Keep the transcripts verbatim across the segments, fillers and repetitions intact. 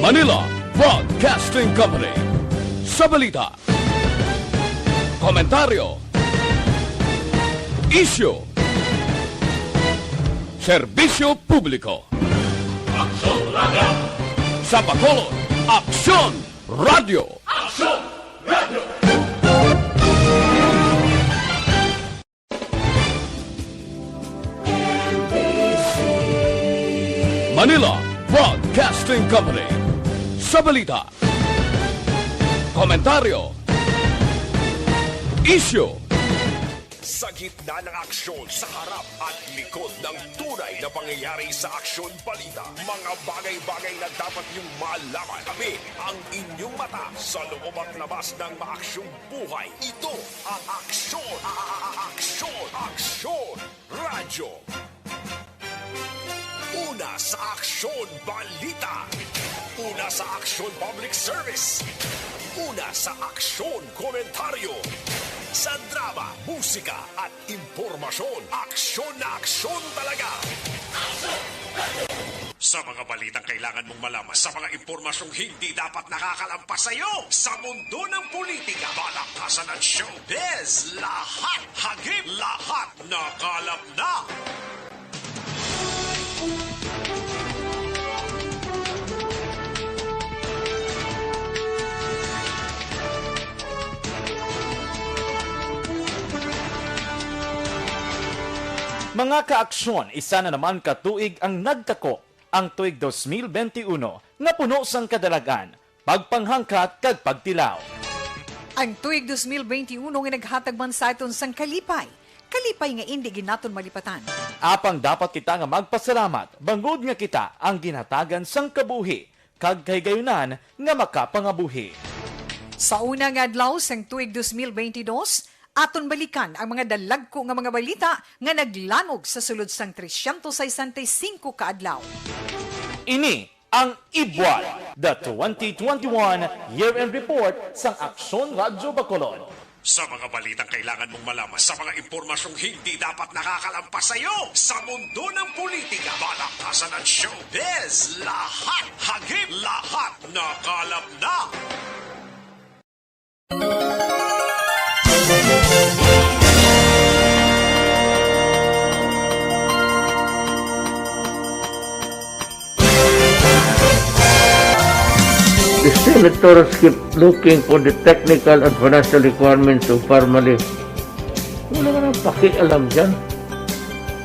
Manila Broadcasting Company. Sa balita, komentaryo, isyu, serbisyo publiko. Aksyon Radio. Sa Bacolod, Aksyon Radio. Aksyon Radio. Manila Broadcasting Company. Sa balita, komentaryo, isyu. Sa gitna ng aksyon, sa harap at likod ng tunay na pangyayari sa Aksyon Balita, mga bagay-bagay na dapat niyong malaman. Kami ang inyong mata sa loob at labas ng maaksyong buhay. Ito ang Aksyon, a-, a-, a-, Aksyon, Aksyon Radyo. Una sa Aksyon Balita. Una sa Aksyon Public Service. Una sa Aksyon Komentaryo. Sa drama, musika, at impormasyon, aksyon na aksyon talaga. Sa mga balitang kailangan mong malaman, sa mga impormasyong hindi dapat nakakalampas sa iyo, sa mundo ng politika, balaktasan at showbiz, lahat hagip, lahat nakalap na. Mga kaaksyon, isa na naman ka tuig ang nagtako, ang tuig dos mil benti uno nga puno sang kadalagan, pagpanghangkat kag pagtilaw. Ang tuig dos mil benti uno nga naghatag man sa aton sang kalipay, kalipay nga indi gid naton malipatan. Apang dapat kita nga magpasalamat bangod nga kita ang ginhatagan sang kabuhi kag kahigayunan nga makapangabuhi. Sa una nga adlaw sang tuig dos mil benti dos, aton balikan ang mga dalagko nga mga balita nga naglanog sa sulod sang trescientos sesenta y cinco ka adlaw. Ini ang Ibwal, the twenty twenty-one Year-End Report sang Aksyon Radyo Bacolod. Sa mga balitang kailangan mong malaman, sa mga impormasyong hindi dapat nakakalampas sa iyo, sa mundo ng politika, balaktasan at showbiz, lahat hagip, lahat nakalap na. The senators keep looking for the technical and financial requirements of Parmalee. Wala ka nang pakialam dyan.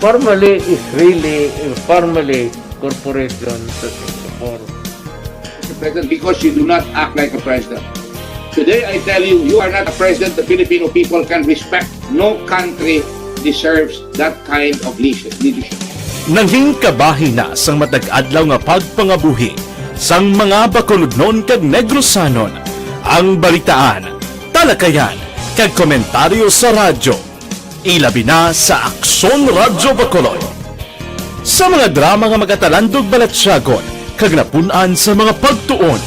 Parmalee is really a Parmalee Corporation sa Singapore. Mister President, because you do not act like a president. Today, I tell you, you are not a president the Filipino people can respect. No country deserves that kind of leadership. Nangin kabahin na sang matag adlaw nga pagpangabuhi sang mga Bacolodnon kag Negrosanon ang balitaan, talakayan, kag komentaryo sa radyo, ilabi na sa Aksyon Radyo Bacolod. Sa mga drama nga magatalandog balatyagon kag napun-an sa mga pagtuon,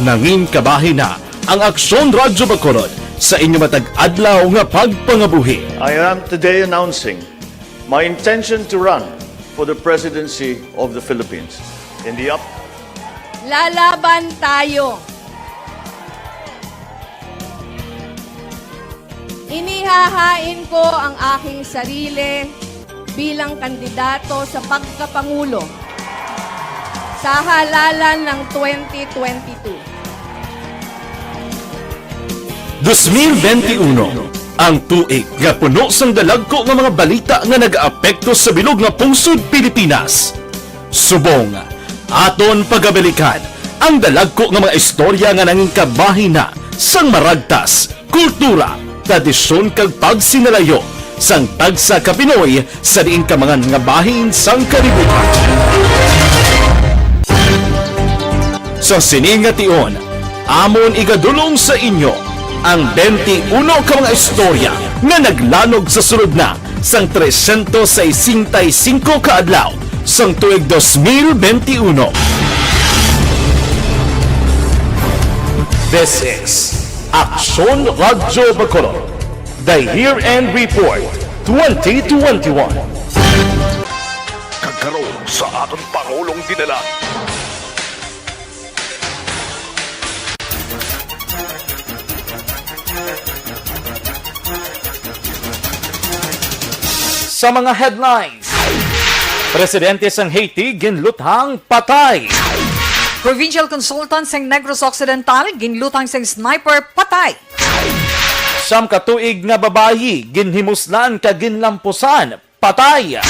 nangin kabahin na ang Aksyon Radyo Bacolod sa inyo matag adlaw nga pagpangabuhi. I am today announcing my intention to run for the presidency of the Philippines in the up- Lalaban tayo. Inihahain ko ang aking sarili bilang kandidato sa pagkapangulo sa halalan ng twenty twenty-two. Dos mil benti uno, ang tuig nga puno sang dalagko nga mga balita nga nagaapekto sa bilog nga pungsod Pilipinas. Subong, aton pagabalikan ang dalagko nga mga istorya nga nangin kabahin na sang maragtas, kultura, tradisyon kag pagsinalayo sang tagsa ka Pinoy sa diin ka mga nga bahin sang kalibutan. Sa sini nga tion, amon igadul-ong sa inyo ang benti uno ka mga istorya nga naglanog sa sulod na sang trescientos sesenta y cinco ka adlaw sang tuig dos mil benti uno. This is Aksyon Radyo Bacolod, the Year-End Report twenty twenty-one. Kag karon sa aton Pangulong Dinalag. ka mga headlines. Presidente sang Haiti ginluthang patay. Provincial Consultant sang Negros Occidental ginluthang sang sniper patay. Siyam ka tuig nga babayi ginhimuslan kag ginlampusan patay.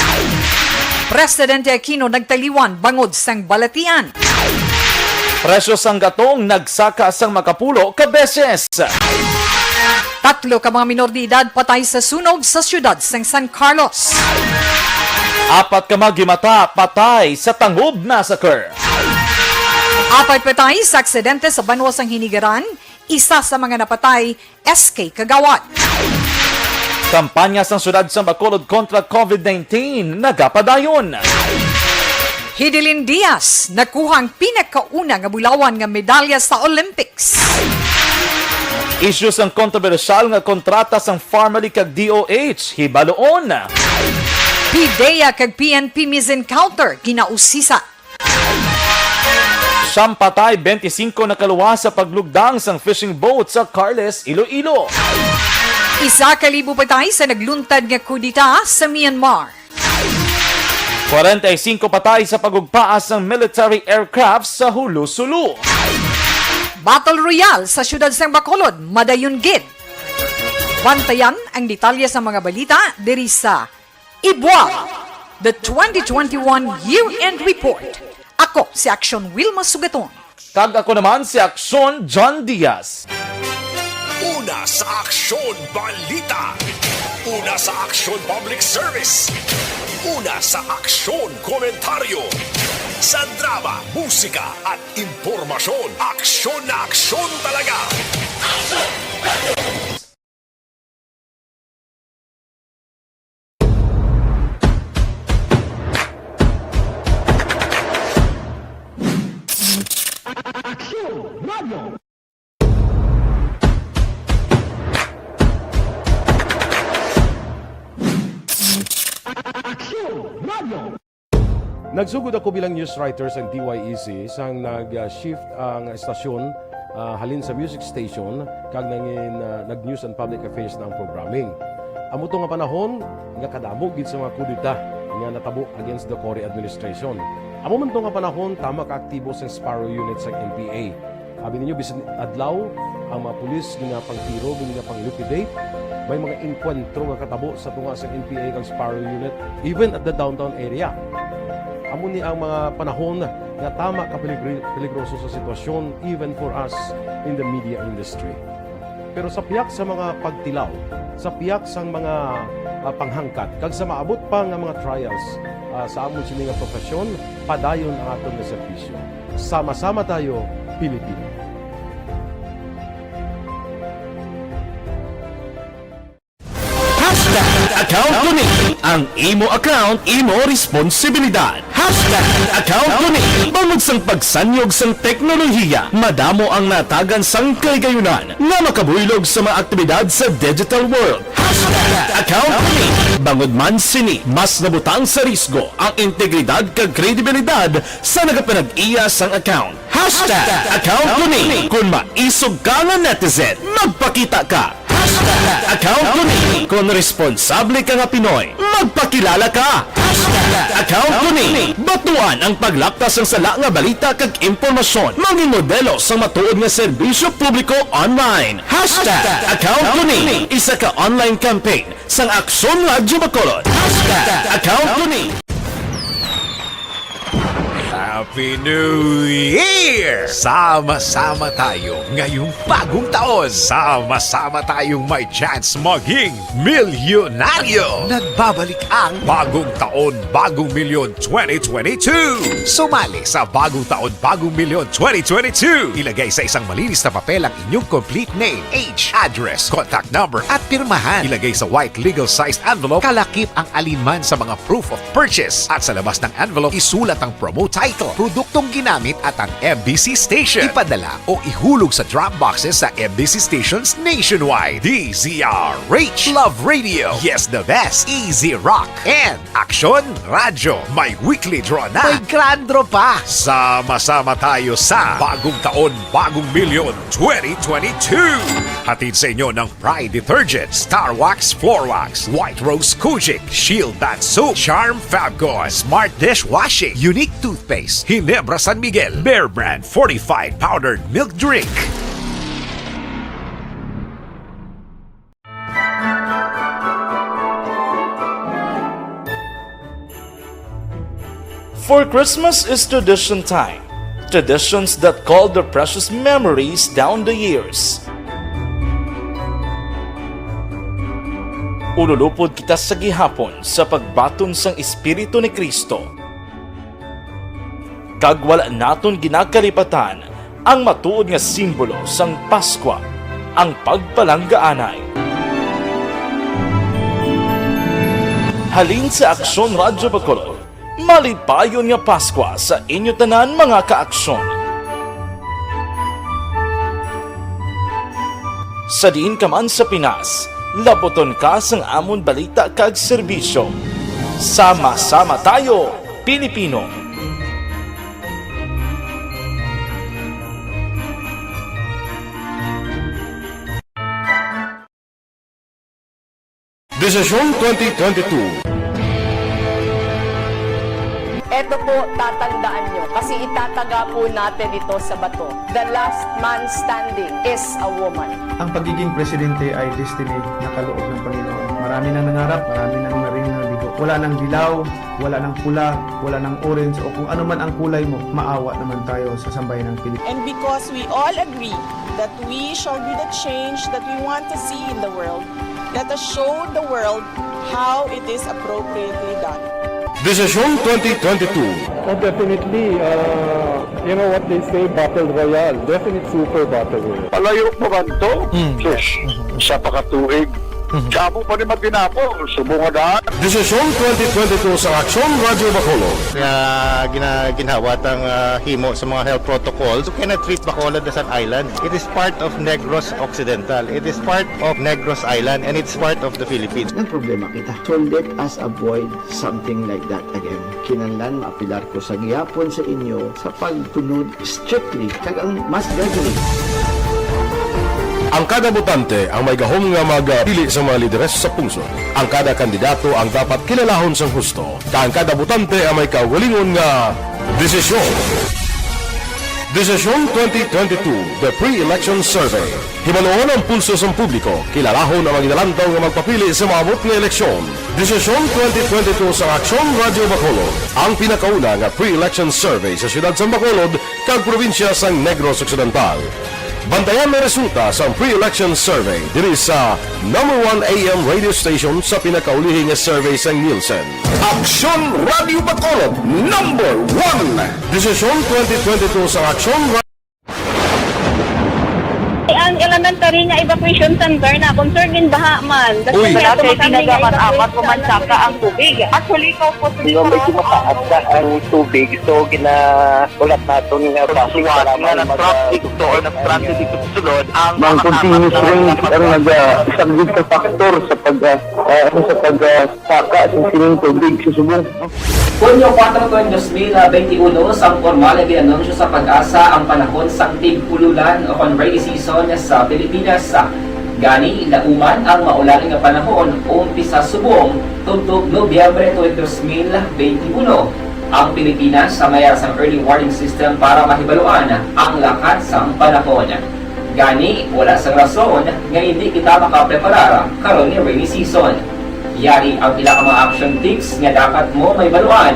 Presidente Aquino nagtaliwan bangod sang balatian. Presyo sang gatong nagsaka sang makapulo ka beses. Tatlo ka mga minor de edad patay sa sunog sa siyudad sang San Carlos. Apat ka mga gimata patay sa Tangub Massacre. Apat patay sa aksidente sa banwa sang Hinigaran, isa sa mga napatay, S K Kagawad. Kampanya sang siyudad sang Bacolod kontra COVID nineteen nagapadayon. Hidelin Diaz nakuha ang pinakauna nga bulawan nga medalya sa Olympics. Isyu sang kontrobersyal nga kontrata sang Farmally kag D O H, hibaluon. PDEA kag P N P misencounter, ginausisa. Siyam patay, bente singko nakaluwas sa paglugdang sang fishing boat sa Carles, Iloilo. Isa ka libo patay sa nagluntad nga kudeta sa Myanmar. Kwarenta y singko patay sa pagugpaas sang military aircraft sa Julu, Sulu. Battle Royale sa siyudad sang Bacolod, madayon gid. Bantayan ang detalye sa mga balita diri sa Ibuag, the twenty twenty-one Year-End Report. Ako si Aksyon Wilma Sugaton. Kag ako naman si Aksyon John Diaz. Una sa Aksyon Balita. Una sa Aksyon Public Service. Una sa Aksyon Komentaryo. Sa drama, musika, at impormasyon, aksyon na aksyon talaga. Nagsugod ako bilang news writer sang D Y E C sang nag-shift ang estasyon, ah, halin sa music station kag nangin, ah, nag-news and public affairs na ang programming. Amo to nga panahon nga kadamo gid sa mga kudeta nga natabo against the Cory administration. Amo man to nga panahon tama ka aktibo sang Sparrow Unit sang N P A. Abi ninyo, bisan adlaw, ang mga pulis ginapangtiro, ginapang-liquidate. May mga engkwentro nga katabo sa tunga sa N P A kag Sparrow Unit, even at the downtown area. Amo ni ang mga panahon nga tama ka peligri-, peligroso sa sitwasyon, even for us in the media industry. Pero sa pihak sa mga pagtilaw, sa pihak sang mga, ah, panghangkat, kag sa maabot pa nga mga trials, ah, sa amon sini nga profesyon, padayon ang aton nga serbisyo. Sama-sama tayo, Pilipino. Hashtag account ko ni. Ang imo account, imo responsibilidad. Hashtag account ko ni. Bangod sang pagsanyog sang teknolohiya, madamo ang natagan sang kaligayunan nga makabuylog sa mga aktibidad sa digital world. Hashtag account ko ni. Bangod man sini, mas nabutang sa risgo ang integridad kag kredibilidad sa nagapanag-iya sang account. Hashtag account ko ni. Kung maisog ka nga netizen, magpakita ka. Hashtag account ko ni. Kung responsable ka nga Pinoy, magpakilala ka. Hashtag account ko ni. Batuan ang paglaptas sang sala nga balita kag impormasyon. Maging modelo sang matuod nga serbisyo publiko online. Hashtag account ko ni. Isa ka online campaign sang Aksyon Radyo Bacolod. Hashtag account ko ni. Happy New Year! Sama-sama tayo ngayong bagong taon. Sama-sama tayong may chance maging milyonaryo. Nagbabalik ang Bagong Taon, Bagong Milyon twenty twenty-two. Sumali sa Bagong Taon, Bagong Milyon twenty twenty-two. Ilagay sa isang malinis na papel ang inyong complete name, age, address, contact number, at pirmahan. Ilagay sa white legal-sized envelope. Kalakip ang alinman sa mga proof of purchase. At sa labas ng envelope, isulat ang promo title, produktong ginamit, at ang M B C station. Ipadala o ihulog sa drop boxes sa M B C stations nationwide. D Z R H, Love Radio, Yes the Best, Easy Rock, and Aksyon Radyo. May weekly draw na. May grand draw pa. Sama-sama tayo sa Bagong Taon, Bagong Milyon twenty twenty-two. Hatid sa inyo ng Pride Detergent, Star Wax Floor Wax, White Rose Kojic, Shield Bath Soap, Charm Fabcon, Smart Dishwashing, Unique Toothpaste, Ginebra San Miguel, Bear Brand Fortified Powdered Milk Drink. For Christmas is tradition time. Traditions that call their precious memories down the years. Ululupod kita sa gihapon sa pagbaton sang Espiritu ni Cristo. Kag wala naton ginakalipatan ang matuod nga simbolo sang Paskwa, ang pagpalanggaanay. Halin sa Aksyon Radyo Bacolod, malipayon nga Paskwa sa inyo tanan, mga ka-Aksyon. Sa diin ka man sa Pinas, labuton ka sang amon balita kag serbisyo. Sama-sama tayo, Pilipino! Desisyon twenty twenty-two. Eto po, tatandaan nyo, kasi itataga po natin ito sa bato. The last man standing is a woman. Ang pagiging presidente ay destiny na kaloob ng Panginoon. Marami nang nangarap, marami nang naring nabigo. Wala nang dilaw, wala nang pula, wala nang orange, o kung ano man ang kulay mo, maawa naman tayo sa sambayan ng Pilipinas. And because we all agree that we shall be the change that we want to see in the world, let us show the world how it is appropriately done. Desisyon twenty twenty-two. Oh, definitely, uh, you know what they say, battle royale. Definite super battle royale. Palayo pa ba to? Mm. Sus, isa pa ka tuig. Mhm. Damo pa ni matinapol, subong nga daan. Desisyon twenty twenty-two sa Aksyon Radyo Bacolod. Nga gina-, ginhawat ang, ah, himo sa mga health protocols. You cannot treat Bacolod as an island. It is part of Negros Occidental. It is part of Negros Island, and it's part of the Philippines. Ang problema kita. So let us avoid something like that again. Kinahanglan maapilar ko sa gihapon sa inyo sa pagtunod strictly kag ang mas gathering. Ang kada botante ang may gahom nga magpili sa mga lideres sa pungsod. Ang kada kandidato ang dapat kilalahon sang husto, kag ang kada botante ang may kaugalingon nga desisyon. Desisyon twenty twenty-two, The Pre-Election Survey. Hibaluon ang pulso sang publiko, kilalahon ang mga ginalantaw nga magpapili sa maabot nga eleksyon. Desisyon twenty twenty-two sa Aksyon Radyo Bacolod, ang pinakauna nga pre-election survey sa siyudad sang Bacolod kag probinsya sang Negros Occidental. Bantayan ang resulta sang pre-election survey diri sa number one A M radio station sa pinakaulihi nga survey sang Nielsen. Aksyon Radyo Bacolod, number one. Desisyon twenty twenty-two sa Aksyon Ra- Ang elementary nga evacuation center na concern din baha man. Uy. Kasi Sa dati, kami nga tinaga man apat o evacuation mansaka ang tubig. Actually, ikaw po, Di ba, medyo mataas na ang tubig, so ginaulat naton nga basi Suwat para nga may nag-traffic mag- to or nag-transit dito sa sulod, ang Bang mga continuous tama rain na ang naga-, isa gid ka factor sa pag, ah, ah, ano, sa pag, ah, saka sa sining tubig sa subong. Hunyo kuwatro, dos mil benti uno, sang pormal nga gin-anunsyo sa PAGASA ang panahon sang tig-ululan o kon rainy season sa Pilipinas. Gani, nauman ang maulan nga panahon umpisa subong tubtob Nobyembre tuig dos mil benti uno. Ang Pilipinas may ara sang early warning system para mahibaluan ang lakat sang panahon. Gani, wala sang rason nga indi kita makapreparar karon nga rainy season. Yari ang pila ka mga action tips nga dapat mo mahibaluan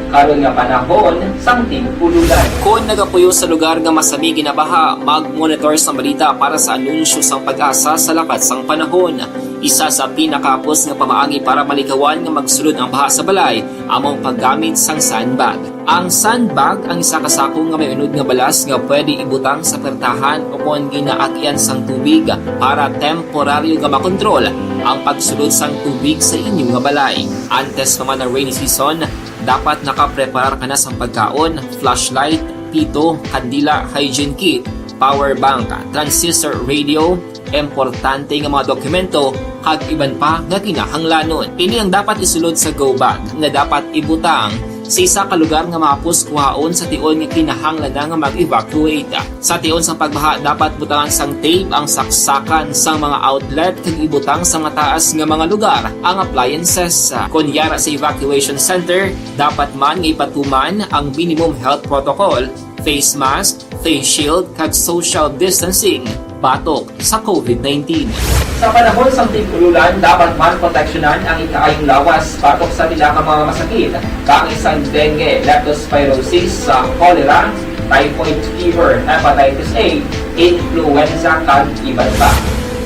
karon nga panahon sang tig-ululan. Kon nagapuyo sa lugar nga masami ginabaha, mag-monitor sang balita para sa anunsyo sang PAGASA sa lakat sang panahon. Isa sa pinakahapos nga pamaagi para malikawan nga magsulod ang baha sa balay amo ang paggamit sang sandbag. Ang sandbag ang isa ka sako nga may unod nga balas nga pwede ibutang sa pertahan o kon ginaagian sang tubig para temporaryo nga makontrol ang pagsulod sang tubig sa inyo nga balay. Antes pa man ang rainy season, dapat nakapreparar ka na sang pagkaon, flashlight, pito, kandila, hygiene kit, power bank, transistor radio, importante nga mga dokumento, kag iban pa nga kinahanglanon. Ini ang dapat isulod sa go bag nga dapat ibutang Sa isa ka lugar nga mahapos kuhaon sa tion nga kinahanglan na nga mag-evacuate. Sa tion sang pagbaha, dapat butangan sang tape ang saksakan sang mga outlet kag ibutang sa mataas nga mga lugar ang appliances. Kon yara sa evacuation center, dapat man nga ipatuman ang minimum health protocol, face mask, face shield, kag social distancing batok sa covid nineteen. Sa panahon sang tig-ululan, dapat man proteksyonan ang ikaayong lawas batok sa pila ka mga masakit, kaangay sang dengue, leptospirosis, sa cholera, typhoid fever, hepatitis A, influenza, kag iban pa.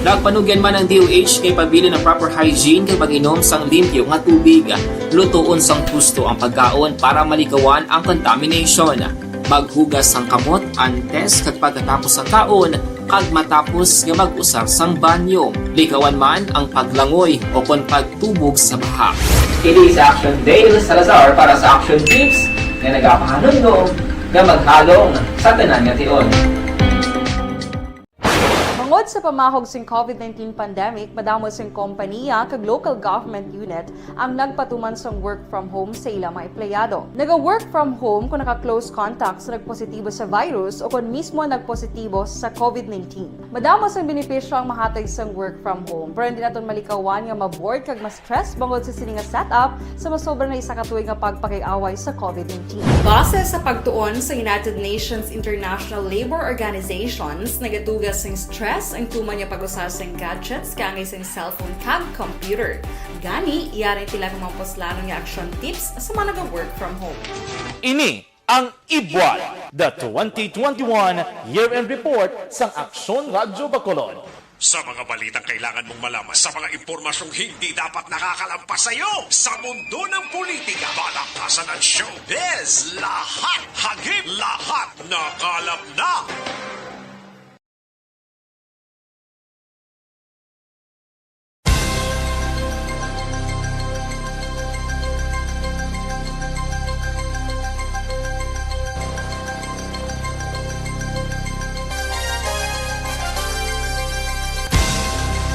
Nagpanugyan man ang D O H nga ipabilin ang proper hygiene kag pag-inom sang limpyo nga tubig. Lutoon sang husto ang pagkaon para malikawan ang contamination. Maghugas sang kamot antes kag pagkatapos sang kaon, kag matapos nga mag-usar sang banyo. Likawan man ang paglangoy o kon pagtubog sa baha. Kini si Action Dale Salazar para sa Action Tips nga nagapahanumdom nga maghalong sa tanan nga tion. Bangod sa pamahog sing covid nineteen pandemic, madamo sing kompanya kag local government unit ang nagpatuman sang work from home sa ila mga empleyado. Naga-work from home kung naka-close contact sa nagpositibo sa virus o kon mismo nagpositibo sa covid nineteen. Madamo sang benepisyo ang mahatag sang work from home, pero hindi naton malikawan nga ma-bored kag ma-stress bangod sa sini nga setup sa masobra na isa ka tuig nga pagpakiaway sa covid nineteen. Base sa pagtuon sa United Nations International Labour Organizations, nagaduga sing stress ang tuman nga pag-usa sing gadgets kaangay sing cellphone kag computer. Gani, yari tila ka mga puslanon nga action tips sa mga naga-work from home. Ini ang Ibwal, the twenty twenty-one Year-End Report sang Aksyon Radyo Bacolod. Sa mga balitang kailangan mong malaman, sa mga impormasyong hindi dapat nakakalampas sa iyo, sa mundo ng politika, balakasan at showbiz, lahat hagip, lahat nakalap na.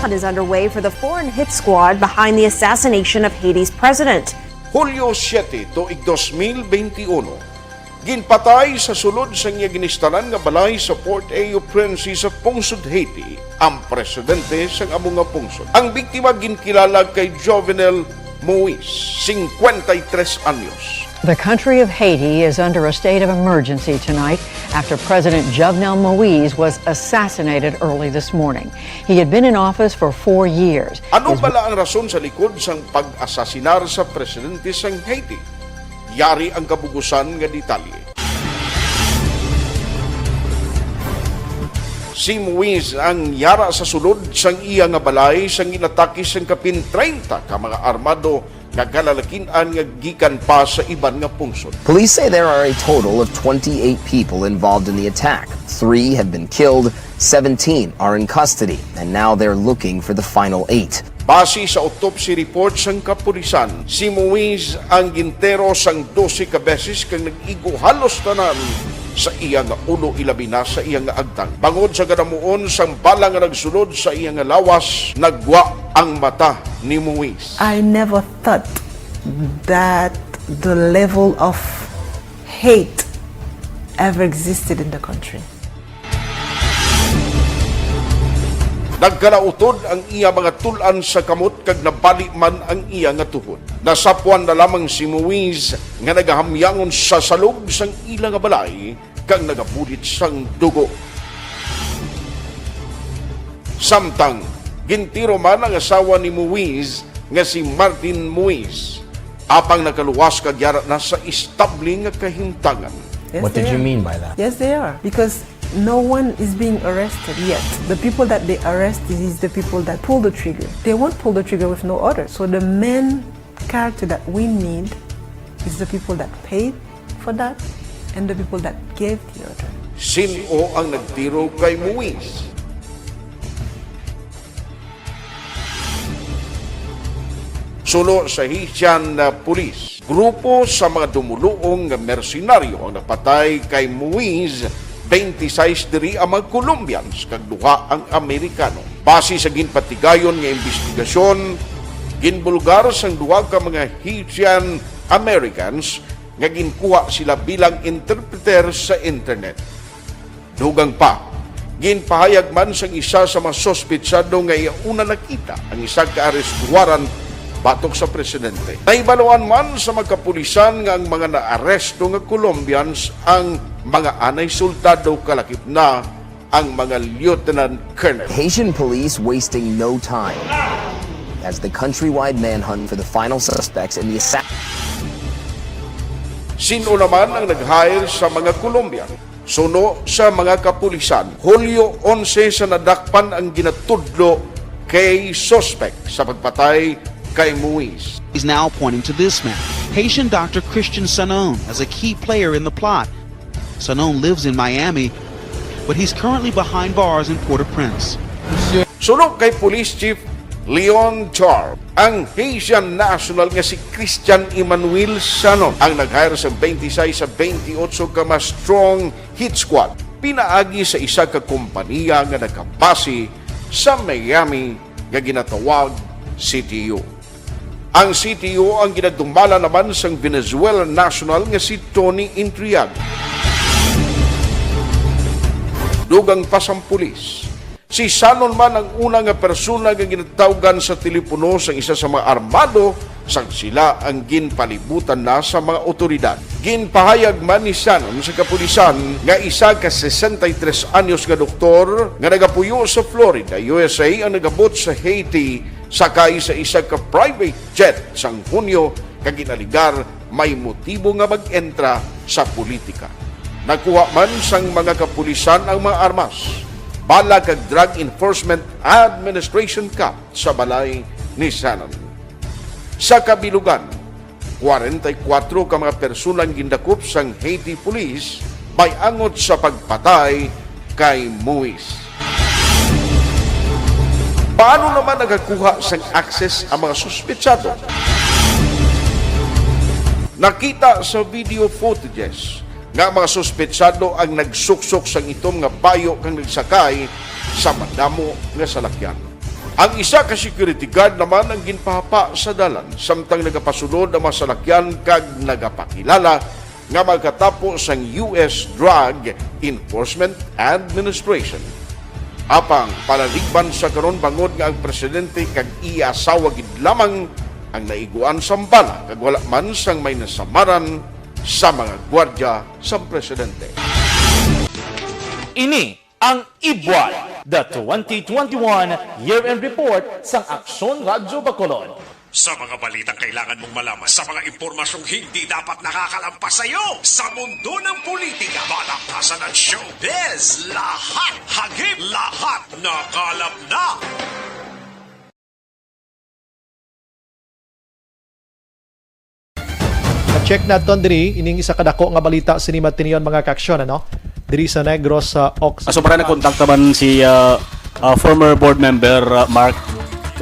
Hunt is underway for the foreign hit squad behind the assassination of Haiti's president. Hulyo siete, tuig dos mil beintiuno, ginpatay sa sulod sang iya ginistanan nga balay sa Port Au Princess sa pungsod Haiti ang presidente sang amo nga pungsod. Ang biktima ginkilala kay Jovenel Moise, cincuenta y tres anyos. The country of Haiti is under a state of emergency tonight after President Jovenel Moise was assassinated early this morning. He had been in office for four years. Ano His bala ang rason sa likod sang pag-asasinar sa presidente sang Haiti? Yari ang kabugusan nga detalye. Si Moise ang yara sa sulod sang iya nga balay sang ginatake sang kapin treinta ka mga armado nga kalalakin-an nga gikan pa sa iban nga pungsod. Police say there are a total of twenty-eight people involved in the attack. Three have been killed, seventeen are in custody, and now they're looking for the final eight. Base sa autopsy report sang kapulisan, si Moise ang gintero sang dose ka beses kag nag-igo halos tanan sa iya nga ulo, ilabi na sa iya nga agtang. Bangod sa kadamuon sang bala nga nagsulod sa iya nga lawas, nagwa ang mata ni Moise. I never thought that the level of hate ever existed in the country. Nagkalautod ang iya mga tul-an sa kamot kag nabali man ang iya nga tuhod. Nasapwan na lamang si Moise nga nagahamyangon sa salog sang ila nga balay kag nagabulit sang dugo. Samtang, gintiro man ang asawa ni Moise nga si Martin Moise, apang nakaluwas kag yara na sa estable nga kahimtangan. Yes, What did they you are. mean by that? Yes, they are. Because no one is being arrested yet. The people that they arrest is the people that pull the trigger. They won't pull the trigger with no order. So the main character that we need is the people that paid for that and the people that gave the order. Sin-o ang nagtiro kay Moise? Suno sa Haitian, ah, Police, grupo sa mga dumuluong nga mersenaryo ang napatay kay Moise, twenty-sais diri ang mga Colombians kag duha ang Amerikano. Base sa ginpatigayon nga imbestigasyon, ginbulgar sang duha ka mga Haitian Americans nga ginkuha sila bilang interpreter sa internet. Dugang pa, ginpahayag man sang isa sa mga suspetsado nga iya una nakita ang isa ka arrest warrant batok sa presidente. Nahibaluan man sa mga kapulisan nga ang mga naaresto nga Colombians ang mga anay soldado kalakip na ang mga lieutenant colonel. Haitian police wasting no time as the countrywide manhunt for the final suspects in the assassination. Sino naman ang nag-hire sa mga Colombian? Suno sa mga kapulisan, Hulyo onse sa nadakpan ang ginatudlo kay suspect sa pagpatay kay Muiz. He's now pointing to this man, Haitian doctor Christian Sanon, as a key player in the plot. Sanon lives in Miami, but he's currently behind bars in Port-au-Prince. Suno kay Police Chief Leon Charb, ang Haitian national nga si Christian Emmanuel Sanon ang nag-hire sa twenty-six sa twenty-eight ka mga strong hit squad pinaagi sa isa ka kompanya nga nagabase sa Miami nga ginatawag C T U. Ang C T U ang ginadumala naman sang Venezuelan national nga si Tony Intriago. Dugang pa sang pulis, si Sanon man ang una nga persona nga ginatawgan sa telepono sang isa sa mga armado sang sila ang ginpalibutan na sa mga otoridad. Ginpahayag man ni Sanon sa kapulisan nga isa ka sesenta y tres anyos nga doktor nga nagapuyo sa Florida, U S A, ang nagabot sa Haiti sakay sa isa ka private jet sang Hunyo kag ginaligar may motibo nga mag-entra sa politika. Nakuha man sang mga kapulisan ang mga armas, bala kag Drug Enforcement Administration cop sa balay ni Sanon. Sa kabilugan, kwarenta y kuwatro ka mga persona ang gindakop sang Haiti Police may angot sa pagpatay kay Muiz. Paano naman nakakuha sang access ang mga suspetsado? Nakita sa video footages nga mga suspetsado ang nagsuksok sang itom nga bayo kag nagsakay sa madamo nga salakyan. Ang isa ka security guard naman ang ginpahapa sa dalan samtang nagapasulod ang mga salakyan kag nagapakilala nga magkatapo sang U S Drug Enforcement Administration. Apang palaligban sa karon bangod nga ang presidente kag iya asawa gid lamang ang naiguan sang bala kag wala man sang may nasamaran sa mga gwardya sang presidente. Ini ang Ibwal, the twenty twenty-one Year-End Report sang Aksyon Radyo Bacolod. Sa mga balitang kailangan mong malaman, sa mga impormasyong hindi dapat nakakalampas sa iyo, sa mundo ng politika, balaktasan ng showbiz, lahat hagip, lahat nakalap na. Check naton diri ining isa ka dako nga balita sini matinion, mga kaaksyon, ano? Diri sa Negros, sa Ox. Aso para na kontakta man si ah, ah, former board member ah, Mark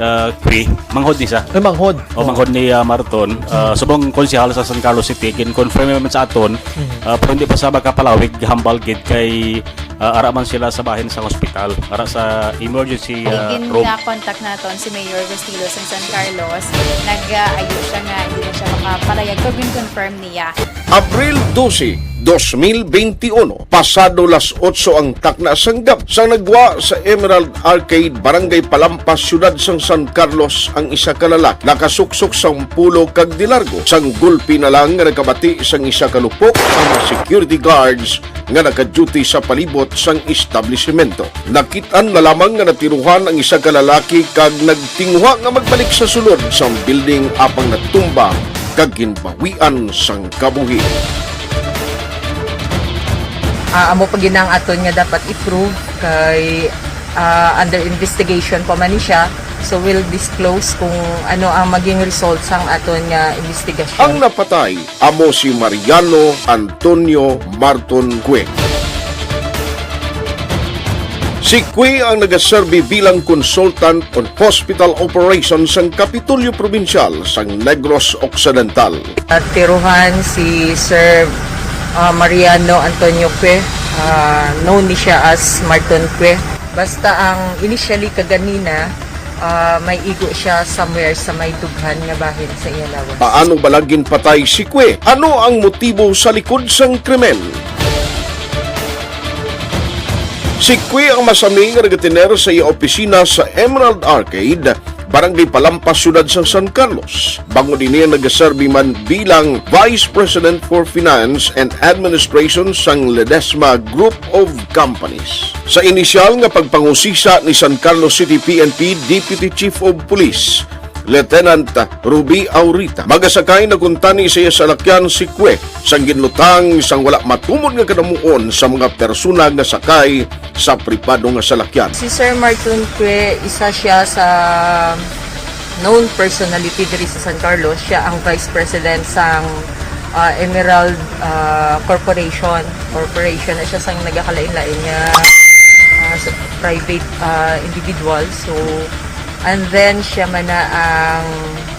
ah, Cui, manghod ni sa. Ay, manghod. O manghod ni ah, Marton, ah, subong konsehal sa San Carlos City, gin-confirm man sa aton, ah, pero hindi pa sa makapalawig, hambal gid kay ah, ara man sila sa bahin sa hospital, ara sa emergency ah, room. Gin-contact naton si Mayor Bustillos sang San Carlos. Nag-ayo siya nga hindi na siya makapalayag, pero gin-confirm niya. Abril doce, dos mil beintiuno, pasado las otso ang takna sang gab, sang nagwa sa Emerald Arcade, Barangay Palampas, Siyudad sang San Carlos, ang isa ka lalaki nakasuksok sang pulo kag de largo. Sang gulpi na lang nga nakabati sang isa ka lupok ang mga security guards nga naka-duty sa palibot sang establisemento. Nakit-an na lamang nga natiruhan ang isa ka lalaki kag nagtinguha nga magbalik sa sulod sang building, apang natumba kag ginbawian sang kabuhi. Ah, amo pa gid ang aton nga dapat i-prove kay, ah, under investigation pa man ni siya. So we'll disclose kung ano ang maging result sang aton nga investigasyon. Ang napatay amo si Mariano Antonio Marton Cue. Si Cue ang nagaserbi bilang consultant on hospital operations sang Kapitolyo Probinsyal sang Negros Occidental. Natiruhan si Sir, ah, Mariano Antonio Cue. Ah, known ni siya as Marton Cue. Basta ang initially kaganina, Ah, may igo siya somewhere sa may dughan nga bahin sa iya lawas. Paano bala ginpatay si Kwe? Ano ang motibo sa likod sang krimen? Si Kwe ang masami nga nagatiner sa iya opisina sa Emerald Arcade, Barangay Palampas, Siyudad sang San Carlos. Bangod ini, nagaserbi man bilang Vice President for Finance and Administration sang Ledesma Group of Companies. Sa inisyal nga pagpangusisa ni San Carlos City P N P Deputy Chief of Police, Lieutenant Ruby Aurita, magasakay na kuntani sa iya salakyan si Kwe sang ginlutang sang wala matumod nga kadamuon sa mga persona nga sakay sa pribado nga salakyan. Si Sir Marton Kwe, isa siya sa known personality diri sa San Carlos. Siya ang vice president sang, ah, Emerald, ah, Corporation. Corporation na siya sang nagakalain-lain nga, ah, sa private, ah, individual. So, and then siya man na ang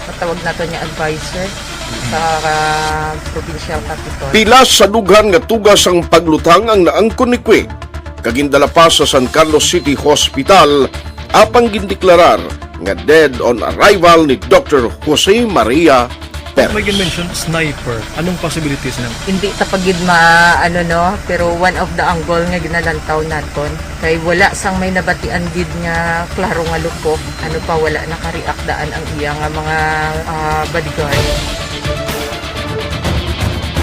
matawag nato nga advisor sa, ah, provincial capitol. Pila sa dughan nga tugas ang paglutang ang naangkon ni Kwe, kag gindala pa sa San Carlos City Hospital, apang gindeklarar nga dead on arrival ni Doctor Jose Maria Perez. May gin-mention sniper. Anong possibilities na? Hindi ta pa gid ma-, ano, no, pero one of the angle nga ginalantaw naton kay wala sang may nabatian gid nga klaro nga lupok. Ano pa, wala naka-react daan ang iya nga mga, ah, bodyguard.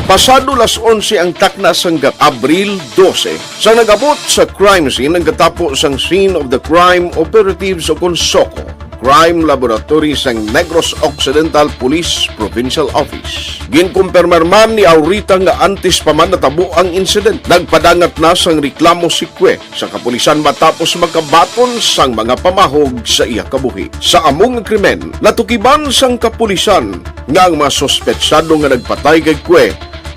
Pasado las onse ang takna sang gab-, Abril dose, sa nag-abot sa crime scene ang gatapo sang Scene of the Crime Operatives o kon SOCO, Crime Laboratory sang Negros Occidental Police Provincial Office. Ginkumpirmar man ni Aurita nga antes pa man natabo ang insidente, nagpadangat na sang reklamo si Kwe sa kapulisan matapos makabaton sang mga pamahog sa iya kabuhi. Sa amo nga krimen, natukiban sang kapulisan nga ang mga suspetsado nga nagpatay kay Kwe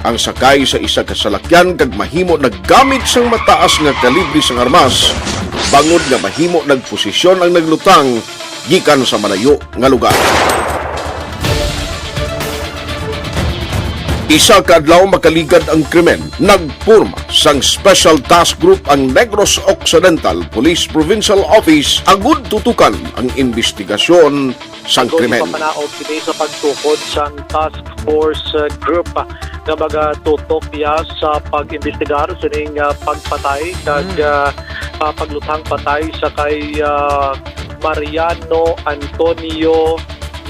ang sakay sa isa ka salakyan kag mahimo naggamit sang mataas nga kalibre sang armas, bangod nga mahimo nagposisyon ang naglutang gikan sa malayo nga lugar. Isa ka adlaw makaligad ang krimen, nagporma sang Special Task Group ang Negros Occidental Police Provincial Office agud tutukan ang imbestigasyon sang Gawin krimen. Papanaog kini sa pagtukod sang task force, uh, group, uh, nga magatutok iya sa pag-imbestigar sining, uh, pagpatay kag, Mm. uh, uh, paglutang patay sa kay, uh, Mariano Antonio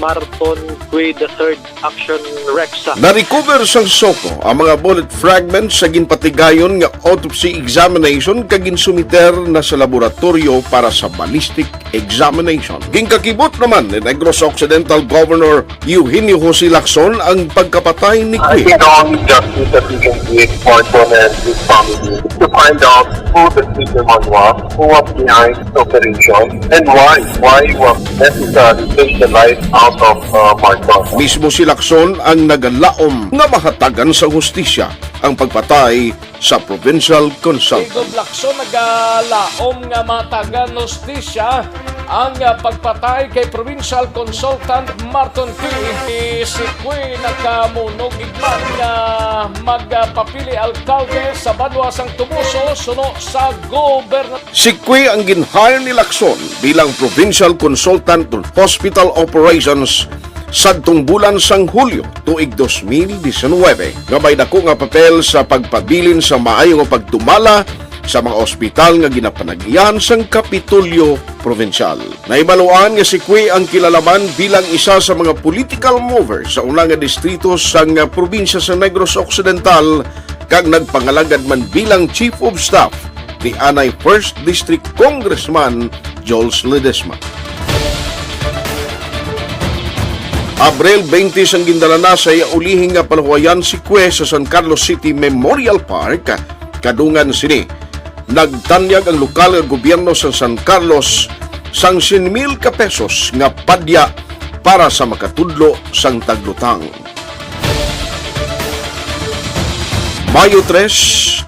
Marton Quid the third, Action Rex. Na-recover sang SOCO ang mga bullet fragments sa ginpatigayon nga autopsy examination kag ginsumiter na sa laboratoryo para sa ballistic examination. Ginkakibot naman ni Negros Occidental Governor Eugenio Jose Lacson ang pagkapatay ni I Queen. Think the only justice that we can give Marton and his family is to find out who the killed man was, who was behind the operation, and why. Why was necessary to take the life out of, uh, Marton? Mismo si Lacson ang nagalaom nga mahatagan sa hustisya ang pagpatay sa provincial consultant. Igod Lacson nagalaom nga mahatagan hustisya ang, ah, pagpatay kay provincial consultant Marton Quee. Si Quee nakamunog igman nga magpapili alkalde sa banwa sang Toboso suno sa gobernador. Si Quee ang gin-hire ni Lacson bilang provincial consultant on hospital operations sadtong bulan sang Hulyo tuig dos mil diecinuebe, nga may dako nga papel sa pagpabilin sa maayo nga pagdumala sa mga ospital nga ginapanag-iyahan sang Kapitolyo Probinsyal. Nahibaluan nga si Quee ang kilalaman bilang isa sa mga political mover sa una nga distrito sang probinsya sa Negros Occidental, kag nagpangalagad man bilang Chief of Staff ni anay First District Congressman Jols Ledesma. Abril twenty sang gindala na sa iya ulihi nga palahuwayan si Quee sa San Carlos City Memorial Park. Kadungan sini, nagtanyag ang lokal nga gobyerno sa San Carlos sang syen mil ka pesos nga padya para sa makatudlo sang taglutang. Mayo tres,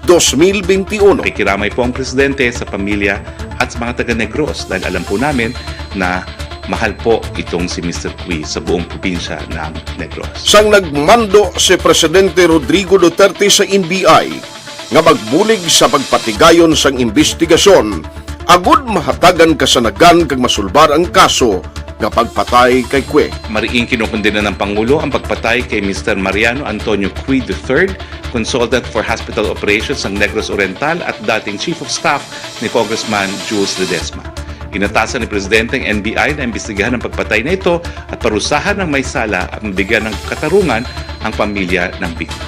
dos mil benti uno. Nakikiramay po ang Presidente sa pamilya at sa mga taga Negros dahil alam po namin na mahal po itong si Mister Quee sa buong probinsya ng Negros. Sang nagmando si Presidente Rodrigo Duterte sa N B I nga magbulig sa pagpatigayon sang imbestigasyon, agud mahatagan kasanagan kag masulbar ang kaso nga pagpatay kay Kwe. Mariing kinukundena ng Pangulo ang pagpatay kay Mister Mariano Antonio Cui the third, Consultant for Hospital Operations ng Negros Oriental at dating Chief of Staff ni Congressman Jules Ledesma. Inatasan ni Presidente ang N B I na imbestigahan ang pagpatay na ito at parusahan ng may sala at mabigyan ng katarungan ang pamilya ng biktima.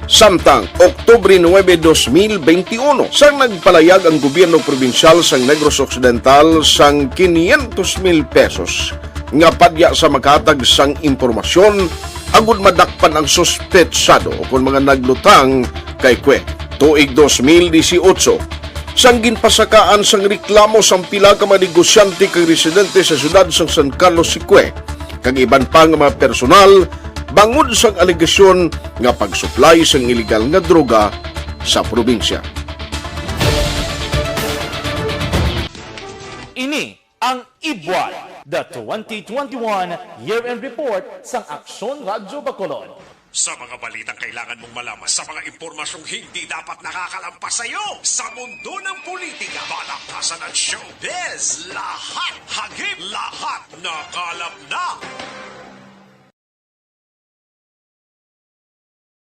Samtang, Oktubre nuebe, dos mil benti uno, sang nagpalayag ang gobyerno probinsyal sang Negros Occidental sang quinientos mil pesos nga padya sa maghatag sang impormasyon agud madakpan ang suspetsado ukon mga naglutang kay Kwe. Tuig dos mil disiotso, sang ginpasakaan sang reklamo sang pila ka mga negosyante kag residente sa siyudad sang San Carlos si Kwe kag iban pa nga mga personal bangod sang alegasyon nga pagsuplay sang iligal nga droga sa probinsya. Ini ang Ibwal, the twenty twenty-one Year-End Report sang Aksyon Radyo Bacolod. Sa mga balitang kailangan mong malaman, sa mga impormasyong hindi dapat nakakalampas sa iyo, sa mundo ng politika, balaktasan at showbiz, lahat hagip, lahat nakalap na.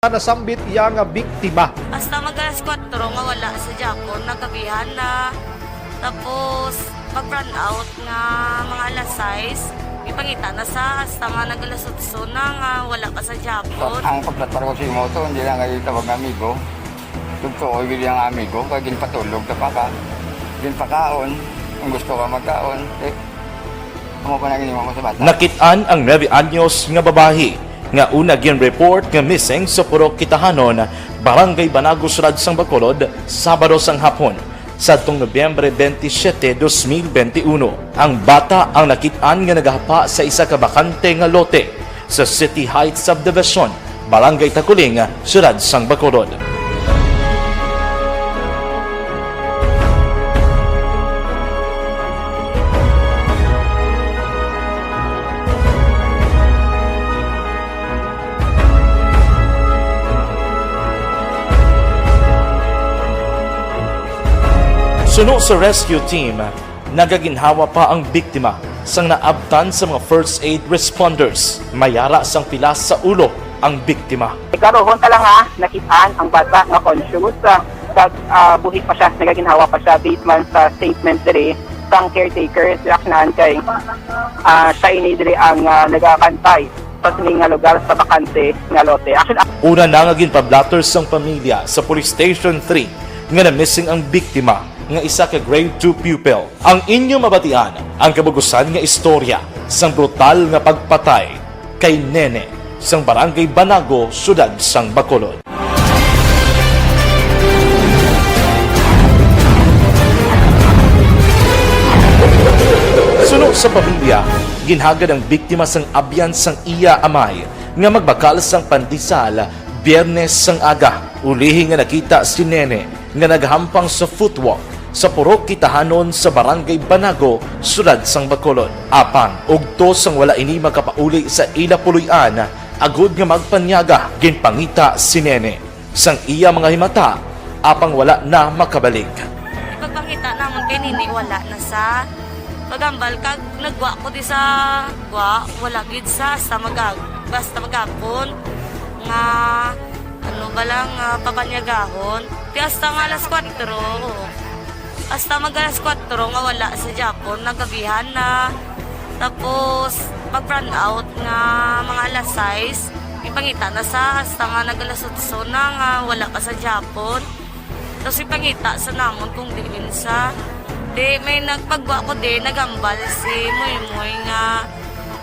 Nasambit iya nga biktima. Hasta mag alas kuwatro nga wala sa Japon, nagabihan na. Tapos, pag brownout nga mga alas sais, ipangita na sa hasta nga nag alas otso na nga wala pa sa Japon. Ang pagtratar ko sa imo to, hindi lang kayo tawag nga amigo. Tugtuo gyud ang amigo, kay ginpatulog ta pa ka. Ginpakaon, kung gusto ka magkaon, eh, amo pa na ginimo mo sa bata. Nakit-an ang nuebe anyos nga babayi nga una gin-report nga missing sa Purok Kitahanon, Barangay Banago, Siyudad sang Bacolod, Sabado sang hapon, sadtong Nobyembre twenty-seven, dos mil benti uno. Ang bata ang nakit-an nga nagahapa sa isa ka bakante nga lote sa City Heights Subdivision, Barangay Taculing, Siyudad sang Bacolod. Suno sa rescue team, nagaginhawa pa ang biktima sang naabtan sa mga first aid responders. May ara sang pilas sa ulo ang biktima. Karon ta lang nga nakit-an ang bata nga conscious, ah, kag, ah, buhi pa siya, nagaginhawa pa siya based man sa statement diri sang caretaker, sila kay, ah, siya ini diri ang, ah, nagabantay sa sini nga lugar sa bakante nga lote. Actually, ah, Una na nga ginpa-blotter sang pamilya sa Police Station three nga na-missing ang biktima nga isa ka grade two pupil. Ang inyo mabatian ang kabug-usan nga istorya sang brutal nga pagpatay kay Nene sang Barangay Banago, Siyudad sang Bacolod. Suno sa pamilya, ginhagad ang biktima sang abyan sang iya amay nga magbakal sang pandesal Biyernes sang aga, ulihi nga nakita si Nene nga nagahampang sa footwalk sa Purok Kitahanon sa Barangay Banago, Siyudad sang Bacolod. Apang, ugto sang wala ini makapauli sa ila puloy-an, agud nga magpanyaga, ginpangita si Nene sang iya mga himata, apang wala na makabalik. Ipagpangita namon kay Nene wala na sa paghambal, kag nagwa ko di sa gwa, wala gid sa hasta magag-, basta maghapon nga ano ba lang, ah, papanyagahon. Ti hasta nga alas kuwatro, oo. Hasta mag alas kuwatro nga wala sa Japon, nagabihan na. Tapos, pag brownout nga mga alas sais, ipangita na sa hasta nga nag alas otso na nga wala pa sa Japon. Tapos ipangita sa namon kung diin sa. Di, may nagpagwa ko di, naghambal si Moymoy nga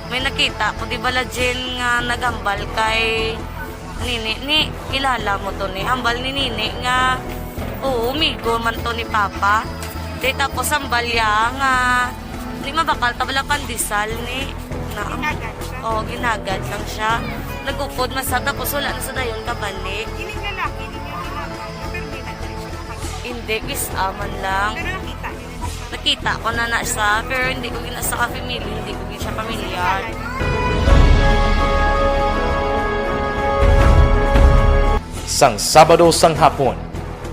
may nakita ko di bala, Jen, nga naghambal kay Nini, ni, kilala mo to ni? Hambal ni Nini nga, oo, migo man to ni Papa. Di tapos hambal ya nga, ni mabakal ta bala pandesal ni. Na, Ginagad siya. Oo, ginagad lang siya. Nagupod man sa, tapos wala na sa dayon kabalik. Ining lalaki, ninyo ginagad, pero di na diri siya nakakita. Hindi, kis-a man lang. Pero nakita niyo na siya? Nakita ko na na siya, pero hindi ko gina sa ka-family, hindi ko gid siya pamilyar. Sang Sabado sang hapon,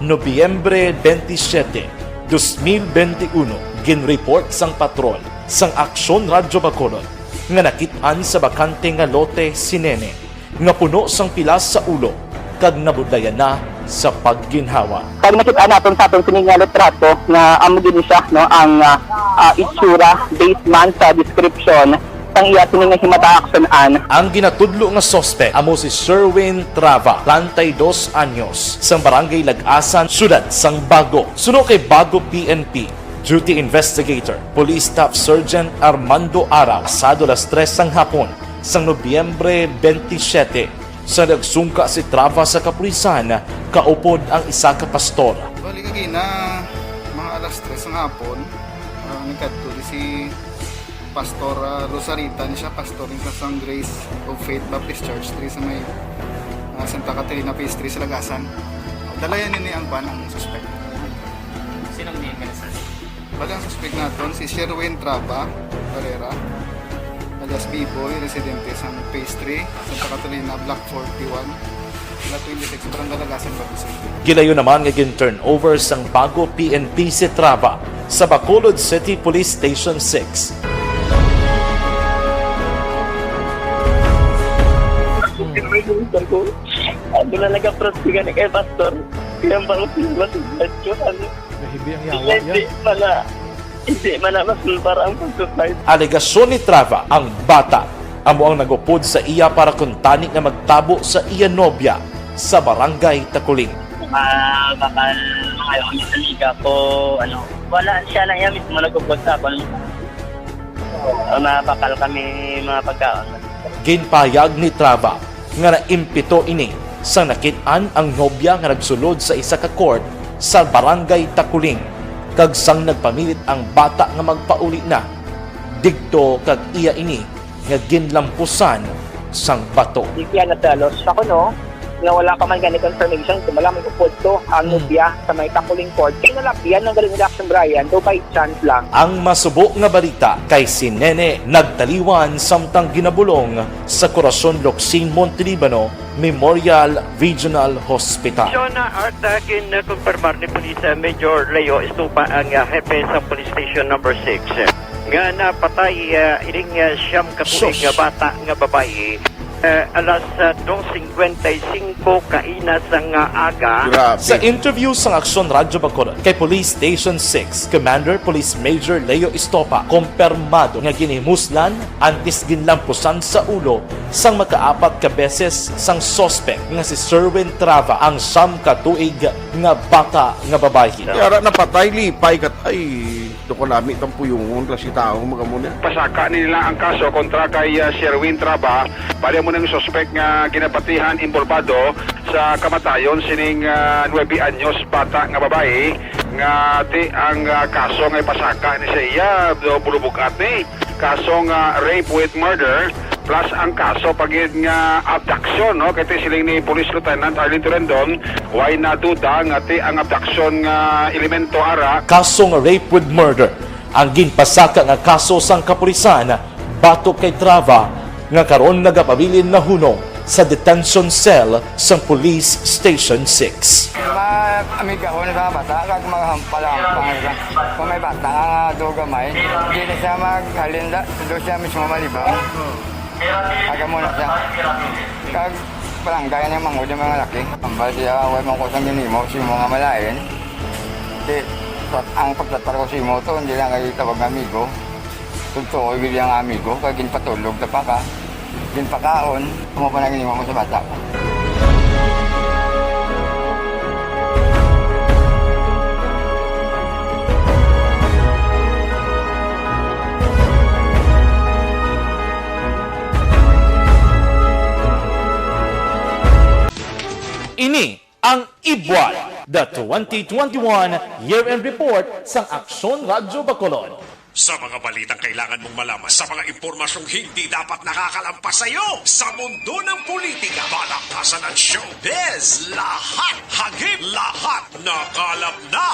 Nobyembre twenty-seven, dos mil twenty-uno, ginreport sang patrol sang Aksyon Radyo Bacolod nga nakit-an sa bakante nga lote si Nene, nga puno sang pilas sa ulo kag nabudlayan na sa pagginhawa. Kag nakit-an naton sa aton sini nga litrato nga amo gid ni siya, no, ang, ah, ah, itsura based man sa description sang iya sini nga himata aksyonan. Ang ginatudlo nga suspek amo si Sherwin Trava, treinta y dos anyos, sang Barangay Lag-asan, Siyudad sang Bago. Suno kay Bago P N P Duty Investigator, Police Staff Sergeant Armando Araw, pasado alas tres sang hapon sang Nobyembre twenty-seven, sa nagsungka si Trava sa kapulisan kaupod ang isa ka pastor. Bali, kagina, mga alas tres sang hapon, ah, nagkadto di si Pastor, ah, Rosarita ni siya, pastor ni sa sang Grace of Faith Baptist Church, diri sa may, ah, Santa Catalina Phase three sa Lag-asan. Dalayan ni ang kwan, ang suspect. Sinong name ka na, sir? Bali, ang suspect naton si Sherwin Traba Barrera, alias B-Boy, residente sa Phase three, Santa Catalina, Block forty-one, Lot twenty-six, Barangay Lag-asan, Bago City. Gilayon naman nga gin-turnover sang Bago P N P si Traba sa Bacolod City Police Station six. Ako na nag-approach ko gani kay Pastor. Kaya ang parang pinagmasulat ko, ano? Nahibi ang yawa niya. Hindi man na, hindi man na masulbar ang pagsuicide. Alegasyon ni Trava, ang bata amo ang nag-upod sa iya para kuntani nga magtabo sa iya nobya sa Barangay Taculing. Ah, bakal, mga yun, sa liga ko, ano, wala siya na iya mismo nag-upod sa akon. Ah, mga bakal kami, mga pagkaon. Ginpahayag ni Trava nga naimpito ini sang nakit-an ang nobya nga nagsulod sa isa ka court sa Barangay Taculing, kag sang nagpamilit ang bata nga magpauli na didto, kag iya ini nga ginlampusan sang bato. Di siya naselos sa kuno nga wala pa man gani confirmation kung wala may upod to ang Hmm. nobya sa may Taculing Court. Kaya nalapian ng galing nila Action Brian, do by chance lang. Ang masubo nga balita kay si Nene nagtaliwan samtang ginabulong sa Corazon Locsin Montelibano Memorial Regional Hospital. John Arta, ginkumpirmar ni Police Major Leo Estupa, ang, ah, hepe sa Police Station Number Six, nga napatay, ah, ining, ah, siyam ka tuig Sus. nga bata nga babayi, ah, alas, ah, dos cincuenta y cinco kaina sang, ah, aga. Grabe. Sa interview sang Aksyon Radyo Bacolod kay Police Station Six Commander Police Major Leo Estopa, kumpirmado nga ginhimuslan antes ginlampusan sa ulo sang makaapat ka beses sang suspek nga si Sherwin Trava ang siyam ka tuig nga bata nga babayi. Yara napatay, lipay kat-, ay, do ko nami tang puyungon kasi tao, magamo niya. Pasaka nila ang kaso kontra kay, ah, Sherwin Trava, bali mo nang suspek nga ginapatihan involvado sa kamatayon sining, ah, nuebe anyos bata nga babayi nga ti ang, ah, kaso nga ipasaka ni sa iya, do, bulubog-at ni. Kaso nga rape with murder, plus ang kaso pa gid nga abduction, no? Kay ti siling ni Police Lieutenant Arlene Torendon, way na duda nga ti ang abduction nga elemento ara. Kaso nga rape with murder ang ginpasaka nga kaso sang kapulisan batok kay Trava, nga karon nagapabilin nahunong sa detention cell sang Police Station Six. Mga amiga ko na sa bata, kag mga hampal-hampal nga kung may bata nga dugamay, di na siya maghalin da, do siya mismo malibang. Aga mo na siya. Kag palangga yan ang mangod yung mga laki. Ambal siya, way mo ko sang ginimo, si mga malain. Di, ang pagtratar ko si mo to, hindi lang kayo tawag nga amigo. Tugtuo gid ang amigo, kay ginpatulog ta pa ka. Ginpakaon, amo pa nang ginimo mo sa bata. Ini ang Ibuan, the twenty twenty-one Year-End Report sang Aksyon Radyo Bacolod. Sa mga balitang kailangan mong malaman, sa mga impormasyong hindi dapat nakakalampas sa iyo, sa mundo ng politika, balaktasan at showbiz, lahat hagip, lahat nakalap na.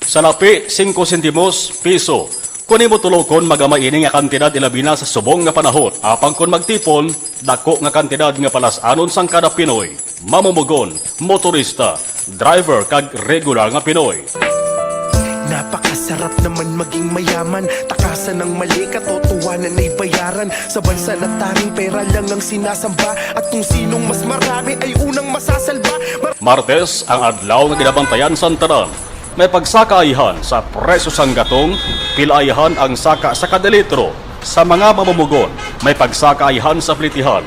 Salapi, singko sentimos, piso. Kon imo tulokon, magamay ini nga kantidad, ilabi na sa subong nga panahon. Apang kon magtipon, dako nga kantidad nga palas-anon sang kada Pinoy. Mamumugon, motorista, driver, kag regular nga Pinoy. Napakasarap naman maging mayaman. Takasan ng mali, katotohanan ay bayaran. Sa bansa na taring pera lang ang sinasamba, at kung sinong mas marami ay unang masasalba. Mar- Martes ang adlaw nga ginabantayan sang tanan. May pagsakaayhan sa presyo sang gatong, pila ayhan ang saka sa kada litro. Sa mga mamumugon, may pagsakaayhan sa plitihan.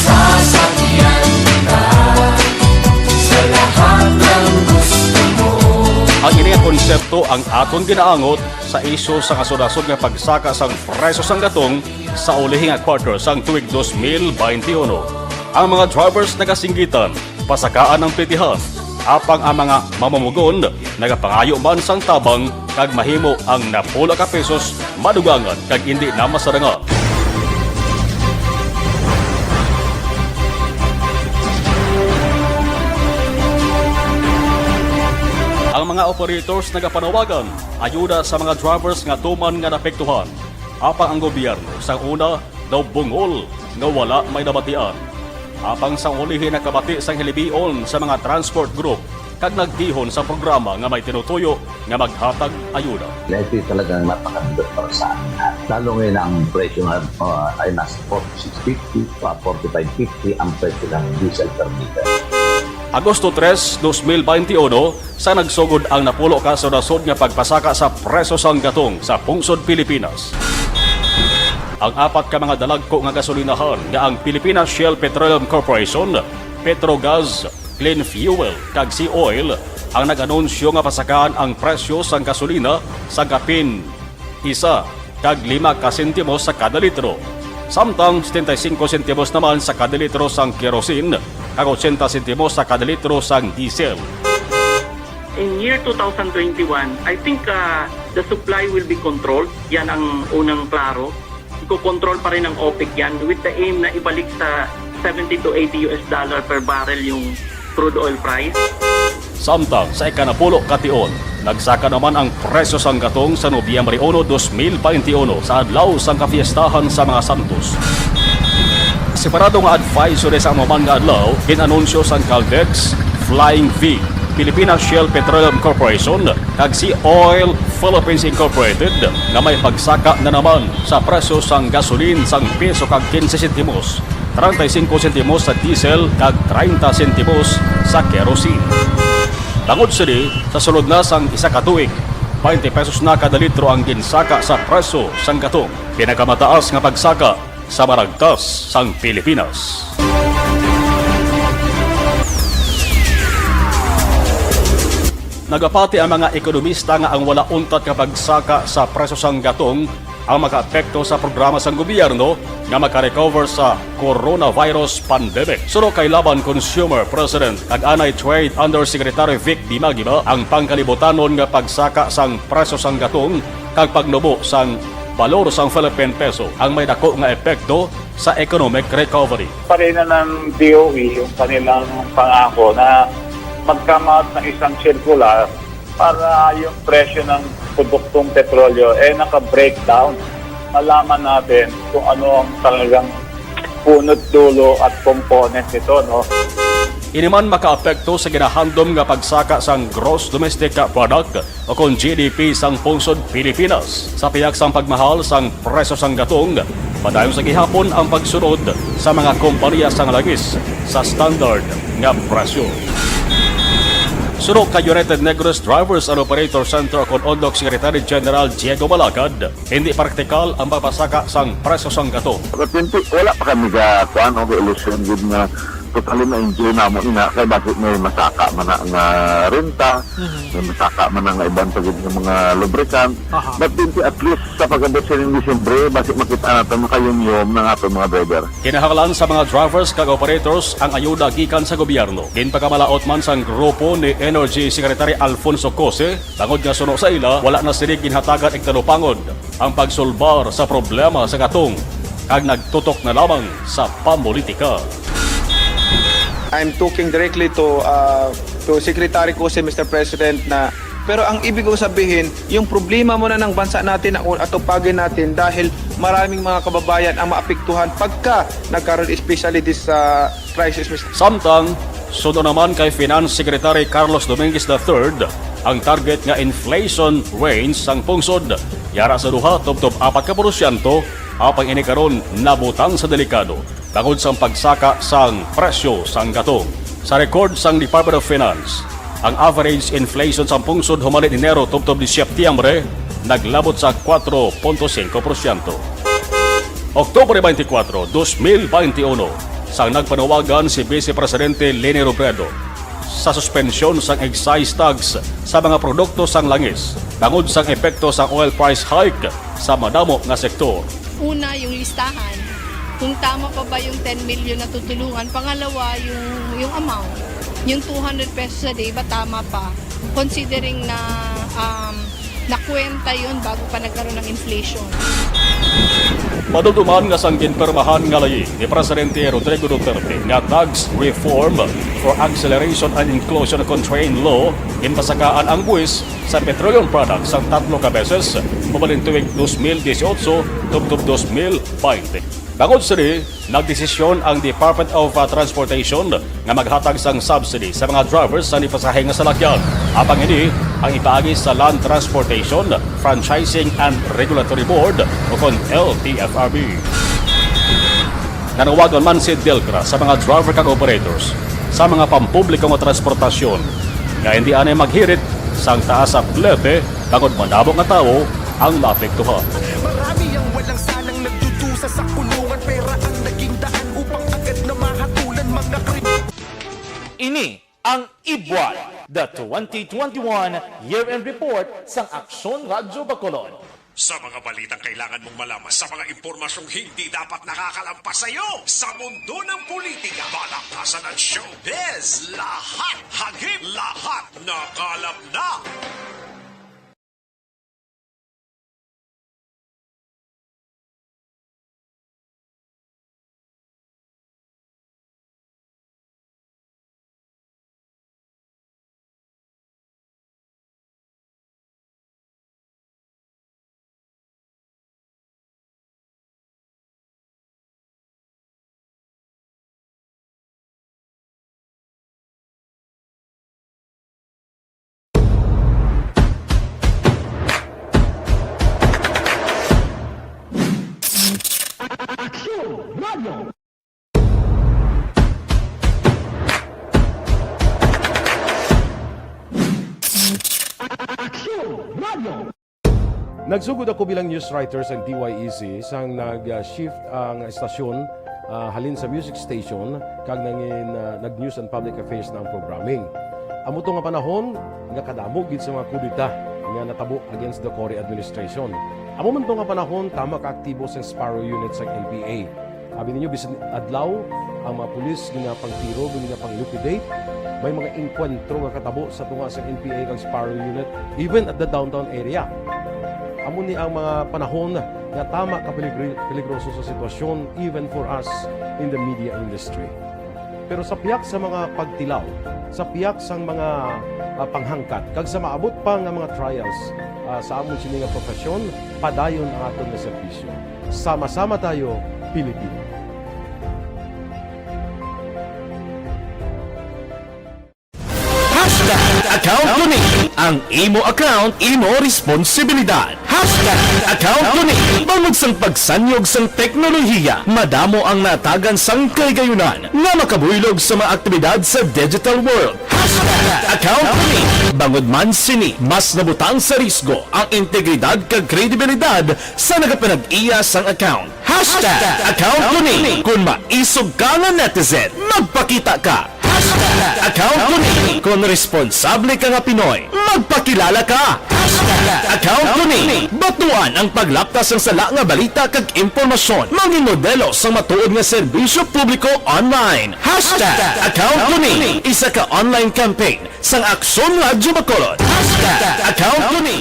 Sasakyan ka sa lahat ng gusto mo. Ang ini nga konsepto ang aton ginaangot sa isyu sang asod-asod nga pagsaka sang presyo sang gatong sa ulihi nga quarter sang tuig dos mil baynte uno. Ang mga drivers nagasinggitan, pasakaan ang plitihan, apang ang mga mamumugon nagapangayo man sang tabang kag mahimo ang napulo ka pesos madugangan kag indi na masarangan. Ang mga operators nagapanawagan ayuda sa mga drivers nga tuman nga naapektuhan. Apang ang gobyerno sang una daw bungol nga wala may nabatian. Apang sang ulihi nakabati sang hilibion sa mga transport group kag nagtihon sa programa nga may tinutuyo nga maghatag ayuda. Ito talagang napakabigat para sa amin lahat. Lalo ngayon ang presyo nga, ah, ay nasa forty-six fifty, pa forty-five fifty ang presyo ng diesel per liter. Agosto tres, dos mil baynte uno, sa nagsugod ang napulo ka asod-asod nga pagpasaka sa presyo sang gatong sa pungsod Pilipinas. Ang apat ka mga dalagko nga gasolinahan nga ang Pilipinas Shell Petroleum Corporation, Petrogas, Clean Fuel, kag Sea Oil ang nag-anunsyo nga pasakaan ang presyo sang gasolina sa kapin isa kag lima ka sentimos sa kada litro, samtang setenta y cinco sentimos naman sa kada litro sang kerosene kag ochenta sentimos sa kada litro sang diesel. In year two thousand twenty-one, I think, uh, the supply will be controlled. Yan ang unang klaro. Iko-control pa rin ng OPEC yan with the aim na ibalik sa seventy to eighty U S dollar per barrel yung crude oil price. Samtang sa ikanapulo ka tion, nagsaka naman ang presyo sang gatong sa Nobyembre uno, dos mil baynte uno, sa adlaw sang kapiestahan sa mga Santos. Separado nga advisory sa amo man nga adlaw, gin-anunsyo sang Caltex, Flying V, Pilipinas Shell Petroleum Corporation, kag Sea Oil Philippines Incorporated nga may pagsaka na naman sa presyo sang gasolin sang piso kag kinse sentimos, treinta y cinco sentimos sa diesel, kag treinta sentimos sa kerosene. Tungod sini, sa sulod na sang isa ka tuig, baynte pesos na kada litro ang ginsaka sa presyo sang gatong, pinakamataas nga pagsaka sa maragtas sang Pilipinas. Nagapati ang mga ekonomista nga ang wala untat nga pagsaka sa presyo sang gatong ang makaapekto sa programa sang gobyerno nga makarecover sa coronavirus pandemic. Suno kay Laban Consumer President kag anay Trade Undersecretary Vic Dimagiba, ang pangkalibutanon nga pagsaka sang presyo sang gatong kag pagnubo sang balor sang Philippine peso ang may dako nga epekto sa economic recovery. Parin na ng D O E yung kanilang pangako na mag-come out ng isang circular para yung presyo ng produktong petrolyo, eh, naka-breakdown. Malaman natin kung ano ang talagang punot dulo at component nito, no? Ini man makaapekto sa ginahandom nga pagsaka sang gross domestic product o kon G D P sang pungsod Pilipinas. Sa pihak sang pagmahal sang presyo sang gatong, padayon sa gihapon ang pagsunod sa mga kompanya sang langis sa standard nga presyo. Suno kay United Negros Drivers and Operator Center o kon UNDOC Secretary General Diego Malacad, hindi praktikal ang pagpasaka sang presyo sang gatong. Patente, wala pa kami ga, kuan, o ga-ilusyon gid nga totally ma-enjoy namo ina, kay basi may masaka man na nga renta, Mhm. may masaka man na nga iban pa gid nga mga lubricant. Aha. But then, at least sa pag-abot sa ning Disyembre, basi makita nato makayumyom ng aton mga driver. Kinahanglan sa mga drivers kag operators ang ayuda gikan sa gobyerno. Ginpakamalaot man sang grupo ni Energy Secretary Alfonso Cose, bangod nga suno sa ila, wala na sini ginhatagan igtalupangod ang pagsulbar sa problema sa gatong, kag nagtutok na lamang sa pamolitika. I'm talking directly to, uh, to Secretary Cose, Mister President, na, pero ang ibig kong sabihin, yung problema muna ng bansa natin na atupagin natin dahil maraming mga kababayan ang maapektuhan pagka nagkaroon, especially this, uh, crisis, Mister Samtang, suno naman kay Finance Secretary Carlos Dominguez the third ang target nga inflation range sang pungsod, yara sa duha tubtob apat ka porsyento, apang ini karon nabutang sa delikado tungod sang pagsaka sang presyo sang gatong. Sa record sang Department of Finance, ang average inflation sang pungsod human Enero tubtob ni Setyembre naglabot sa kwatro punto singko porsyento. Oktubre twenty-four, dos mil twenty-one, sang nagpanawagan si Vice Presidente Leni Robredo sa suspensyon sang excise tax sa mga produkto sang langis tungod sang epekto sang oil price hike sa madamo nga sektor. Una, yung listahan. Kung tama pa ba yung ten million na tutulungan? Pangalawa, yung, yung amount. Yung two hundred pesos a day, ba tama pa? Considering na, um, nakwenta yun bago pa nagkaroon ng inflation. Madumduman nga sang ginpirmahan nga laying ni Presidente Rodrigo Duterte nga Tax Reform for Acceleration and Inclusion Constraint Law, ginpasakaan ang buwis sa petroleum products sang tatlo ka beses, human tuig dos mil dieciocho tubtob dos mil baynte. Bangod sini, nagdesisyon ang Department of, uh, Transportation nga maghatag sang subsidy sa mga drivers sa nipasahe nga salakyan. Apang ini ang ipaagi sa Land Transportation, Franchising and Regulatory Board, o kon L T F R B. Nanawagan man si DELCRA sa mga driver kag operators sa mga pampubliko nga transportasyon nga hindi anay maghirit sang taas sa plete bangod madamo nga tawo ang maapektuhan. Marami ang walang sanang nagdudusa sa kulungan, pera ang naging daan upang agad na mahatulan mga krim- Ini ang Ibwal, the twenty twenty-one Year-End Report sang Aksyon Radyo Bacolod. Sa mga balitang kailangan mong malaman, sa mga impormasyong hindi dapat nakakalampas sa iyo, sa mundo ng politika, balaktasan at showbiz, lahat hagip, lahat nakalap na. Aksyon Radio. Aksyon Radio. Nagsugod ako bilang news writer sang D Y E C sang nag-shift ang estasyon, ah, halin sa music station kag nangin, ah, nag-news and public affairs na ang programming. Amo to nga panahon nga kadamo gid sa mga kudeta nga natabo against the Cory administration. Amo man to nga panahon tama ka aktibo sang Sparrow Unit sang N P A. Abi ninyo, bisan adlaw, ang mga pulis ginapangtiro, ginapang-liquidate. May mga engkwentro nga katabo sa tunga sa N P A kag Sparrow Unit, even at the downtown area. Amo ni ang mga panahon nga tama ka peligri-, peligroso sa sitwasyon, even for us in the media industry. Pero sa pihak sa mga pagtilaw, sa pihak sang mga, ah, panghangkat, kag sa maabot pa nga mga trials, ah, sa amon sini nga profesyon, padayon ang aton nga serbisyo. Sama-sama tayo, Pilipino. Hashtag account ko ni. Ang imo account, imo responsibilidad. Hashtag account ko ni. Bangod sang pagsanyog sang teknolohiya, madamo ang natagan sang kahigayunan nga makabuylog sa mga aktibidad sa digital world. Hashtag account ko ni. Bangod man sini, mas nabutang sa risgo ang integridad kag kredibilidad sa nagapanag-iya sang account. Hashtag account ko ni. Kon maisog ka nga netizen, magpakita ka. Hashtag account ko ni. Kon responsable ka nga Pinoy, magpakilala ka. Hashtag account ko ni. Batuan ang paglaptas sang sala nga balita kag impormasyon. Mangin modelo sang matuod nga serbisyo publiko online. Hashtag account ko ni. Isa ka online campaign sang Aksyon Radyo Bacolod. Hashtag account ko ni.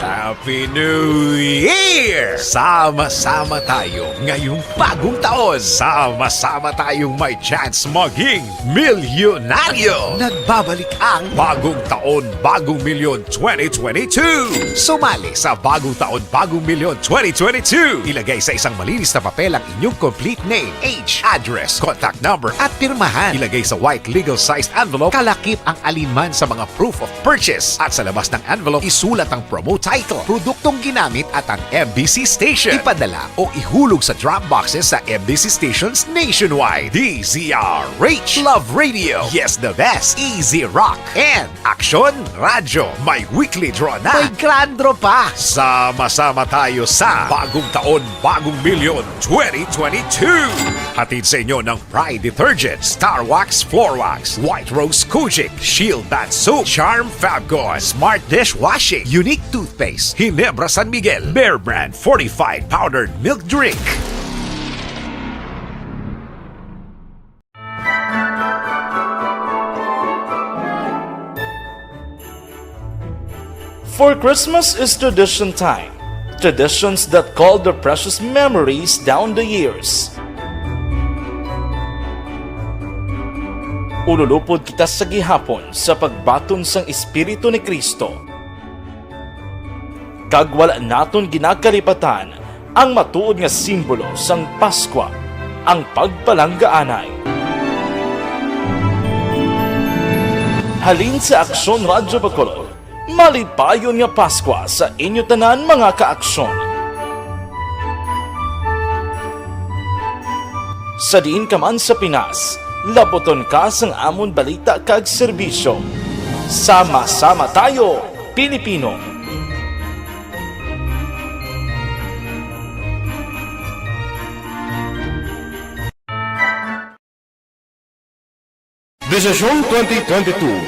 Happy Happy New Year! Sama-sama tayo ngayong bagong taon. Sama-sama tayong may chance maging milyonaryo. Nagbabalik ang Bagong Taon, Bagong Milyon twenty twenty-two. Sumali sa Bagong Taon, Bagong Milyon twenty twenty-two. Ilagay sa isang malinis na papel ang inyong complete name, age, address, contact number, at pirmahan. Ilagay sa white legal-sized envelope, kalakip ang alinman sa mga proof of purchase. At sa labas ng envelope, isulat ang promo title, produktong ginamit, at ang M B C station. Ipadala o ihulog sa drop boxes sa M B C stations nationwide. D Z R H, Love Radio, Yes the Best, Easy Rock, and Aksyon Radyo. May weekly draw na. May grand draw pa. Sama-sama tayo sa Bagong Taon, Bagong Milyon twenty twenty-two. Hatid sa inyo ng Pride Detergent, Star Wax Floor Wax, White Rose Kojic, Shield Bath Soap, Charm Fabcon, Smart Dishwashing, Unique Toothpaste, Ginebra San Miguel, Bear Brand Fortified Powdered Milk Drink. For Christmas is tradition time. Traditions that call their precious memories down the years. Ululupod kita sa gihapon sa pagbaton sang Espiritu ni Cristo. Kag wala naton ginakalipatan ang matuod nga simbolo sang Paskwa, ang pagpalanggaanay. Halin sa Aksyon Radyo Bacolod, malipayon nga Paskwa sa inyo tanan, mga ka-Aksyon. Sa diin ka man sa Pinas, labuton ka sang amon balita kag serbisyo. Sama-sama tayo, Pilipino! Desisyon twenty twenty-two.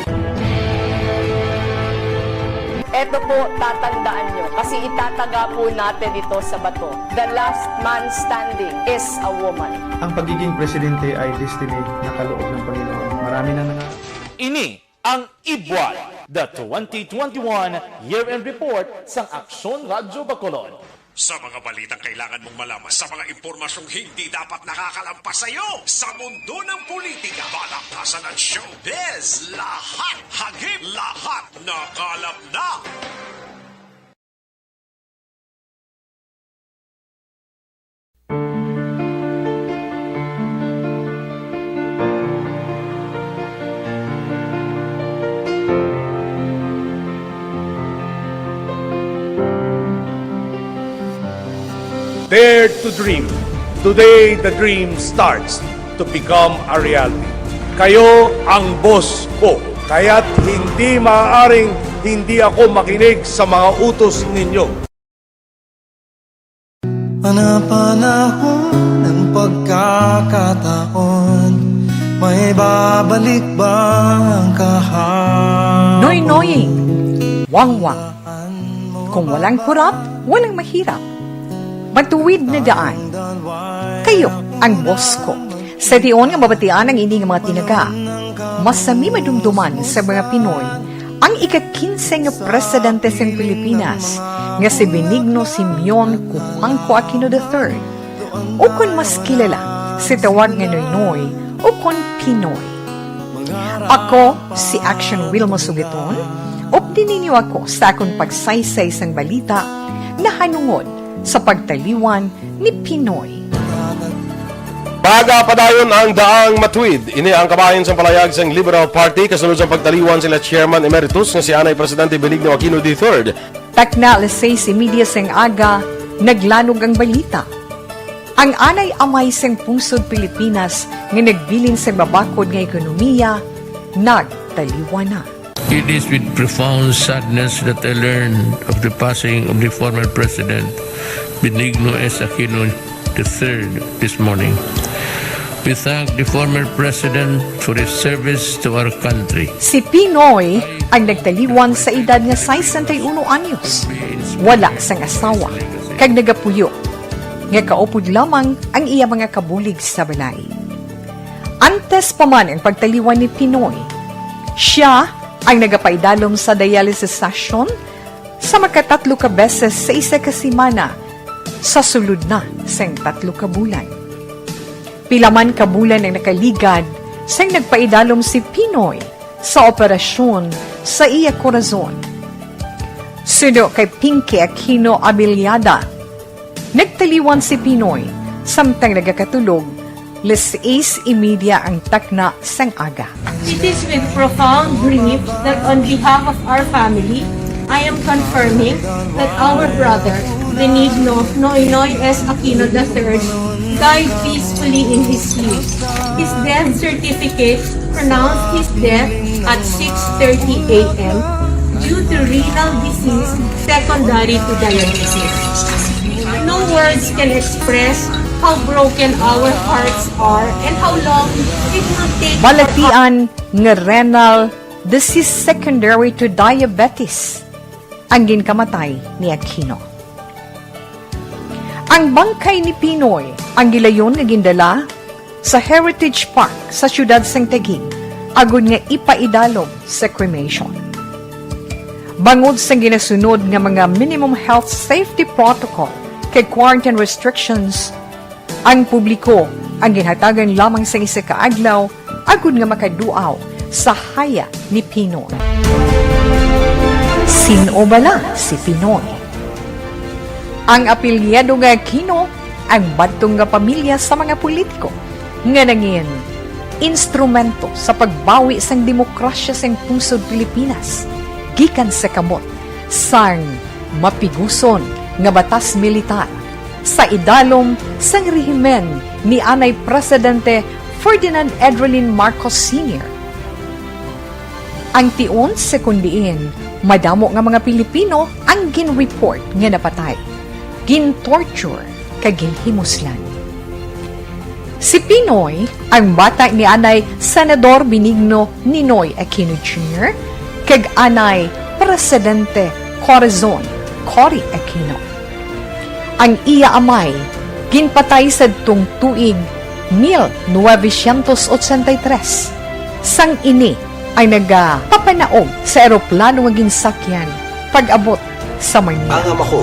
Eto po, tatandaan nyo, kasi itataga po natin ito sa bato. The last man standing is a woman. Ang pagiging presidente ay destiny na kaloob ng Panginoon. Marami na nga. Ini ang Ibwal, the twenty twenty-one Year-End Report sang Aksyon Radyo Bacolod. Sa mga balitang kailangan mong malaman, sa mga impormasyong hindi dapat nakakalampas sa iyo, sa mundo ng politika, balaktasan at showbiz, lahat hagip, lahat nakalap na. Dare to dream. Today, the dream starts to become a reality. Kayo ang boss ko, kaya't hindi maaaring hindi ako makinig sa mga utos ninyo. Panapanahon ng pagkakataon, may babalik ba ang kahapon? Noynoying, wangwang. Kung walang kurap, walang mahirap. Matuwid na daan. Kayo ang boss ko. Sa tion nga mabatian ang ini nga mga tinaga, masami madumduman sa mga Pinoy ang ika-kinse nga presidente sang Pilipinas nga si Benigno Simeon Cujuangco Aquino the third, o kon mas kilala sa tawag nga Noynoy o kon Pinoy. Ako si Action Wilma Sugiton. Updi ninyo ako sa akon pagsaysay sang balita nahanungod sa pagtaliwan ni Pinoy. Pagapadayon ang daang matuwid. Ini ang kabahin sang palayag sang Liberal Party kasunod sang pagtaliwan sila Chairman Emeritus nga si anay Presidente Benigno Aquino the third. Takna alas sais y media sang aga, naglanog ang balita. Ang anay amay sang pungsod Pilipinas nga nagbilin sang mabakod nga ekonomiya, nagtaliwan na. It is with profound sadness that I learned of the passing of the former President, Benigno S. Aquino the third, this morning. We thank the former President for his service to our country. Si Pinoy ang nagtaliwan sa edad nga sesenta y uno anyos. Wala sang asawa, kag nagapuyo nga kaupod lamang ang iya mga kabulig sa balay. Antes pa man ang pagtaliwan ni Pinoy, sia ang nagapaidalom sa dialysis session sa makatatlo ka beses sa isa ka semana sa sulod na sang tatlo ka bulan. Pila man ka bulan ang nakaligad sang nagpaidalom si Pinoy sa operasyon sa iya korazon. Suno kay Pinky Aquino Abellada, nagtaliwan si Pinoy samtang nagakatulog, las seis y media ang takna sang aga. It is with profound grief that on behalf of our family, I am confirming that our brother, Benigno Noynoy S. Aquino the third, died peacefully in his sleep. His death certificate pronounced his death at six thirty a m due to renal disease secondary to diabetes. No words can express how broken our hearts are and how long it will take for Balatian nga renal disease secondary to diabetes ang ginkamatay ni Aquino. Ang bangkay ni Pinoy ang gilayon nga gindala sa Heritage Park sa siyudad sang Taguig agod nga ipaidalom sa cremation. Bangod sa ginasunod nga mga minimum health safety protocol kag quarantine restrictions, ang publiko ang ginhatagan lamang sang isa ka adlaw agod nga makaduaw sa haya ni Pinoy. Sin-o bala si Pinoy? Ang apelyido nga Aquino ang bantog nga pamilya sa mga politiko nga nangin instrumento sa pagbawi sang demokrasya sang pungsod Pilipinas gikan sa kamot sang mapiguson nga batas militar sa idalom sang rehimen ni anay Presidente Ferdinand Edrelin Marcos Senior. Ang tion sa kon diin madamo nga mga Pilipino ang gin-report nga napatay, gin-torture, kag ginhimuslan. Si Pinoy, ang bata ni anay Senador Benigno Ninoy Aquino Junior kag anay Presidente Corazon Cory Aquino. Ang iya amay ginpatay sadtong tuig mil novecientos ochenta y tres, sang ini ay nagapapanaog sa eroplano nga ginsakyan pag-abot sa Manila. Ang Ama ko,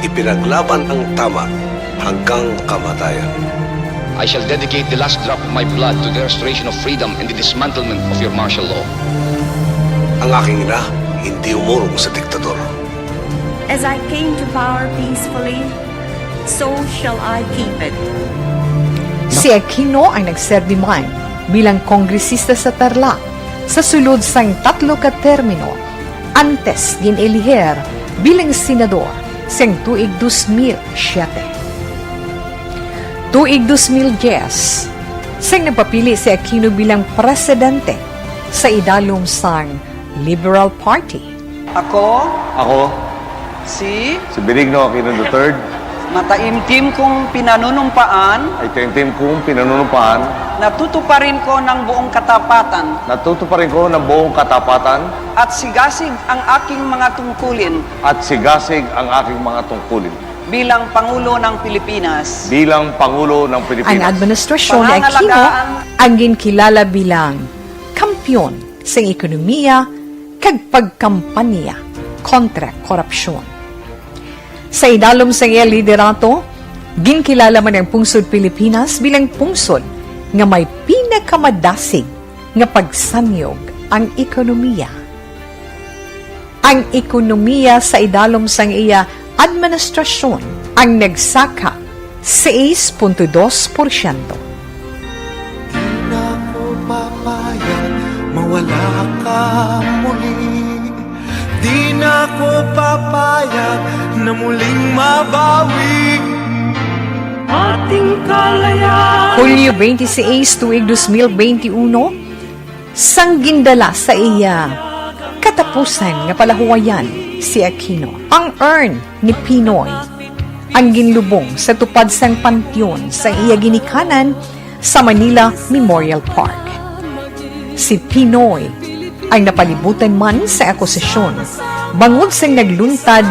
ipinaglaban ang tama hanggang kamatayan. I shall dedicate the last drop of my blood to the restoration of freedom and the dismantlement of your martial law. Ang aking ina hindi umurong sa diktador. As I came to power peacefully, so shall I keep it. Si Aquino ang nagserbi man bilang kongresista sa Tarlac sa sulod sang tatlo ka termino antes gin-eliher bilang senador sang tuig dos mil siete. Tuig dos mil diyes, sang nagpapili si Aquino bilang presidente sa idalom sang Liberal Party. Ako, Ako, si si Benigno Aquino the third, mataimtim kong pinanunumpaan, ay taimtim kong pinanunumpaan, natutuparin ko ng buong katapatan, natutuparin ko ng buong katapatan, at sigasig ang aking mga tungkulin at sigasig ang aking mga tungkulin bilang Pangulo ng Pilipinas. Bilang Pangulo ng Pilipinas. Ang administrasyon ni Aquino Pangangalagaan ang ginkilala bilang kampyon sa ekonomiya kag pagkampanya kontra korupsyon. Sa idalom sang iya liderato, ginkilala man ang pungsod Pilipinas bilang pungsod nga may pinakamadasig nga pagsanyog ang ekonomiya. Ang ekonomiya sa idalom sang iya administrasyon ang nagsaka sais punto dos porsyento. Di na ko papayag mawala ka muli. Di na ko papayag na muling mabawi ating kalayaan. Hulyo twenty-six, tuig dos mil benti uno, sang gindala sa iya katapusan nga palahuwayan si Aquino. Ang urn ni Pinoy ang ginlubong sa tupad sang panteon sa iya ginikanan sa Manila Memorial Park. Si Pinoy ang napalibutan man sa akusasyon bangod sang nagluntad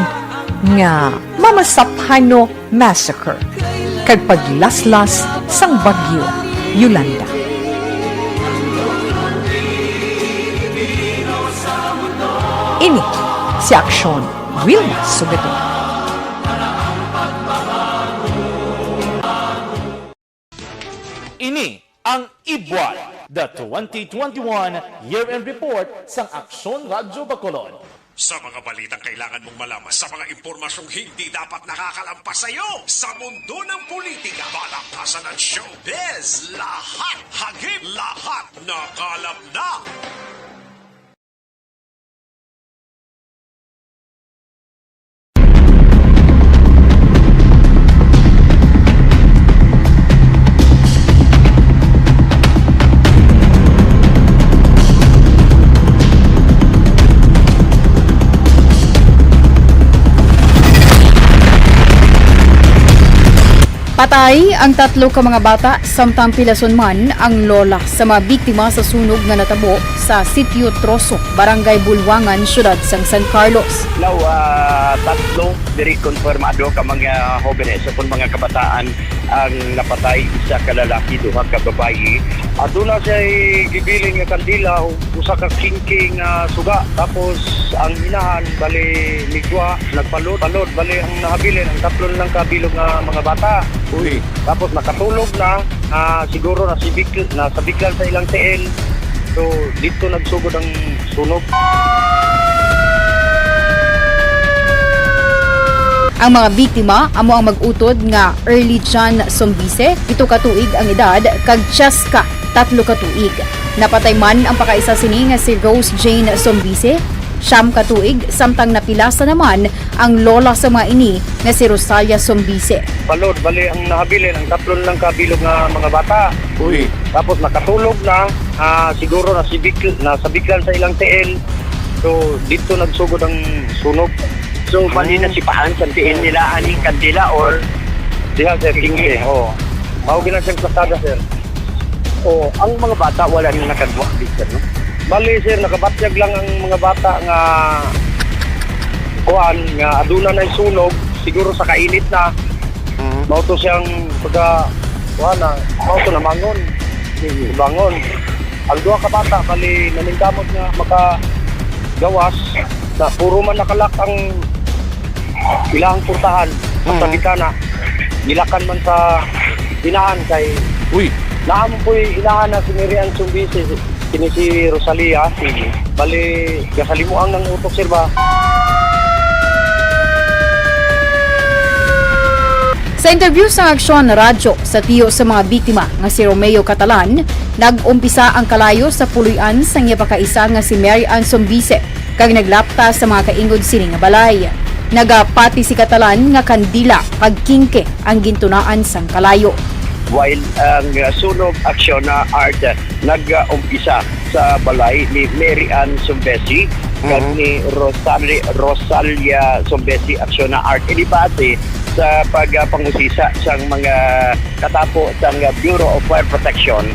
nga Mamasaphano Massacre kag paglaslas sang Bagyo Yolanda. Ini si Aksyon Wilma Subeto. Ini ang Ibwal, the twenty twenty-one Year-End Report sang Aksyon Radyo Bacolod. Sa mga balitang kailangan mong malaman, sa mga impormasyong hindi dapat nakakalampas sa iyo, sa mundo ng politika, balaktasan at showbiz, lahat hagip, lahat nakalap na. Patay ang tatlo ka mga bata, samtang pilason man ang lola sa mga biktima sa sunog nga natabo sa Sitio Troso, Barangay Bulwangan, Siyudad sang San Carlos. Now, ah, tatlo diri konfirmado ka mga hobenes, o kon mga kabataan, ang napatay, isa ka lalaki, duha ka babayi. Aduna siya'y gibilin nga kandila ug usa ka kingking nga suga. Tapos ang inahan, bali, nigwa, nagpalod, palod. Bali, ang nahabilin, ang tatlo lang kabilog nga mga bata. Uy. Tapos nakatulog na, ah, siguro nasibik-, nasabiklan sa ilang tiil. So, dito nagsugod ang sunog. Ang mga biktima amo ang mag-utod nga Early John Sombise, pito ka tuig ang edad, kag Cheska, tatlo ka tuig. Napatay man ang pakaisa sini nga si Rose Jane Sombise, siyam ka tuig, samtang napilasan naman ang lola sa mga ini nga si Rosalia Sombise. Palod, bali ang nahabilin, ang tatlo lang kabilog nga mga bata. Uy. Tapos nakatulog na, ah, siguro nasibik-, nasabiklan sa ilang tiil. So, dito nagsugod ang sunog. So, bali, mm, nasipahan sa tiil nila aning kandila or? Diha, sir, quince. Oo. Mao gina siyang plasada, sir. Oo, ang mga bata wala na nakadwa, sir, no? Bali, sir, nakabatyag lang ang mga bata nga kuan, nga aduna na sunog, siguro sa kainit na. Mhm. Mao to siyang pagka, kuan na, mao to namangon. Mhm. Bangon. Ang duha ka bata, bali, naningkamot nga makagawas, na puro man nakalak ang ilang purtahan, sa, mhm, bintana. Gilakan man sa inahan kay, uy, naa man po'y inahan na si Mary Ann Sumbise, kini si Rosalia. Sige. Bali, gasalimuang nang utok, sir, ba? Sa interview sa Aksyon Radyo, sa tiyo sa mga biktima nga si Romeo Catalan, nag-umpisa ang kalayo sa puloy-an sang iya pakaisa nga si Mary Ann Sombise, kag naglapta sa mga kaingod sini nga balay. Nagapati si Catalan nga kandila kag kingke ang gintunaan sang kalayo. While ang, uh, sunog aksyon na art, uh, nag-umpisa sa balay ni Mary Ann Sumbesi kag, mhm, ni Rosali-, Rosalia Sumbesi aksyon na art, ini base sa pag, uh, pangusisa sang mga katapo sang Bureau of Fire Protection.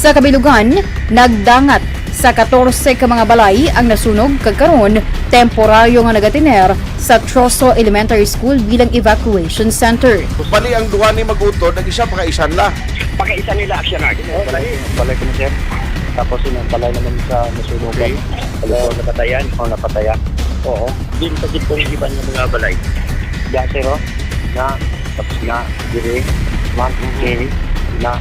Sa kabilugan, nagdangat sa katorse ka mga balay ang nasunog, kag karon temporaryo nga nagatiner sa Troso Elementary School bilang evacuation center. Bali, ang duha ni mag-utod, ang isa pakaisan la. Pakaisan nila, aksyon na. Oh, balay, balay ko na, sir. Tapos yun, ang balay naman sa nasunugan. Okay. Alam ko, napatayan. Oh, napatayan. Oo. Din sa gitong iban ng mga balay. Diyan, sir, oh. Na, tapos na, dire, man, mhm, okay, na,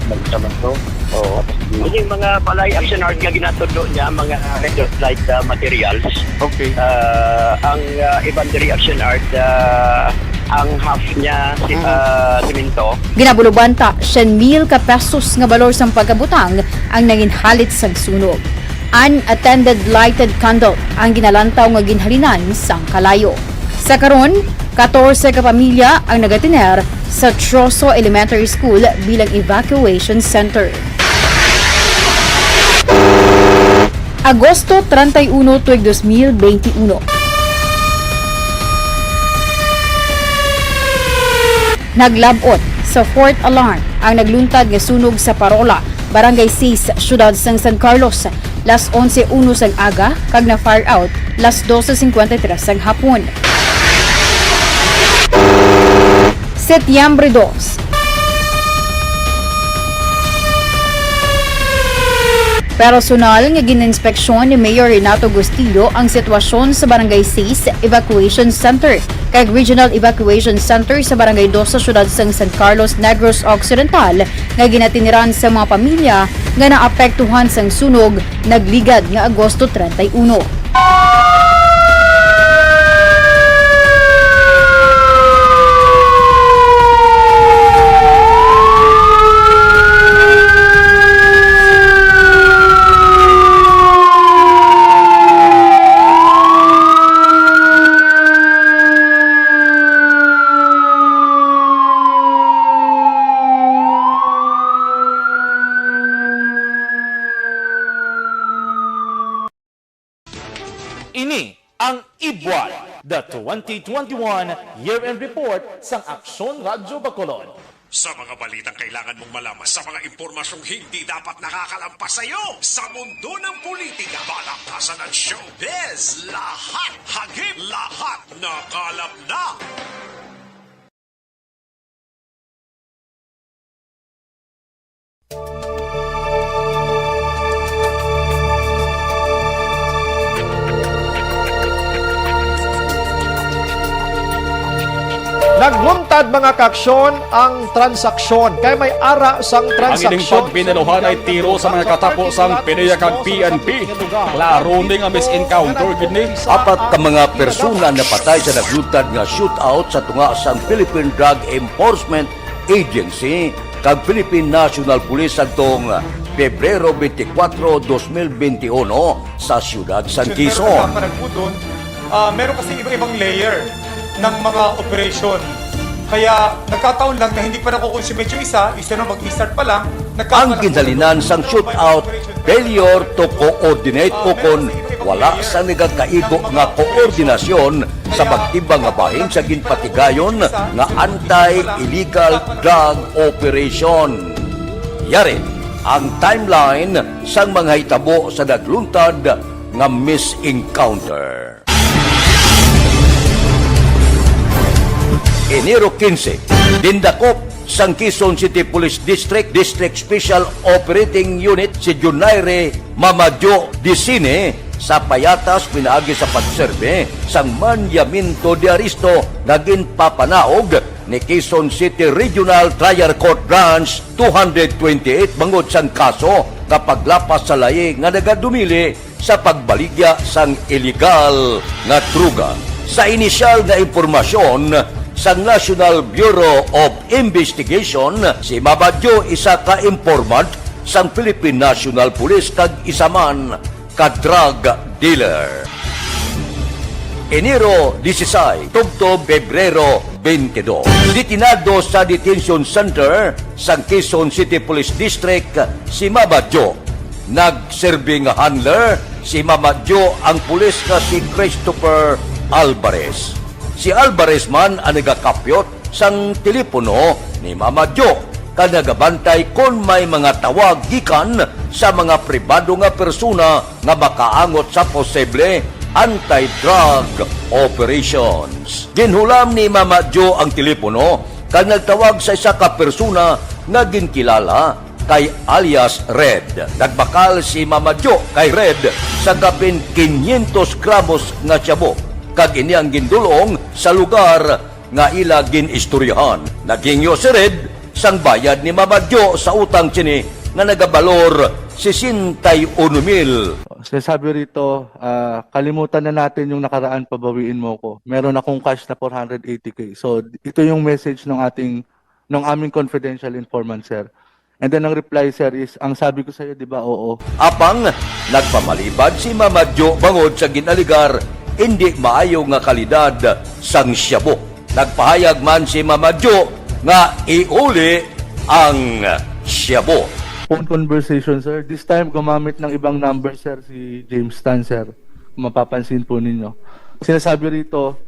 mag-isa man to. Oo. Tapos, yun. Yung mga balay action art nga ginatudlo niya, mga red light, ah, materials. Okay. Ah, ang, ah, iban diri action art, ah, ang half niya, si-, mhm, ah, simento. Ginabulubanta, syen mil ka pesos nga balor sang pagkabutang ang nanginhalit sang sunog. Unattended lighted candle ang ginalantaw nga ginhalinan sang kalayo. Sa karon, katorse ka pamilya ang nagatiner sa Troso Elementary School bilang evacuation center. Agosto treinta y uno, tuig dos mil beinti uno. Naglab-ot sa fourth alarm ang nagluntad nga sunog sa Parola, Barangay Sis, Siyudad sang San Carlos, las onse uno sang aga, kag na-fire out las dose cincuenta y tres sang hapon. Setyembre dos. Personal nga gin-inspeksyon ni Mayor Renato Bustillo ang sitwasyon sa Barangay six Evacuation Center kag Regional Evacuation Center sa Barangay two sa siyudad sang San Carlos, Negros Occidental, nga ginatiniran sa mga pamilya nga naapektuhan sang sunog nagligad nga Agosto treinta y uno. Ini ang Ibwal, the twenty twenty-one Year-End Report sang Aksyon Radyo Bacolod. Sa mga balitang kailangan mong malaman, sa mga impormasyong hindi dapat nakakalampas sa iyo, sa mundo ng politika, balaktasan at showbiz, lahat hagip, lahat nakalap na. Nagluntad, mga kaaksyon, ang transaksyon. Kay may ara sang transaksyon. Ang ining pagbinaluhan ay tiro sa mga katapo sang PDEA kag P N P. Klaro ni nga mis-encounter gid ni. Apat ka mga persona napatay sa nagluntad nga shootout sa tunga sang Philippine Drug Enforcement Agency kag Philippine National Police adtong Pebrero twenty-four, twenty twenty-one sa siyudad sang Quezon. Meron ka panagpudon, ah, meron kasi iba-ibang layer ng mga operasyon. Kaya nagkataon lang na hindi pa nakukonsummate yung isa, isa na mag-start pa lang, nagkataon. Ang ginhalinan sang shootout, failure to coordinate o kon wala sa nagakaigo nga koordinasyon sa magtibang nga bahin sa ginpatigayon nga anti-illegal drug operation. Yari ang timeline sang mga hitabo sa nagluntad nga mis-encounter. Enero quince, gindakop sang Quezon City Police District, District Special Operating Unit si Junaire Mamadio Dicine sa payatas pinaagi sa pagserbe sang mandaminto de aresto nga ginpapanaog ni Quezon City Regional Trial Court Branch two hundred twenty-eight bangod sang kaso nga paglapas sa layi nga nagadumili sa pagbaligya sang iligal nga druga. Sa inisyal nga impormasyon sang National Bureau of Investigation, si Mamadio isa ka informant sang Philippine National Police kag isa man ka drug dealer. Enero dieciséis tubtob Pebrero twenty-dos. Detinado sa detention center sang Quezon City Police District si Mamadio. Nagserbi nga handler si Mamadio ang pulis nga si Christopher Alvarez. Si Alvarez man ang nagakapyot sang telepono ni Mamadio kag nagabantay kon may mga tawag gikan sa mga pribado nga persona nga makaangot sa posible anti-drug operations. Ginhulam ni Mamadio ang telepono kag nagtawag sa isa ka persona nga ginkilala kay alias Red. Nagbakal si Mamadio kay Red sa kapin quinientos gramos nga shabu, kag ini ang gindul-ong sa lugar nga ila gin-istoryahan. Naghingyo si Red sang bayad ni Mamadio sa utang sini nga nagabalor sesenta y uno mil. Sinasabi rito, ah, "Kalimutan na natin yung nakaraan, pabawiin mo ko. Meron akong cash na four hundred eighty K." So, ito yung message ng ating, ng aming confidential informant, sir. And then ang reply, sir, is, "Ang sabi ko sa'yo, di ba, oo." Apang nagpamalibad si Mamadio bangod sa ginaligar indi maayo nga kalidad sang shabu. Nagpahayag man si Mamadio nga iuli ang shabu. Phone conversation, sir. This time, gumamit ng ibang number, sir, si James Tan, sir. Kung mapapansin po ninyo. Sinasabi rito,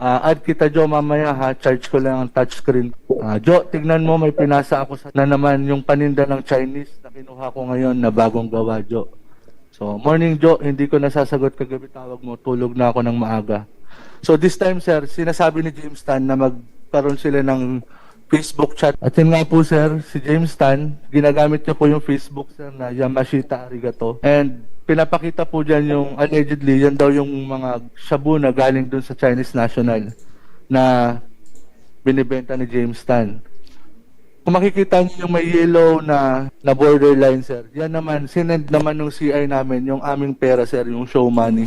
ah, "Add kita, Jo, mamaya, ha. Charge ko lang ang touchscreen." Ah, "Jo, tignan mo, may pinasa ako sa na naman yung paninda ng Chinese na kinuha ko ngayon na bagong gawa, Jo." So, "Morning, Jo. Hindi ko nasasagot kagabi tawag mo. Tulog na ako ng maaga." So, this time, sir, sinasabi ni James Tan na magkaroon sila ng Facebook chat. At yun nga po, sir, si James Tan, ginagamit niya po yung Facebook, sir, na Yamashita Arigato. And pinapakita po dyan yung, allegedly, yan daw yung mga shabu na galing dun sa Chinese national na binibenta ni James Tan. Kung makikita niyo yung may yellow na, na borderline, sir, yan naman, sinend naman ng C I namin yung aming pera, sir, yung show money.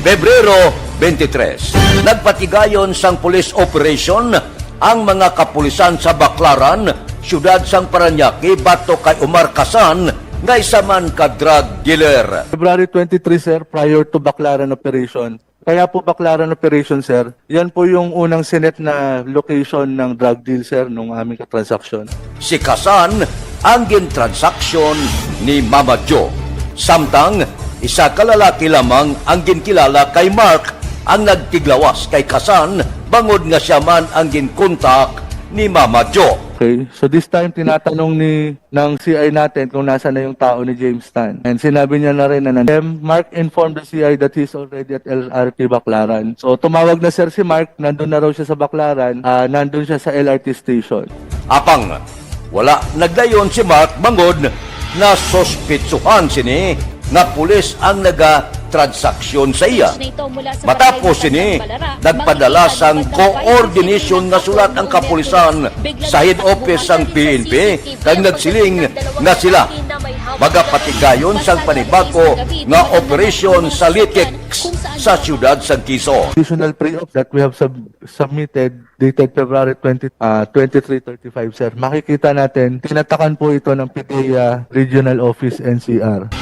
Pebrero twenty-three, nagpatigayon sang police operation ang mga kapulisan sa Baclaran, siyudad sang Parañaque, batok kay Omar Casan, nga isa man ka drug dealer. February twenty-three, sir, prior to Baclaran operation. Kaya po Baclaran operation, sir, yan po yung unang sinet na location ng drug deal, sir, nung aming katransaksyon. Si Casan ang gintransaksyon ni Mama Jo. Samtang isa ka lalaki lamang ang ginkilala kay Mark, ang nagtiglawas kay Casan bangod nga sia man ang ginkontak ni Mama Jo. Okay, so this time tinatanong ni ng C I natin kung nasa na yung tao ni James Tan. And sinabi niya na rin na nan- Mark informed the C I that he's already at L R T Baclaran. So tumawag na, sir, si Mark, nandun na raw siya sa Baclaran, ah, nandun siya sa L R T station. Apang wala nagdayon si Mark bangod na suspitsuhan sini nga pulis ang nagatransaksyon sa iya. Matapos sini, nagpadala sang coordination nga sulat ang kapulisan sa head office sang P N P kag nagsiling nga sila magapatigayon sang panibako nga operasyon sa Litex sa siyudad sang Quezon. Additional pre-op that we have sub- submitted dated February twenty, ah, twenty-three thirty-five, sir. Makikita natin, tinatakan po ito ng PDEA Regional Office N C R.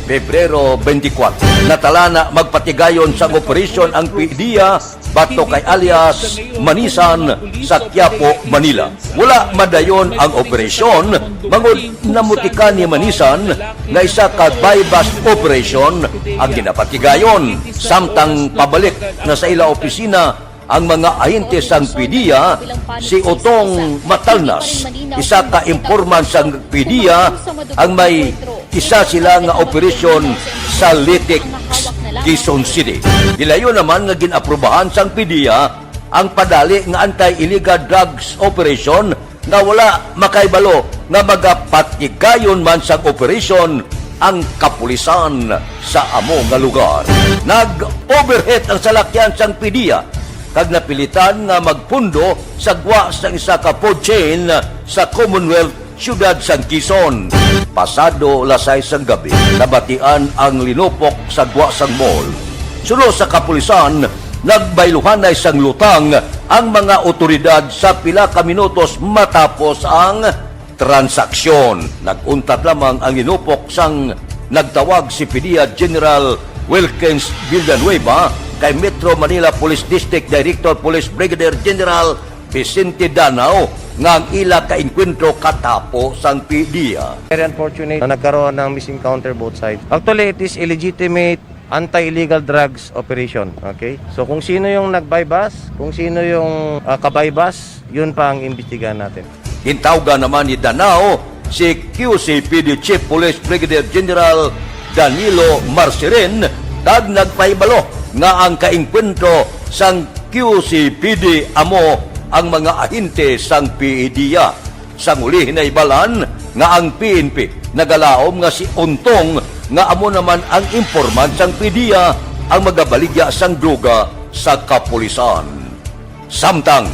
Pebrero twenty-four, natalana magpatigayon sang operasyon ang PDEA batok kay alias Manisan sa Quiapo, Manila. Wala madayon ang operasyon bangod namutikan ni Manisan nga isa ka buy-bust operation ang ginapatigayon, samtang pabalik na sa ila opisina ang mga ahente sang PDEA. Si Otong Matalnas, isa ka informant sang PDEA, ang may isa sila nga operasyon sa Litex, Quezon City. Gilayon naman nga gin-aprubahan sang PDEA ang padali nga anti-illegal drugs operation nga wala makahibalo nga magapatigayon man sang operasyon ang kapulisan sa amo nga lugar. Nag-overheat ang salakyan sang PDEA kag napilitan nga magpundo sa gwa sang isa ka food chain sa Commonwealth, siyudad sang Quezon. Pasado las sais sang gabi, nabatian ang linupok sa gwa sang mall. Suno sa kapulisan, nagbayluhanay sang lutang ang mga otoridad sa pila ka minutos matapos ang transaksyon. Nag-untat lamang ang linupok sang nagtawag si PDEA General Wilkins Villanueva kay Metro Manila Police District Director Police Brigadier General Vicente Danao nga ang ila ka engkwentro katapo sang PDEA. Very unfortunate na nagkaroon ng misencounter both sides. Actually, it is illegitimate anti-illegal drugs operation. Okay? So kung sino yung nag-buy-bust, kung sino yung ah, ka-buy-bust, yun pa ang imbestigahan natin. Gintawgan naman ni Danao si QCPD Chief Police Brigadier General Danilo Marsirin kag nagpahibalo nga ang kaengkwentro sang QCPD amo ang mga ahente sang PDEA. Sang uli, hinaibalan nga ang PNP nagalaom nga si Untong, nga amo naman ang informant sang PDEA, ang magabaligya sang droga sa kapulisan. Samtang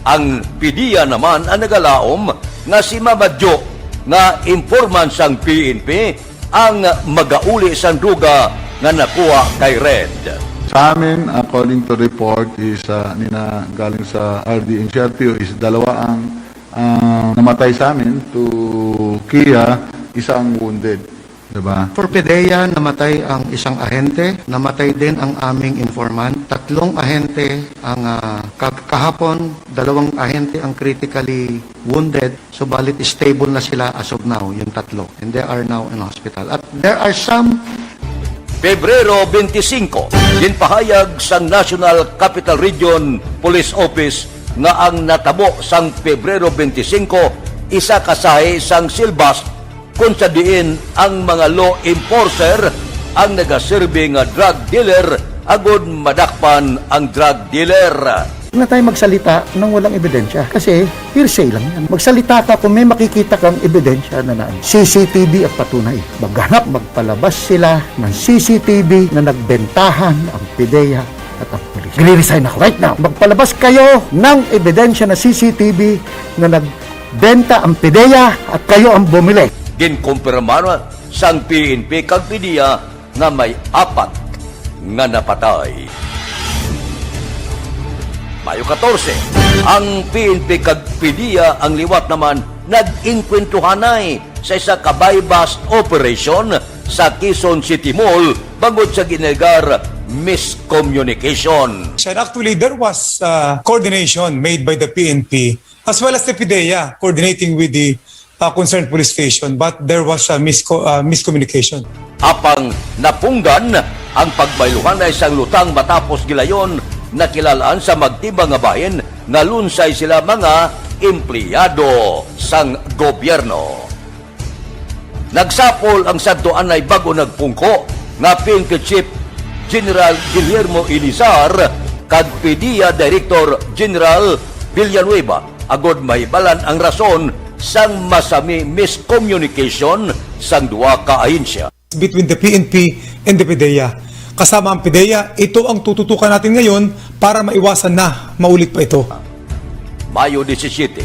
ang PDEA naman ang nagalaom nga si Mama Jo, nga informant sang PNP, ang magauli sang droga nga nakuha kay Red. Sa amin, according to report, is ah, nina galing sa R D N C R P O, is dalawa ang ah, namatay sa amin. To Kia, isa ang wounded. Diba? For PDEA, namatay ang isang ahente, namatay din ang aming informant. Tatlong ahente ang ah, kag- kahapon, dalawang ahente ang critically wounded, subalit stable na sila as of now, yung tatlo. And they are now in hospital. At there are some Pebrero twenty-five, ginpahayag sang National Capital Region Police Office nga ang natabo sang Pebrero twenty-five isa ka sahi sang seal bust, kung sa diin ang mga law enforcer ang nagaserbi nga drug dealer agod madakpan ang drug dealer. Na tayo magsalita nang walang ebidensya. Kasi hearsay lang yan. Magsalita ka kung may makikita kang ebidensya na naan. C C T V ang patunay. Maghanap, magpalabas sila ng C C T V na nagbentahan ang PDEA at ang pulis. Nagre-resign ako right now. Magpalabas kayo ng ebidensya na C C T V na nagbenta ang PDEA at kayo ang bumili. Ginkumpirma sang P N P kag PDEA nga may apat nga napatay. Mayo katorse, ang P N P kag PDEA ang liwat naman nag-engkwentuhanay sa isa ka buy-bust operation sa Quezon City Mall bangod sa ginalegar miscommunication. And actually, there was, uh, coordination made by the P N P as well as the PDEA coordinating with the, uh, concerned police station, but there was a misco-, uh, miscommunication. Apang napunggan ang pagbayluhanay sang lutang matapos gilayon, nakilalaan sa magtimbang nga bahin nga lunsay sila mga empleyado sang gobyerno. Nagsapol ang sadto anay bag-o nagpungko nga P N P Chief General Guillermo Elizar kag PDEA Director General Villanueva agod mahibalan ang rason sang masami miscommunication sang duha ka ahensya. Between the P N P and the PDEA. Kasama ang PDEA, ito ang tututukan natin ngayon para maiwasan na maulit pa ito. Mayo disisiete,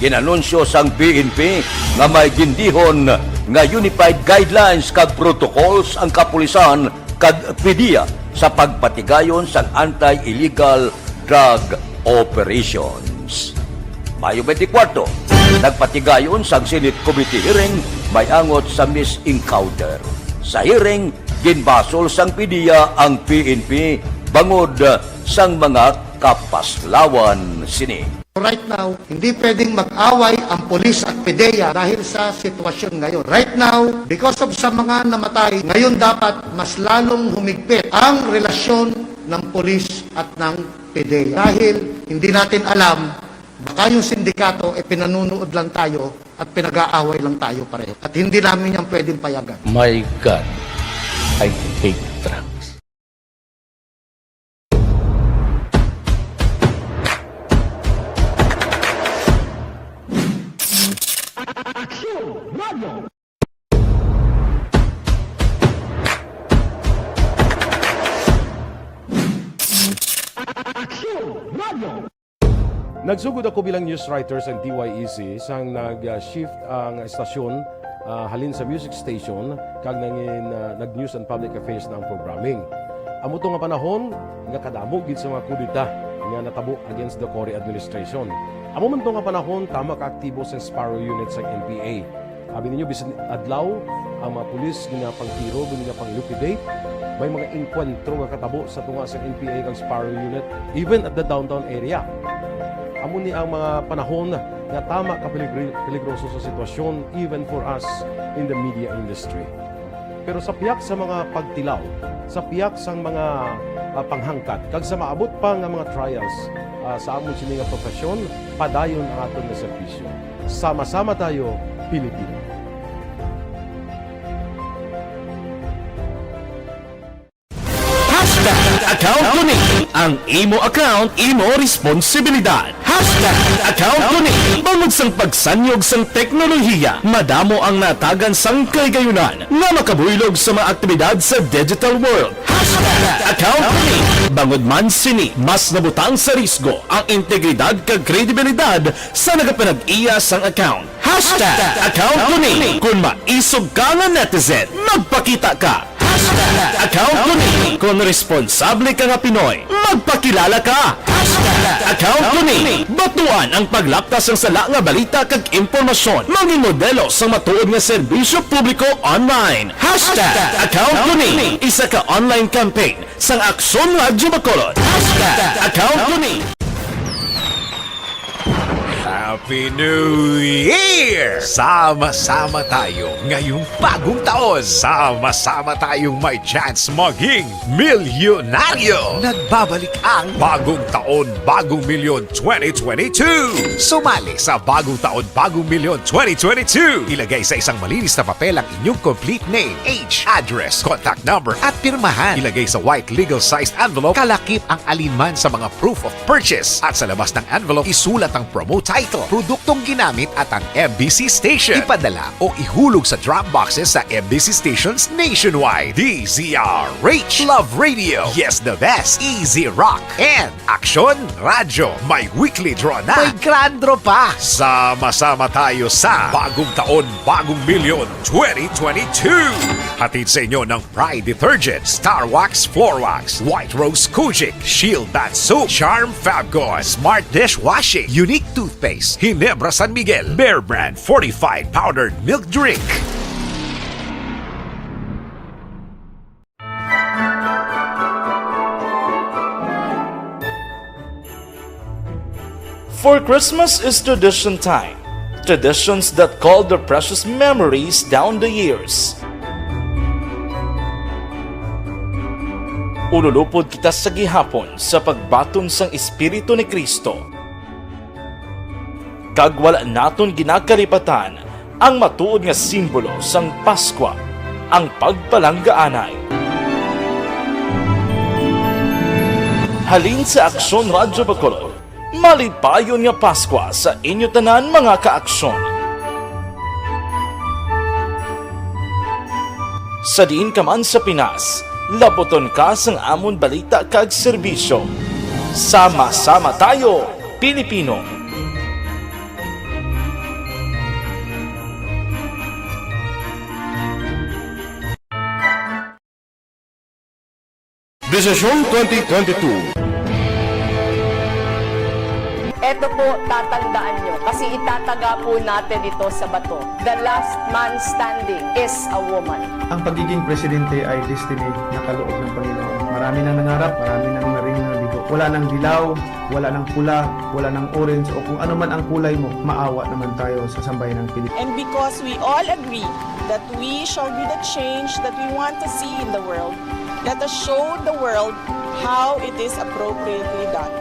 ginanunsyo sang P N P nga may gindihon nga unified guidelines kag protocols ang kapulisan kag PDEA sa pagpatigayon sang anti-illegal drug operations. Mayo twenty-four, nagpatigayon sang Senate Committee hearing may angot sa MIS encounter. Sa hearing, ginbasol sang PDEA ang P N P bangod sang mga kapaslawan sini. Right now, hindi pwedeng mag-away ang pulis at PDEA dahil sa sitwasyon ngayon. Right now, because of sa mga namatay, ngayon dapat mas lalong humigpit ang relasyon ng pulis at ng PDEA. Dahil hindi natin alam, baka yung sindikato, eh, pinanunood lang tayo at pinag-aaway lang tayo pareho. At hindi namin yan pwedeng payagan. My God, I hate drugs. Nagsugod ako bilang news writer sa D Y E C sang nag-shift ang estasyon, ah, halin sa music station kag nangin, ah, nag-news and public affairs na ang programming. Amo to nga panahon nga kadamo gid sa mga kudeta nga natabo against the Cory administration. Amo man to nga panahon tama ka aktibo sang Sparrow Unit sang N P A. Abi ninyo, bisan adlaw, ang mga pulis ginapangtiro, ginapang-liquidate. May mga engkwentro nga katabo sa tunga sa N P A kag Sparrow Unit, even at the downtown area. Amo ni ang mga panahon nga tama ka peligri-, peligroso sa sitwasyon, even for us in the media industry. Pero sa pihak sa mga pagtilaw, sa pihak sang mga, ah, panghangkat, kag sa maabot pa nga mga trials, ah, sa amon sini nga profesyon, padayon ang aton nga serbisyo. Sama-sama tayo, Pilipino. Hashtag account ko ni. Ang imo account, imo responsibilidad. Hashtag account ko ni. Bangod sang pagsanyog sang teknolohiya, madamo ang natagan sang kaligayunan nga makabuylog sa mga aktibidad sa digital world. Hashtag account ko ni. Bangod man sini, mas nabutang sa risgo ang integridad kag kredibilidad sa nagapanag-iya sang account. Hashtag account ko ni. Kung maisog ka nga netizen, magpakita ka. Hashtag account ko ni. Kung responsable ka nga Pinoy, magpakilala ka. Hashtag account ko ni. Batuan ang paglapta sang sala nga balita kag impormasyon. Maging modelo sang matuod nga serbisyo publiko online. Hashtag account ko ni. Isa ka online campaign sang Aksyon Radyo Bacolod. Hashtag account ko ni. Half Happy New Year! Sama-sama tayo ngayong bagong taon. Sama-sama tayong may chance maging milyonaryo. Nagbabalik ang Bagong Taon, Bagong Milyon twenty twenty-two. Sumali sa Bagong Taon, Bagong Milyon twenty twenty-two. Ilagay sa isang malinis na papel ang inyong complete name, age, address, contact number, at pirmahan. Ilagay sa white legal-sized envelope, kalakip ang alinman sa mga proof of purchase. At sa labas ng envelope, isulat ang promo title, produktong ginamit, at ang M B C station. Ipadala o ihulog sa drop boxes sa M B C stations nationwide. D Z R H. Love Radio. Yes, the best. Easy Rock. And Aksyon Radyo. May weekly draw na. May grand draw pa. Sama-sama tayo sa Bagong Taon, Bagong Milyon twenty twenty-two. Hatid sa inyo ng Pride Detergent, Star Wax Floor Wax, White Rose Kojic, Shield Bath Soap, Charm Fabcon, Smart Dishwashing, Unique Toothpaste, Ginebra San Miguel, Bear Brand Fortified Powdered Milk Drink. For Christmas is tradition time. Traditions that call the precious memories down the years. Ululupod kita sa gihapon sa pagbaton sang Espiritu ni Cristo. Kag wala naton ginakalipatan ang matuod nga simbolo sang Paskwa, ang pagpalanggaanay. Halin sa Aksyon Radyo Bacolod, malipayon nga Paskwa sa inyo tanan, mga ka-Aksyon. Sa diin ka man sa Pinas, labuton ka sang amon balita kag serbisyo. Sama-sama tayo, Pilipino! Desisyon twenty twenty-two. Eto po, tatandaan nyo, kasi itataga po natin ito sa bato. The last man standing is a woman. Ang pagiging presidente ay destiny na kaloob ng Panginoon. Marami nang nangarap, marami nang naring nabigo. Wala nang dilaw, wala nang pula, wala nang orange, o kung ano man ang kulay mo, maawa naman tayo sa sambayan ng Pilipinas. And because we all agree that we shall be the change that we want to see in the world, let us show the world how it is appropriately done.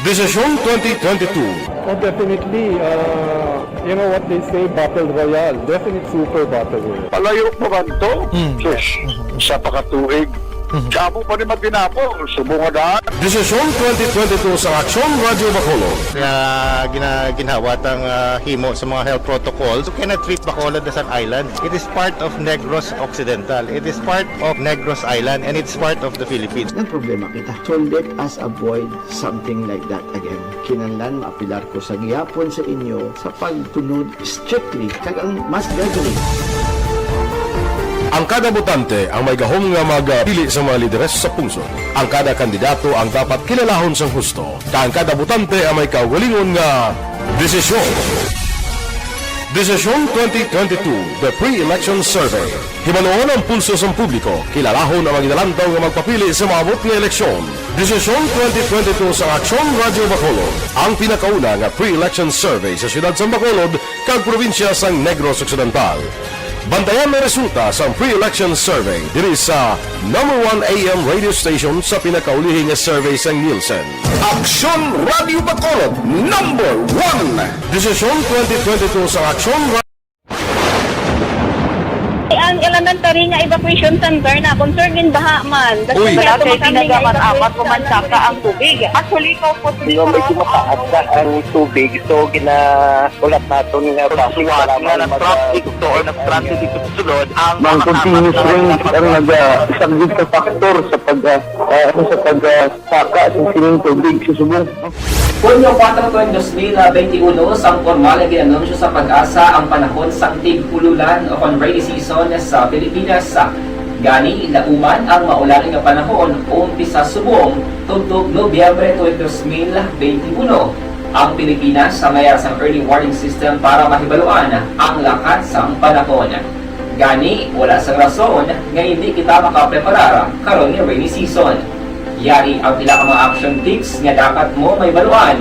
Desisyon twenty twenty-two. Oh, definitely. Uh, you know what they say, battle royale. Definite super battle royale. Palayo pa man to? Hmm. Sus, Mhm. sa pakatuig. Mhm. Sa amo pa ni Matinapol, subong nga daan. Desisyon twenty twenty-two sa Aksyon Radyo Bacolod. Nga gina-, ginhawa tang, ah, himo sa mga health protocols. You cannot treat Bacolod as an island. It is part of Negros Occidental. It is part of Negros Island, and it's part of the Philippines. Nagproblema kita. So let us avoid something like that again. Kinahanglan maapilar ko sa gihapon sa inyo sa pagtunod strictly kag ang mas gagawin. Ang kada botante ang may gahom nga magpili sa mga lideres sa pungsod. Ang kada kandidato ang dapat kilalahon sang husto, kag ang kada botante ang may kaugalingon nga desisyon. Desisyon twenty twenty-two, The Pre-Election Survey. Hibaluon ang pulso sang publiko, kilalahon ang mga ginalantaw nga magpapili sa maabot nga eleksyon. Desisyon twenty twenty-two sa Aksyon Radyo Bacolod, ang pinakauna nga pre-election survey sa siyudad sang Bacolod kag probinsya sang Negros Occidental. Bantayan ang resulta sang pre-election survey diri sa number one A M radio station sa pinakaulihi nga survey sang Nielsen. Aksyon Radyo Bacolod, number one. Desisyon twenty twenty-two sa Aksyon Ang elementary nga evacuation center na, concern gid baha man. Uy. Wala kay tinaga man, amat ko man saka ang tubig. Actually, ikaw po, Di ba, medyo mataas na ang tubig, so ginaulat naton nga traffic, suwat para nga mag-, nag-traffic to or nag-traffic dito sa sulod, ang Mang mga continuous tama rain na ang nag-, ah, isa gid ka factor sa pag, ah, ah, ano, sa pag, ah, saka sa sining tubig sa subong. Hunyo kuwatro, dos mil benti uno, sang pormal nga gin-anunsyo sa PAGASA ang panahon sang tig-ululan o kon rainy season sa Pilipinas. Gani, lauman ang maulan nga panahon, umpisa subong tubtob Nobyembre twenty, dos mil benti uno. Ang Pilipinas may ara sang early warning system para mahibaluan ang lakat sang panahon. Gani, wala sang rason nga indi kita makapreparar karon nga rainy season. Yari ang pila ka mga action tips nga dapat mo mahibaluan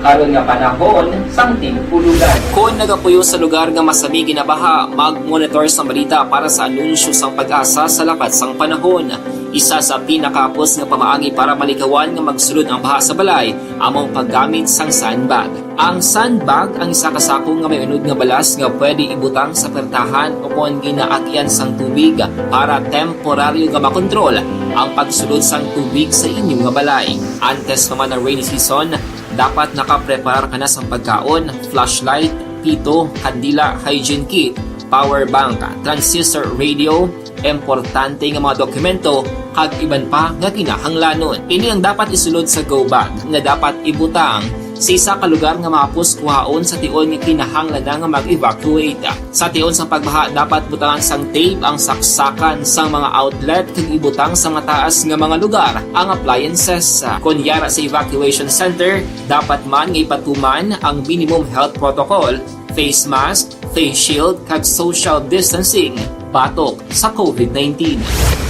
karon nga panahon sang tig-ulugan. Kon nagapuyo sa lugar nga masami ginabaha, mag-monitor sang balita para sa anunsyo sang PAGASA sa lakat sang panahon. Isa sa pinakahapos nga pamaagi para malikawan nga magsulod ang baha sa balay amo ang paggamit sang sandbag. Ang sandbag ang isa ka sako nga may unod nga balas nga pwede ibutang sa pertahan o kon ginaagian sang tubig para temporaryo nga makontrol ang pagsulod sang tubig sa inyo nga balay. Antes pa man ang rainy season, dapat nakapreparar ka na sang pagkaon, flashlight, pito, kandila, hygiene kit, power bank, transistor radio, importante nga mga dokumento, kag iban pa nga kinahanglanon. Ini ang dapat isulod sa go bag nga dapat ibutang sa isa ka lugar nga mahapos kuhaon sa tion nga kinahanglan na nga mag-evacuate. Sa tion sang pagbaha, dapat butangan sang tape ang saksakan sang mga outlet kag ibutang sa mataas nga mga lugar ang appliances. Kon yara sa evacuation center, dapat man nga ipatuman ang minimum health protocol, face mask, face shield, kag social distancing batok sa covid nineteen.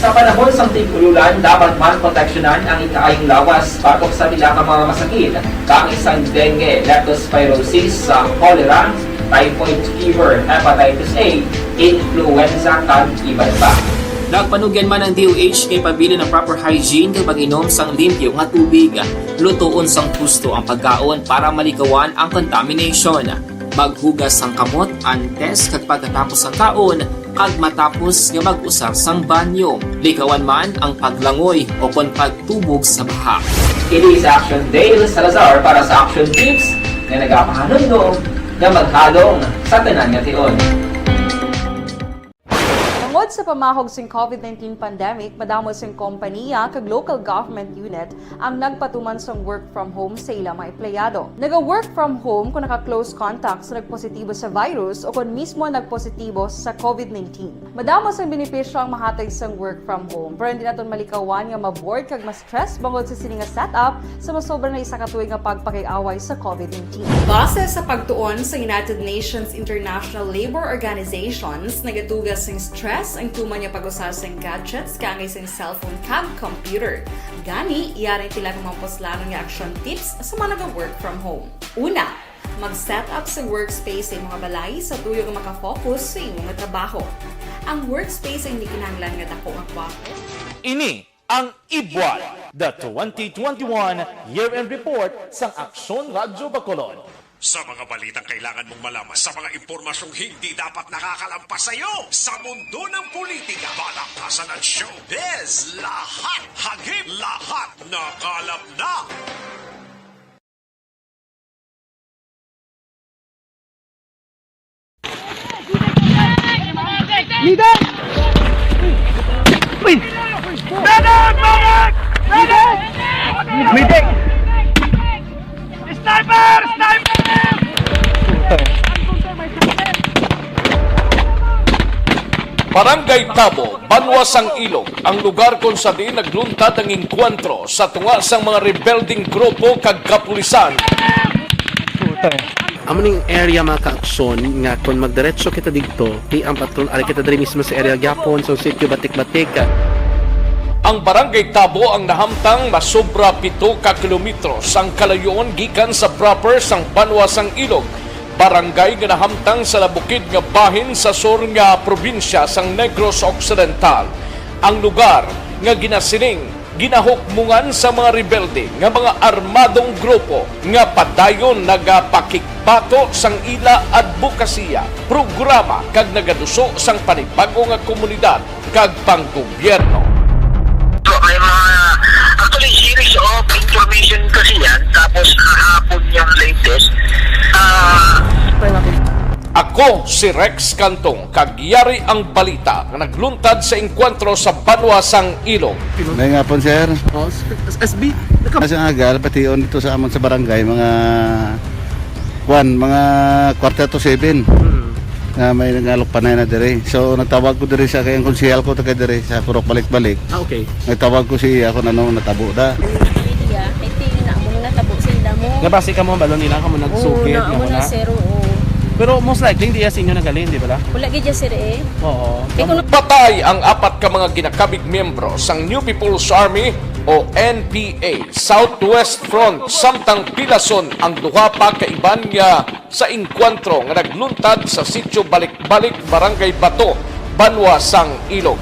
Sa panahon sang tig-ululan, dapat man proteksyonan ang ikaayong lawas batok sa pila ka mga masakit, kaangay sang dengue, leptospirosis, sa cholera, typhoid fever, hepatitis A, influenza, kag iban pa. Nagpanugyan man ang D O H kay pabilin ang proper hygiene kag pag-inom sang limpyo nga tubig. Lutoon sang husto ang pagkaon para malikawan ang contamination. Maghugas sang kamot antes kag pagkatapos sang kaon, kag matapos nga mag-usar sang banyo. Likawan man ang paglangoy o kon pagtubog sa baha. Kini si Action Dale Salazar para sa Action Tips nga nagapahanumdom nga maghalong sa tanan nga tion. Tungod sa pamahog sing covid nineteen pandemic, madamo sing kompaniya kag local government unit ang nagpatuman sang work from home sa ila mga empleyado. Naga-work from home kung naka-close contact sa nagpositibo sa virus o kon mismo nagpositibo sa covid nineteen. Madamo sang benepisyo ang mahatag sang work from home, pero hindi naton malikawan nga ma-bored kag ma-stress bangod sa sini nga setup sa masobra na isa ka tuig nga pagpakig-away sa covid nineteen. Base sa pagtuon sa United Nations International Labour Organizations, nagaduga sing stress ang tuman nga pag-usar sing gadgets kaangay sing cellphone kag computer. Gani, yari ang pila ka mga puslanon nga action tips sa mga naga-work from home. Una, mag-set up sa workspace sa imong balay sa tuyo nga makafocus sa imong trabaho. Ang workspace ay hindi kinahanglan nga dako nga kwarto. Ini ang Ibuan, the twenty twenty-one Year-End Report sang Aksyon Radyo Bacolod. Sa mga balitang kailangan mong malaman, sa mga impormasyong hindi dapat nakakalampas sa iyo, sa mundo ng politika, balakasan at showbiz, lahat hagip, lahat nakalap na. Leader! Uy! Medic! Medic! Medic! Sniper! Sniper! Barangay Tabo, Banwa sang Ilog, ang lugar kon sa diin nagluntad ang engkwentro sa tunga sang mga rebelding grupo kag kapulisan. Amo ning area, mga kaaksyon, nga kon magdiretso kita didto, ti ang patron, ari kita diri mismo sa area gyapon, sa sitio Batik-Batik. Ang Barangay Tabo ang nahamtang masobra pito ka kilometro sang kalayuon gikan sa proper sang Banwa sang Ilog, barangay nga nahamtang sa nabukid nga bahin sa sur nga probinsya sang Negros Occidental. Ang lugar nga ginasiling ginahukmongan sa mga rebelde nga mga armadong grupo nga padayon nagapakigbato sang ila adbokasiya, programa kag nagaduso sang panibag-o nga komunidad kag panggobyerno. So, may mga, actually, series of information kasi yan. Tapos, kahapon yung latest. Ah, Ako si Rex Cantong, kag yari ang balita nga nagluntad sa engkwentro sa Banwa sang Ilog. May nga po, sir. Oh, s-, S B, naka- Sa agal, pati on dito sa amon sa barangay, mga kwan, mga quarter to seven. Hmm. Nga may nangalok panay na dire. So, nagtawag ko dire sa kayang konsehal ko, taga dire, sa Purok Balik-Balik. Ah, okay. Nagtawag ko siya kung ano natabo da. Media, I think na mo natabo sa ila mo. Nabasi ka mo, balon nila ka mo nagsugid, Oo, na na mo mo na, na. Sir, oo. Pero most likely, hindi siya sa inyo nagaling, di ba la? Wala gid siya, sir, eh. Oo. Eh, kung Patay ang apat ka mga ginakabig miyembro sang New People's Army o N P A Southwest Front, samtang pilason ang duha pa ka iban nga sa engkwentro nga nagluntad sa Sitio Balik-Balik, Barangay Bato, Banwa sang Ilog.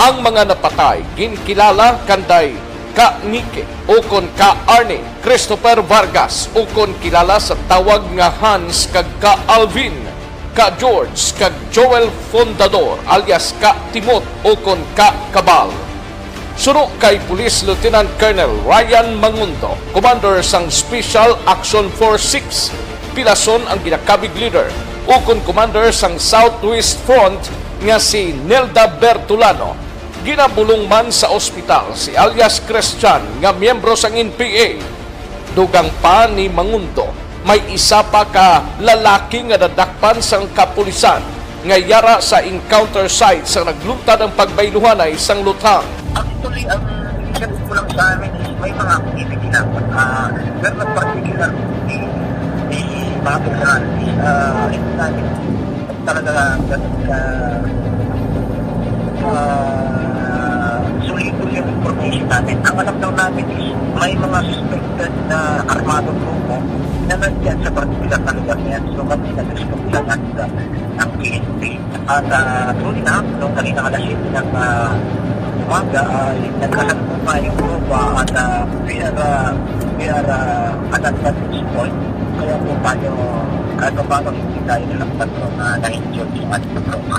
Ang mga napatay ginkilala kanday Ka Nike ukon Ka Arnie Christopher Vargas, ukon kilala sa tawag nga Hans, kag Ka Alvin, Ka George, kag Joel Fundador alias Ka Timot ukon Ka Kabal. Suno kay Police Lieutenant Colonel Ryan Mangundo, Commander sang Special Action Force six, pilason ang ginakabig leader ukon commander sang Southwest Front nga si Nelda Bertolano. Ginabulong man sa ospital si alias Christian nga miyembro sang N P A. Dugang pa ni Mangundo, may isa pa ka lalaki nga nadakpan sang kapulisan nga yara sa encounter site sa nagluntad ang pagbayluhanay sang luthang. Actually, ang initial info lang sa amin is may mga activity na, ah, pero ng particular, may, may mga personalities, ah, ito namin talaga ganun ka, ah, solid yung information namin. Ang alam lang namin is may mga suspected na armadong grupo na nandyan sa particular na lugar na yan. So, kami nag-respond sa kanila ang P N P. At, ah, true enough, nung kanina alas siyete ng, ah, umaga ay nagkasalubong na yung grupo at, ah, we are, ah, we are, ah, at advantage point. Kaya po tayo, kahit pa paano, hindi tayo nalakpan kung, ah, na-injured yung ating tropa.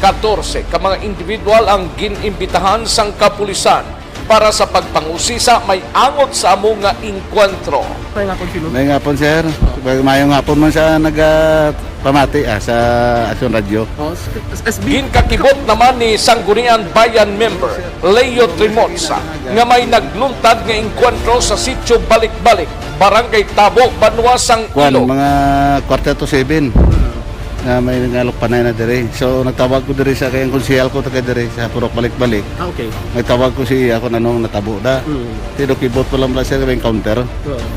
Katorse ka mga individual ang gin-imbitahan sang kapulisan para sa pagpangusisa may angot sa amo nga engkwentro. May nga po, sino? May nga po, sir. Mayong hapon man sa nagpamati, ah, sa Aksyon Radyo. Oh, s-, s-, S B. Ginkakibot naman ni Sangguniang Bayan member Leo Trimosa nga may nagluntad nga engkwentro sa Sitio Balik-Balik, Barangay Tabo, Banwa sang Kwan, Ilog. Mga quarter to seven. Hmm. Na may nangalok panay na diri. So, nagtawag ko diri sa kay ang konsehal ko taga diri sa Purok Balik-Balik. Ah, okay. Nagtawag ko si ako na nung natabo da. Mm. Ti dokibot pa lang pala siya may encounter. Oo.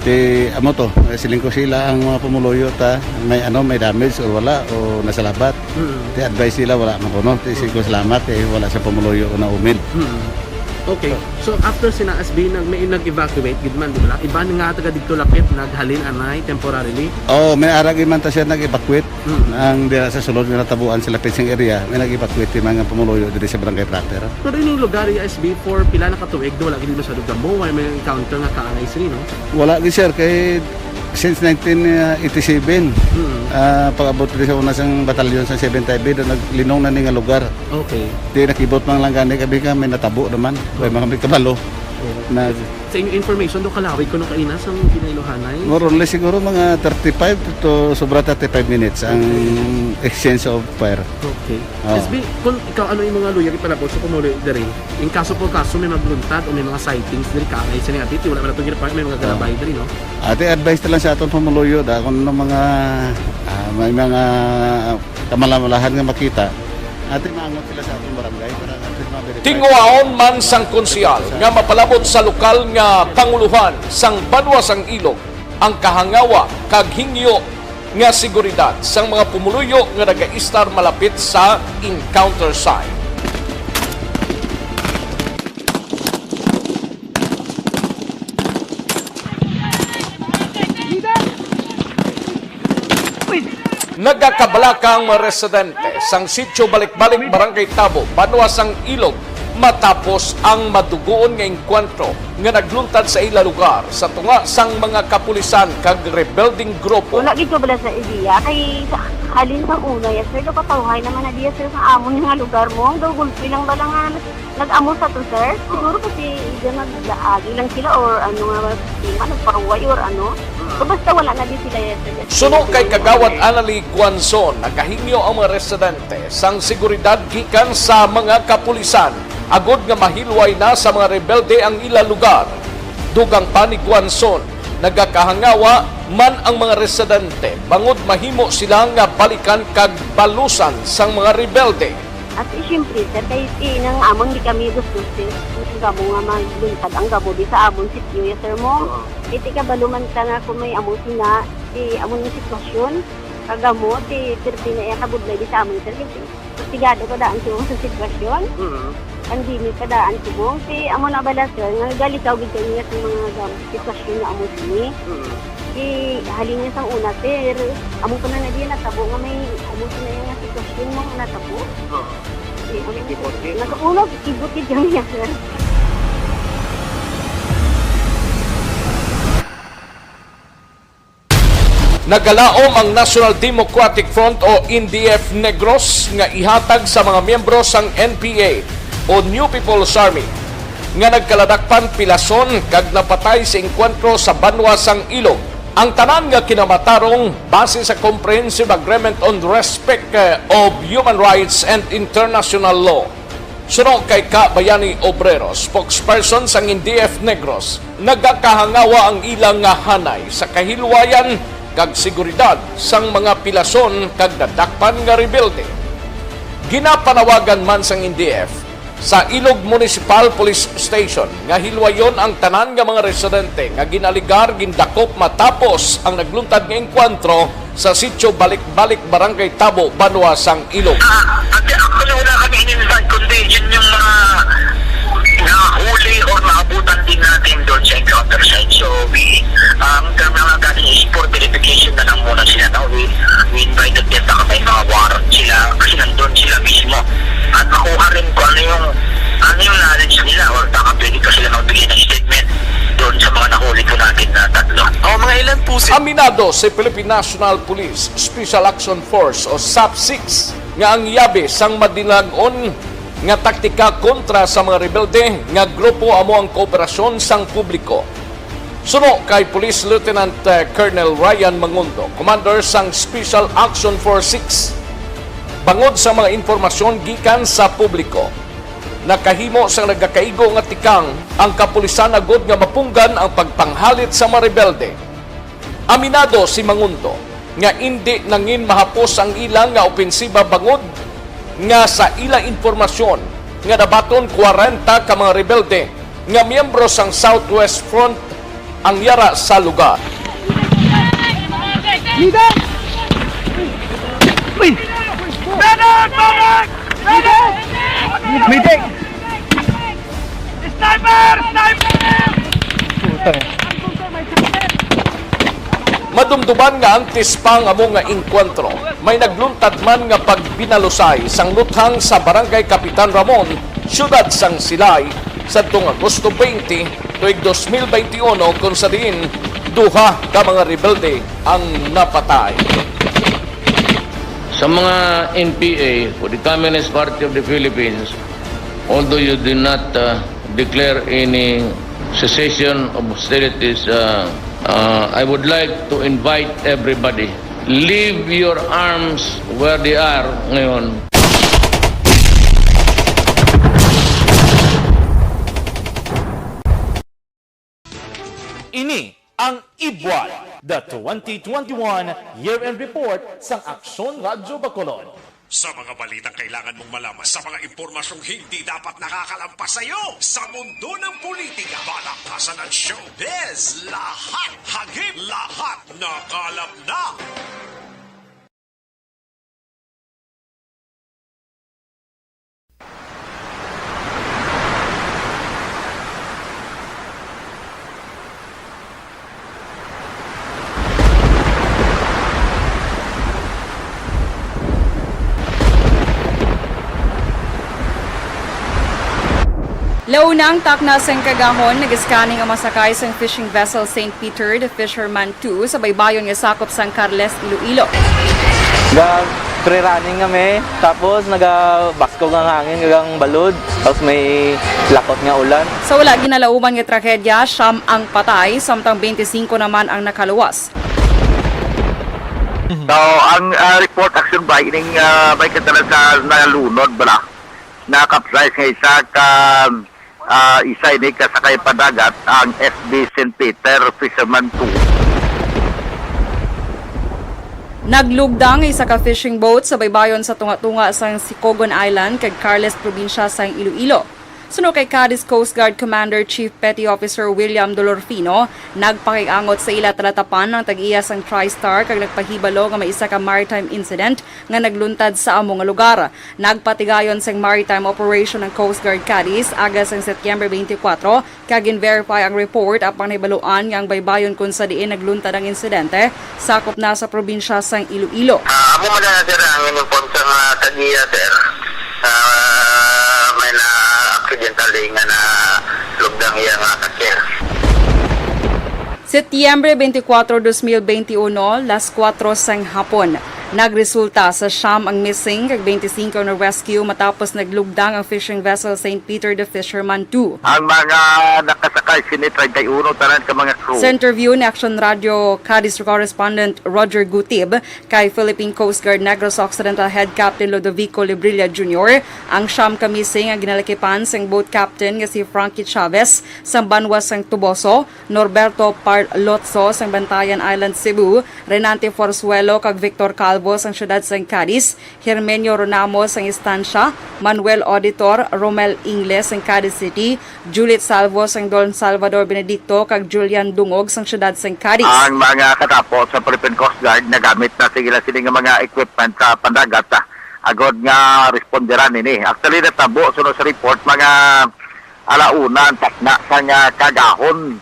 Ti, amo to, eh, siling ko sila ang mga pumuluyo ta, may ano, may damage or wala, o nasalabat. Mm. Ti advice sila, wala man kuno. Ti siling ko salamat, eh, wala sa pumuluyo o naumin. Mm. Okay. So, after sina S B, nag-, may nag-evacuate gid man, di ba? Iban nga taga didto lapit, naghalin anay temporarily? Oh, may arag man ta siya nag-evacuate. Mm. Ang dira sa sulod nga natabuan sa lapit sing area, may nag-evacuate yung mga pumuluyo diri sa Barangay Prater. Pero ining lugar, yung S B, for pila na katuig, wala gid masyado gamo, wala may encounter nga kaangay sini, no? Wala gid, sir, kay since nineteen eighty-seven, Mm. ah, pag-abot diri sa una sang batalyon sa Seventh I B, doon naglinong na ni nga lugar. Okay. Di nakibot man lang gani kami ka may natabo naman. May mga may kabalo. Oo. Na Sa inyong information, do kalawig kuno kaina sang ginailohanay? More or less siguro mga thirty-five to sobra thirty-five minutes ang exchange of fire. Okay. Oo. S B, kung ikaw, ano yung mga luyag ipalabot sa pumuluyo diri? In kaso por kaso may magluntad o may mga sightings diri, kaangay sa niya, wala man nato ginapa-, may mga Oo. galabay diri, no? Ate, advice na lang sa aton pumuluyo, da, kung ano mga, ah, may mga kamalamalahan nga makita, ate, maangot sila sa atong barangay para at least ma-verify. Tinguhaon man sang konsehal nga mapalabot sa lokal nga panguluhan sang Banwa sang Ilog ang kahangawa kag hingyo nga seguridad sang mga pumuluyo nga nagaistar malapit sa encounter site. Nagakabalaka ang mga residente sang Sitio Balik-Balik, Barangay Tabo, Banwa sang Ilog, matapos ang madugoon nga engkwentro nga nagluntad sa ila lugar sa tunga sang mga kapulisan kag rebelding grupo. Wala gid ko bala sa idea kay sa, halin sa una, yes sir, nakatawhay naman na diya sir sa amon nga lugar mo. Ang daw gulpi lang bala nga nag-amo sa to, sir? Siguro kasi diyan naglaagi lang sila or ano nga, di nga, nagparuway or ano. So, basta wala na din sila, yes, sir. Suno kay Kagawad Annalie Guanzon, nagahingyo ang mga residente sang seguridad gikan sa mga kapulisan agod nga mahilway na sa mga rebelde ang ila lugar. Dugang pa ni Guanzon, nagakahangawa man ang mga residente bangod mahimo sila nga balikan kag balusan sang mga rebelde. At, eh, siyempre, sir, kay, eh, nang amon di kami gusto, sir, ang gamo nga magluntad ang gamo di sa amon sitio, ya, sir, mo. Oo. Kay ti kabalo man ta nga kung may amo sina, ti amo yung sitwasyon, kagamo, ti pirti na iya kabudlay di sa amon, sir, kasi sigado ko daan siguro sa sitwasyon. Mm. pandemic, kadaan subong. Si amo na bala, sir, nga galikaw gid kami sa mga gam-, sitwasyon nga amo sini. Mm. Si halin niya sang una, sir, amo pa na na diyan natabo nga may amo sini nga sitwasyon nga natabo. Oo. Si amo, Ikipot, eh. Nag-una, ikipot gid kami niya, sir. Nagalaom ang National Democratic Front o N D F Negros nga ihatag sa mga miyembro sang N P A o New People's Army nga nagkaladakpan pilason kag napatay sa engkwentro sa banwa sang Ilog ang tanan nga kinamatarong base sa Comprehensive Agreement on Respect, eh, of Human Rights and International Law. Suno kay Kabayani Obrero, spokesperson sang N D F Negros, nagakahangawa ang ila nga hanay sa kahilwayan kag seguridad sang mga pilason kag nadakpan nga rebelde. Ginapanawagan man sang N D F sa Ilog Municipal Police Station nga hilwayon ang tanan nga mga residente nga ginaligar gindakop matapos ang nagluntad nga engkwentro sa Sitio Balik-Balik, Barangay Tabo, Banwa sang Ilog. Ah, ate, actually, wala kami in-invite, kundi yun yung mga nahuli or naabutan din natin doon sa encounter site. So, we, ang term na lang natin is for verification na lang muna sila, no? We, we invited them, baka may mga warrant sila, kasi nandun sila mismo. At makuha rin kung ano yung, ano yung knowledge nila, or baka pwede pa sila magbigay ng statement doon sa mga nahuli po natin na tatlo. Oh, mga ilan po si Aminado si Philippine National Police Special Action Force o sap six nga ang yabi sang madinagon nga taktika kontra sa mga rebelde nga grupo amo ang kooperasyon sang publiko. Suno kay Police Lieutenant, eh, Colonel Ryan Mangundo, commander sang Special Action Force six, bangod sa mga impormasyon gikan sa publiko, nakahimo sang nagakaigo nga tikang ang kapulisan agod nga mapunggan ang pagpanghalit sa mga rebelde. Aminado si Mangundo nga indi nangin mahapos ang ila nga opensiba bangod nga sa ila impormasyon nga nabaton kwarenta ka mga rebelde nga miyembro sang Southwest Front ang yara sa lugar. Leader! Uy! Medic! Medic! Medic! Sniper! Sniper! Putang. Madumduman nga antes pa ang amo nga engkwentro, may nagluntad man nga pagbinalusay sang luthang sa Barangay Kapitan Ramon, Siyudad sang Silay, sadtong Agosto twenty, tuig dos mil bente uno, kung sa diin duha ka mga rebelde ang napatay. Sa mga N P A o the Communist Party of the Philippines, although you did not, uh, declare any cessation of hostilities, uh, uh, I would like to invite everybody, leave your arms where they are ngayon. Ini ang Ibuan, the twenty twenty-one Year-End Report sang Aksyon Radyo Bacolod. Sa mga balitang kailangan mong malaman, sa mga impormasyong hindi dapat nakakalampas sa iyo, sa mundo ng politika, balaktasan at showbiz, lahat hagip, lahat nakalap na. Launa ang takna sang kagahon, nag-scanning ang masakay sang fishing vessel Saint Peter the Fisherman two sa baybayon nga sakop sang Carles, Iloilo. Nag-free running kami, tapos nagabaskog ang hangin, gagang balod, tapos may lakot nga ulan. Sa wala ginalauman nga trahedya, siyam ang patay, samtang bente singko naman ang nakaluwas. So, ang, ah, report, action by ining, ah, may katalan sa nalunod bala, na-capsize nga isa ka, ah, isa ini ka sakay padagat, ang F B Saint Peter Fisherman two. Naglugda ang isa ka fishing boat sa baybayon sa tunga-tunga sang Sicogon Island kag Carles, probinsya sang Iloilo. Suno kay Cadiz Coast Guard Commander Chief Petty Officer William Dolorfino, nagpakiangot sa ila talatapan ang tag-iya sang TriStar kag nagpahibalo nga may isa ka maritime incident nga nagluntad sa amo nga lugar. Nagpatigayon sang maritime operation ang Coast Guard Cadiz aga sang Setyembre twenty-four, kag gin-verify ang report, apang nahibaluan nga ang baybayon kung sa diin nagluntad ang insidente sakop na sa probinsya sang Iloilo. Ah, amo man na, sir, ang inyong punto nga tag-iya, sir. Ah, may na-accidentally nga nalugdang iya nga kasir. Setyembre twenty-four, dos mil benti uno, las kuwatro sang hapon, nagresulta sa siyam ang missing kag twenty-five na rescue matapos naglugdang ang fishing vessel Saint Peter the Fisherman two. Ang mga nakasakay sini, treinta y uno tanan ka mga crew. Sa interview ni Action Radio Cadiz correspondent Roger Gutib kay Philippine Coast Guard Negros Occidental Head Captain Ludovico Librilla Junior, ang siyam ka missing ang ginalakipan sang boat captain nga si Frankie Chavez sang banwa sang Toboso, Norberto Parlotso sang Bantayan Island, Cebu, Renante Forzuelo kag Victor Calvo sang siyudad sang Cadiz, Hermenio Ronamo sang Estancia, Manuel Auditor, Romel Ingles sang Cadiz City, Juliet Salvo sang Don Salvador Benedicto, kag Julian Dungog sang siyudad sang Cadiz. Ang mga katapo sa Philippine Coast Guard nagamit na sila sini nga mga equipment sa pandagat, ah, agod nga responderan ini. Actually, natabo, suno sa report, mga alauna ang takna sang kagahon,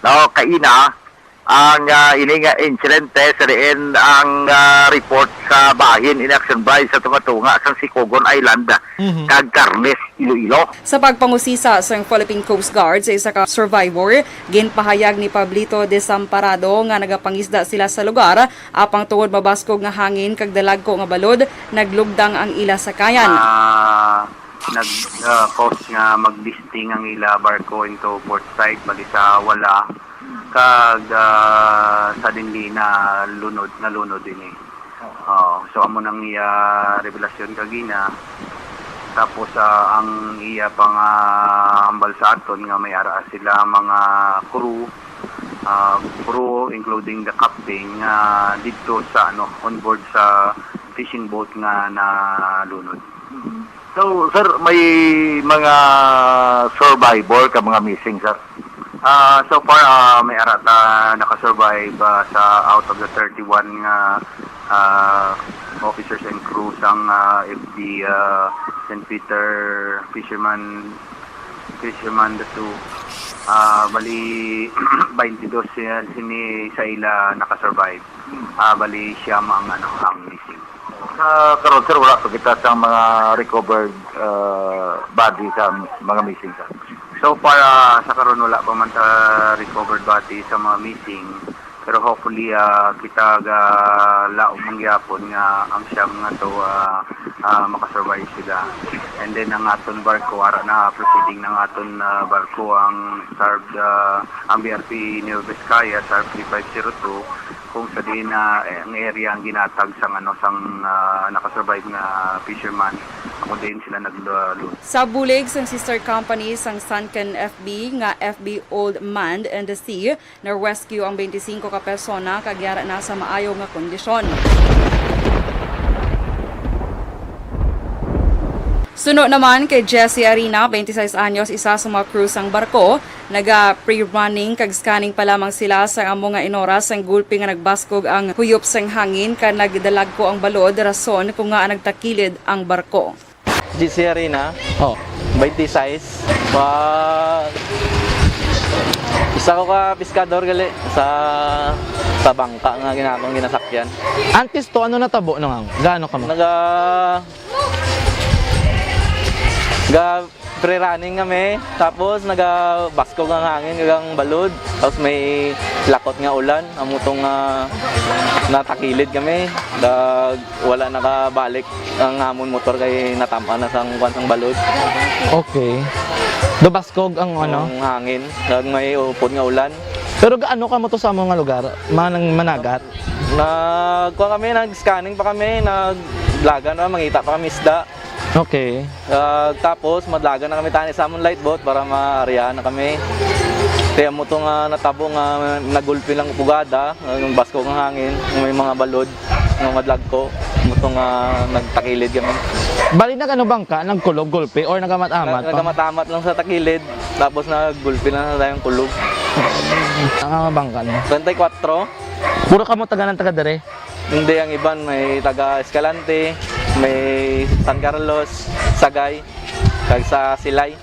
no, kaina ang, ah, ini nga insidente, sa diin ang, ah, report sa bahin ini action by sa tunga-tunga sang Sikogon Island Mhm. kag Carles, Iloilo. Sa pagpangusisa sang Philippine Coast Guard sa isa ka survivor, ginpahayag ni Pablito Desamparado nga nagapangisda sila sa lugar, apang tungod mabaskog nga hangin kag dalagko nga balod, naglugdang ang ila sakayan. Ah, nag, ah, cause nga mag-listing ang ila barko into port side, bali sa wala, kag, ah, suddenly na lunod, nalunod ini. Oo, so amo nang iya revelasyon kagina. Tapos, ah, ang iya pang, ah, hambal sa aton nga may ara sila mga crew, ah, crew including the captain nga didto sa, ano, on board sa fishing boat nga nalunod. So, sir, may mga survivor ka mga missing, sir? Ah, so far, ah, may ara ta naka-survive, ah, sa out of the thirty-one nga, ah, officers and crew sang, ah, F D, ah, Saint Peter Fisherman, Fisherman the two. Ah, bali, twenty-two siya, sini sa ila naka-survive. Ah, bali, siya ang, ano, ang missing. Sa karon, sir, wala pa kita sa mga recovered, ah, body sa mga missing, sir? So far, ah, sa karon, wala pa man ta recovered body sa mga missing. Pero hopefully, ah, kita ga laom man gyapon nga ang siyam nga to, ah, ah, makasurvive sila. And then ang aton barko, ara na proceeding ng aton, ah, barko ang SARB, ah, ang B R P Nueva Vizcaya, SARB three five zero two, kung sa diin na, eh, ang area ang ginatag sang, ano, sang, ah, nakasurvive nga fisherman, kung diin sila nagluto. Sa bulig sang sister company sang Sunken F B nga F B Old Man and the Sea, na-rescue ang twenty-five ka persona kag yara na sa maayo nga kondisyon. Suno naman kay Jesse Arina, twenty-six anyos, isa sa mga crew sang barko, naga-pre-running kag scanning pa lamang sila sa amo nga inoras sang gulpi nga nagbaskog ang huyop sang hangin kag nagdalagko ang balod, rason kung ngaa nagtakilid ang barko. G C Arena. Oh. Twenty-six. Pa, isa ko ka piskador gali sa, sa bangka nga ginakong ginasakyan. Antes to, ano natabo nung ang? Gaano ka mo? Naga, ga, pre-running kami. Tapos naga baskog ang hangin, kag ang balod. Tapos may lakot nga ulan. Amo tong, ah, natakilid kami. Dag, wala nakabalik ang amon motor kay natam-an na sang kwan sang balod. Okay. Dubaskog ang ano? Ang hangin, kag may upod nga ulan. Pero gaano ka mo to sa amo nga lugar? Manang managat? Nagkuha kami, nag-scanning pa kami, naglagan na, mangita pa kami isda. Okay. Ah, tapos madlagan na kami tani sa amon lifeboat para maarihan na kami. Kaya mo to nga natabo nga nagulpi lang pugada, ang basko nga hangin, may mga balod nga madlagko. Ito nga nagtakilid kami. Bali, nag-ano bangka? Nagkulog, gulpi, or nagamat-amat Nag-, pa? Nagamat-amat lang sa takilid, tapos naggulpi lang sa tayong kulog. Ang mga bangka niya? Twenty-four. Puro kamo taga ng taga dere? Hindi, ang iban may taga Escalante, may San Carlos, Sagay, kag sa Silay.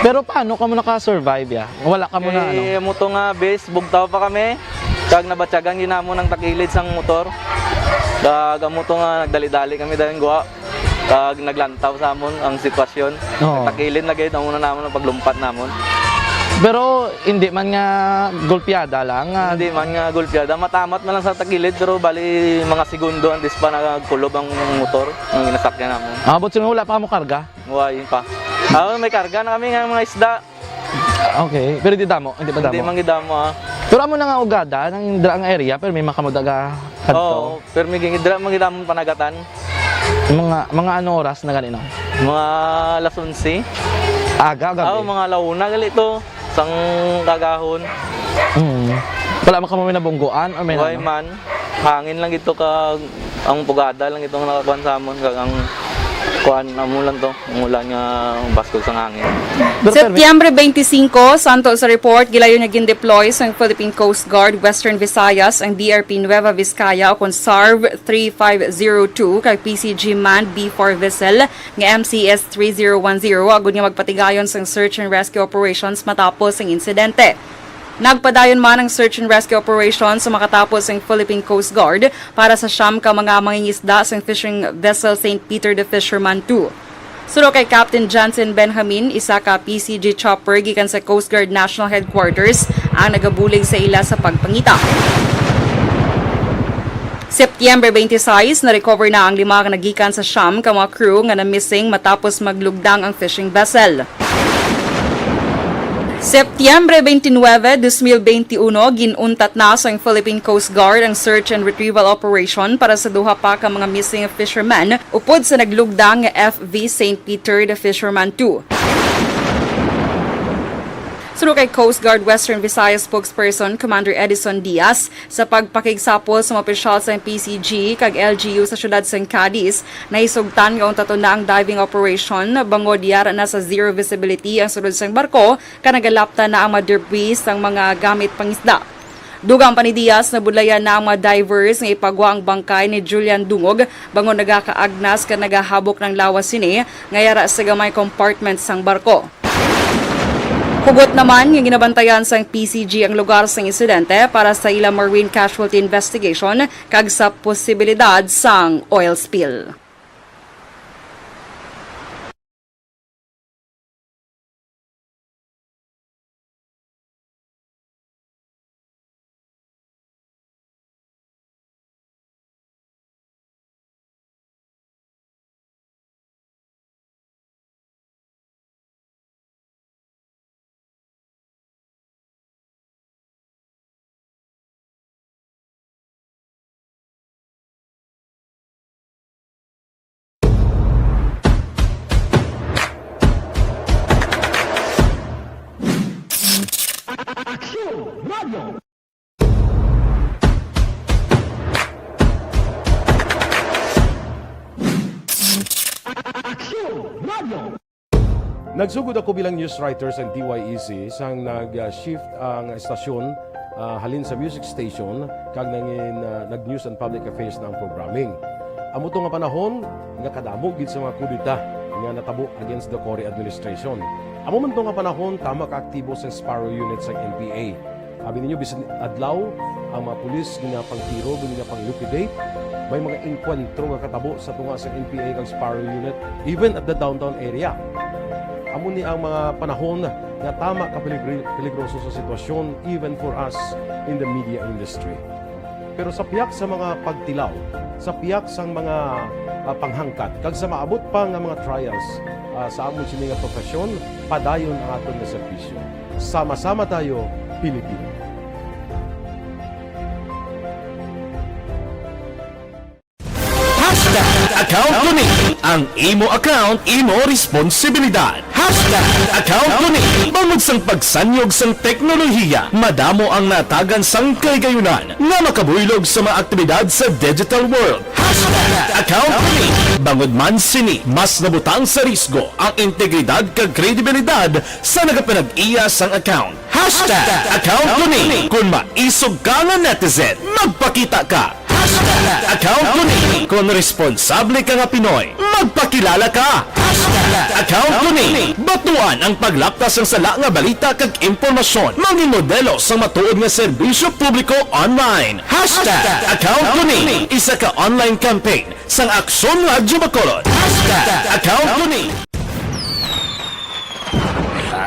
Pero paano kamo naka-survive, ya? Wala kamo na, ano? Eh, amo to nga base, bugtaw pa kami. Kag nabatyagan gyud namon ang takilid sang motor. Kag amo to nga nagdali-dali kami dayon gwa. Kag naglantaw sa amon ang sitwasyon. Oo. Takilid na gid, amo na namon ang paglumpat namon. Pero hindi man nga gulpiada lang, ah. Hindi man nga gulpiada, matamat man lang sa takilid, pero bali mga segundo ang dispa nagkulob ang motor, ang ginasakyan namon. Ah, but wala pa mo karga? Wala pa. Ah, may karga na kami nga mga isda. Okay, pero di damo, hindi pa damo. Hindi man gid damo, ah. Pero amo na nga ugada, nang dira ang area, pero may makamuda ka kadto. Oo, pero may gingidra man gid amon panagatan. Mga, mga ano oras na gani, no? Mga alas onse. Aga, gabi? Oo, mga ala una gali to. Sang kagahon. Mm. Wala man kamo may nabungguan or may Wala ano? Man. Hangin lang gid to kag ang pugada lang gid to nga nakakuan sa amon kag ang kuan amo lang to. Ang ulan nga baskog sang hangin. Pero, Setyembre twenty-five, santo sa report, gilayon nga gin-deploy sang Philippine Coast Guard Western Visayas ang B R P Nueva Vizcaya o kon SARV three five zero two kag P C G manned B four vessel nga M C S three zero one zero agud nga magpatigayon sang search and rescue operations matapos ang insidente. Nagpadayon man ang search and rescue operation sa makatapos ang Philippine Coast Guard para sa siyam ka mga mangingisda sang fishing vessel Saint Peter the Fisherman two. Suno kay Captain Jansen Benjamin, isa ka P C G chopper gikan sa Coast Guard National Headquarters ang nagabulig sa ila sa pagpangita. Setyembre twenty-six, na-recover na ang lima ka nagikan sa siyam ka mga crew nga na-missing matapos maglugdang ang fishing vessel. Setyembre twenty-nine, dos mil twenty-one, gin-untat na sang Philippine Coast Guard ang search and retrieval operation para sa duha pa ka mga missing fishermen upod sa naglugdang nga F V Saint Peter the Fisherman two. Suno kay Coast Guard Western Visayas spokesperson Commander Edison Diaz, sa pagpakigsapol sa mga opisyal sa P C G kag L G U sa siyudad sang Cadiz, nahisugtan nga untaton na ang diving operation bangod yara na sa zero visibility ang sulod sang barko kag nagalapta na ang mga debris sang mga gamit pangisda. Dugang pa ni Diaz, nabudlayan na ang mga divers nga ipagwa ang bangkay ni Julian Dungog bangod nagakaagnas kag nagahabok ng lawas sini nga yara sa gamay compartment sang barko. Hugot naman nga ginabantayan sang P C G ang lugar sang insidente para sa ila marine casualty investigation kag sa posibilidad sang oil spill. Nagsugod ako bilang news writer sa D Y E C sang nag-shift ang estasyon, ah, halin sa music station kag nangin, ah, nag-news and public affairs na ang programming. Amo to nga panahon nga kadamo gid sa mga kudeta nga natabo against the Cory administration. Amo man to nga panahon tama ka aktibo sa Sparrow Unit sang N P A. Abi ninyo, bisan adlaw, ang mga pulis ginapangtiro, ginapang-liquidate. May mga engkwentro nga katabo sa tunga sa N P A kag Sparrow Unit, even at the downtown area. Amo ni ang mga panahon nga tama ka peligri-, peligroso sa sitwasyon, even for us in the media industry. Pero sa pihak sa mga pagtilaw, sa pihak sang mga, ah, panghangkat, kag sa maabot pa nga mga trials, ah, sa amon sini nga profesyon, padayon ang aton nga serbisyo. Sama-sama tayo, Pilipino. Hashtag Account Ko Ni, ang imo account, imo responsibilidad. Hashtag Account Ko Ni, bangod sang pagsanyog sang teknolohiya, madamo ang natagan sang kaligayunan nga makabuylog sa mga aktibidad sa digital world. Hashtag Account Ko Ni, bangod man sini, mas nabutang sa risgo ang integridad kag kredibilidad sa nagapanag-iya sang account. Hashtag Account Ko Ni, kung maisog ka nga netizen, magpakita ka. Hashtag Account Ko Ni, kung responsable ka nga Pinoy, magpakilala ka. Hashtag Account Ko Ni, batuan ang paglapta sang sala nga balita kag impormasyon, mangin modelo sang matuod nga serbisyo publiko online. Hashtag Account Ko Ni, isa ka online campaign sang Aksyon Radyo Bacolod. Hashtag Account Ko Ni.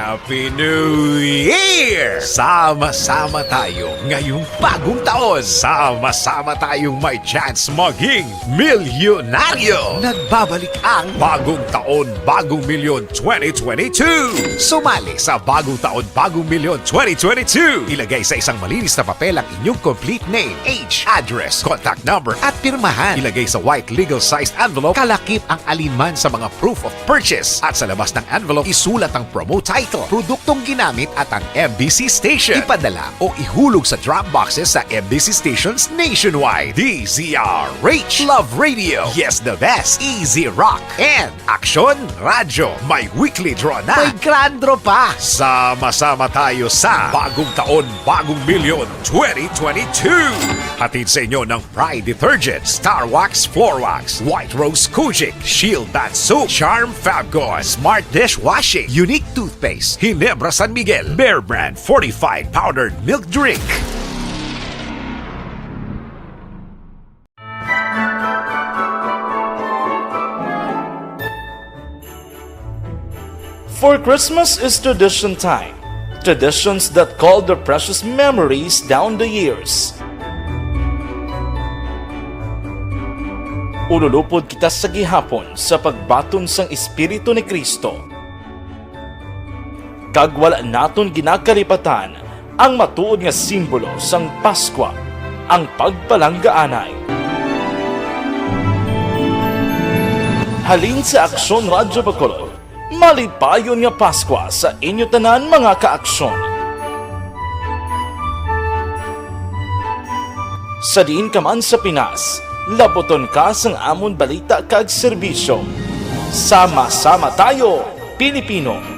Happy New Year! Sama-sama tayo ngayong bagong taon. Sama-sama tayong may chance maging milyonaryo. Nagbabalik ang Bagong Taon, Bagong Milyon twenty twenty-two. Sumali sa Bagong Taon, Bagong Milyon twenty twenty-two. Ilagay sa isang malinis na papel ang inyong complete name, age, address, contact number, at pirmahan. Ilagay sa white legal-sized envelope, kalakip ang alinman sa mga proof of purchase. At sa labas ng envelope, isulat ang promo title, produktong ginamit, at ang M B C station. Ipadala o ihulog sa drop boxes sa M B C stations nationwide. D Z R H, Love Radio, Yes the Best, Easy Rock, and Aksyon Radyo. May weekly draw na. May grand draw pa. Sama-sama tayo sa Bagong Taon, Bagong Milyon twenty twenty-two. Hatid sa inyo ng Pride Detergent, Star Wax Floor Wax, White Rose Kojic, Shield Bath Soap, Charm Fabcon, Smart Dishwashing, Unique Toothpaste, Ginebra San Miguel, Bear Brand Fortified Powdered Milk Drink. For Christmas is tradition time. Traditions that call their precious memories down the years. Ululupod kita sa gihapon sa pagbaton sang Espiritu ni Cristo. Kag wala naton ginakalipatan ang matuod nga simbolo sang Paskwa, ang pagpalanggaanay. Halin sa Aksyon Radyo Bacolod, malipayon nga Paskwa sa inyo tanan, mga ka-Aksyon. Sa diin ka man sa Pinas, labuton ka sang amon balita kag serbisyo. Sama-sama tayo, Pilipino!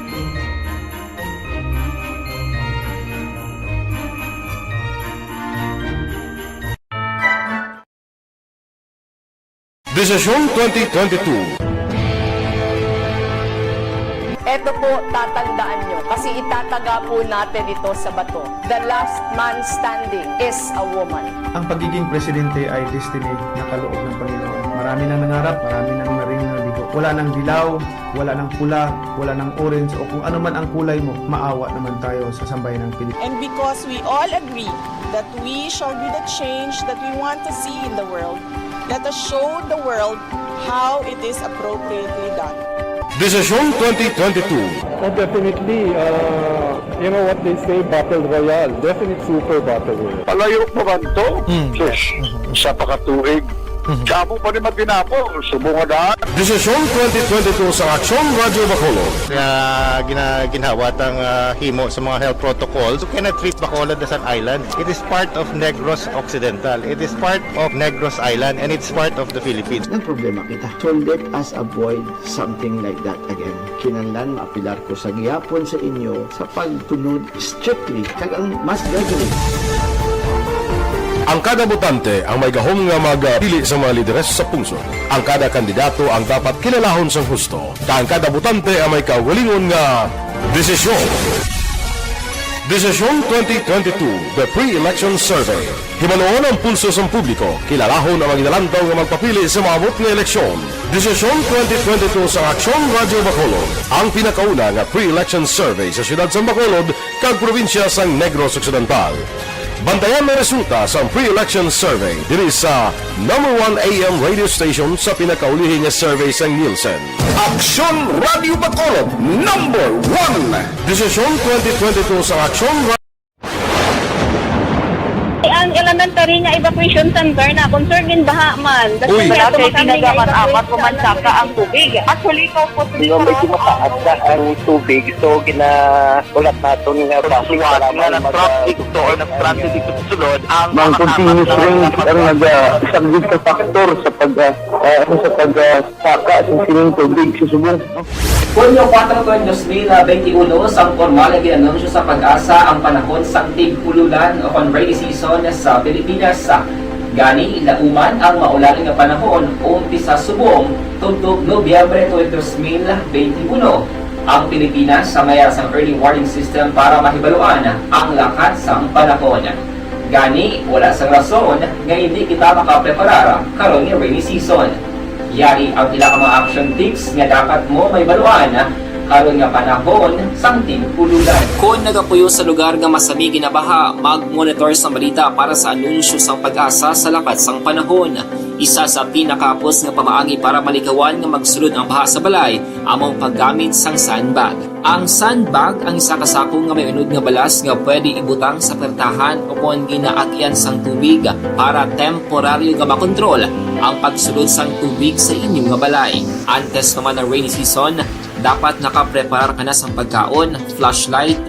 Desisyon twenty twenty-two. Eto po, tatandaan nyo, kasi itataga po natin ito sa bato. The last man standing is a woman. Ang pagiging presidente ay destiny na kaloob ng Panginoon. Marami nang nangarap, marami nang naring nabigo. Wala nang dilaw, wala nang pula, wala nang orange, o kung ano man ang kulay mo, maawa naman tayo sa sambayan ng Pilipinas. And because we all agree that we shall be the change that we want to see in the world, let us show the world how it is appropriately done. Desisyon twenty twenty-two. Oh, definitely, uh, you know what they say, battle royale. Definite super battle royale. Palayo pa man to? Hmm, Sus, yes. Mhm. Sa pakatuig. Mhm. Damo pa ni matinapol, subong nga daan. Desisyon twenty twenty-two sa Aksyon Radyo Bacolod. Nga gina-, ginhawa tang, ah, himo sa mga health protocols. You cannot treat Bacolod as an island. It is part of Negros Occidental. It is part of Negros Island, and it's part of the Philippines. Nagproblema kita. So let us avoid something like that again. Kinahanglan maapilar ko sa gihapon sa inyo sa pagtunod strictly kag ang mas gagawin. Ang kada botante ang may gahom nga magpili sa mga lideres sa pungsod. Ang kada kandidato ang dapat kilalahon sang husto, kag ang kada botante ang may kaugalingon nga desisyon. Desisyon twenty twenty-two, The Pre-Election Survey. Himanuon ang pulso sang publiko, kilalahon ang mga ginalantaw nga magpapili sa maabot nga eleksyon. Desisyon twenty twenty-two sa Aksyon Radyo Bacolod, ang pinakauna nga pre-election survey sa siyudad sang Bacolod kag probinsya sang Negros Occidental. Bantayan ang resulta sang pre-election survey diri sa number one A M radio station sa pinakaulihi nga survey sang Nielsen. Aksyon Radyo Bacolod, number one. Desisyon twenty twenty-two sa Aksyon Ra- Ang elementary nga evacuation center na concern din baha man. Uy. Wala kay tinaga man apat ko man saka ang tubig. Actually, ko po. Nga medyo mataas na ang tubig, so ginahulat naton nga basi para nga mag- nag-traffic to or nag-transit dito sa sulod ang mga continuous rain ang naga-, isa gid ka factor sa pag, ah, ah, ano, sa pag, ah, saka sa sining tubig sa subong. Hunyo kuwatro tuig dos mil benti uno, sang pormal nga gin-anunsyo sa PAGASA ang panahon sang tig-ululan o kon rainy season sa Pilipinas. Gani, lauman ang maulan nga panahon, umpisa subong tubtob Nobyembre tuig dos mil benti uno. Ang Pilipinas may ara sang early warning system para mahibaluan ang lakat sang panahon. Gani, wala sang rason nga hindi kita makapreparar karon nga rainy season. Yari ang pila ka mga action tips nga dapat mo mahibaluan karon nga panahon sang tig-ululan. Kon nagapuyo sa lugar nga masami ginabaha, mag-monitor sang balita para sa anunsyo sang PAGASA sa lakat sang panahon. Isa sa pinakahapos nga pamaagi para malikawan nga magsulod ang baha sa balay amo ang paggamit sang sandbag. Ang sandbag ang isa ka sako nga may unod nga balas nga pwede ibutang sa pertahan o kon ginaagian sang tubig para temporaryo nga makontrol ang pagsulod sang tubig sa inyo nga balay. Antes pa man ang rainy season, dapat nakapreparar ka na sang pagkaon, flashlight,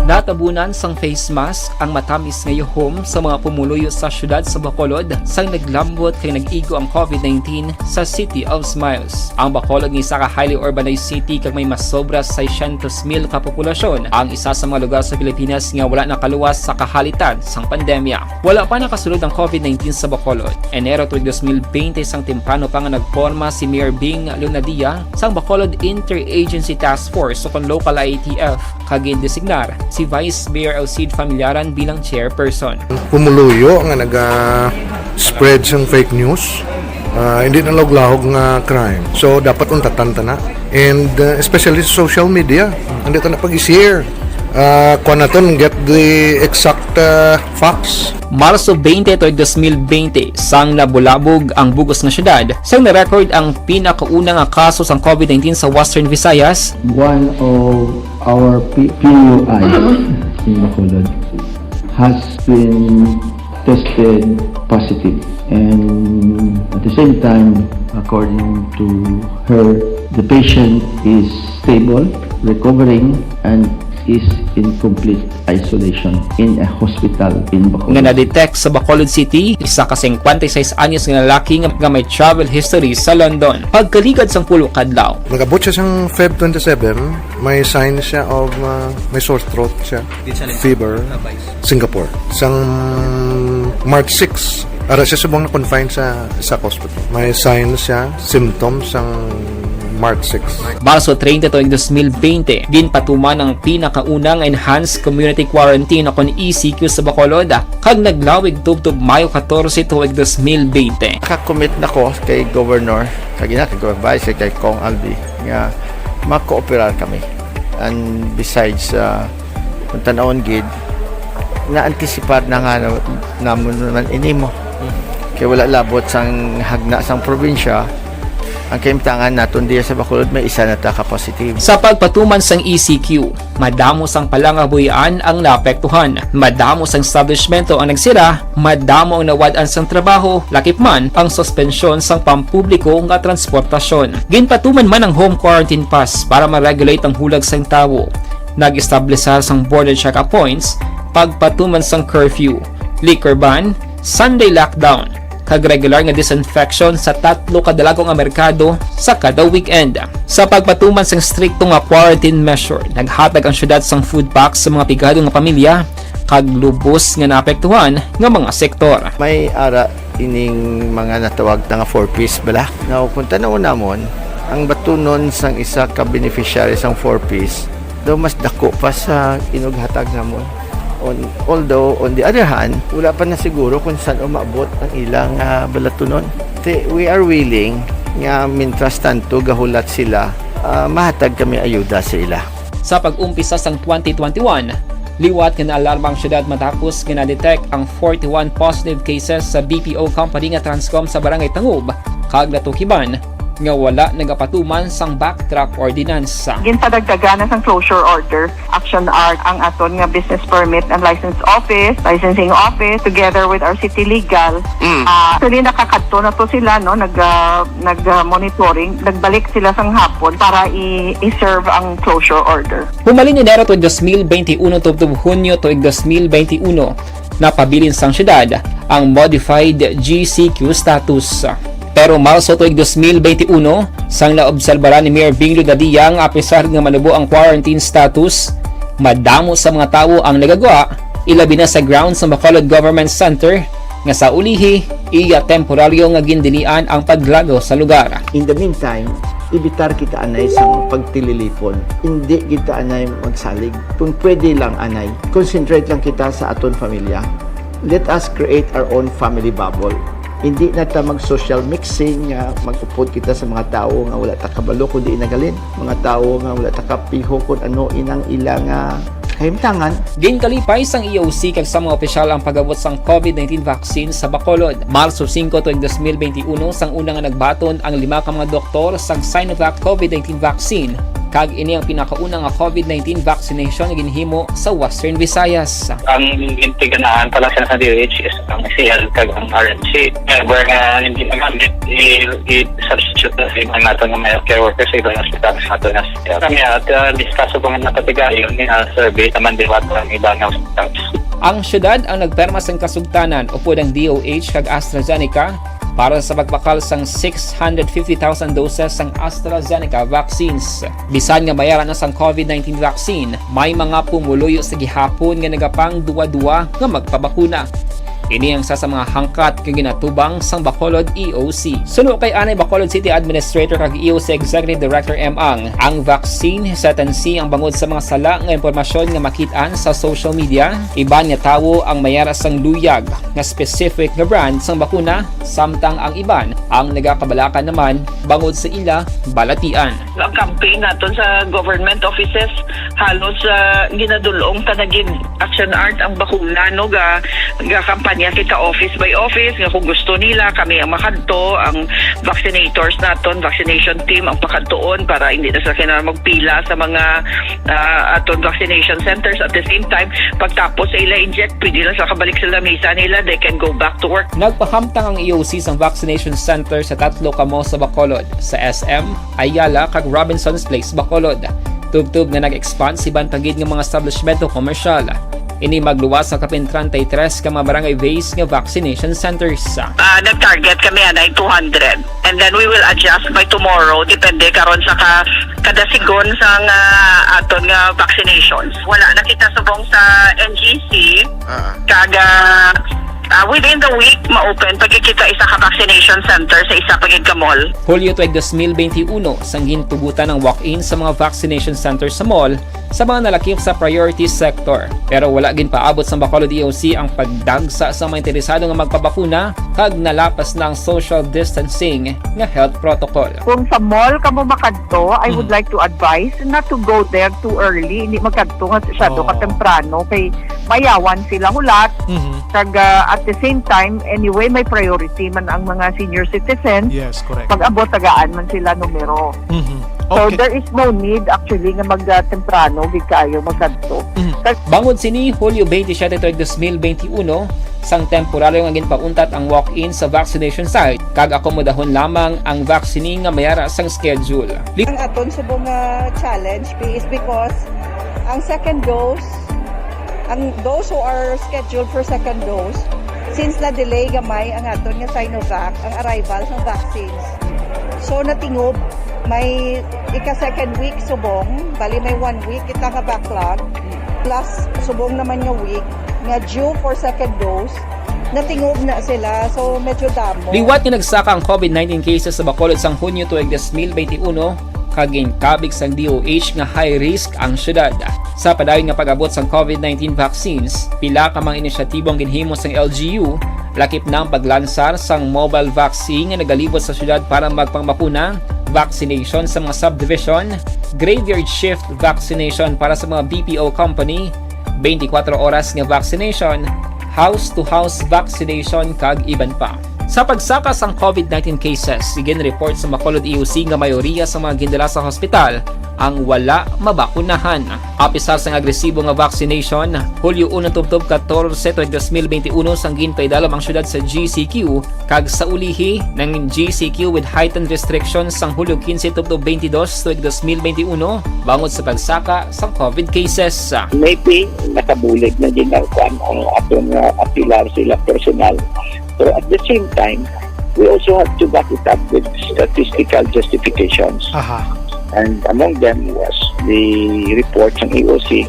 Natabunan sang face mask ang matamis nga yuhom sa mga pumuluyo sa siyudad sa Bacolod sang naglambot kay nag-igo ang COVID nineteen sa City of Smiles. Ang Bacolod nga isa ka highly urbanized city kag may mas sobra seiscientos mil ka populasyon, ang isa sa mga lugar sa Pilipinas nga wala nakaluwas sa kahalitan sang pandemya. Wala pa nakasulod ang COVID nineteen sa Bacolod. Enero tuig dos mil bente, sang temprano pa nga nagporma si Mayor Bing Lunadia sang Bacolod Interagency Task Force o kon local I A T F, kag gindesignar si Vice Mayor Alcide Familiaran bilang chairperson. Pumuluyo nga naga-spread sang fake news, ah, hindi na lahog-lahog nga crime. So, dapat untatan ta na. And, uh, especially sa social media, hindi ta na pag-share. Uh, kuha naton, get the exact, uh, facts. Marso bente tuig dos mil bente, sang nabulabog ang bug-os nga syudad, sang na-record ang pinakauna nga kaso sang COVID nineteen sa Western Visayas. One of our P-, P U I in Bacolod has been tested positive. And at the same time, according to her, the patient is stable, recovering, and is in complete isolation in a hospital in Bacolod. Nga na-detect sa Bacolod City, isa ka singkwenta y seis anyos nga lalaki nga, nga may travel history sa London. Pagkaligad sang pulo ka adlaw. Nag-abot siya sang Feb twenty-seven, may sign siya of, uh, may sore throat siya. Fever, Singapore. Sang March six, ara siya subong na-confine sa, sa hospital. May signs siya, symptoms sang March six. Marso treinta tuig dos mil bente, ginpatuman ang pinakauna nga enhanced community quarantine o kon E C Q sa Bacolod, kag naglawig tubtob Mayo catorce tuig dos mil bente. Naka-commit na ko kay Governor, kag ina kay Governor Vice, kay Cong Albi, nga makooperar kami. And besides, uh, kung tan-awon gid, na-anticipar na nga na-, namon naman ini mo. Kay wala labot sang hagna sang probinsya, ang kahimtangan naton diya sa Bacolod may isa na ta ka positive. Sa pagpatuman sang E C Q, madamo sang palangabuhian ang naapektuhan, madamo sang establishmento ang nagsira, madamo ang nawad-an sang trabaho, lakip man ang suspensyon sang pampubliko nga transportasyon. Ginpatuman man ang home quarantine pass para ma-regulate ang hulag sang tawo. Nag-establisar sang border check-up points, pagpatuman sang curfew, liquor ban, Sunday lockdown, kag regular nga disinfection sa tatlo ka dalago nga merkado sa kada weekend. Sa pagpatuman sang strikto nga quarantine measure, naghatag ang syudad sang food packs sa mga pigado nga pamilya kag lubos nga naapektuhan nga mga sektor. May ara ining mga natawag ta nga four Ps bala. Now, kung tan-awon namon, ang batunon sang isa ka beneficiary sang four Ps, daw mas dako pa sa inughatag namon. On, although, on the other hand, wala pa na siguro kung saan umabot ang ilang, ah, balatunon. Ti-, we are willing nga mintras tanto gahulat sila, ah, mahatag kami ayuda sa ila. Sa pag-umpisa sang twenty twenty-one, Liwat nga naalarma ang syudad matapos nga na-detect ang forty-one positive cases sa B P O company nga Transcom sa Barangay Tangub, kag natukiban nga wala nagapatuman sang backtrack ordinance. Ginpadagdagan na sang closure order, action art ang aton nga business permit and license office, licensing office, together with our city legal. Mm. Ah, actually, nakakadto na to sila, no? Nag, ah, nag, ah, monitoring. Nagbalik sila sang hapon para i-, i-serve ang closure order. Humalin Enero tuig dos mil twenty-one tubtob Hunyo tuig dos mil twenty-one, napabilin sang syudad ang modified G C Q status. Pero Marso tuig dos mil twenty-one, sang naobserbaran ni Mayor Bing Lodadia nga apisar nga manubo ang quarantine status, madamo sa mga tawo ang nagagwa, ilabi na sa grounds sang Bacolod Government Center, nga sa ulihi iya temporaryo nga gindilian ang paglagaw sa lugar. In the meantime, ibitar kita anay sang pagtililipon. Indi kita anay magsalig. Kung pwede lang anay, concentrate lang kita sa aton pamilya. Let us create our own family bubble. Hindi na ta mag-social mixing nga mag-upod kita sa mga tawo nga wala ta kabalo kung diin naghalin. Mga tawo nga wala ta kapiho kung ano inang ila nga kahimtangan. Ginkalipay sang E O C kag sa mga opisyal ang pag-abot sang COVID nineteen vaccine sa Bacolod. Marso singko tuig dos mil twenty-one, sang una nga nagbaton ang lima ka mga doktor sang Sinovac COVID nineteen vaccine, kag ini ang pinakauna nga COVID nineteen vaccination nga ginhimo sa Western Visayas. Ang gintiganaan pa lang sa D O H is ang C L kag ang R M C. However, nga hindi magamit, i-, i-substitute na sa iba nato nga mga healthcare workers sa iba nga hospital sa ato nga C L. Kami at, ah, lista sa mga napatigayon nga survey naman diwat ang iba nga hospitals. Ang syudad ang nagperma sang kasugtanan upod ang D O H kag AstraZeneca para sa pagbakal sang six hundred fifty thousand doses sang AstraZeneca vaccines. Bisan nga mayara na sang COVID nineteen vaccine, may mga pumuluyo sa gihapon nga nagapangduwa-duwa nga magpabakuna. Ini ang isa sa mga hangkat nga ginatubang sang Bacolod E O C. Suno kay anay Bacolod City Administrator kag E O C Executive Director M. Ang, ang vaccine hesitancy ang bangod sa mga sala nga impormasyon nga makit-an sa social media. Iban nga tawo ang mayara sang luyag nga specific nga brand sang bakuna, samtang ang iban ang nagakabalaka naman bangod sa ila balatian. Ang campaign naton sa government offices, halos, ah, ginadul-ong ta na gid action art ang bakuna, no? Ga, ga kampanya kita office by office, nga kung gusto nila, kami ang makadto, ang vaccinators naton, vaccination team ang pakadtuon para hindi na sila kinahanglan magpila sa mga, ah, aton vaccination centers. At the same time, pagtapos sa ila inject, pwede lang sa kabalik sa lamisa nila, they can go back to work. Nagpahamtang ang E O C sang vaccination center sa tatlo ka mall sa Bacolod, sa S M, Ayala, kag Robinson's Place, Bacolod. Tubtob nga nag-expand sa iban pa gid nga mga establishmento komersyal. Ini magluwas sa kapin treinta y tres ka mga barangay-based nga vaccination centers. Ah, nag-target kami anay two hundred. And then we will adjust by tomorrow, depende karon sa ka-, kada sigon sang, ah, aton nga vaccinations. Wala na kita subong sa N G C. Ah. Kag, ah, ah, within the week, ma-open pa gid kita isa ka vaccination center sa isa pa gid ka mall. Hulyo tuig dos mil benti uno, sang gintugutan ang walk-in sa mga vaccination center sa mall sa mga nalakip sa priority sector. Pero wala ginpaabot sang Bacolod E O C ang pagdagsa sa mga interesado nga magpabakuna, kag nalapas na ang social distancing nga health protocol. Kung sa mall kamo makadto, I would Mm. like to advise not to go there too early. Hindi magkadto nga masyado Oo. ka temprano kay mayawan sila hulat. Mhm. Kag, ah, at the same time, anyway, may priority man ang mga senior citizens. Yes, correct. Pag-abot, tagaan man sila numero. Mhm. So, Okay. there is no need actually nga mag, ah, temprano gid kaayo magkadto. Mhm. Kag Bangod sini, Hulyo twenty-seven tuig dos mil benti uno, sang temporaryo nga ginpauntat ang walk-in sa vaccination site, kag akomodahon lamang ang vaccine nga mayara sang schedule. Li- Ang aton subong nga challenge is because ang second dose, ang those who are scheduled for second dose, since na-delay gamay ang aton nga Sinovac, ang arrival sang vaccines. So, natingob, may ika-second week subong, bali may one week kita nga backlog. Plus, subong naman nga week nga due for second dose, natingob na sila. So, medyo damo. Liwat nga nagsaka ang COVID nineteen cases sa Bacolod sang Hunyo tuig dos mil benti uno, kag ginkabig sang D O H nga high risk ang syudad. Sa padayon nga pag-abot sang COVID nineteen vaccines, pila ka mga inisyatibo ang ginhimo sang L G U, lakip na ang paglansar sang mobile vaccine nga nagalibot sa syudad para magpangbakuna, vaccination sa mga subdivision, graveyard shift vaccination para sa mga B P O company, twenty-four oras nga vaccination, house-to-house vaccination, kag iban pa. Sa pagsaka sang COVID nineteen cases, ginreport sa Bacolod E O C nga mayoriya sa mga gindala sa hospital ang wala mabakunahan. Apisar sang agresibo nga vaccination, Hulyo uno tubtob katorse tuig dos mil benti uno sang ginpaidalom ang syudad sa G C Q, kag sa ulihi nang G C Q with heightened restrictions sang Hulyo kinse tubtob benti dos tuig dos mil benti uno bangod sa pagsaka sang COVID cases. Maybe nakabulig na din ang, kuwan, ang aton nga apilar sila personal. Pero at the same time, we also have to back it up with statistical justifications. Aha. And among them was the report sang E O C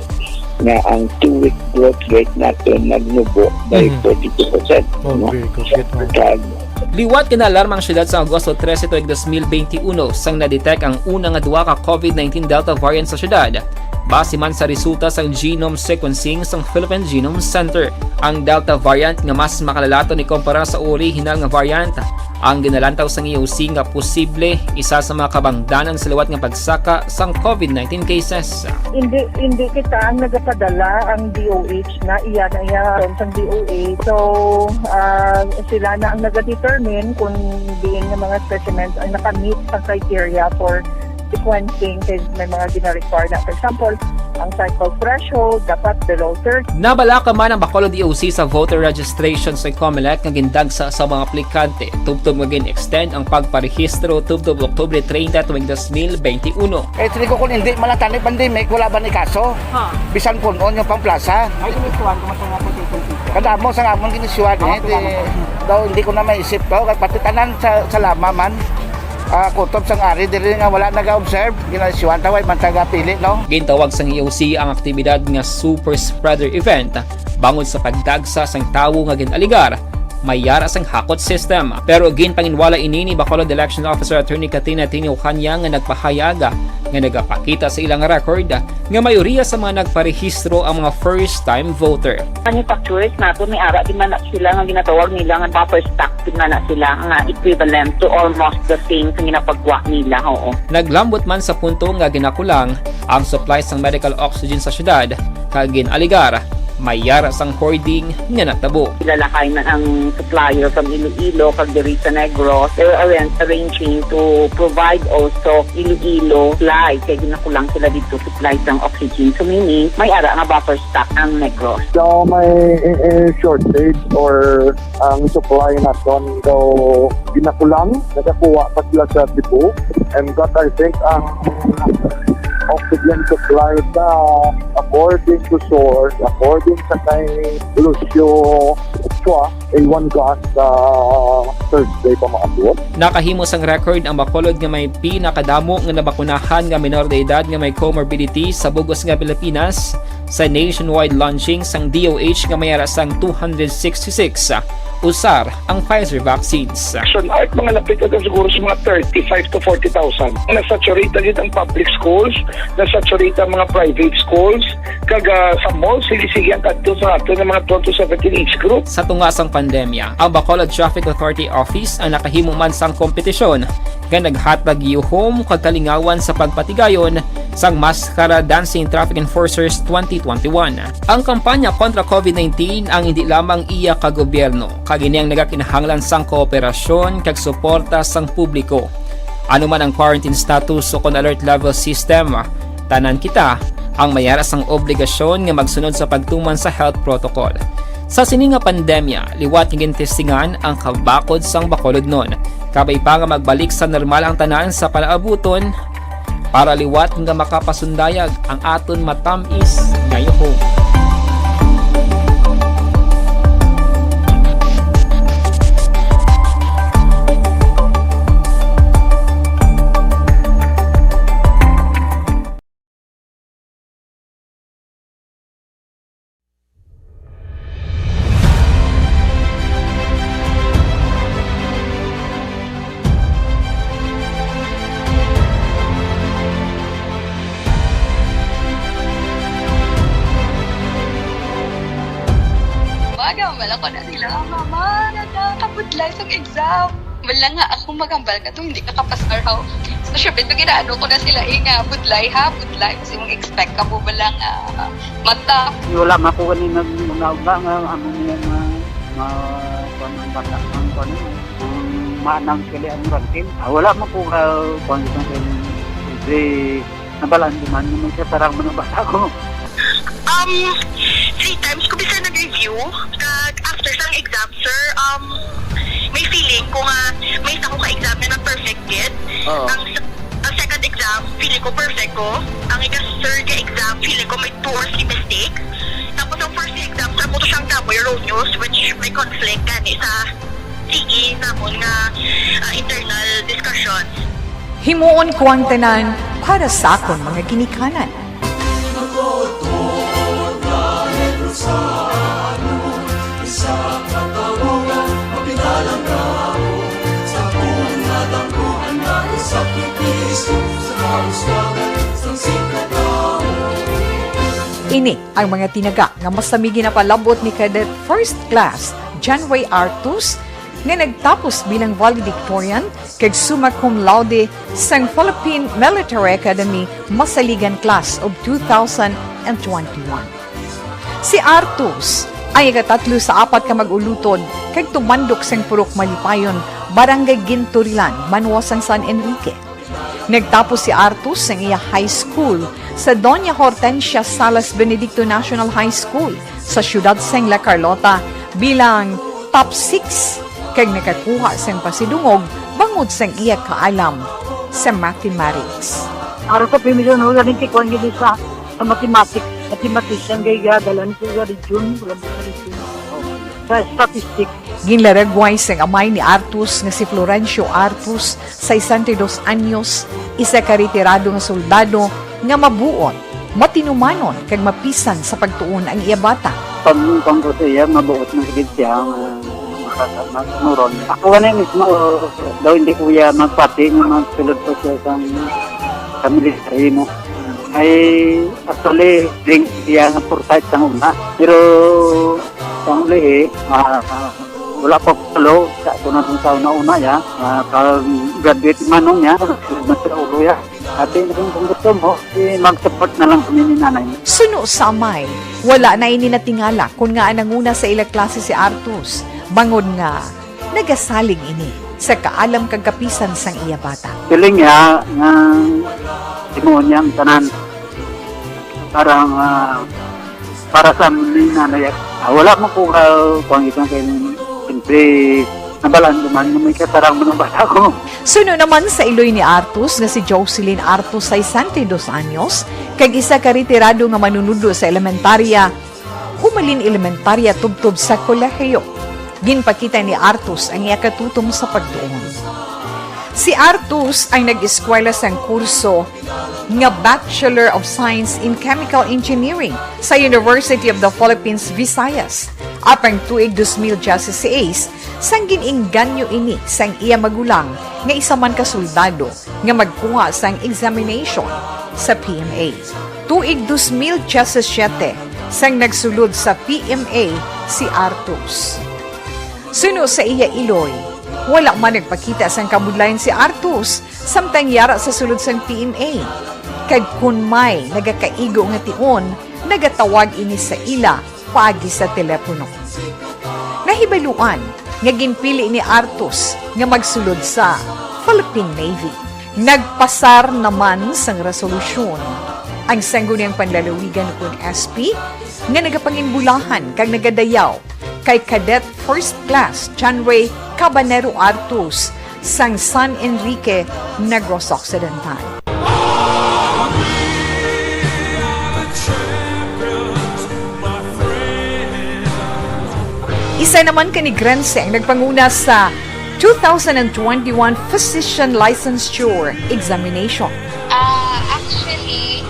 nga ang two-week growth rate naton nagnubo by Mhm. forty-two percent, Oh, no? Very good. Good one. Kag Liwat nga naalarma ang syudad sa Agosto trese tuig dos mil benti uno sang na-detect ang una nga duha ka COVID nineteen Delta variant sa syudad. Base man sa resulta sang genome sequencing sang Philippine Genome Center, ang Delta variant nga mas makalalaton ikumpara sa orihinal nga variant ang ginalantaw sang E O C nga posible isa sa mga kabangdanan sa liwat nga pagsaka sang COVID nineteen cases. Hindi, hindi kita ang nagapadala, ang D O H na, iya na iya ang sang D O H. So, ah, sila na ang nagadetermine kung diin nga mga specimens ang nakamit sa criteria for sequencing, kay may mga gina-require na. For example, ang cycle threshold dapat below thirty. Nabalaka man ang Bacolod E O C sa voter registration sa Comelec nga gindagsa sa mga aplikante, tubtob nga gin-extend ang pagparehistro tubtob Oktubre treinta tuig dos mil benti uno. Eh, tingin ko kung hindi man lang tani pandemic, wala ba ni kaso? Ha? Bisan punon yung pang plaza. Ay, iniswan ko man sa nga po sa Kadamo sa amon giniswan, eh. Di, daw, hindi ko na maisip to. Kay pati tanan sa, sa lama man. Ah, kutob sang ari, diri nga wala naga-observe, ginaiswan, taway man taga pili, no? Gintawag sang E O C ang aktibidad nga super spreader event bangod sa pagdagsa sang tawo nga gin-aligar may yara sang hakot system. Pero ginpanginwala ini ni Bacolod Election Officer Attorney Katrina Tinio Ocaña nga nagpahayag nga nagapakita sa ilang record nga mayoriya sa mga nagparehistro ang mga first-time voter. Manufacturers nato, may ara di man na sila nga ginatawag nila nga buffer stock, di man na sila nga equivalent to almost the same sa ginapagwa nila, oo. Naglambot man sa punto nga ginakulang ang supply sang medical oxygen sa syudad, kag gin-aligar may yara sang hoarding nga natabo. Ginalahay man ang supplier from Iloilo kag diri sa Negros. They're arran-, arranging to provide also Iloilo supply kay ginakulang sila dito supply sang oxygen. So, meaning, may ara nga buffer stock ang Negros. So, may, eh, eh, shortage or ang supply naton daw ginakulang, nagakuha pa sila sa Cebu. And that, I think, ang oxygen supply sa, according to source, according sa kay Lucio Chua, A one gas sa Thursday pa maabot. Nakahimo sang record ang Bacolod nga may pinakadamo nga nabakunahan nga minor de edad nga may comorbidity sa bug-os nga Pilipinas sa nationwide launching sang D O H nga may ara sang two hundred sixty-six usar ang Pfizer vaccines. Sa art, mga lapit na siguro sa mga thirty-five to forty thousand. Na-saturate na gid ang public schools, na-saturate ang mga private schools, kag, ah, sa malls, sige-sige ang kadto sa ato nga mga twelve to seventeen age group. Sa tunga sang pandemya, ang Bacolod Traffic Authority Office ang nakahimo man sang kompetisyon nga naghatag gihom kag kalingawan sa pagpatigayon sang Maskara Dancing Traffic Enforcers twenty twenty-one. Ang kampanya kontra COVID nineteen ang indi lamang iya ka gobyerno, kag ini ang nagakinahanglan sang kooperasyon kag suporta sang publiko. Ano man ang quarantine status o kon alert level system, tanan kita ang may ara sang obligasyon nga magsunod sa pagtuman sa health protocol. Sa sini nga pandemya, liwat nga gintestingan ang kabakod sang Bacolodnon. Kabay pa nga magbalik sa normal ang tanan sa palaabuton, para liwat nga makapasundayag ang aton matamis nga yuhom. Baga, wala ko na sila. Mama, nagkakapudlay sa exam. Wala nga ako magambal nga to, hindi ka kapasar, how? So, syempre, to ginaano ko na sila, eh, nga, budlay, ha? Budlay. Kasi mong expect ka mo ba lang, ah, mata? Wala man ko gani nag-una-una nga, ano niya, nga, ma-, kuwan ang bata, ang kuwan niya, ang manang sila ang ranking. Ah, wala man ko ka, kuwan sa akin, kasi nabalaan ko man, yung may kasarang mga bata ko. Um, three times ko bisa nag-review. Kag after sang exam, sir, um, may feeling ko nga may isa ko ka exam nga na-perfect gid. Oo. Ang s-, ang second exam, feeling ko perfect ko. Ang ika-third nga exam, feeling ko may two or three mistake. Tapos ang first exam, sir, mo to siyang double erroneous, which may conflict gani sa C E namon nga, ah, internal discussion. Himuon ko ang tanan para sa akon mga ginikanan. Ini ang mga tinaga nga masami ginapalabot ni Cadet First Class Janway Artus, nga nagtapos bilang valedictorian kag summa cum laude sang Philippine Military Academy Masaligan Class of two thousand and twenty-one. Si Artus ang ikatatlo sa apat ka mag-ulutod kag tumandok sang Purok Malipayon, Barangay Ginturilan, banwa sang San Enrique. Nagtapos si Artus sang iya high school sa Doña Hortensia Salas Benedicto National High School sa siyudad sang La Carlota bilang top six kag nakakuha sang pasidungog bangod sang iya kaalam sa mathematics. Para sa pimilyon, no, galing kay Kwan gid sa, sa mathematics, mathematician kay gagalan ko sa region, wala mo sa region. Sa statistics. Ginlaragway sang amay ni Artus nga si Florencio Artus, sesenta y dos anyos, isa ka retirado nga soldado nga mabuot, matinumanon kag mapisan sa pagtuon ang iya bata. Pag, pag ko sa iya, mabuot na gid siya nga makasama nuron. Ako gani mismo, daw hindi ko iya magpati nga magsulod pa siya sang, sa military mo. Ay, actually, drink siya nga foresight sang una. Pero, sang uli, eh, ah, ah, wala pa palo. Sa ako na sa una-una, ya. Ah, pag graduate man nung, ya, mas sa ulo, ya. Ate, kung, kung gusto mo, eh, mag-support na lang kami ni nanay. Suno sa amay, wala na ini natingala kon ngaa nanguna sa ila klase si Artus, bangod nga nagasalig ini sa kaalam kag kapisan sang iya bata. Feeling niya nga timuon niya ang tanan. Parang, ah, para sa amin ni nanay, ah, wala mo ko ka, kung ito kay, siyempre, nabalaan ko man nga may kasarang mga bata ko. Suno naman sa iloy ni Artus nga si Jocelyn Artus, sesenta y dos anyos, kag isa ka retirado nga manunudlo sa elementarya, humalin elementarya tubtob sa kolehiyo, ginpakita ni Artus ang iya katutom sa pagtuon. Si Artus ang nag-eskwela sang kurso nga Bachelor of Science in Chemical Engineering sa University of the Philippines, Visayas, apang tuig dos mil dieciséis, sang gin-inganyo ini sang iya magulang nga isa man ka soldado nga magkuha sang examination sa P M A. Tuig dos mil diecisiete, sang nagsulod sa P M A si Artus. Suno sa iya iloy, wala man nagpakita sang kabudlayan si Artus samtang yara sa sulod sang P M A. Kag kun may nagakaigo nga tion, nagatawag ini sa ila paagi sa telepono. Nahibaluan nga ginpili ni Artus nga magsulod sa Philippine Navy. Nagpasar naman sang resolusyon ang Sangguniang Panlalawigan ukon S P nga nagapanginbulahan kag nagadayaw kay Cadet First Class Janway Cabanero Artus sang San Enrique, Negros Occidental. Isa naman ka Negrense ang nagpanguna sa two thousand and twenty-one Physician Licensure Examination. Ah, actually,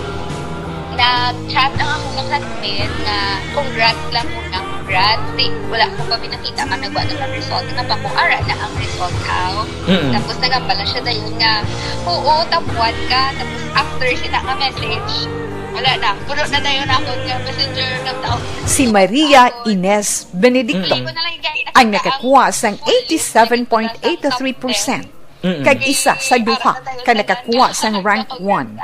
nag-chat ang akong classmate nga congrats lang muna, congrats. Di, wala ko pa pinakita nga nagwa na ng result. Nga pa ko, ara na ang result, how? Mm-mm. Tapos nagambala siya dayon nga, "Oo, top one ka." Tapos after siya na nga message, Wala na. Puno na dayon ako nga messenger ng tao. Si Maria Ines Benedicto Mm. ang nakakuha sang eighty-seven point eight three percent. Mm. Kag isa sa duha ka nakakuha sang rank one.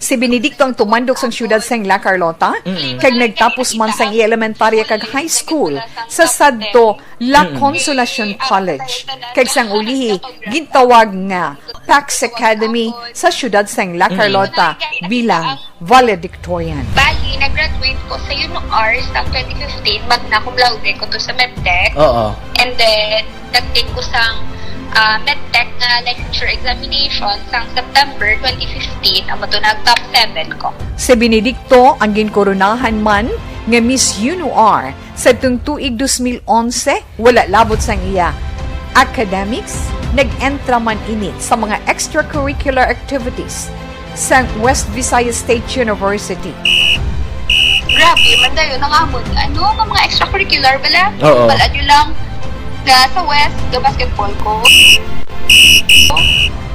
Si Benedicto ang tumandok sang siyudad sang La Carlota, Mm. kag nagtapos man sang iya elementarya kag high school sa sadto La Mm. Consolacion College, kag sang ulihi gintawag nga Pax Academy sa siyudad sang La Mm. Carlota bilang valedictorian. Bali, nag-graduate ko sa UNOR sa twenty fifteen, magna cum laude ko to sa medtech. Oo. And then, nag-take ko sang, ah, medtech nga licensure examination sang September twenty fifteen, amo to nag top seven ko. Si Benedicto ang ginkoronahan man nga Miss UNOR sadtong tuig dos mil onse, wala labot sang iya academics, nag-entra man ini sa mga extracurricular activities sang West Visayas State University. Grabe man dayon ang amon, ano, nga mga extracurricular bala. Oo. Bala nyo lang nga sa West, ga-basketball ko.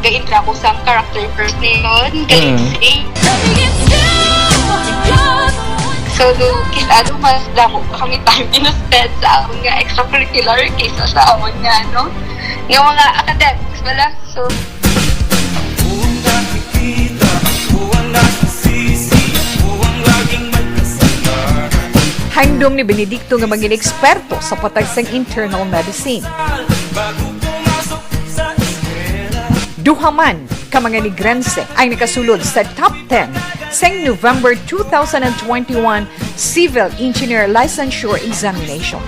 Ga-entra ko sang character impersonation, Mm. ga-lip sync. So, do, kis-, ano, mas damo pa kami time gina-spend sa amon nga extracurricular kaysa sa amon nga, ano, nga mga academics bala. So, Ako ang nakikita, ako ang nasisisi, ako ang laging may kasalanan. Handom ni Benedicto nga mangin eksperto sa patag sang internal medicine. Bago pumasok sa eskwela. Duha man ka mga Negrense ang nakasulod sa top ten sang November two thousand and twenty-one Civil Engineer Licensure Examination.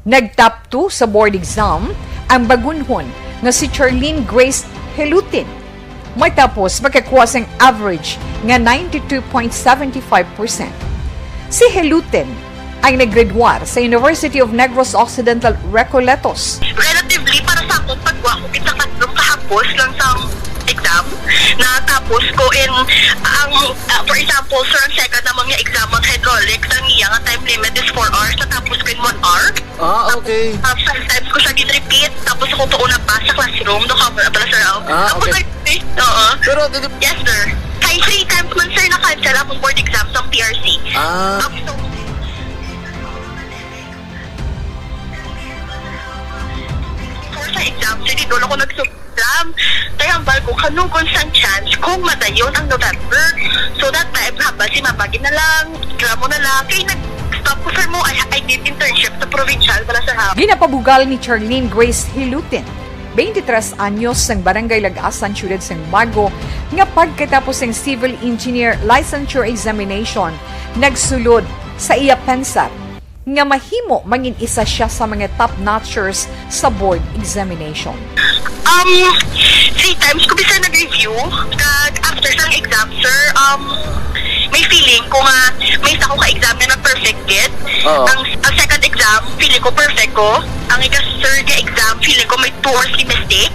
Nag-top two sa board exam ang bagunhon nga si Charlene Grace Helutin, matapos makakuha sang average nga ninety-two point seven five percent. Si Helutin ang naggraduar sa University of Negros Occidental Recoletos. Relatively, para sa akon, pagwa ko kita katlong kahapos lang sa exam, natapos ko in, ang, ah, for example, sir, ang second naman nga exam, ang hydraulics, ang iya nga time limit is four hours, natapos ko in one hour. Ah, okay. Ah, five times ko siya gin-repeat, tapos ako tuon na pa sa classroom, do ka mo na pala, sir, oh. Ah, Tapos okay. nag-, oo. Pero, dili- Yes, sir. Kay three times man, sir, na-cancel akong board exam sa P R C. Ah. Tapos, for sa exam, sir, di doon ako nag-, Ram, kay hambal ko, kanugon sang chance kung madayon ang November. So that time, hambal si Mama, "Ginalang, reklamo na lang." Kay nag-stop ko, sir, mo, I, I did internship sa provincial, bala sa hap. Ginapabugal ni Charlene Grace Hilutin, twenty-three anyos, sang Barangay Lagasan, Siyudad sang Bago, nga pagkatapos sang Civil Engineer Licensure Examination, nagsulod sa iya pensar nga mahimo mangin isa siya sa mga top-notchers sa board examination. Um, three times ko bisan nag-review, kag after sang exam, sir, um, may feeling ko nga may isa ko ka exam nga nag-perfect gid. Oo. Ang, ang second exam, feeling ko perfect ko. Ang ika-third nga exam, feeling ko may two or three mistake.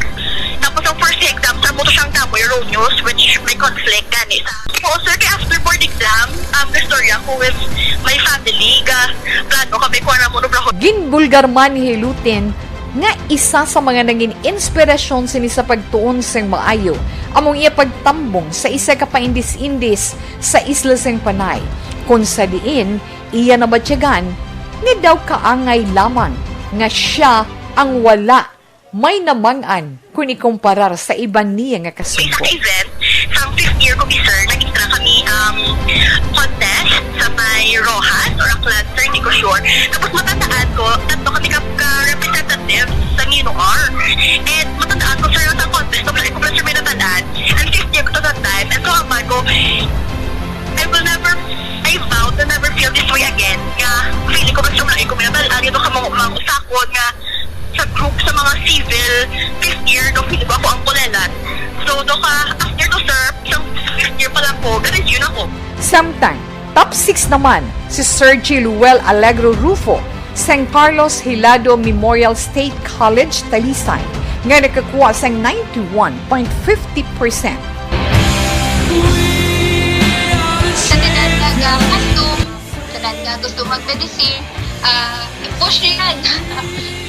Tapos ang first exam, sa mo to siyang damo erroneous, which may conflict gani sa. Oo, sir, kay after board exam, um, nag-story ako with my family, ga plano kami kung ano mo nung Ginbulgar man ni Hilutin nga isa sa mga nangin inspirasyon sini sa pagtuon sang maayo among iya pagtambong sa isa ka paindis-indis sa isla sang Panay, kung sa diin iya nabatyagan nga daw kaangay lamang nga siya ang wala may namang-an kon ikumparar sa iban niya nga May isa ka kasubo. Event, sang fifth year ko, sir, nag-extra kami, um, contest sa may Roxas or Aklan, sir, hindi ko sure. Tapos matandaan ko, tatlo kami ka, ka representative sa UNOR. And matandaan ko, sir, sa contest, wala ko, sir, may natandaan. And fifth year ko to that time. And so, hambal ko, I will never, I vow to never feel this way again. Nga, feeling ko, mas sumlaki ko, may natandaan, ito ka mga, mga usakon nga, sa group sa mga civil, fifth year, do feeling ko ako ang kulelat. So, do ka, after to, sir, sa fifth year pa lang ko, ga-resume ako. Samtang, top six naman si Sir Chiluel Alegro Rufo sang Carlos Hilado Memorial State College, Talisay, nga nakakuha sang ninety-one point fifty percent. Sa edad nga gusto, sa edad nga gusto mag-medicine, ah, i-push niyo yan.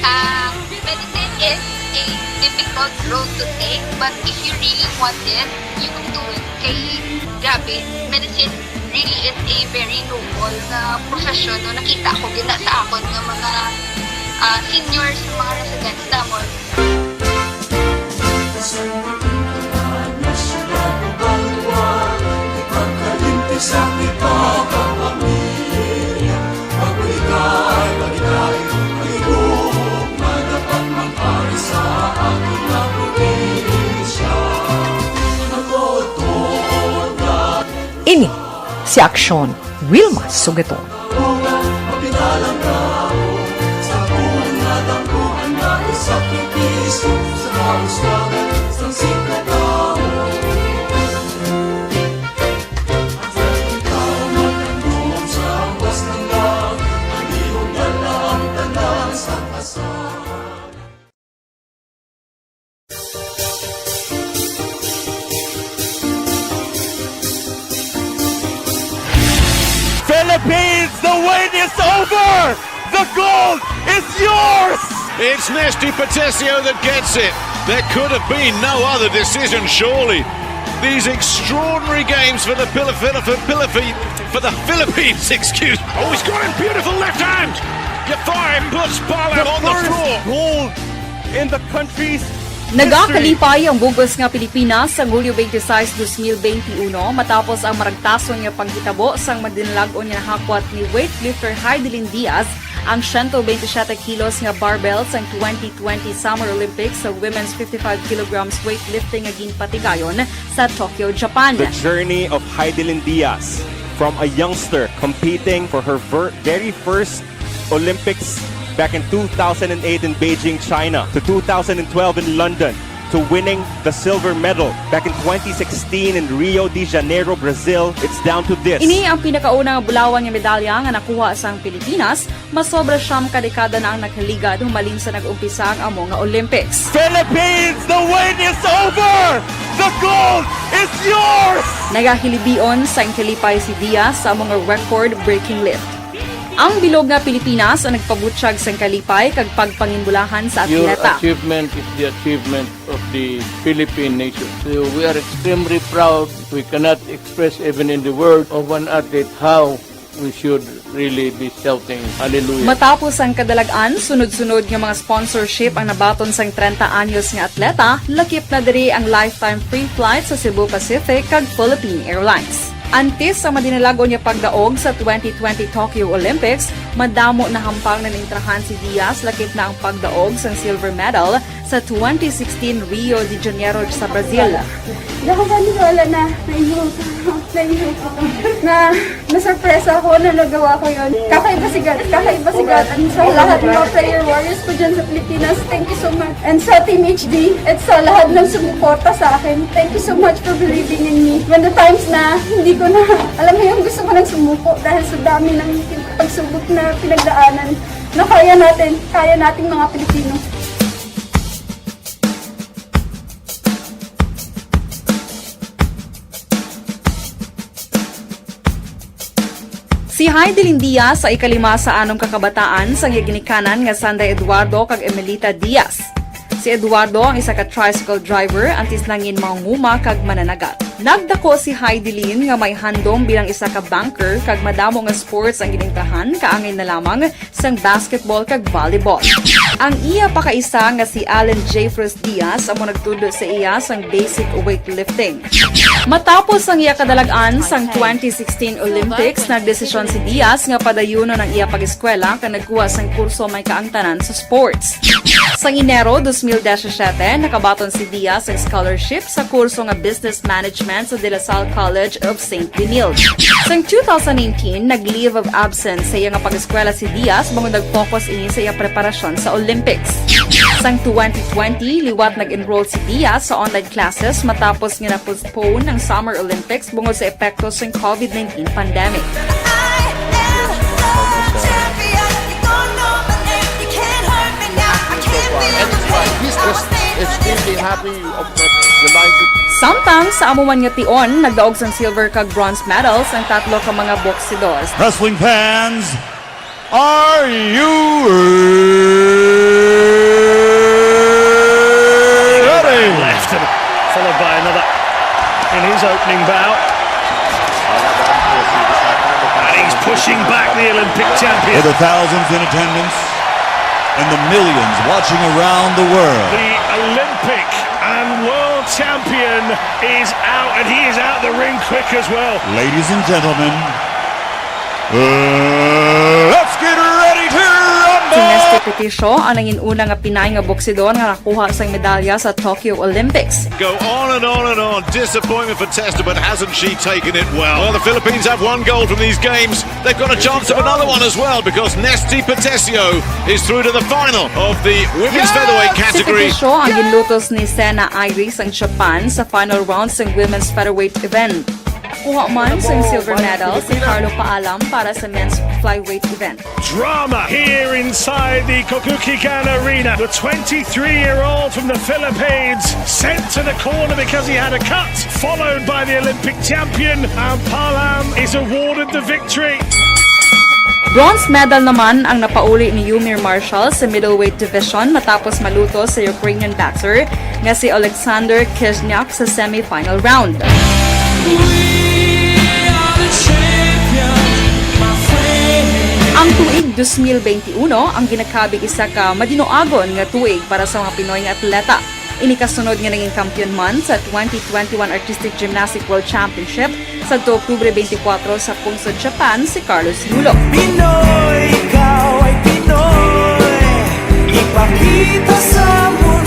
Ah, medicine is a difficult road to take, but if you really want it, you can do it. Kay, grabe, medicine really is a very noble na profession, no? Nakita ko din na sa akon nga mga, ah, seniors, mga residents namon. Ini si Aksyon, Wilma Sugaton. Philippines, the wait is over! The gold is yours! It's Nesty Patencio that gets it. There could have been no other decision, surely. These extraordinary games for the Pil-, Pil-, Pil-, Pil-, for the Philippines, excuse me. Oh, he's got him beautiful left hand. Jafar puts Palau on the floor. Gold in the country's history. Nagakalipay ang bug-os nga Pilipinas sang Hulyo twenty-six, twenty twenty-one, matapos ang maragtason nga panghitabo sang madinalag-on nga nahakwat ni weightlifter Heidelin Diaz ang siyento veintisiete kilos nga barbell sang twenty twenty Summer Olympics sa women's fifty-five kilograms weightlifting nga ginpatigayon sa Tokyo, Japan. The journey of Heidelin Diaz, from a youngster competing for her ver-, very first Olympics back in two thousand eight in Beijing, China, to two thousand twelve in London, to winning the silver medal back in twenty sixteen in Rio de Janeiro, Brazil. It's down to this. Ini ang pinakauna nga bulawan nga medalya nga nakuha sang Pilipinas, masobra siyam ka dekada na ang nakaligad humalin sa nag-umpisa ang amo nga Olympics. Philippines, the wait is over! The gold is yours! Nagakilibion sang kalipay si Diaz sa amo nga record-breaking lift. Ang bilog nga Pilipinas ang nagpabutyag sang kalipay kag pagpanginbulahan sa atleta. Your achievement is the achievement of the Philippine nation. So we are extremely proud. We cannot express even in the word of an athlete how we should really be shouting, "Hallelujah." Matapos ang kadalag-an, sunod-sunod nga mga sponsorship ang nabaton sang trenta anyos nga atleta, lakip na diri ang lifetime free flight sa Cebu Pacific kag Philippine Airlines. Antes sa madinalag-on nga pagdaog sa twenty twenty Tokyo Olympics, madamo na hampang na naintrahan si Diaz, lakip na ang pagdaog sang silver medal sa twenty sixteen Rio de Janeiro sa Brazil. Hindi ako maniwala na naiho ko. Naiho ko. Na, nasurpresa ako na nagawa ko yun. Kakaiba si God. Kakaiba si God. And sa lahat ng mga prayer warriors ko dyan sa Pilipinas, thank you so much. And sa Team H D, at sa lahat ng sumuporta sa akin, thank you so much for believing in me. When the times na hindi ko na, alam mo yung gusto ko nang sumuko dahil sa dami ng pagsubok na pinagdaanan, na kaya natin, kaya nating mga Pilipino. Si Heidelin Diaz sa ikalima sa anom ka kabataan sang iya ginikanan nga sanday Eduardo kag Emelita Diaz. Si Eduardo ang isa ka tricycle driver antes nangin mangunguma kag mananagat. Nagdako si Heidelin nga may handom bilang isa ka banker kag madamo nga sports ang ginintrahan, kaangay na lamang sang basketball kag volleyball. Ang iya pakaisa nga si Allen Jeffress Diaz amo nagtudlo sa iya sang basic weightlifting. Matapos ang iya kadalag-an sang twenty sixteen Olympics, nagdesisyon si Diaz nga padayunon ang iya pag-eskwela kag nagkuha sang kurso may kaangtanan sa sports. Sang Enero dos mil disisiete, nakabaton si Diaz sang scholarship sa kurso nga Business Management sa De La Salle College of Saint Benilde. Sang two thousand nineteen, nag-leave of absence sa iya nga pag-eskwela si Diaz bangod nag-focus ini sa iya preparasyon sa Olympics. Sang twenty twenty, liwat nag-enroll si Diaz sa online classes matapos nga na-postpone ang Summer Olympics bungod sa epekto sang COVID nineteen pandemic. Samtang sa amo man nga tion, nagdaog sang silver kag bronze medals ang tatlo ka mga boksidor. Wrestling fans, are you Followed by another in his opening bout. And he's pushing back the Olympic champion. With the thousands in attendance and the millions watching around the world. The Olympic and world champion is out, and he is out the ring quick as well. Ladies and gentlemen, uh, let's get ready to rumble! Si Nesty Peticio ang nangin-una nga Pinay nga boksidor nga nakakuha sang medalya sa Tokyo Olympics. Go on and on and on. Disappointment for Testa, but hasn't she taken it well? Well, the Philippines have one gold from these games. They've got a chance of another one as well because Nesty Petesio is through to the final of the women's featherweight category. Si Peticio ang ginlutos ni Sena Irie sang Japan sa final round sang women's featherweight event. Kuha man sang silver medal si Carlo Paalam para sa men's flyweight event. Drama here inside the Kokukigan Arena. The twenty-three-year-old from the Philippines sent to the corner because he had a cut, followed by the Olympic champion, and Paalam is awarded the victory. Bronze medal naman ang napauli ni Yumir Marshall sa middleweight division matapos malutos sa Ukrainian boxer nga si Alexander Kizhniak sa semifinal round. Ang tuig dos mil beintiuno ang ginakabig isa ka madinuagon nga tuig para sa mga Pinoy nga atleta. Ini kasunod nga naging kampiyon man sa twenty twenty-one Artistic Gymnastic World Championship sa Oktubre twenty-four sa Pungsod Japan si Carlos Yulo. Pinoy, ikaw ay Pinoy, ipakita sa mundo.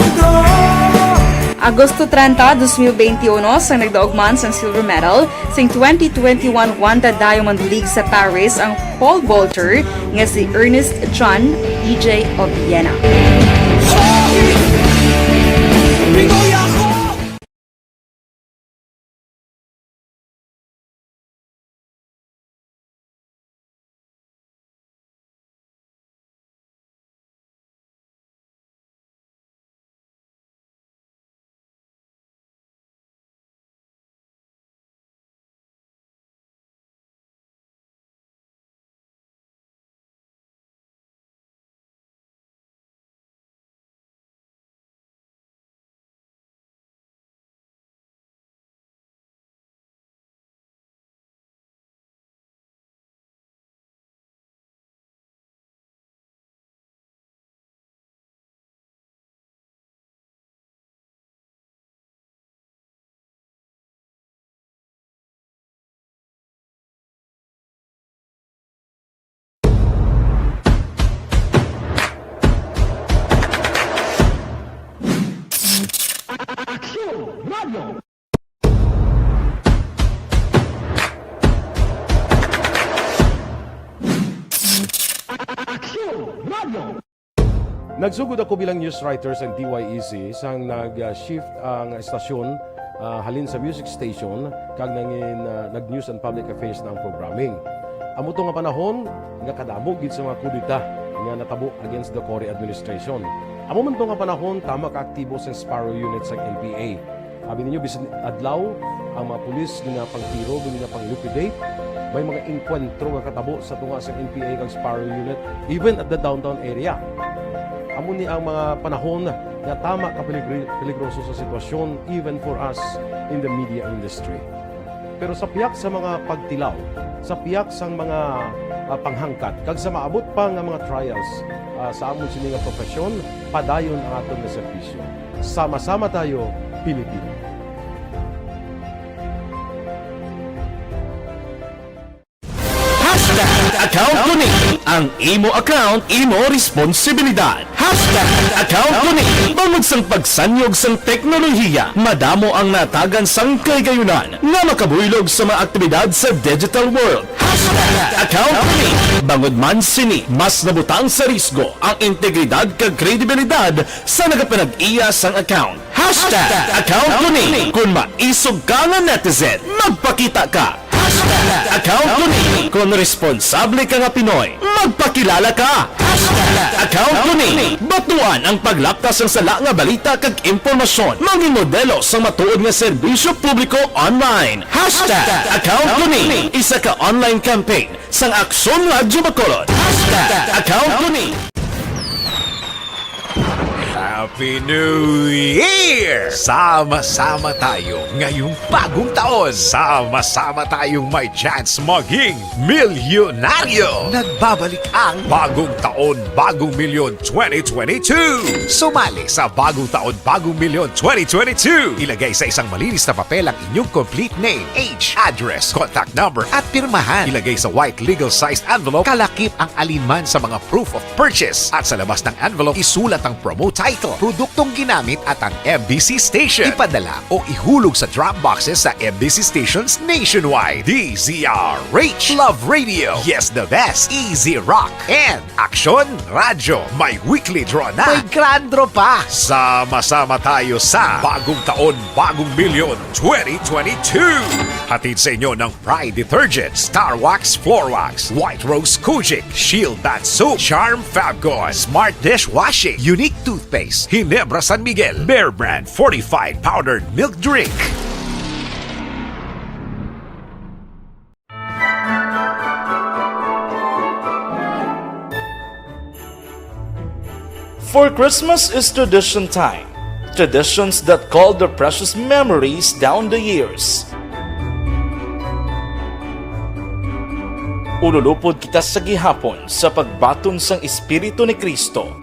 Agosto treinta, dos mil beintiuno, sang nagdaog man sang silver medal sing twenty twenty-one Wanda Diamond League sa Paris ang pole vaulter nga si Ernest John E J Obiena. Aksyon Radio! Aksyon Radio! Nagsugod ako bilang news writer sa D Y E C sang nag-shift ang estasyon, ah, halin sa music station kag nangin, ah, nag-news and public affairs na ang programming. Amo to nga panahon nga kadamo gid sa mga kudeta nga natabo against the Cory administration. Amo man to nga panahon tama ka aktibo sang Sparrow Unit sang N P A. Abi ninyo, bisan adlaw, ang mga pulis ginapangtiro, ginapang-liquidate. May mga engkwentro nga katabo sa tunga sang N P A kag Sparrow Unit, even at the downtown area. Amo ni ang mga panahon nga tama ka peligri-, peligroso sa sitwasyon, even for us in the media industry. Pero sa pihak sa mga pagtilaw, sa pihak sang mga, ah, panghangkat, kag sa maabot pa nga mga trials, ah, sa amon sini nga profesyon, padayon ang aton nga serbisyo. Sama-sama tayo, Pilipino. Hashtag account ko ni. Ang imo account, imo responsibilidad. Hashtag account ko ni. Bangod sang pagsanyog sang teknolohiya, madamo ang natagan sang kahigayunan nga makabuylog sa mga aktibidad sa digital world. Hashtag account ko ni. Bangod man sini, mas nabutang sa risgo ang integridad kag kredibilidad sa nagapanag-iya sang account. Hashtag account ko ni. Kung maisog ka nga netizen, magpakita ka. Hashtag account ko ni. Kung responsable ka nga Pinoy, magpakilala ka. Hashtag account ko ni. Batuan ang paglapta sang sala nga balita kag impormasyon. Mangin modelo sang matuod nga serbisyo publiko online. Hashtag account ko ni. Isa ka online campaign sang Aksyon Radyo Bacolod. Hashtag account ko ni. Happy New Year! Sama-sama tayo ngayong bagong taon. Sama-sama tayong may chance maging milyonaryo. Nagbabalik ang Bagong Taon, Bagong Milyon twenty twenty-two. Sumali sa Bagong Taon, Bagong Milyon twenty twenty-two. Ilagay sa isang malinis na papel ang inyong complete name, age, address, contact number, at pirmahan. Ilagay sa white legal-sized envelope, kalakip ang alinman sa mga proof of purchase. At sa labas ng envelope, isulat ang promo title, produktong ginamit at ang M B C station. Ipadala o ihulog sa drop boxes sa M B C stations nationwide. D Z R H, Love Radio, Yes the Best, Easy Rock, and Aksyon Radyo. May weekly draw na. May grand draw pa. Sama-sama tayo sa Bagong Taon, Bagong Milyon twenty twenty-two. Hatid sa inyo ng Pride Detergent, Star Wax Floor Wax, White Rose Kojic, Shield Bath Soap, Charm Fabcon, Smart Dishwashing, Unique Toothpaste, Ginebra San Miguel, Bear Brand Fortified Powdered Milk Drink. For Christmas is tradition time. Traditions that call the precious memories down the years. Ululupod kita sa gihapon sa pagbaton sang Espiritu ni Cristo.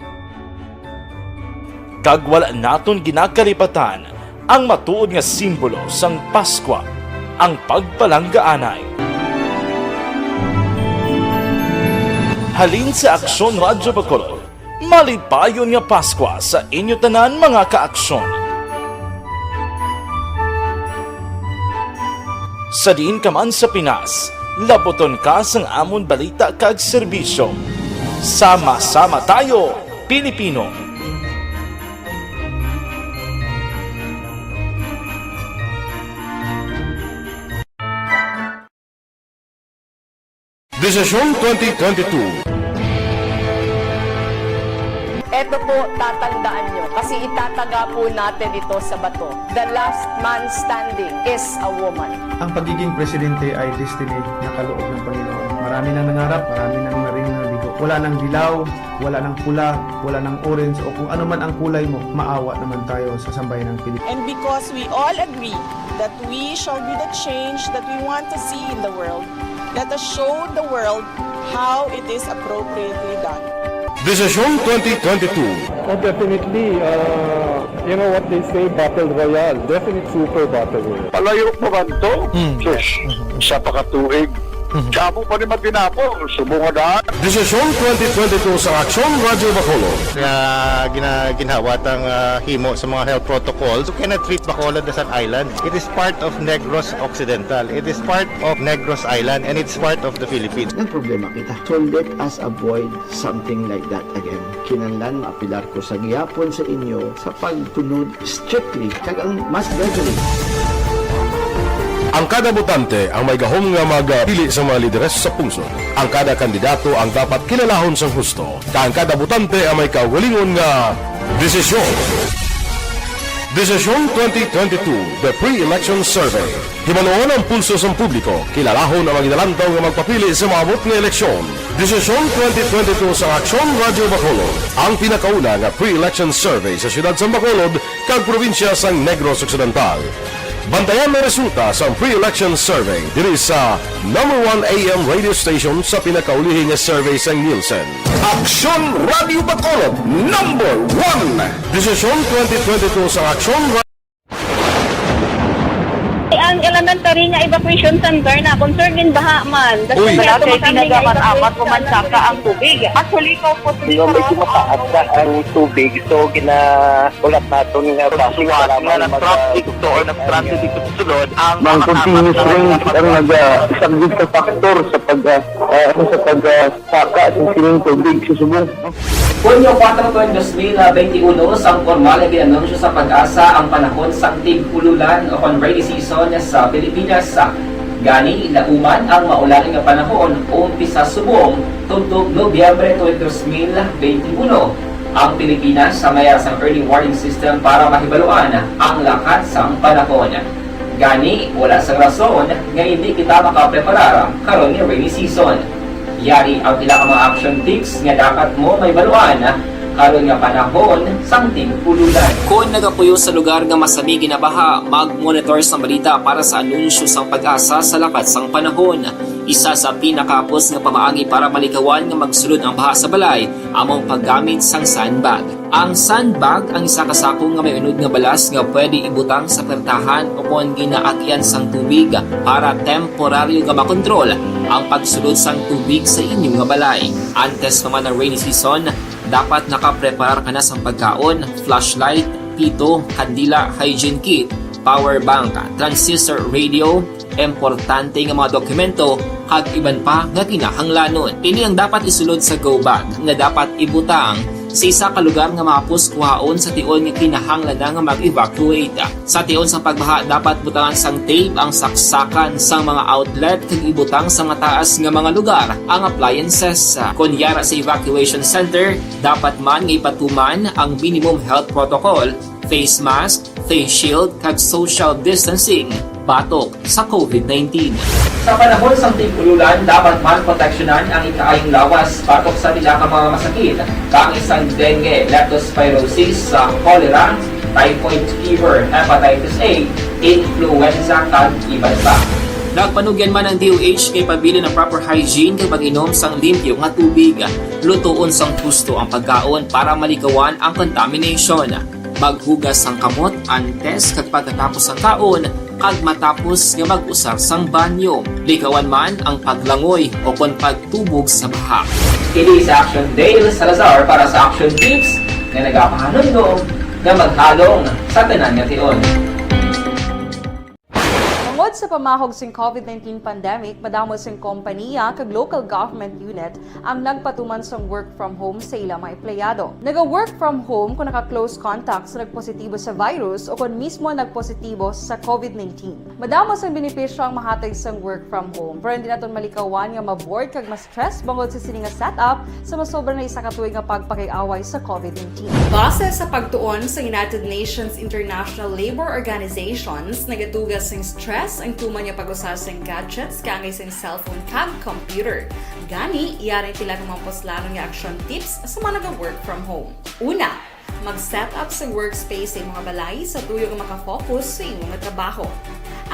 Kag wala naton ginakalipatan ang matuod nga simbolo sang Paskwa, ang pagpalanggaanay. Halin sa Aksyon Radyo Bacolod, malipayon nga Paskwa sa inyo tanan, mga ka-Aksyon. Sa diin ka man sa Pinas, laputon ka sang amon balita kag serbisyo. Sama-sama tayo, Pilipino! Desisyon twenty twenty-two. Eto po, tatandaan nyo, kasi itataga po natin ito sa bato. The last man standing is a woman. Ang pagiging presidente ay destiny na kaloob ng Panginoon. Marami nang nangarap, marami nang naring nabigo. Wala nang dilaw, wala nang pula, wala nang orange, o kung ano man ang kulay mo, maawa naman tayo sa sambayan ng Pilipinas. And because we all agree that we shall be the change that we want to see in the world, let us show the world how it is appropriately done. Desisyon twenty twenty-two. Oh, definitely, uh, you know what they say, battle royale. Definite super battle royale. Palayo pa man to? Hmm. Sus, isa pa ka tuig. Mhm. Damo pa ni matinapon, subong nga daan. Desisyon twenty twenty-two sa Aksyon Radyo Bacolod. Nga gina-, ginhawat ang, ah, himo sa mga health protocols. You cannot treat Bacolod as an island. It is part of Negros Occidental. It is part of Negros Island, and it's part of the Philippines. Nagproblema kita. So let us avoid something like that again. Kinahanglan maapilar ko sa gihapon sa inyo sa pagtunod strictly kag ang mass gathering. Ang kada botante ang may gahom nga magpili sa mga lideres sa pungsod. Ang kada kandidato ang dapat kilalahon sang husto, kag ang kada botante ang may kaugalingon nga desisyon. Desisyon twenty twenty-two, The Pre-Election Survey. Hibaluon ang pulso sang publiko, kilalahon ang mga ginalantaw nga magpapili sa maabot nga eleksyon. Desisyon twenty twenty-two sa Aksyon Radyo Bacolod, ang pinakauna nga pre-election survey sa siyudad sang Bacolod kag probinsya sang Negros Occidental. Bantayan ang resulta sang pre-election survey diri sa number one A M radio station sa pinakaulihi nga survey sang Nielsen. Aksyon Radyo Bacolod, number one. Desisyon twenty twenty-two sa Aksyon Ang elementary nga evacuation center na concern din baha man. Uy. Malapit, tinaga man apat o man saka ang tubig. Actually, ikaw po, Sino may tumataas na ang tubig, so ginaulat naton nga traffic nga nag-traffic to or nag-transit dito sa sulod ang mga continuous rain ang nag-, ah, isang sa factor sa pag, ah, ah, ano, sa pag, ah, Saka sa sining tubig sa subong. Hunyo kuwatro, dos mil benti-uno, sang pormal nga gin-anunsyo sa PAGASA ang panahon sang tig-ululan o kon rainy season sa Pilipinas. Gani, nahuman ang maulan nga panahon, umpisa subong tubtob Nobyembre twenty, dos mil benti-uno. Ang Pilipinas may ara sang early warning system para mahibaluan ang lakat sang panahon. Gani, wala sang rason nga indi kita makapreparar karon nga rainy season. Yari ang pila ka mga action tips nga dapat mo mahibaluan Karon nga panahon sang tig-ululan. Kon nagapuyo sa lugar nga masami ginabaha, mag-monitor sang balita para sa anunsyo sang PAGASA sa lakat sang panahon. Isa sa pinakahapos nga pamaagi para malikawan nga magsulod ang baha sa balay amo ang paggamit sang sandbag. Ang sandbag ang isa ka sako nga may unod nga balas nga pwede ibutang sa pertahan o kon ginaagyan sang tubig para temporaryo nga makontrol ang pagsulod sang tubig sa inyo nga balay. Antes pa man ang rainy season, dapat nakapreparar ka na sang pagkaon, flashlight, pito, kandila, hygiene kit, power bank, transistor radio, importante nga mga dokumento, kag iban pa nga kinahanglanon. Ini ang dapat isulod sa go bag nga dapat ibutang sa isa ka lugar nga mahapos kuhaon sa tion nga kinahanglan na nga mag-evacuate. Sa tion sang pagbaha, dapat butangan sang tape ang saksakan sang mga outlet kag ibutang sa mataas nga mga lugar ang appliances. Kon yara sa evacuation center, dapat man nga ipatuman ang minimum health protocol, face mask, face shield, kag social distancing batok sa COVID nineteen. Sa panahon sang tig-ululan, dapat man proteksyonan ang ikaayong lawas batok sa pila ka mga masakit, kaangay sang dengue, leptospirosis, sa cholera, typhoid fever, hepatitis A, influenza, kag iban pa. Nagpanugyan man ang D O H kay pabilin ang proper hygiene kag pag-inom sang limpyo nga tubig. Lutoon sang husto ang pagkaon para malikawan ang contamination. Maghugas sang kamot antes kag pagkatapos sang kaon, kag matapos nga mag-usar sang banyo. Likawan man ang paglangoy o kon pagtubog sa baha. Kini si Action Dale Salazar para sa Action Tips nga nagapahanumdom nga maghalong sa tanan nga tion. Tungod sa pamahog sing COVID nineteen pandemic, madamo sing kompaniya kag local government unit ang nagpatuman sang work from home sa ila mga empleyado. Naga-work from home kung naka-close contact sa nagpositibo sa virus o kon mismo nagpositibo sa COVID nineteen. Madamo sang benepisyo ang mahatag sang work from home, pero hindi naton malikawan nga ma-bored kag ma-stress bangod sa sini nga setup sa masobra na isa ka tuig nga pagpakig-away sa COVID nineteen. Base sa pagtuon sa United Nations International Labour Organizations, nagatuga sing stress ang tuman nga pag-usar sing gadgets kaangay sing cellphone kag computer. Gani, yari pila ka mga puslanon nga action tips sa mga naga-work from home. Una, mag-set up sa workspace sa imong balay sa tuyo nga makafocus sa imong trabaho.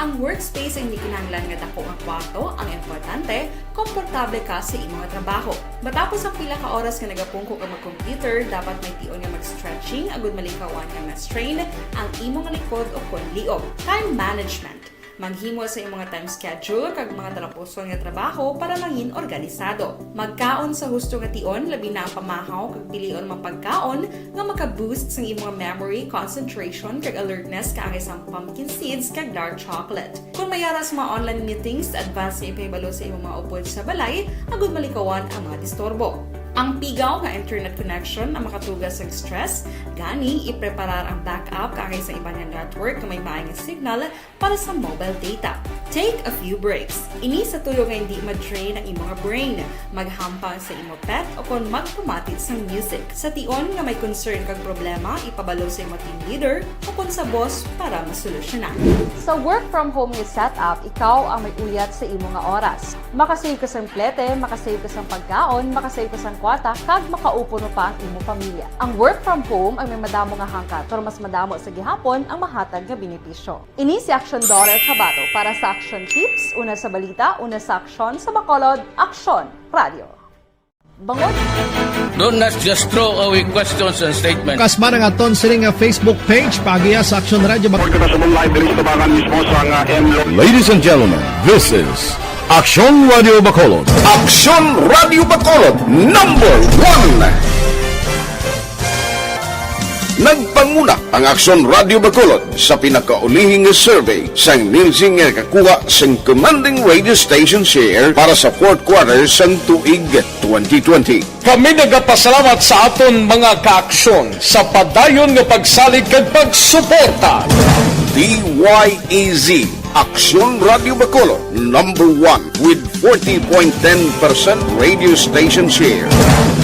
Ang workspace hindi kinahanglan nga dako nga kwarto, ang importante, komportable ka sa imong trabaho. Matapos ang pila ka oras nga nagapungko ka mag-computer, dapat may tion nga mag-stretching agud malikawan nga ma-strain ang imong likod o kon liog. Time management. Maghimo sa imong time schedule kag mga talapuson nga trabaho para mangin organisado. Magkaon sa husto nga tion, labi na ang pamahaw kag pilion mga pagkaon nga maka-boost sang imong memory, concentration, kag alertness kaangay sang pumpkin seeds kag dark chocolate. Kung may ara sa mga online meetings, advance nga ipahibalo sa imong mga upod sa balay agud malikawan ang mga disturbo. Ang pigaw nga internet connection ang makatuga sang stress, gani ipreparar ang backup kaangay sa iban nga network nga may maay nga signal para sa mobile data. Take a few breaks. Ini sa tuyo nga hindi ma-drain ang imong brain. Maghampang sa imo pet o kon magpamati sang music. Sa tion nga may concern kag problema, ipabalo sa imo team leader o kon sa boss para masolusyonan. Sa work from home nga setup, ikaw ang may uyat sa imo nga oras. Makasave ka sang plete, makasave ka sang pagkaon, makasave ka sang kwarta, kag makaupod pa ang imo pamilya. Ang work from home ang may madamo nga hangkat, pero mas madamo sa gihapon ang mahatag nga benepisyo. Ini si Action Daughter Kabato para sa Action Tips, una sa balita, una sa aksyon, sa Bacolod, Aksyon Radio. Bangod. Don't not just throw away questions and statements. Kas man ang aton sini nga Facebook page, paagiha sa Action Radio Bac- Pagkakasabong live diri sa tabangan mismo sa nga M Lo- Ladies and gentlemen, this is Action Radio Bacolod. Action Radio Bacolod, number one. Nagpanguna ang Action Radio Bacolod sa pinakaulihing nga survey sang Nielsen nga nakakuha sang commanding radio station share para sa fourth quarter sang tuig twenty twenty. Kami nagapasalamat sa aton mga kaaksyon sa padayon nga pagsalig kag pagsuporta. D Y E Z Aksyon Radio Bacolod, number one with forty point ten percent radio station share.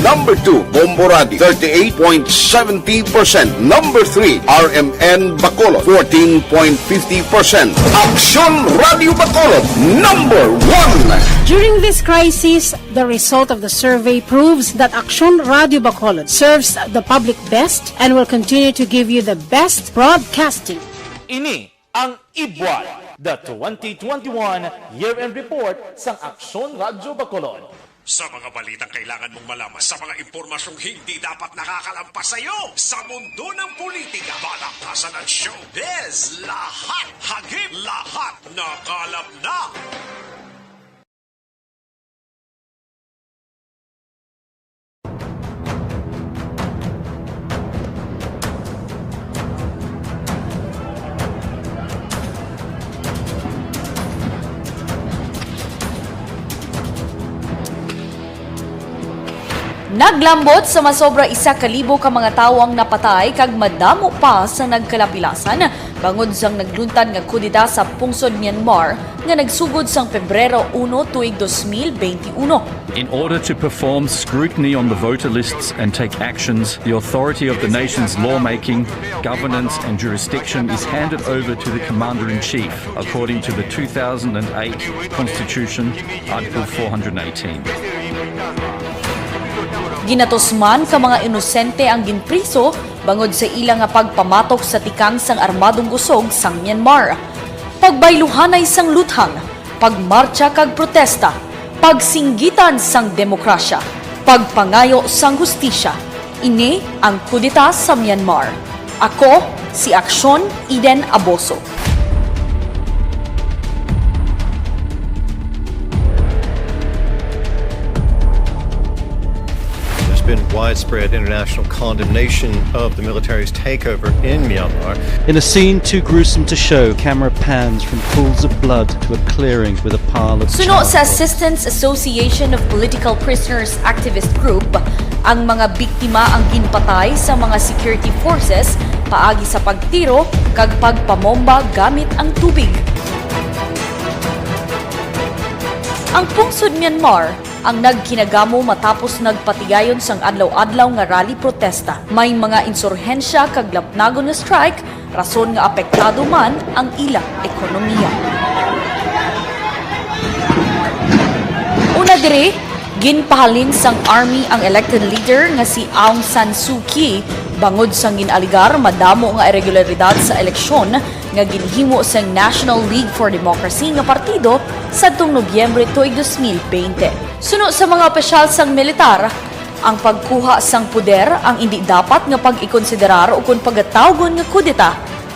Number two, Bombo Radio, thirty-eight point seventy percent. Number three, R M N Bacolod, fourteen point fifty percent. Aksyon Radio Bacolod, number one. During this crisis, the result of the survey proves that Aksyon Radio Bacolod serves the public best and will continue to give you the best broadcasting. Ini ang Ibwal, the twenty twenty-one Year-End Report sang Aksyon Radyo Bacolod. Sa mga balitang kailangan mong malaman, sa mga impormasyong hindi dapat nakakalampas sa iyo, sa mundo ng politika, balaktasan at showbiz, lahat hagip, lahat nakalap na. Naglambot sa masobra isa ka libo ka mga tawo ang napatay kag madamo pa sa nagkalapilasan bangod sang nagluntad nga kudeta sa pungsod Myanmar nga nagsugod sang Pebrero uno tuig dos mil beinti uno. In order to perform scrutiny on the voter lists and take actions, the authority of the nation's lawmaking, governance, and jurisdiction is handed over to the Commander-in-Chief, according to the two thousand and eight Constitution, Article four hundred eighteen. Ginatusman ka mga inosente ang ginpriso bangod sa ila nga pagpamatok sa tikang sang armadong kusog sang Myanmar. Pagbayluhanay sang luthang, pagmartsa kag protesta, pagsinggitan sang demokrasya, pagpangayo sang hustisya. Ini ang kudeta sa Myanmar. Ako si Aksyon Eden Aboso. There's been widespread international condemnation of the military's takeover in Myanmar. In a scene too gruesome to show, camera pans from pools of blood to a clearing with a pile of Suno sa charred Assistance Association of Political Prisoners activist group, ang mga biktima ang ginpatay sa mga security forces paagi sa pagtiro kag pagpamomba gamit ang tubig. Ang pungsod Myanmar ang nagkinagamo matapos nagpatigayon sang adlaw-adlaw nga rally protesta. May mga insurhensya kag lapnagon nga strike, rason nga apektado man ang ila ekonomiya. Una diri, ginpahalin sang army ang elected leader nga si Aung San Suu Kyi bangod sang gin-alegar madamo nga iregularidad sa eleksyon nga ginhimo sang National League for Democracy nga partido sadtong Nobyembre tuig dos mil bente. Suno sa mga opisyal sang militar, ang pagkuha sang poder ang indi dapat nga pag-ikonsiderar ukon pagatawgon nga kudeta,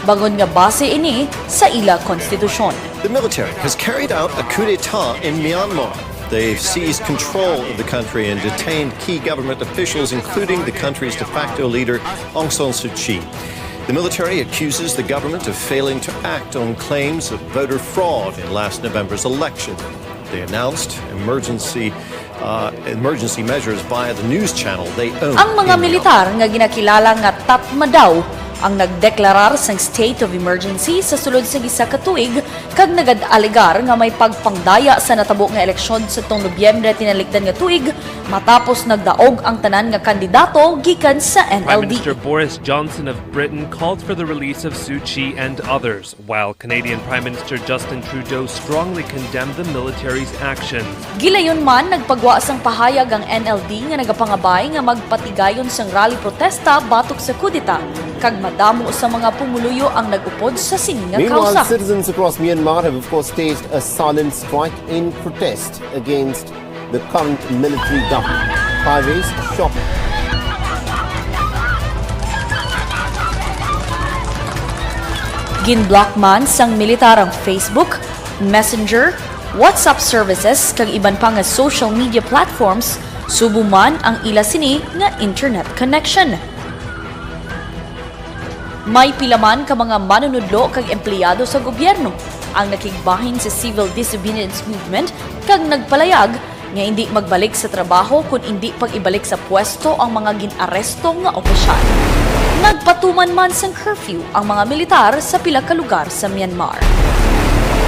bangod nga base ini sa ila konstitusyon. The military has carried out a coup d'etat in Myanmar. They've seized control of the country and detained key government officials, including the country's de facto leader, Aung San Suu Kyi. The military accuses the government of failing to act on claims of voter fraud in last November's election. They announced emergency, uh, emergency measures via the news channel they own Ang mga in Myanmar. Militar nga ginakilala nga Tatmadaw ang nagdeklarar sang state of emergency sa sulod sang isa ka tuig kag nagad-alegar nga may pagpangdaya sa natabo nga eleksyon sadtong Nobyembre tinalikdan nga tuig, matapos nagdaog ang tanan nga kandidato gikan sa N L D. Prime Minister Boris Johnson of Britain called for the release of Suu Kyi and others, while Canadian Prime Minister Justin Trudeau strongly condemned the military's actions. Gilayon man, nagpagwa sang pahayag ang N L D nga nagapangabay nga magpatigayon sang rally protesta batok sa kudeta, kag madamo sa mga pumuluyo ang nag-upod sa sini nga Meanwhile, kausa. Citizens across Myanmar have, of course, staged a silent strike in protest against the current military government. Highways, shop. Ginblock man sang militar ang Facebook, Messenger, WhatsApp services, kag iban pa nga social media platforms, subong man ang ila sini nga internet connection. May pila man ka mga manunudlo kag empleyado sa gobyerno ang nakigbahin sa civil disobedience movement kag nagpalayag nga indi magbalik sa trabaho kon indi pag-ibalik sa pwesto ang mga gin-aresto nga opisyal. Nagpatuman man sang curfew ang mga militar sa pila ka lugar sa Myanmar.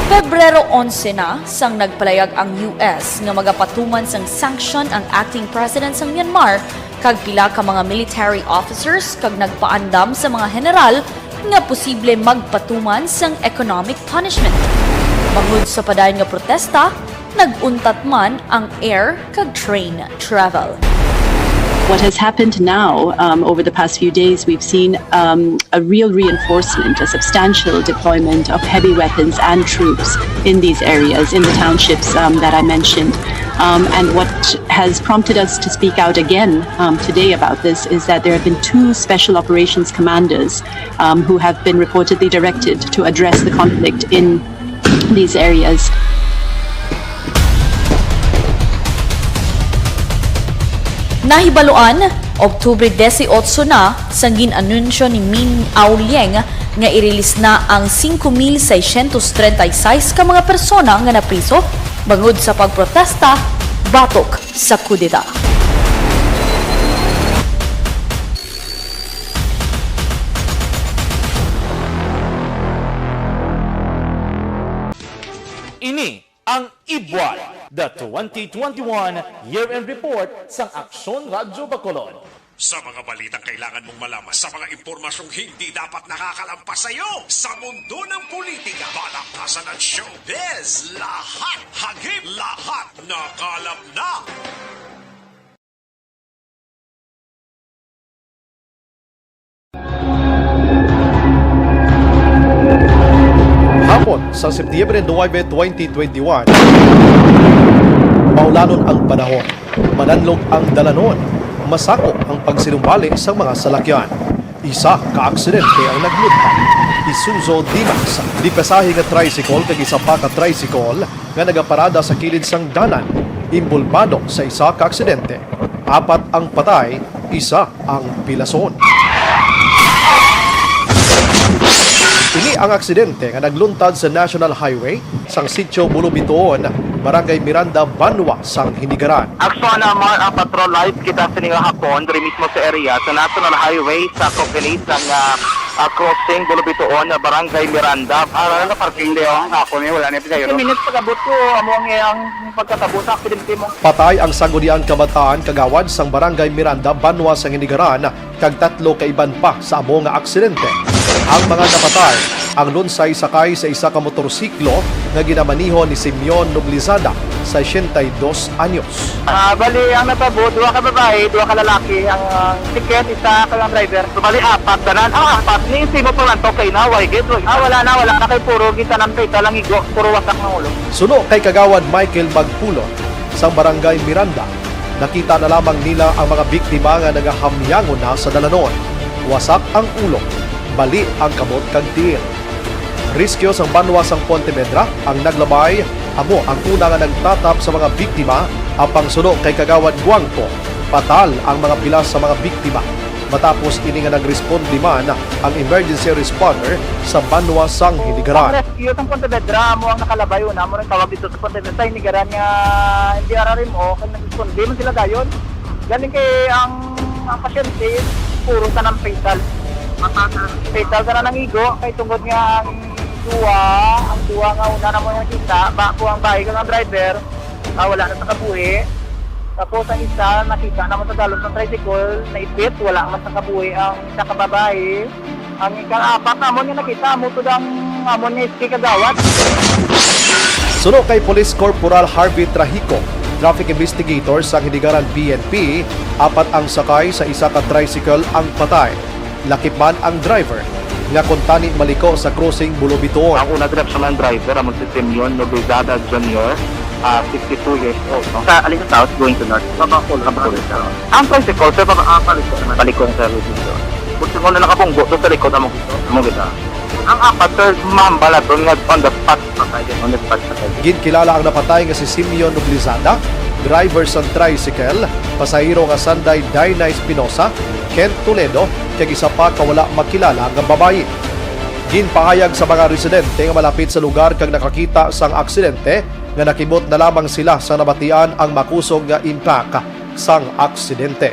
Pebrero onse na sang nagpalayag ang U S nga magapatuman sang sanction ang acting president sang Myanmar kag pila ka mga military officers kag nagpaandam sa mga general nga posible magpatuman sang economic punishment. Bangod sa padayon nga protesta, nag-untat man ang air kag train travel. What has happened now, um, over the past few days, we've seen, um, a real reinforcement, a substantial deployment of heavy weapons and troops in these areas, in the townships, um, that I mentioned. Um, and what has prompted us to speak out again, um, today about this is that there have been two special operations commanders, um, who have been reportedly directed to address the conflict in these areas. Nahibaluan, Oktubre dieciocho na sang gin-anunsyo ni Min Aung Hlaing nga i-release na ang cinco mil seiscientos treinta y seis ka mga persona nga napriso bangod sa pagprotesta batok sa kudeta. Ini ang Ibwal, the twenty twenty-one Year-End Report sang Aksyon Radyo Bacolod. Sa mga balitang kailangan mong malaman, sa mga impormasyong hindi dapat nakakalampas sa iyo, sa mundo ng politika, balakasan at showbiz, lahat hagip, lahat nakalap na. Hapon sa Septiembre nuebe, twenty twenty-one, maulanon ang panahon, mananlog ang dalanon, masakop ang pagsinumbali sa mga salakyan. Isa ka aksidente ang naglunta. Isuzu D-Max, di pasahe nga tricycle kag isa pa ka tricycle nga nagaparada sa kilid sang dalan, inbolbado sa isa ka aksidente. Apat ang patay, isa ang pilason. Ini ang aksidente nga nagluntad sa National Highway sang Sitio Bulubituon, Barangay Miranda, Banwa sang Hinigaran. Aksyon na Mar ang patrol lights kita sini nga hapon diri mismo sa area sa National Highway sa Copilis sang ah, ah, crossing Bulubituon, Barangay Miranda. Ah, wala na parking di oh. Ako ni wala ni pagayro. Minutes pag-abot ko amo ang iyang pagkatabo sa aksidente mo. Patay ang sangguniang kabataan kagawad sang Barangay Miranda, Banwa sang Hinigaran, kag tatlo ka iban pa sa amo nga aksidente. Ang mga napatay, ang lunsay sakay sa isa ka motorsiklo nga ginamaneho ni Simeon Noblezada, sesenta y dos anyos. Ah, bali, ang natabo, duha ka babae, duha ka lalaki, ang ah, ticket, isa ka lang driver. So, bali, apat, tanan. Ah, apat, ni Simo pa man to, kay na, why gid, why? Ah, wala na, wala na, kay puro gitanan kay talang igo, puro wasak ng ulo. Suno kay Kagawad Michael Magpulon, sang Barangay Miranda, nakita na lamang nila ang mga biktima nga nagahamyangon na sa dalanon. Wasak ang ulo, bali ang kamot kag tiil. Rescue sang banwa sang Pontevedra ang naglabay, amo ang una nga nagtatap sa mga biktima, apang suno kay Kagawad Guangco, patal ang mga pilas sa mga biktima. Matapos ini nga nagresponde man ang emergency responder sa banwa sang Hinigaran. Ang rescue sang Pontevedra amo ang nakalabay una, amo ang tawag dito sa Pontevedra, sa Hinigaran nga N D R R M O, kay nagresponde man sila dayon. Galing kay ang, ang pasyente, puro tanan fatal. Fatal tanan ang igo, kay tungod nga ang duwa, ang duwa nga una na mo nakita, ba po ang bahay kang driver, ah, wala na sa kabuhi. Tapos ang isa, nakita naman sa dalom ng tricycle, naipit, wala man sa kabuhi ang isa ka babae. Ang ikaapat namon nga nakita, amo to ang amon nga S K kagawad. Suno kay Police Corporal Harvey Trahico, traffic investigator sa Hinigaran P N P, apat ang sakay sa isa ka tricycle ang patay. Lakip man ang driver, nga kuntani maliko sa crossing Bulubituon. Ang una direksyon ng driver, amo si Simeon Noblezada Junior, ah, sixty-two years old, no? Sa alin sa south going to north? Sa Bacolod. Sa Bacolod, sir. Ang tricycle, sir, pag-, ah, paliko naman. Paliko ang service nito. Kung sino na nakabunggo, to sa likod, amo gito. Amo gito. Ang apat, sir, ma'am, balaton nga on the spot. Patay din, on the spot, patay din. Ginkilala ang napatay nga si Simeon Noblezada, driver sang tricycle, pasahero nga sanday Dyna Espinosa, Kent Toledo, kag isa pa ka wala makilala nga babayi. Ginpahayag sa mga residente nga malapit sa lugar kag nakakita sang aksidente nga nakibot na lamang sila sa nabatian ang makusog nga impact sang aksidente.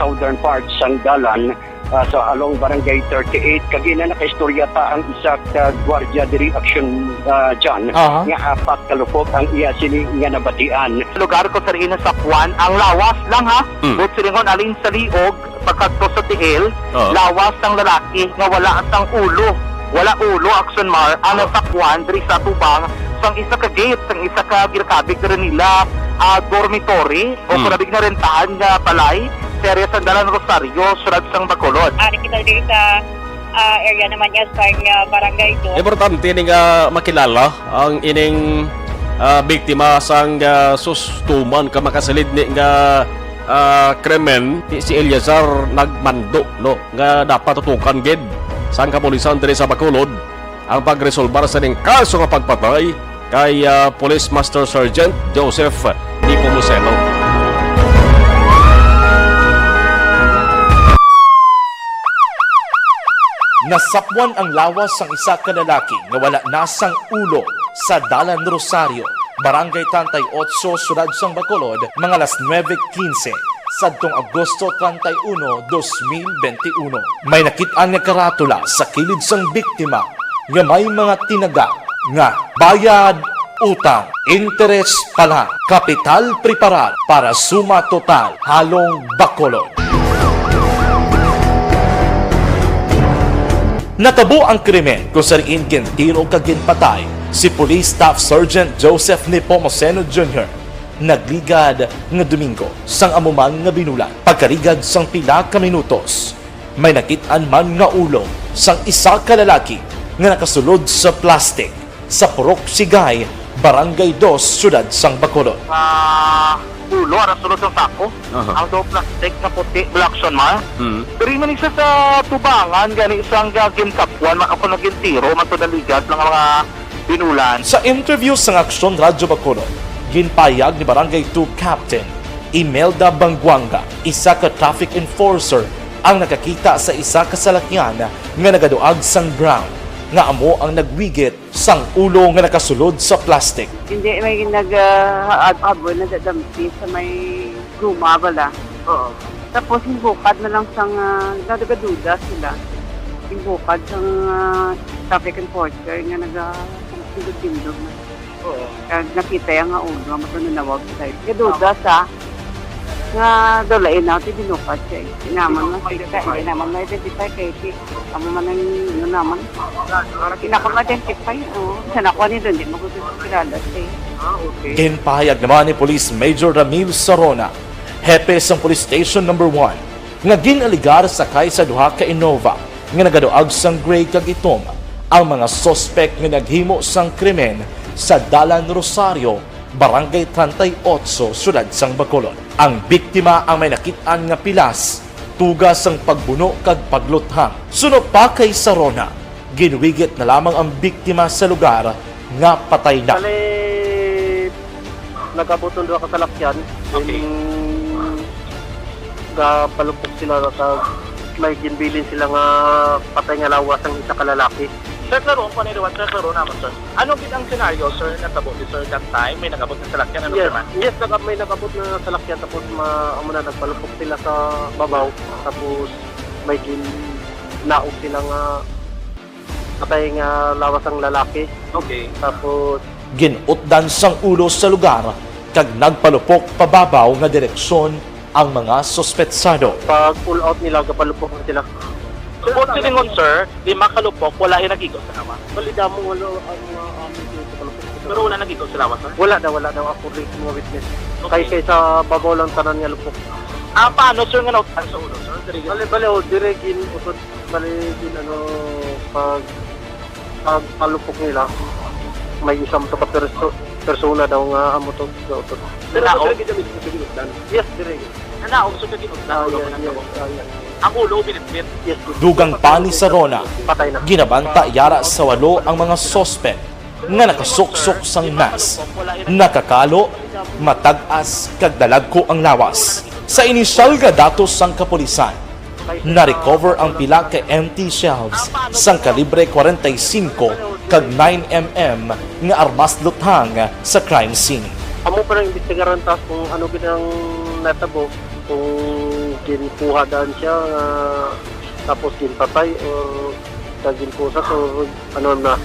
southern part sang dalan, ah, sa along Barangay thirty-eight, kag ina nakaistorya pa ang isa ka gwardiya diri, action, ah, John, Aha. nga apat ka lupok ang iya sini nga nabatian. Lugar ko sa diin nasapwan ang lawas lang, ha? Mm. Buot silingon, alin sa liog, pagkadto sa tiil, Oo. lawas sang lalaki nga wala sang ulo. Wala ulo, Action Mar, ang Ah. nasapwan diri sa atubang sang isa ka gate, sang isa ka ginakabig diri nila, ah, dormitory o Hmm. kung nabig na rentahan nga balay sa area sang Dalan Rosario, siyudad sang Bacolod. Ari kita diri sa, ah, area naman niya sa, ah, barangay do. Importante ni nga makilala ang ining, ah, biktima sang, ah, sustuman ka makasilid ni nga, ah, krimen. Si Eleazar nagmando, no, nga dapat tutukan gid sang kapulisan diri sa Bacolod ang pagresolbar sa ning kaso nga pagpatay kay, ah, Police Master Sergeant Joseph Nepomuceno. Nasapwan ang lawas sang isa ka lalaki nga wala na sang ulo sa Dalan Rosario, Barangay treinta y ocho, Siyudad sang Bacolod, mga alas nuebe quince sadtong Agosto treinta y uno, dos mil benti uno. May nakit-an nga karatula sa kilid sang biktima nga may mga tinaga nga bayad utang, interes pa lang, kapital preparar para suma total, halong Bacolod. Natabo ang krimen kung sa diin gintiro kag ginpatay si Police Staff Sergeant Joseph Nepomuceno Junior nagligad nga Domingo sang amo man nga binulan. Pagkaligad sang pila ka minutos, may nakit-an man nga ulo sang isa ka lalaki nga nakasulod sa plastic sa Purok Sigay, Barangay Dos, Siyudad sang Bacolod. Ah, ulo, ara sulod sang sako. Aha. Ang daw plastic nga puti, Black Swan, ma. Hmm. Diri man isa sa tubangan gani sang, ah, ginsapwan, ma, ako nagintiro, man to naligad lang ang mga binulan. Sa interview sang Aksyon Radyo Bacolod, ginpahayag ni Barangay two Captain Imelda Banguanga, isa ka traffic enforcer, ang nakakita sa isa ka salakyan nga nagaduag sang brown nga amo ang nagwigit sang ulo nga nakasulod sa plastic. Hindi, may nag, ah, hab-, habol, nagdadampi sa may guma bala. Oo. Tapos, hingbukad na lang sang, ah, nagaduda sila. Hingbukad sang, ah, traffic enforcer nga naga-, nagtindog-tindog na. Oo. Kag nakita iya nga ulo, nga matununawag sa side. Gaduda sa nga dulain na, ti binukad siya eh. Di naman makita, di naman ma-identify kay ti, amo man ang, ano naman. Di na ako ma-identify, oo. Sa nakuha ni doon, di mo gusto kilala siya eh. Ah, okay. Ginpahayag naman ni Police Major Ramil Sarona, hepe sang Police Station Number One, nga gin-aligar sakay sa duha ka Innova nga nagaduag sang gray kag itom ang mga suspek nga naghimo sang krimen sa Dalan Rosario, Barangay treinta y ocho, Siyudad sang Bacolod. Ang biktima ang may nakit-an nga pilas, tuga sang pagbuno kag pagluthang. Suno pa kay Sarona, ginwigit na lamang ang biktima sa lugar nga patay na. Bali, nag-abot ang duha ka salakyan. Okay. Then, gapalupok sila sa may ginbilin sila nga patay nga lawas ang isa ka lalaki. Sir, klaro, ang paniliwan, sir, klaro naman, sir. Ano gid ang senaryo, sir, natabo ni sir that time? May nag-abot na salakyan, ano, Yes, sir, man? Yes, nag-, may nag-abot na salakyan, tapos ma-, amo na, nagpalupok sila sa babaw, tapos may gin-, naog sila nga patay nga lawas ang lalaki. Okay. Tapos gin-utdan sang ulo sa lugar kag nagpalupok pababaw nga direksyon ang mga suspetsado. Pag pull out nila, gapalupok na sila. Buot silingon, sir, lima ka lupok, wala yung nag-igo sa lawas. Bali, damo, wala ang mga amin dito sa lupok. Pero wala nag-igo sa lawas, sir? Wala daw, wala daw. Ako rin mga witness. Okay. Kay, kay sa babaw lang tanan nga lupok. Ah, paano, sir, nga nautdan sa ulo, sir? Bali, bali, oh, dire gin-utod. Bali, din, ano, pag, pag palupok nila, may isang to ka perso-, persona daw nga amo to, daw to. Pero Nanaog? Dire gid kami sa ginutdan. Yes, dire gid. Nanaog sa ginutdan, Ah, ulo yes, ko yes, nagkabog. Ah, yes. Ang ulo, binitbit. Yes, yes. Dugang pa ni Sarona, Patay na. Ginabanta yara sa walo ang mga suspect nga nakasuksok sang mask, nakakalo, matag-as, kag dalagko ang lawas. Sa inisyal nga datos sang kapulisan, na-recover ang pila ka empty shells sang kalibre kwarenta y singko kag nine M M nga armas luthang sa crime scene. Amo pa nang imbestigaran ta kung ano gid ang natabo, kung Ginkuha daan siya, ah, tapos ginpatay or kag ginpusa or ano na,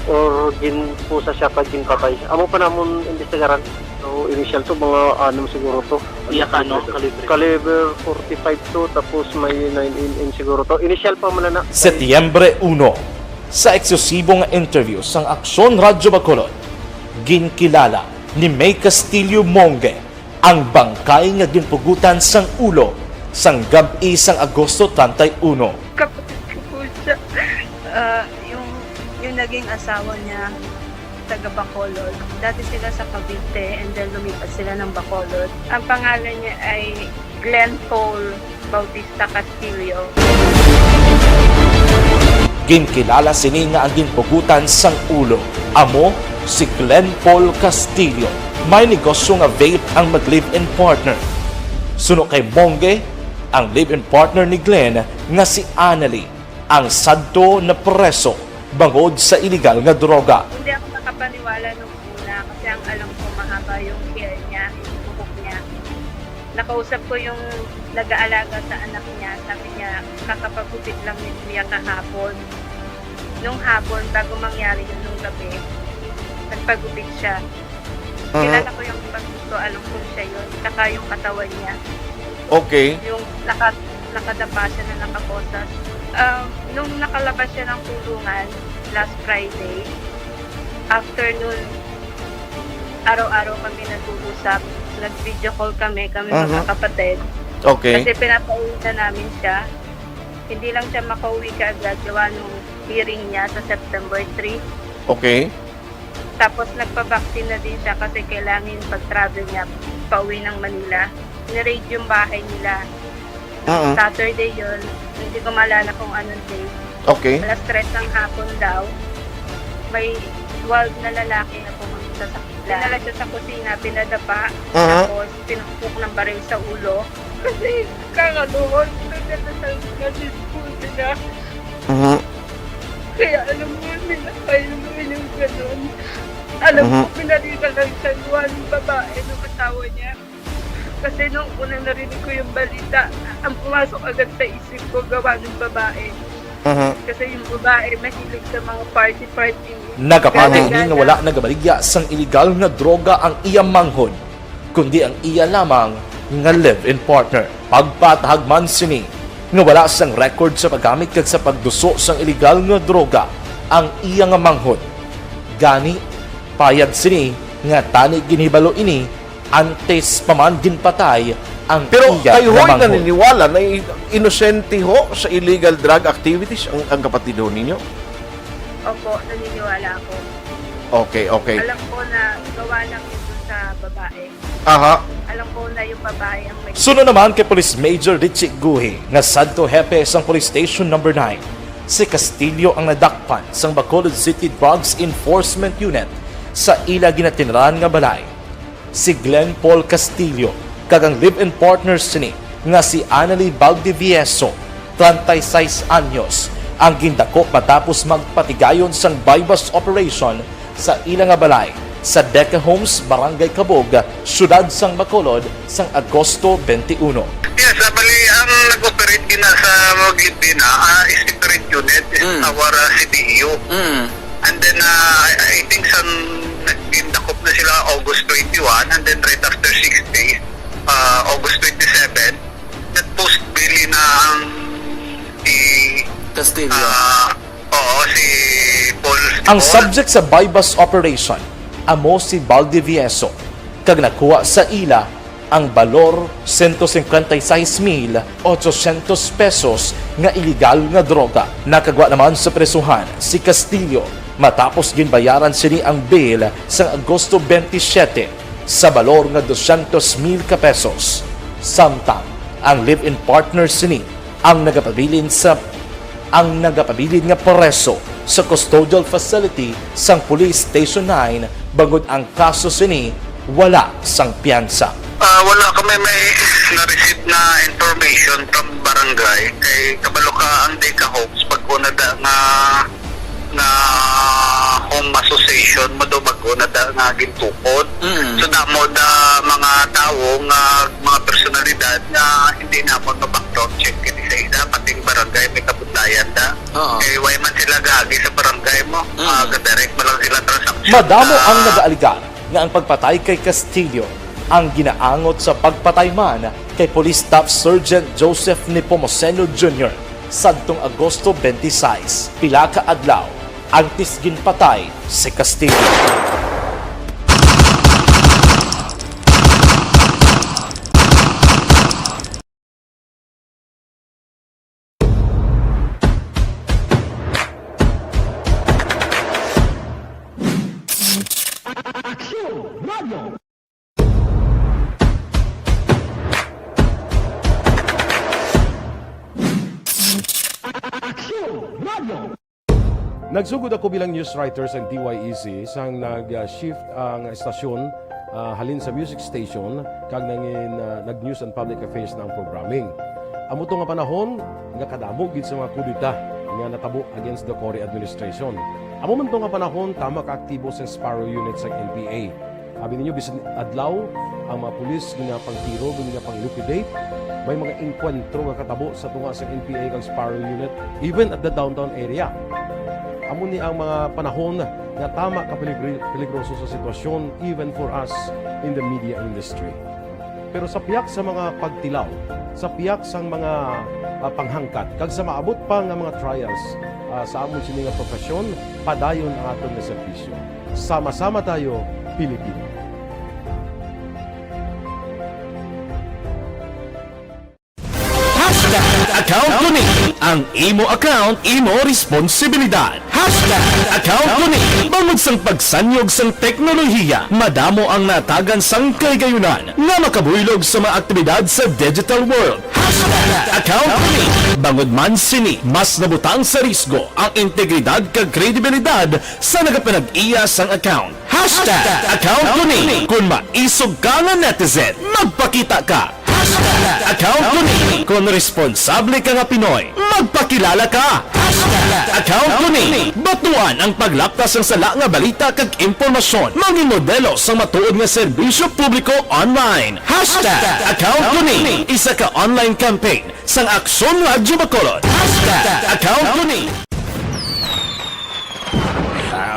or ginpusa siya kag ginpatay. Amo pa namon imbestigaran. So, initial to, mga anom siguro to. Iya ka, no? Kalibre. Caliber forty-five to, tapos may nine M M siguro to. Initial pa man na. Setyembre uno, sa eksklusibo nga interview sang Aksyon Radyo Bacolod, ginkilala ni May Castillo Monge ang bangkay nga ginpugutan sang ulo sang gab-i sang Agosto treinta y uno. Kapatid ko po siya. Ah, yung, yung naging asawa niya, taga Bacolod. Dati sila sa Cavite and then lumipat sila ng Bacolod. Ang pangalan niya ay Glenn Paul Bautista Castillo. Ginkilala sini nga ang ginpugutan sang ulo amo si Glenn Paul Castillo. May negosyo nga vape ang mag-live-in partner. Suno kay Monge, ang live-in partner ni Glenn nga si Annalie ang sadto na preso bangod sa iligal nga droga. Hindi ako nakapaniwala nung una kasi ang alam ko mahaba yung hair niya, yung buhok niya. Nakausap ko yung nag-aalaga sa anak niya. Sabi niya, kakapagupit lang niya kahapon. Nung hapon, bago mangyari yun nung gabi, nagpagupit siya. Mhm. Kilala ko yung pagbuto, alam kong siya yun. Tsaka yung katawan niya. Okay. Yung naka-, nakadapa siya na nakakosas. Um, nung nakalabas siya ng kulungan last Friday, afternoon, araw-araw kami nag-uusap. Nag-video call kami, kami Mhm. magkakapatid. Okay. Kasi pinapauwi na namin siya. Hindi lang siya makauwi kaagad, gawa nung hearing niya sa September three. Okay. Tapos nagpa-vaccine na din siya kasi kailangan yung pag-travel niya pauwi ng Manila. Ni-raid yung bahay nila. Oo. Saturday yun. Hindi ko maalala kung anong day. Okay. Alas tres ng hapon daw. May twelve na lalaki na pumunta sa kanila. Dinala siya sa kusina, pinadapa. Aha. Tapos pinukpok ng baril sa ulo. Kasi kakaluhon, nagdadasal na din po sila. Mhm. Kaya alam mo, nila kayo yung ganun. Alam Mhm. ko, pinalitan lang siya gawa ng babae ng asawa niya. Kasi nung unang narinig ko yung balita, ang pumasok agad sa isip ko, gawa ng babae. Mhm. Kasi yung babae, mahilig sa mga party-party. Nagapati Kaya ini nga gana. wala nagabaligya sang iligal nga droga ang iya manghod, kundi ang iya lamang nga live-in partner. Pagpatahag man sini nga wala sang record sa paggamit kag sa pagduso sang iligal nga droga ang iya nga manghod. Gani, payag sini nga tani ginhibalo ini antes pa man ginpatay ang Pero iya kayo nga ho'y manghod. Naniniwala na i-, inosente ho sa illegal drug activities ang, ang kapatid ho ninyo? Opo, naniniwala ako. Okay, okay. Alam ko na gawa lang ito sa babae. Aha. Alam ko na yung babae ang may Suno naman kay Police Major Richie Guhi, nga sadto hepe sang Police Station Number Nine, si Castillo ang nadakpan sang Bacolod City Drugs Enforcement Unit sa ila ginatinran nga balay. Si Glenn Paul Castillo kag ang live-in partner sini nga si Annalie Valdivieso, treinta y seis anyos, ang gindakop matapos magpatigayon sang buy-bust operation sa ila nga balay sa Deca Homes, Barangay Cabog, Siyudad sang Bacolod, sang Agosto twenty-one. Yes, ah, bali, ang nag-operate gina sa Magid din, ah, ah, is separate unit, is Mm. our, ah, C D E U. Mm. And then, ah, I, I think sa nagdakop na sila August twenty-one, and then right after six days, ah, August twenty-seven, nag-post bail na ang si, Castillo. ah, oo, si Paul Ang Paul. subject sa buy-bust operation amo si Valdivieso, kag nakuha sa ila ang balor sento cincuenta y seis mil ochocientos pesos nga iligal nga droga. Nakagwa naman sa prisuhan si Castillo matapos ginbayaran sini ang bail sang Agosto twenty-seven sa balor nga doscientos mil ka pesos. Samtang ang live-in partner sini ang nagapabilin sa ang nagapabilin nga preso sa custodial facility sang Police Station Nine, bangod ang kaso sini wala sang piyansa. Ah, wala kami may na-receive na information from barangay. Kay kabalo ka ang Deca Homes, bag-o na da nga, nga home association, mo do bag-o na da nga gintukod. Mm. So, damo da mga tawo nga, mga personalidad nga hindi namon Check kini sa ida, pati ang barangay may kabudlayan da. Oo. Kay why man sila gaagi sa barangay mo? Mm. Ah, ga-direct mo lang sila transaction. Madamo ang nagaaligar nga ang pagpatay kay Castillo ang ginaangot sa pagpatay man kay Police Staff Sergeant Joseph Nepomuceno Junior sadtong Agosto twenty-six, pila ka adlaw antes ginpatay si Castillo. Nagsugod ako bilang news writer sa D Y E C sang nag-shift ang estasyon, ah, halin sa music station kag nangin, ah, nag-news and public affairs na ang programming. Amo to nga panahon nga kadamo gid sa mga kudeta nga natabo against the Cory administration. Amo man to nga panahon tama ka aktibo sa Sparrow Unit sa N P A. Abi ninyo, bisan adlaw, ang mga pulis ginapangtiro, ginapang-liquidate. May mga engkwentro nga katabo sa tunga sa N P A kag Sparrow Unit, even at the downtown area. Amo ni ang mga panahon nga tama ka peligri-, peligroso sa sitwasyon, even for us in the media industry. Pero sa pihak sa mga pagtilaw, sa pihak sang mga, ah, panghangkat, kag sa maabot pa nga mga trials, ah, sa amon sini nga profesyon, padayon ang aton nga serbisyo. Sama-sama tayo, Pilipino. Hashtag account ko ni. Ang imo account, imo responsibilidad. Hashtag account ko ni. Bangod sang pagsanyog sang teknolohiya, madamo ang natagan sang kahigayunan nga makabuylog sa mga aktibidad sa digital world. Hashtag account ko ni. Bangod man sini, mas nabutang sa risgo ang integridad kag kredibilidad sa nagapanag-iya sang account. Hashtag account ko ni. Kung maisog ka nga netizen, magpakita ka. Hashtag account ko ni. Kung responsable ka nga Pinoy, magpakilala ka. Hashtag account ko ni. Batuan ang paglapta sang sala nga balita kag impormasyon. Mangin modelo sang matuod nga serbisyo publiko online. Hashtag account ko ni. Isa ka online campaign sang Aksyon Radyo Bacolod. Hashtag account ko ni.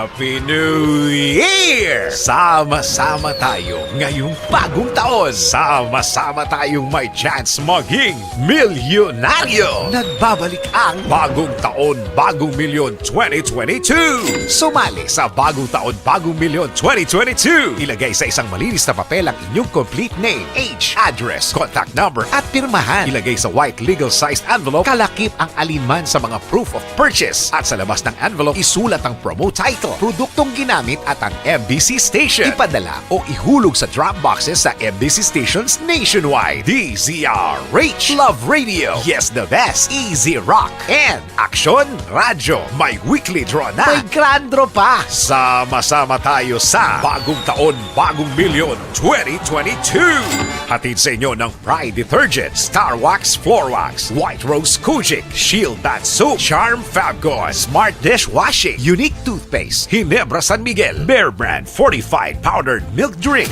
Happy New Year! Sama-sama tayo ngayong bagong taon. Sama-sama tayong may chance maging milyonaryo. Nagbabalik ang Bagong Taon, Bagong Milyon twenty twenty-two. Sumali sa Bagong Taon, Bagong Milyon twenty twenty-two. Ilagay sa isang malinis na papel ang inyong complete name, age, address, contact number, at pirmahan. Ilagay sa white legal-sized envelope, kalakip ang alinman sa mga proof of purchase, at sa labas ng envelope, isulat ang promo title, produktong ginamit, at ang M B C station. Ipadala o ihulog sa drop boxes sa M B C stations nationwide. D Z R H, Love Radio, Yes the Best, Easy Rock, and Aksyon Radyo. May weekly draw na. May grand draw pa. Sama-sama tayo sa Bagong Taon, Bagong Milyon twenty twenty-two. Hatid sa inyo ng Pride Detergent, Star Wax Floor Wax, White Rose Kojic, Shield Bath Soap, Charm Fabcon, Smart Dishwashing, Unique Toothpaste, Ginebra San Miguel, Bear Brand Fortified Powdered Milk Drink.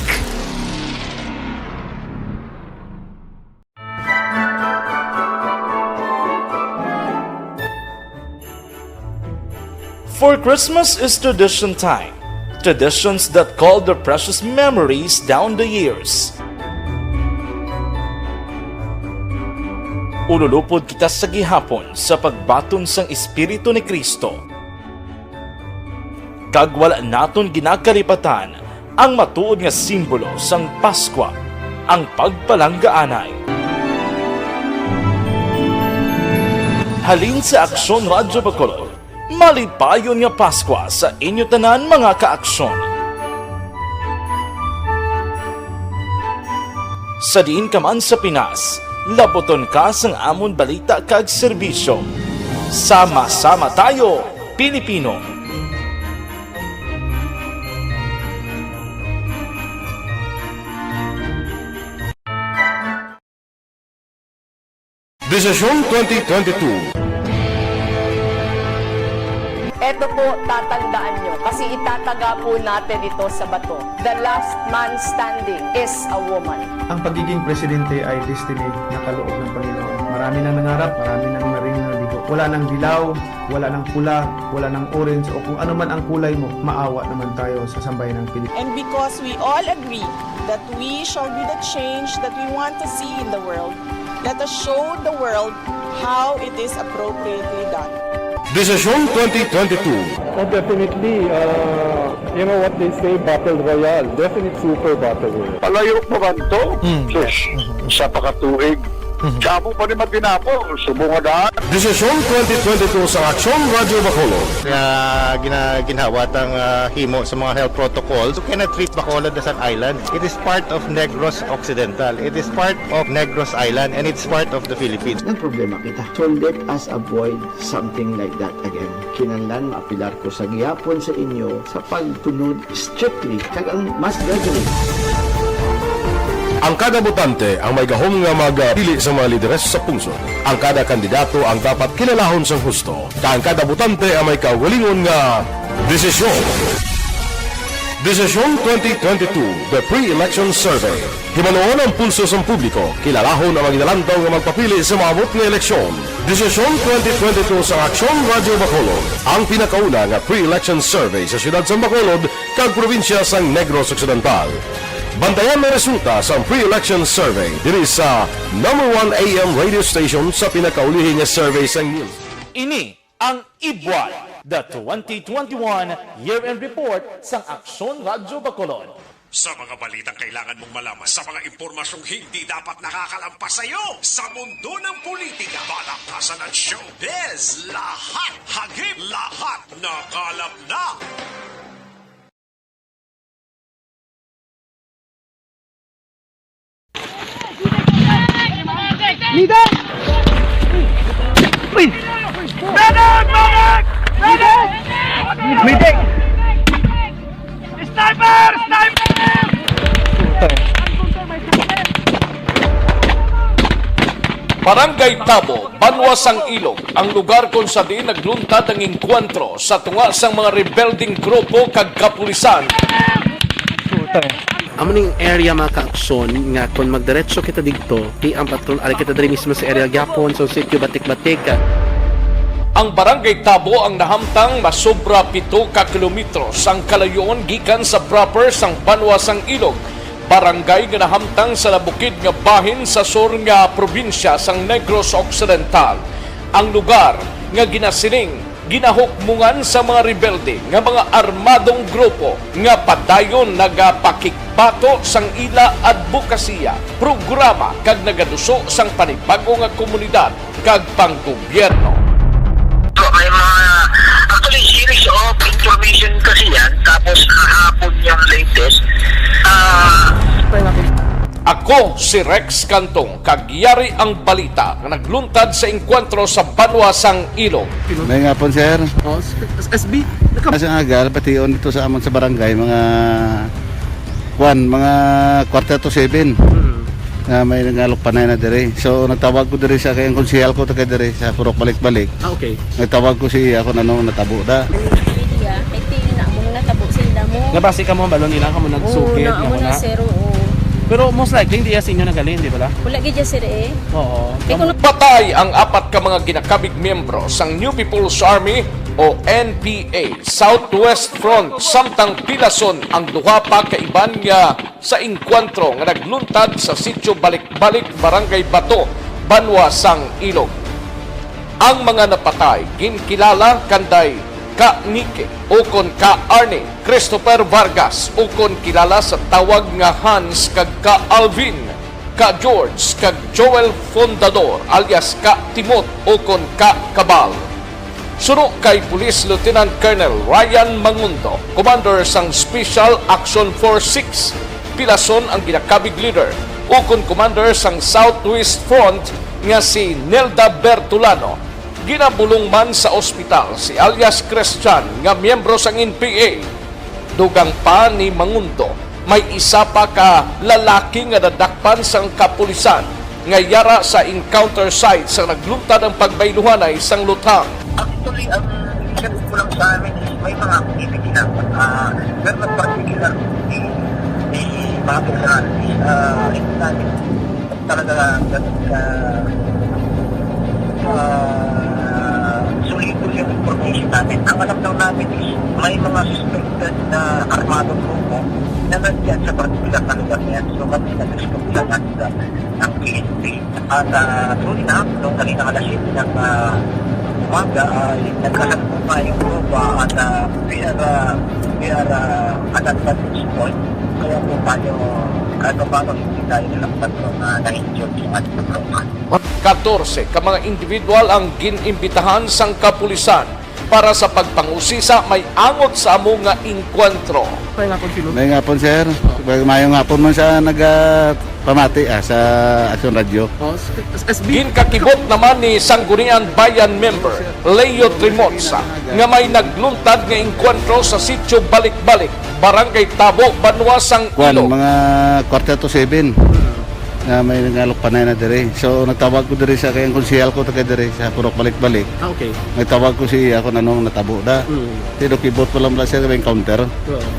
For Christmas is tradition time. Traditions that call the precious memories down the years. Ululupod kita sa gihapon sa pagbaton sang Espiritu ni Cristo. Kag wala naton ginakalipatan ang matuod nga simbolo sang Paskwa, ang pagpalanggaanay. Halin sa Aksyon Radyo Bacolod, malipayon nga Paskwa sa inyo tanan, mga ka-aksyon. Sa diin ka man sa Pinas, labuton ka sang amon balita kag serbisyo. Sama-sama tayo, Pilipino! Desisyon twenty twenty-two. Eto po, tatandaan nyo, kasi itataga po natin ito sa bato. The last man standing is a woman. Ang pagiging presidente ay destiny na kaloob ng Panginoon. Marami nang nangarap, marami nang naring nabigo. Wala nang dilaw, wala nang pula, wala nang orange, o kung ano man ang kulay mo, maawa naman tayo sa sambayan ng Pilipinas. And because we all agree that we shall be the change that we want to see in the world, let us show the world how it is appropriately done. Desisyon twenty twenty-two. Oh, definitely. Uh, you know what they say, battle royale. Definite super battle royale. Palayo pa man to? Mm. Sus, sa pakatuig. Mhm. Damo pa ni Matinapol, subong nga daan. Desisyon twenty twenty-two sa Aksyon Radyo Bacolod. Kaya gina-, ginhawa tang, ah, himo sa mga health protocols. You cannot treat Bacolod as an island. It is part of Negros Occidental. It is part of Negros Island, and it's part of the Philippines. Nagproblema kita. So let us avoid something like that again. Kinahanglan maapelar ko sa gihapon sa inyo sa pagtunod strictly kag ang mass gathering. Ang kada botante ang may gahom nga magpili sa mga lideres sa pungsod. Ang kada kandidato ang dapat kilalahon sang husto, kag ang kada botante ang may kaugalingon nga desisyon. Desisyon twenty twenty-two, the pre-election survey. Hibaluon ang pulso sang publiko, kilalahon ang mga ginalantaw nga magpapili sa maabot nga eleksyon. Desisyon twenty twenty-two sa Aksyon Radyo Bacolod, ang pinakauna nga pre-election survey sa siyudad sang Bacolod kag probinsya sang Negros Occidental. Bantayan ang resulta sang pre-election survey diri sa number one A M radio station sa pinakaulihi nga survey sang news. Ini ang Ibwal, the twenty twenty-one Year-End Report sang Aksyon Radyo Bacolod. Sa mga balitang kailangan mong malaman, sa mga impormasyong hindi dapat nakakalampas sa iyo, sa mundo ng politika, balaktasan at showbiz, lahat hagip, lahat nakalap na. Leader! Uy! Medic! Medic! Medic! Sniper! Sniper! Barangay Tabo, Banwa sang Ilog, ang lugar kon sa diin nagluntad ang engkwentro sa tunga sang mga rebelding grupo kag kapulisan. Amo ning area, mga ka-aksyon, nga kon magdiretso kita didto, ti ang patron, ari kita diri mismo sa area gyapon, sa sitio Batik-Batik. Ang Barangay Tabo ang nahamtang masobra pito ka kilometro sang kalayuon gikan sa proper sang Banwa sang Ilog, barangay nga nahamtang sa nabukid nga bahin sa sur nga probinsya sang Negros Occidental. Ang lugar nga ginasiling ginahukmongan sa mga rebelde nga mga armadong grupo nga padayon nagapakigbato sang ila adbokasiya, programa kag nagaduso sang panibago nga komunidad kag panggobyerno. So, may mga, actually, series of information kasi yan. Tapos, kahapon yung latest. Ah, Ako si Rex Cantong, kag yari ang balita nga nagluntad sa engkwentro sa Banwa sang Ilog. May nga po, sir. Oh, s-, S B, nagka- Nasa nga agal, pati yun dito sa amon sa barangay, mga, kwan, mga quarter to seven. Mm. Nga may nangalok panay na diri. So, nagtawag ko diri sa kay ang konsehal ko, taga diri sa Purok Balik-Balik. Ah, okay. Nagtawag ko si iya kung ano natabo da. Media, kay tingin na mo natabo sila mo. Nabasi ka mo ang balon nila, kamo Oo, nagsugid, na mo nga na, wala? Sir, oo. Pero most likely, hindi yan sa inyo nagaling, di ba la? Wala gid siya, sir, eh. Oo. Di ko na- Patay ang apat ka mga ginakabig miyembro sang New People's Army o N P A Southwest Front, samtang pilason ang duha pa ka iban nga sa engkwentro nga nagluntad sa Sitio Balik-Balik, Barangay Bato, Banwa sang Ilog. Ang mga napatay ginkilala kanday Ka Nike ukon Ka Arnie Christopher Vargas, ukon kilala sa tawag nga Hans, kag Ka Alvin, Ka George, kag Joel Fundador alias Ka Timot ukon Ka Kabal. Suno kay Police Lieutenant Colonel Ryan Mangundo, commander sang Special Action Force six, pilason ang ginakabig leader ukon commander sang Southwest Front nga si Nelda Bertolano. Ginabulong man sa ospital si alias Christian nga miyembro sang N P A. Dugang pa ni Mangundo, may isa pa ka lalaki nga nadakpan sang kapulisan nga yara sa encounter site sa nagluntad ang pagbayluhanay sang luthang. Actually, ang sagot ko lang sa amin is may mga activity na, ah, pero particular ni, ni Pablo Fernandez, ah, talaga, ah, Ang alam lang namin is may mga suspected na armadong grupo na nandiyan sa particular na lugar na yan. So kami nag-respond lang natin ang P N P. At ah, true enough, nung kanina alas siyete ng ah, umaga ay nagkasalubong nga yung grupo at ah, we are, ah, we are ah, at that vantage point. Kaya po tayo, kahit pa paano hindi tayo nalakpan kung uh, na-injured yung ating grupo. Katorse ka mga individual ang gin-imbitahan sang kapulisan para sa pagpangusisa may angot sa amo nga engkwentro. May nga po, Pino. May nga po, sir. Mayong hapon man sa nagapamati ah, sa Aksyon Radyo. Oh, s- S B. Ginkakibot naman ni Sanggunian Bayan member Leo Trimosa nga may nagluntad nga engkwentro sa sitio Balik-Balik, Barangay Tabo, Banwa sang Kuan, Ilog. Mga quarter to seven. Na may nangalok panay na diri. So nagtawag ko diri sa kay ang konsehal ko taga diri sa Purok Balik-Balik. Ah, okay. Nagtawag ko si iya kung anong natabo na. Mm. Tinukibot pa lang pala siya may encounter. Oo.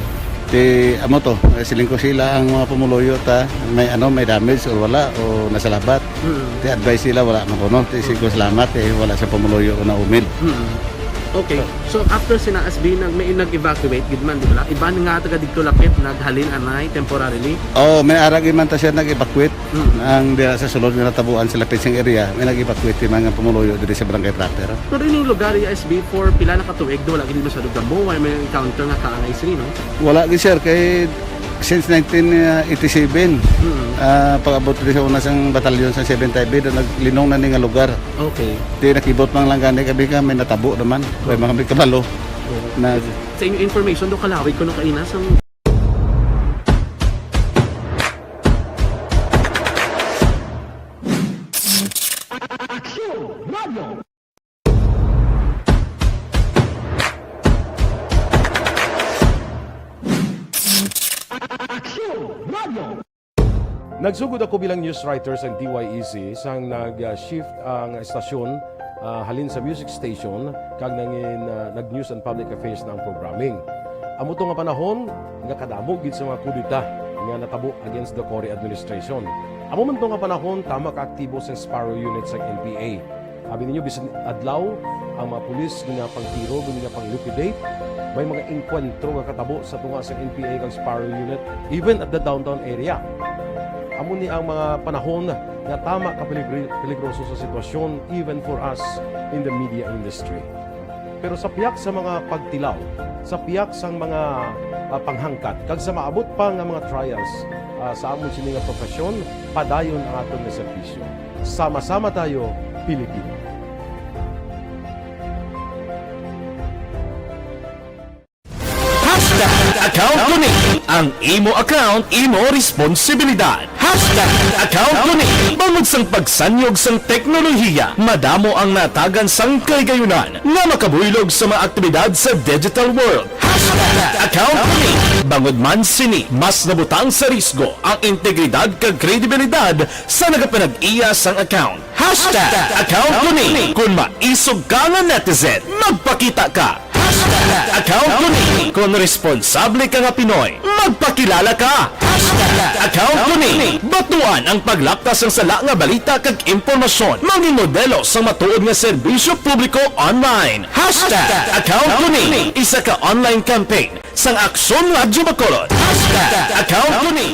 Ti amo to, eh, siling ko sila ang mga pumuluyo ta may ano, may damage or wala o nasalabat. Mm. Ti advice sila wala man kuno. Ti siling ko salamat eh, wala sa pumuluyo na umil. Mm. Okay. So after sina S B nag may nag-evacuate gid man, di ba? Iban nga taga dito lapit naghalin anay temporarily. Oh, may arag man ta siya nag-evacuate. Mm. Ang diha sa sulod nga natabuan sa lapit sing area, may nag-evacuate yung mga pumuluyo diri sa barangay proper. Pero ining lugar, S B, for pila na ka tuig, wala gid masyado gamo, wala may encounter nga kaangay sini, no? Wala gid, sir, kay since nineteen eighty-seven, Mm. ah, pag-abot diri sa una sang batalyon sa seventh I B, do naglinong na ni nga lugar. Okay. Di nakibot man lang gani kami ka may natabo naman, may mga may kabalo. Oo. Na Sa inyong information, do kalawig ko nung kaina sa Nagsugod ako bilang news writer sang D Y E C sang nag-shift ang estasyon, ah, halin sa music station kag nangin, ah, nag-news and public affairs na ang programming. Amo to nga panahon nga kadamo gid sa mga kudeta nga natabo against the Cory administration. Amo man to nga panahon tama ka aktibo sang Sparrow Unit sang N P A. Abi ninyo, bisan adlaw, ang mga pulis ginapangtiro, ginapang-liquidate. May mga engkwentro nga katabo sa tunga sa N P A kag Sparrow Unit, even at the downtown area. Amo ni ang mga panahon nga tama ka peligri-, peligroso sa sitwasyon, even for us in the media industry. Pero sa pihak sa mga pagtilaw, sa pihak sang mga, ah, panghangkat, kag sa maabot pa nga mga trials, ah, sa amon sini nga profesyon, padayon ang aton nga serbisyo. Sama-sama tayo, Pilipino. Hashtag account ko ni. Ang imo account, imo responsibilidad. Hashtag account ko ni. Bangod sang pagsanyog sang teknolohiya, madamo ang natagan sang kahigayunan nga makabuylog sa mga aktibidad sa digital world. Hashtag account ko ni. Bangod man sini, mas nabutang sa risgo ang integridad kag kredibilidad sa nagapanag-iya sang account. Hashtag account ko ni. Kung maisog ka nga netizen, magpakita ka. Hashtag account ko ni. Kung responsable ka nga Pinoy, magpakilala ka. Hashtag account ko ni. Batuan ang paglapta sang sala nga balita kag impormasyon. Mangin modelo sang matuod nga serbisyo publiko online. Hashtag account ko ni. Isa ka online campaign sang Aksyon Radyo Bacolod. Hashtag account ko ni.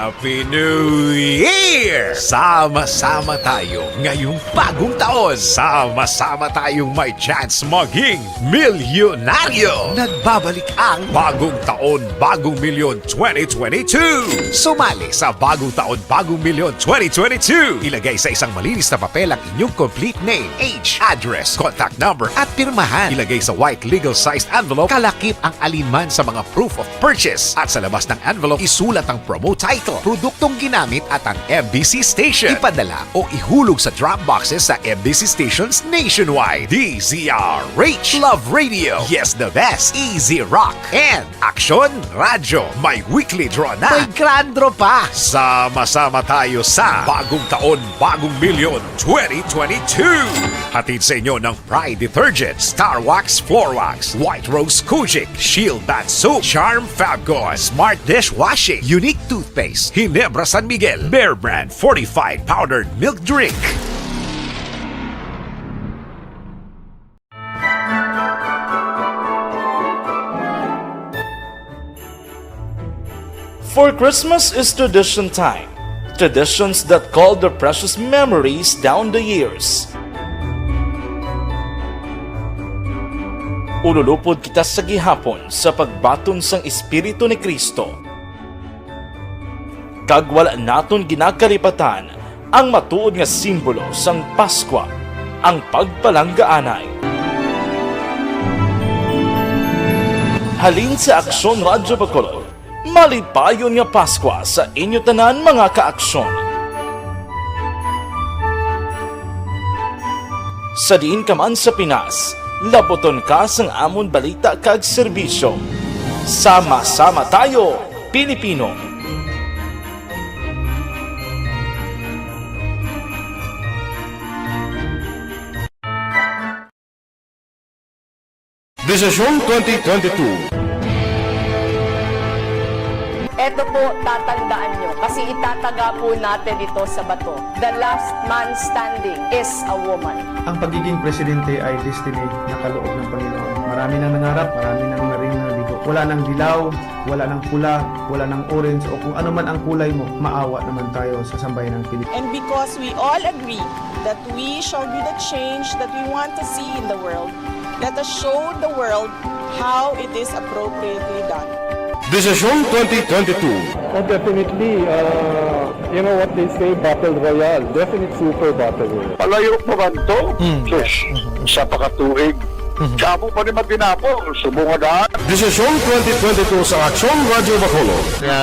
Happy New Year! Sama-sama tayo ngayong bagong taon. Sama-sama tayong may chance maging milyonaryo. Nagbabalik ang Bagong Taon, Bagong Milyon twenty twenty-two. Sumali sa Bagong Taon, Bagong Milyon twenty twenty-two. Ilagay sa isang malinis na papel ang inyong complete name, age, address, contact number, at pirmahan. Ilagay sa white legal-sized envelope, kalakip ang alinman sa mga proof of purchase. At sa labas ng envelope, isulat ang promo title, produktong ginamit at ang M B C station. Ipadala o ihulog sa drop boxes sa M B C stations nationwide. D Z R H, Love Radio, Yes the Best, Easy Rock, and Aksyon Radyo. May weekly draw na. May grand draw pa. Sama-sama tayo sa Bagong Taon, Bagong Milyon twenty twenty-two. Hatid sa inyo ng Pride Detergent, Star Wax Floor Wax, White Rose Kojic, Shield Bath Soap, Charm Fabcon, Smart Dishwashing, Unique Toothpaste, Ginebra San Miguel, Bear Brand Fortified Powdered Milk Drink. For Christmas is tradition time. Traditions that call the precious memories down the years. Ululupod kita sa gihapon sa pagbaton sang Espiritu ni Cristo. Kag wala naton ginakalipatan ang matuod nga simbolo sang Paskwa, ang pagpalanggaanay. Halin sa Aksyon Radyo Bacolod, malipayon nga Paskwa sa inyo tanan, mga kaaksyon. Sa diin ka man sa Pinas, labuton ka sang amon balita kag serbisyo. Sama-sama tayo, Pilipino! Desisyon twenty twenty-two. Eto po, tatandaan nyo, kasi itataga po natin ito sa bato. The last man standing is a woman. Ang pagiging presidente ay destiny na kaloob ng Panginoon. Marami nang nangarap, marami nang naring nabigo. Wala nang dilaw, wala nang pula, wala nang orange, o kung ano man ang kulay mo, maawa naman tayo sa sambayan ng Pilipinas. And because we all agree that we shall be the change that we want to see in the world, let us show the world how it is appropriately done. Desisyon twenty twenty-two. Oh, definitely, uh, you know what they say, battle royale. Definite super battle royale. Palayo pa man to? Mm. Sus, sa pakatuig. Mhm. Kamo pa ni matinapol, subong nga daan. Desisyon twenty twenty-two sa Aksyon Radyo Bacolod. Nga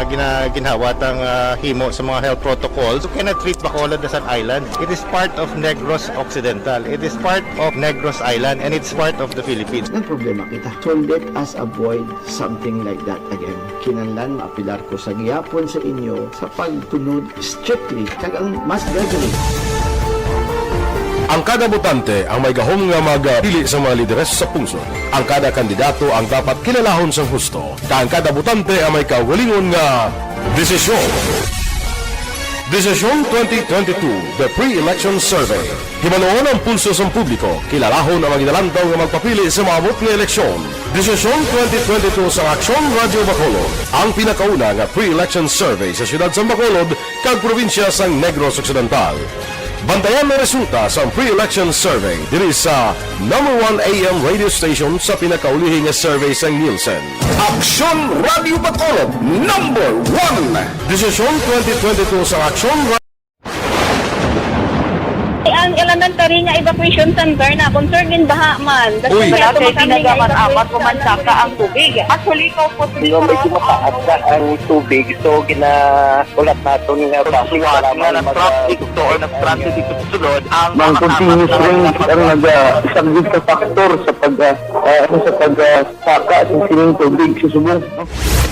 gina-, ginhawat ang, ah, himo sa mga health protocols. You cannot treat Bacolod as an island. It is part of Negros Occidental. It is part of Negros Island, and it's part of the Philippines. Nagproblema kita. So let us avoid something like that again. Kinahanglan maapelar ko sa gihapon sa inyo sa pagtunod strictly kag ang mas gagawin. Ang kada botante ang may gahom nga magpili sa mga lideres sa pungsod. Ang kada kandidato ang dapat kilalahon sang husto, kag ang kada botante ang may kaugalingon nga desisyon. Desisyon twenty twenty-two, The Pre-Election Survey. Hibaluon ang pulso sang publiko, kilalahon ang mga ginalantaw nga magpapili sa maabot nga eleksyon. Desisyon twenty twenty-two sa Aksyon Radyo Bacolod, ang pinakauna nga pre-election survey sa siyudad sang Bacolod kag probinsya sang Negros Occidental. Bantayan ang resulta sang pre-election survey diri sa number one A M radio station sa pinakaulihi nga survey sang Nielsen. Aksyon Radyo Bacolod, number one. Desisyon twenty twenty-two sa Aksyon Ra- Ang elementary nga evacuation center na concerned in baha man. Uy. Wala kay tinaga man amat ko man saka ang tubig. Actually, ko po Pero medyo mataas na ang tubig, so ginaulat naton nga Kung suwat nga nag-traffic to or nag-transit dito sa sulod, ang Mang mga continuous tama rain na ang naga-, subject sa factor sa pag, ah, ah, ano, sa pag, ah, saka sa sining tubig sa subong.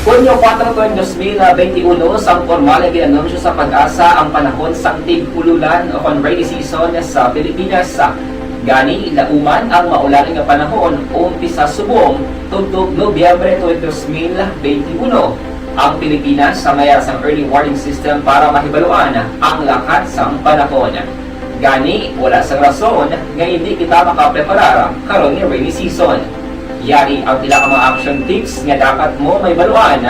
Hunyo kuwatro, dos mil benti uno, sang pormal nga gin-anunsyo sa PAGASA ang panahon sang tig-ululan o kon rainy season sa Pilipinas. Gani, lauman ang maulan nga panahon, umpisa subong tubtob Nobyembre tuig dos mil benti uno. Ang Pilipinas samaya sang early warning system para mahibaluan ang lakat sang panahon. Gani, wala sang rason nga indi kita makapreparar karon nga rainy season. Yari ang pila ka mga action tips nga dapat mo mahibaluan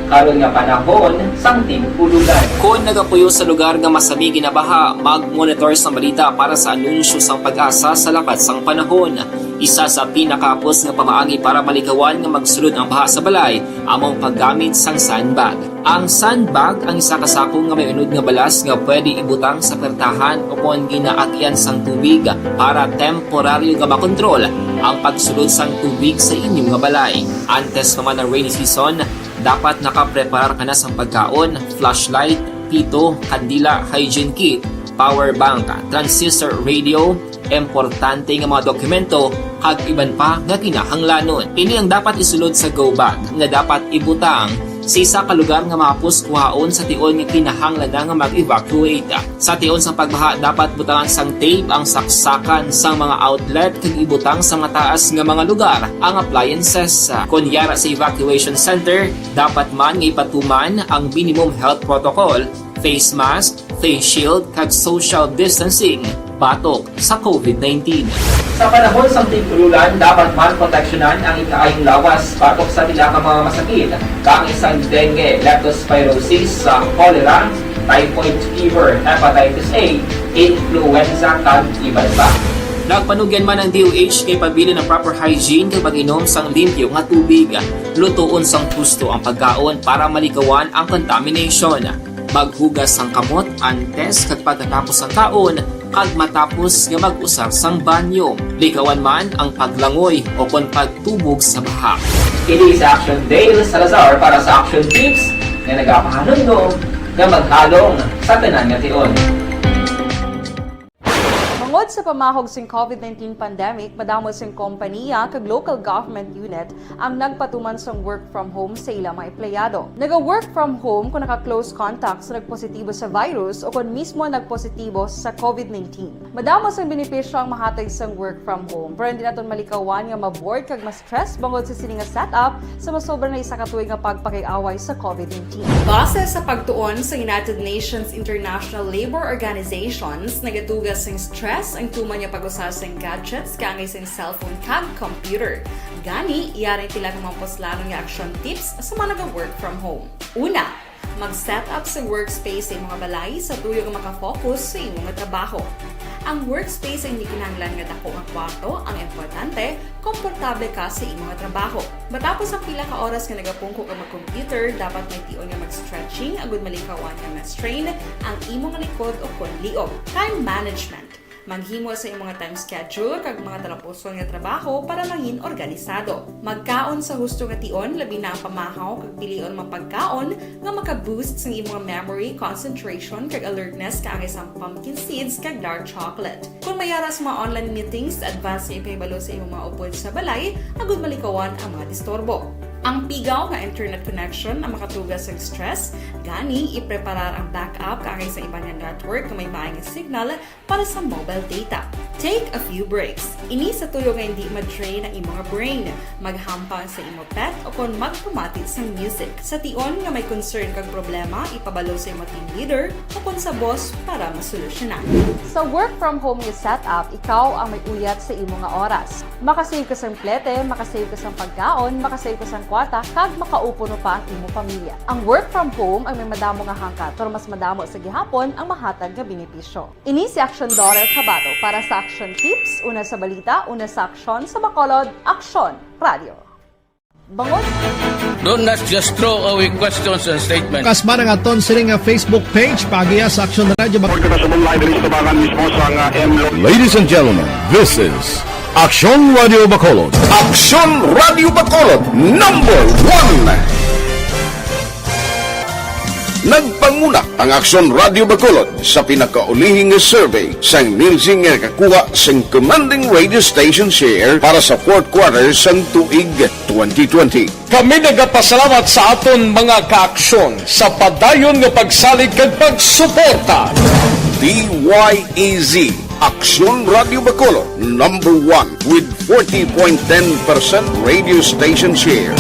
karon nga panahon sang tig-ululan. Kon nagapuyo sa lugar nga masami ginabaha, mag-monitor sang balita para sa anunsyo sang PAGASA sa lakat sang panahon. Isa sa pinakahapos nga pamaagi para malikawan nga magsulod ang baha sa balay amo ang paggamit sang sandbag. Ang sandbag ang isa ka sako nga may unod nga balas nga pwede ibutang sa pertahan o kon ginaagyan sang tubig para temporaryo nga makontrol ang pagsulod sang tubig sa inyo nga balay. Antes pa man ang rainy season, dapat nakapreparar ka na sang pagkaon, flashlight, pito, kandila, hygiene kit, power bank, transistor radio, importante nga mga dokumento, kag iban pa nga kinahanglanon. Ini ang dapat isulod sa go bag nga dapat ibutang sa isa ka lugar nga mahapos kuhaon sa tion nga kinahanglan na nga mag-evacuate. Sa tion sang pagbaha, dapat butangan sang tape ang saksakan sang mga outlet kag ibutang sa mataas nga mga lugar ang appliances. Kon yara sa evacuation center, dapat man nga ipatuman ang minimum health protocol, face mask, face shield, kag social distancing batok sa COVID nineteen. Sa panahon sang tig-ululan, dapat man proteksyonan ang ikaayong lawas batok sa pila ka mga masakit, kaangay sang dengue, leptospirosis, sa cholera, typhoid fever, hepatitis A, influenza, kag iban pa. Nagpanugyan man ang D O H nga ipabilin ang proper hygiene kag pag-inom sang limpyo nga tubig, lutoon sang husto ang pagkaon para malikawan ang contamination, maghugas sang kamot antes kag pagkatapos sang kaon, kag matapos nga mag-usar sang banyo. Likawan man ang paglangoy o kon pagtubog sa baha. Ini si Action Dale Salazar para sa Action Tips nga nagapahanumdom nga maghalong sa tanan nga tion. Bangod sa pamahog sing COVID nineteen pandemic, madamo sing kompaniya kag local government unit ang nagpatuman sang work from home sa ila mga empleyado. Naga-work from home kung naka-close contact sa nagpositibo sa virus o kon mismo nagpositibo sa COVID nineteen. Madamo sang benepisyo ang mahatag sang work from home, pero hindi naton malikawan nga ma-bored kag ma-stress bangod sa sini nga setup sa masobra na isa ka tuig nga pagpakig-away sa COVID nineteen. Base sa pagtuon sa United Nations International Labor Organizations, nagatuga sing stress ang tuman nga pag-usa sing gadgets kaangay sing cellphone kag computer. Gani, yari pila ka mga puslanon nga action tips sa mga naga-work from home. Una, mag-set up sa workspace sa imong balay sa tuyo nga makafocus sa imo nga trabaho. Ang workspace ay hindi kinahanglan nga dako nga kwarto, ang importante, komportable ka sa imo nga trabaho. Matapos ang pila ka oras nga nagapungko ka mag-computer, dapat may tion nga mag-stretching agud malikawan nga ma-strain ang imo nga likod o kon liog. Time management. Maghimo sa imong nga time schedule kag mga talapuson nga trabaho para mangin organisado. Magkaon sa husto nga tion, labi na ang pamahaw kag pilion mga pagkaon nga maka-boost sang imong memory, concentration, kag alertness kaangay sang pumpkin seeds kag dark chocolate. Kung may ara sa mga online meetings, advance nga ipahibalo sa imong mga upod sa balay agud malikawan ang mga disturbo. Ang pigaw nga internet connection ang makatuga sang stress, gani ipreparar ang backup kaangay sa iban nga network nga may maay nga signal para sa mobile data. Take a few breaks. Ini sa tuyo nga hindi ma-drain ang imo nga brain. Maghampang sa imo pet o kon magpamati sang music. Sa tion nga may concern kag problema, ipabalo sa imo team leader o kon sa boss para masolusyonan. Sa work from home nga setup, ikaw ang may uyat sa imo nga oras. Makasave ka sang plete, makasave ka sang pagkaon, makasave ka sang kwarta, kag makaupod pa ang imo pamilya. Ang work from home ang may madamo nga hangkat, pero mas madamo sa gihapon ang mahatag nga benepisyo. Ini si Aksyon Dorel Cabato para sa Aksyon Tips, una sa balita, una sa aksyon, sa Bacolod, Aksyon Radio. Bangon. Do not just throw away questions and statements. Kasbara nga aton sini nga Facebook page, paagiha sa Aksyon Radio Bacolod. Report ka sa Mumbai, diri sa tubangan mismo sa nga M Lo- Ladies and gentlemen, this is Aksyon Radio Bacolod. Aksyon Radio Bacolod, number one. Nagpanguna ang Aksyon Radio Bacolod sa pinakaulihi nga survey sang Nielsen nga nakakuha sing commanding radio station share para sa fourth quarter sang tuig twenty twenty. Kami nagapasalamat sa aton mga kaaksyon sa padayon nga pagsalig kag pagsuporta. D Y E Z, Aksyon Radio Bacolod, number one with forty point ten percent radio station share.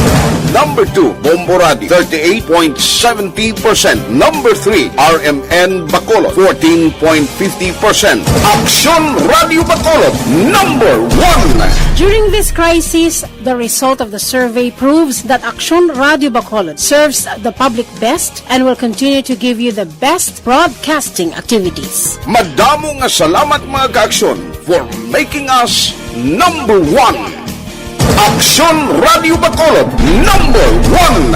Number two, Bombo Radio, thirty-eight point seventy percent. Number three, R M N Bacolod, fourteen point fifty percent. Aksyon Radio Bacolod, number one. During this crisis, the result of the survey proves that Aksyon Radio Bacolod serves the public best and will continue to give you the best broadcasting activities. Madamo nga salamat, mga kaaksyon, for making us number one. Aksyon Radio Bacolod, number one.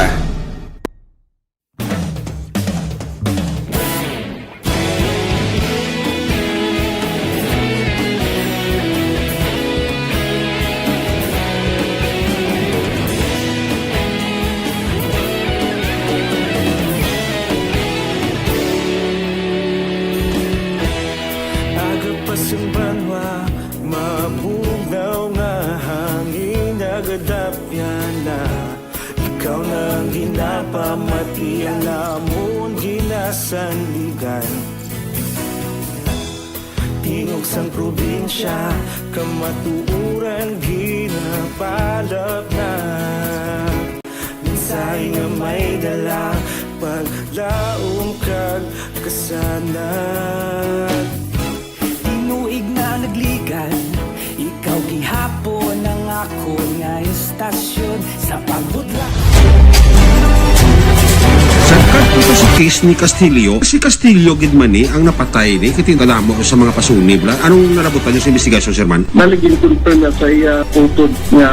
Aga pa sang banwa, mabugnaw nga hangin, nagadapyan na. Ikaw na ang ginapamati, ang amon ginasandigan. Tingog sang probinsya, kamatuoran ginapalap na. Mensahe nga may dala, paglaom kag kasanag. Tinuig na nagligad, ikaw Cool nga istasyon sa pagbudlak. Sa kadto sa case ni Castillo, si Castillo gid man ni ang napatay ni kay kadamo sa mga pasunib la. Anong nalabutan niyo sa investigasyon, Sir Man? Bali, gin-confirm na sa iya utod nga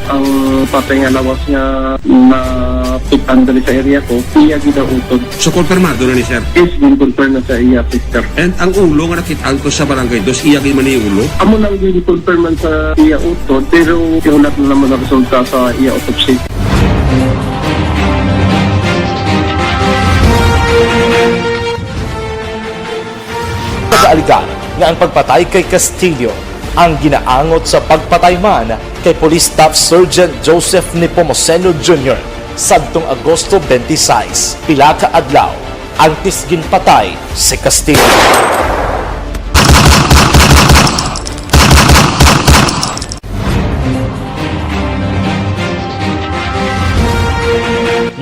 ang patay nga lawas nga napitan dali sa area ko, iya gid ang utod. So, konfirmado na ni, sir? Yes, gin-confirm na sa iya sister. And ang ulo nga nakit-an ko sa barangay dos, iya gid man ni ulo? Amo lang gin-confirm man sa iya utod, pero ihulat na naman ang resulta sa iya autopsy. Nagaaligar nga ang pagpatay kay Castillo ang ginaangot sa pagpatay man kay Police Staff Sergeant Joseph Nepomuceno Junior sadtong Agosto twenty-six, pila ka adlaw antes ginpatay si Castillo.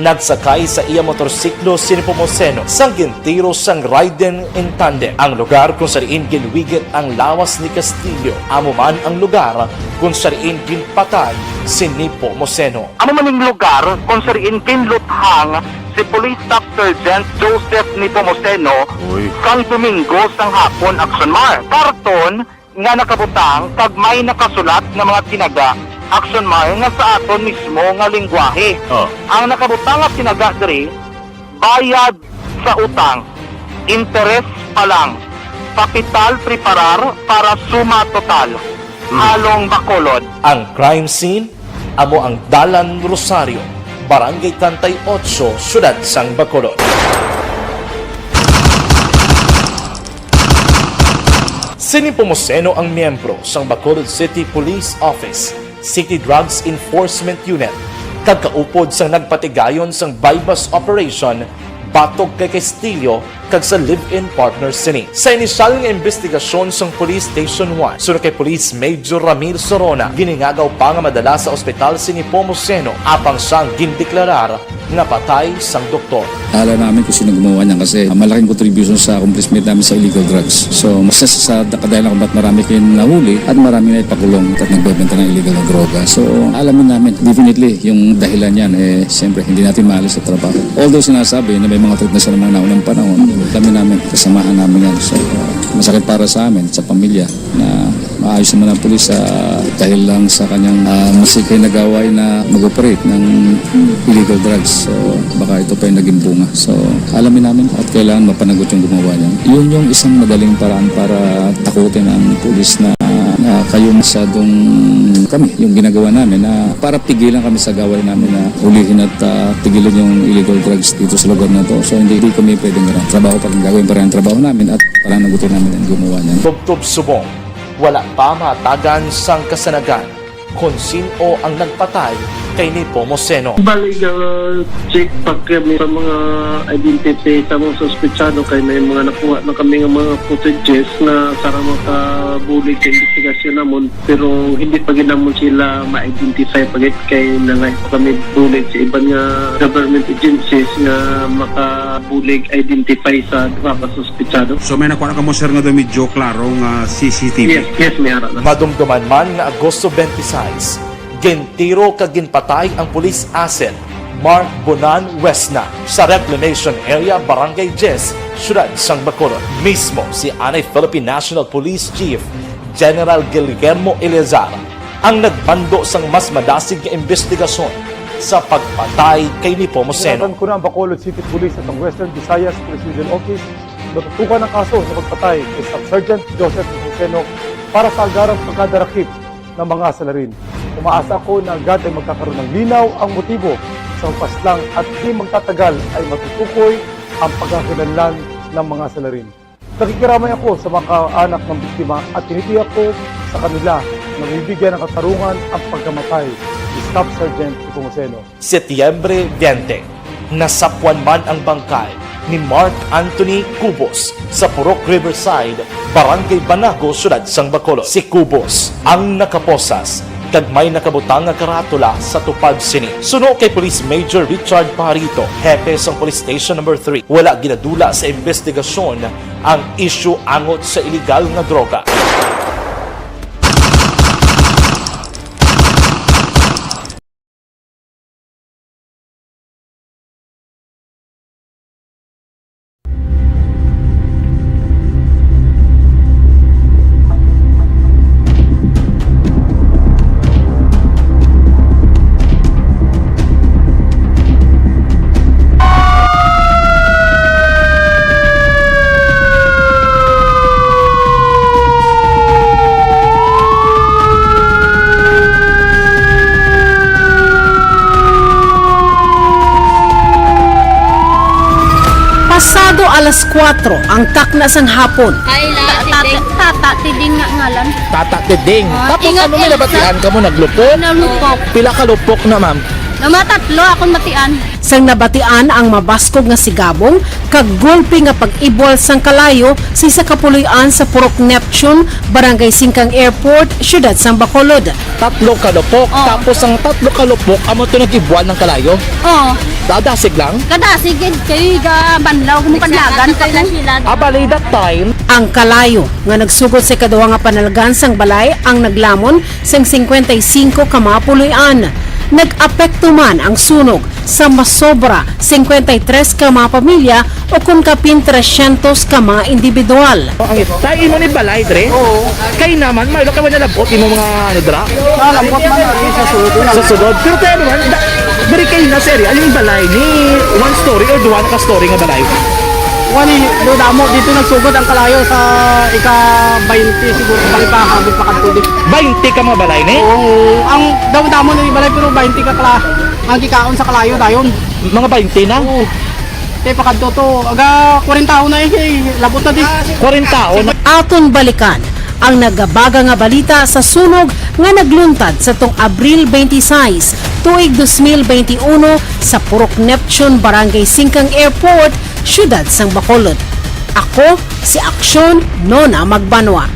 Nagsakay sa iya motorsiklo si Nepomuceno sang gintiro sang riding in tandem ang lugar kung sa diin ginwigit ang lawas ni Castillo. Amo man ang lugar kung sa diin ginpatay si Nepomuceno. Amo man ning lugar kung sa diin ginluthang si Police Staff Sergeant Joseph Nepomuceno sang Domingo sang hapon, Action Mar. Karton nga nakabutang kag may nakasulat nga mga tinaga, Action Mar, nga sa aton mismo nga linggwahe. Oh. Ang nakabutang nga tinaga diri, bayad sa utang, interes pa lang, kapital preparar para suma total, halong Bacolod. Ang crime scene amo ang Dalan Rosario, Barangay treinta y ocho, Siyudad sang Bacolod. Si Nepomuceno ang miyembro sang Bacolod City Police Office, City Drugs Enforcement Unit, kag kaupod sang nagpatigayon sang buy-bust operation batok kay Castillo kag sa live-in partner sini. Sa inisyal nga imbestigasyon sang Police Station one, suno kay Police Major Ramil Sorona, giningagaw pa nga madala sa ospital si Nepomuceno, apang siya ang gindeklarar nga patay sang doktor. Alam namin kung sino gumawa niyan kasi malaking contribution sa accomplishment namin sa illegal drugs. So, isa sa, sa kadahilan kung ba't marami kayong nahuli at marami na ipakulong at nagbebenta ng illegal na droga. So, alamin namin, definitely, yung dahilan niyan, eh, siyempre, hindi natin maalis sa trabaho. Although sinasabi na may mga threat na siya ng mga naunang panahon, alamin namin, kasamahan namin yan. So, uh, masakit para sa amin, sa pamilya, na maayos naman ang pulis sa dahil lang sa kanyang, ah, masikay na gawain na mag-operate ng illegal drugs. So, baka ito pa yung naging bunga. So, alamin namin at kailangan mapanagot yung gumawa niyan. Yun yung isang madaling paraan para takutin ang pulis na, na kayo masyadong kami, yung ginagawa namin na para pigilan kami sa gawain namin na hulihin at, ah, pigilan yung illegal drugs dito sa lugar na to. So, hindi, hindi kami pwedeng gano'n. Trabaho pa rin, gagawin pa rin ang trabaho namin at pananagutin namin ang gumawa niyan. Tubtob subong, wala pa mahatagan sang kasanagan kon sin-o ang nagpatay kay Nepomuceno. Bali, uh, check pa kami sa mga identity sa mga suspetsado kay may mga nakuha na kami nga mga footages na para makabulig sa investigasyon namon, pero hindi pa gid namon sila ma-identify pa gid kay nangay pa kami bulig sa iban nga government agencies nga makabulig identify sa duha ka suspetsado. So may nakuha na kamo, sir, nga daw medyo klaro nga C C T V? Yes, yes, may ara na. Madumduman man nga Agosto twenty-six, gintiro kag ginpatay ang police asset Mark Bonan Wesna sa Reclamation Area, Barangay Diez, Siyudad sang Bacolod. Mismo si anay Philippine National Police Chief General Guillermo Eleazar ang nagmando sang mas madasig nga imbestigasyon sa pagpatay kay Nepomuceno. Sinatan ko na ang Bacolod City Police at ang Western Visayas Police Region Office na tutukan ang kaso sa pagpatay kay Staff Sergeant Joseph Nepomuceno para sa agarang pagkadarakip ng mga salarin. Umaasa ako na agad ay magkakaroon ng linaw ang motibo sa pagpaslang at di magtatagal ay matutukoy ang pagkakakilanlan ng mga salarin. Nakikiramay ako sa mga kaanak ng biktima at tinitiyak ko sa kanila na mabibigyan ng katarungan ang pagkamatay ni Staff Sergeant Nepomuceno. Setyembre twenty, nasapwan man ang bangkay ni Mark Anthony Cubos sa Purok Riverside, Barangay Banago, Siyudad sang Bacolod. Si Cubos ang nakaposas kag may nakabutang nga karatula sa tupad sini. Suno kay Police Major Richard Pajarito, hepe sang Police Station Number three, wala ginadula sa imbestigasyon ang isyu angot sa iligal nga droga. Alas kuwatro ang takna sang hapon. Ay, la, Tata, Tiding. Tata, Tiding nga ngalan. Tata Tiding. Ah, Tapos ingat ano may Elsa. Nabatian ka mo? Naglupok? Nalupok. Pila ka lupok na, ma'am? Namatatlo akong batian. Sang nabatian ang mabaskog nga sigabong kag gulpi nga pag-ibwal sang kalayo sa isa ka puloy-an sa Purok Neptune, Barangay Singkang Airport, Siyudad sang Bacolod. Tatlo ka lupok. Oh. Tapos ang tatlo ka lupok, amo to nag-ibwal ng kalayo? Oh. Dadasig lang? Kadasig gid kay ga banlaw kung panlagan pa ko. Ah, bali that time. Ang kalayo nga nagsugod sa ikaduha nga panalgan sang balay ang naglamon sang singkwenta y singko ka mga puloy-an. Nag-apekto man ang sunog sa masobra singkwenta y tres ka mga pamilya o kon kapin tresyentos ka mga individual. Ang tay imo ni balay, dre? Oo. Kay naman, Marlo, kay wala labot imo mga ano, dra? Ah, lambot man, ano, sa sulod na. Sa sulod. Pero tayo naman, da, diri kay na, sir, ano yung balay ni one story or duha na ka story nga balay? Wani, do damo, dito nagsugod ang kalayo sa ika baynte siguro, balik pa, hagod pa kadto di. Baynte ka mga balay ni? Oo, ang damo-damo na yung balay, pero baynte ka kala, ang kikaon sa kalayo dayon. Mga baynte na? Oo. Te, pakadto to, aga, kwarenta taon na eh, eh, labot na di. Kwarenta taon na. Aton balikan ang nagabaga nga balita sa sunog nga nagluntad sa tong Abril twenty-six, tuig dos mil benti uno sa Purok Neptune, Barangay Singkang Airport, Siyudad sang Bacolod. Ako si Aksyon Nona Magbanwa.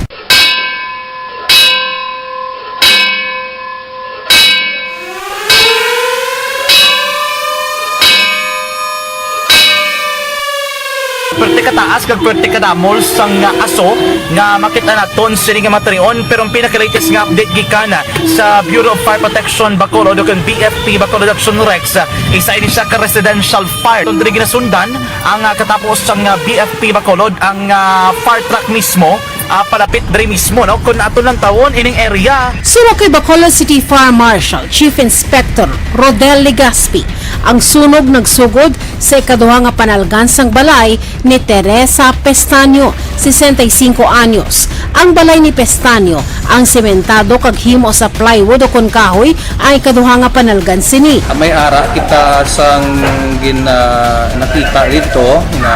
Pwerte ka taas kag pwerte ka damol sang, ah, aso nga makita naton sini nga matrion, pero ang pinaka-latest nga update gikan sa Bureau of Fire Protection Bacolod o kon B F P Bacolod Action Rex, ah, isa ini siya ka residential fire. Diri ginasundan ang, ah, katapos sang, ah, B F P Bacolod ang, ah, fire truck mismo ah, palapit diri mismo, no? Kung aton lang tawon ining area. Suno kay Bacolod City Fire Marshal Chief Inspector Rodel Legaspi, ang sunog nagsugod sa ikaduha nga panalgan sang balay ni Teresa Pestaño, sesenta y cinco anyos. Ang balay ni Pestaño ang sementado kag himo sa plywood o kon kahoy ang ikaduha nga panalgan sini. May ara kita sang gin-, ah, nakita dito nga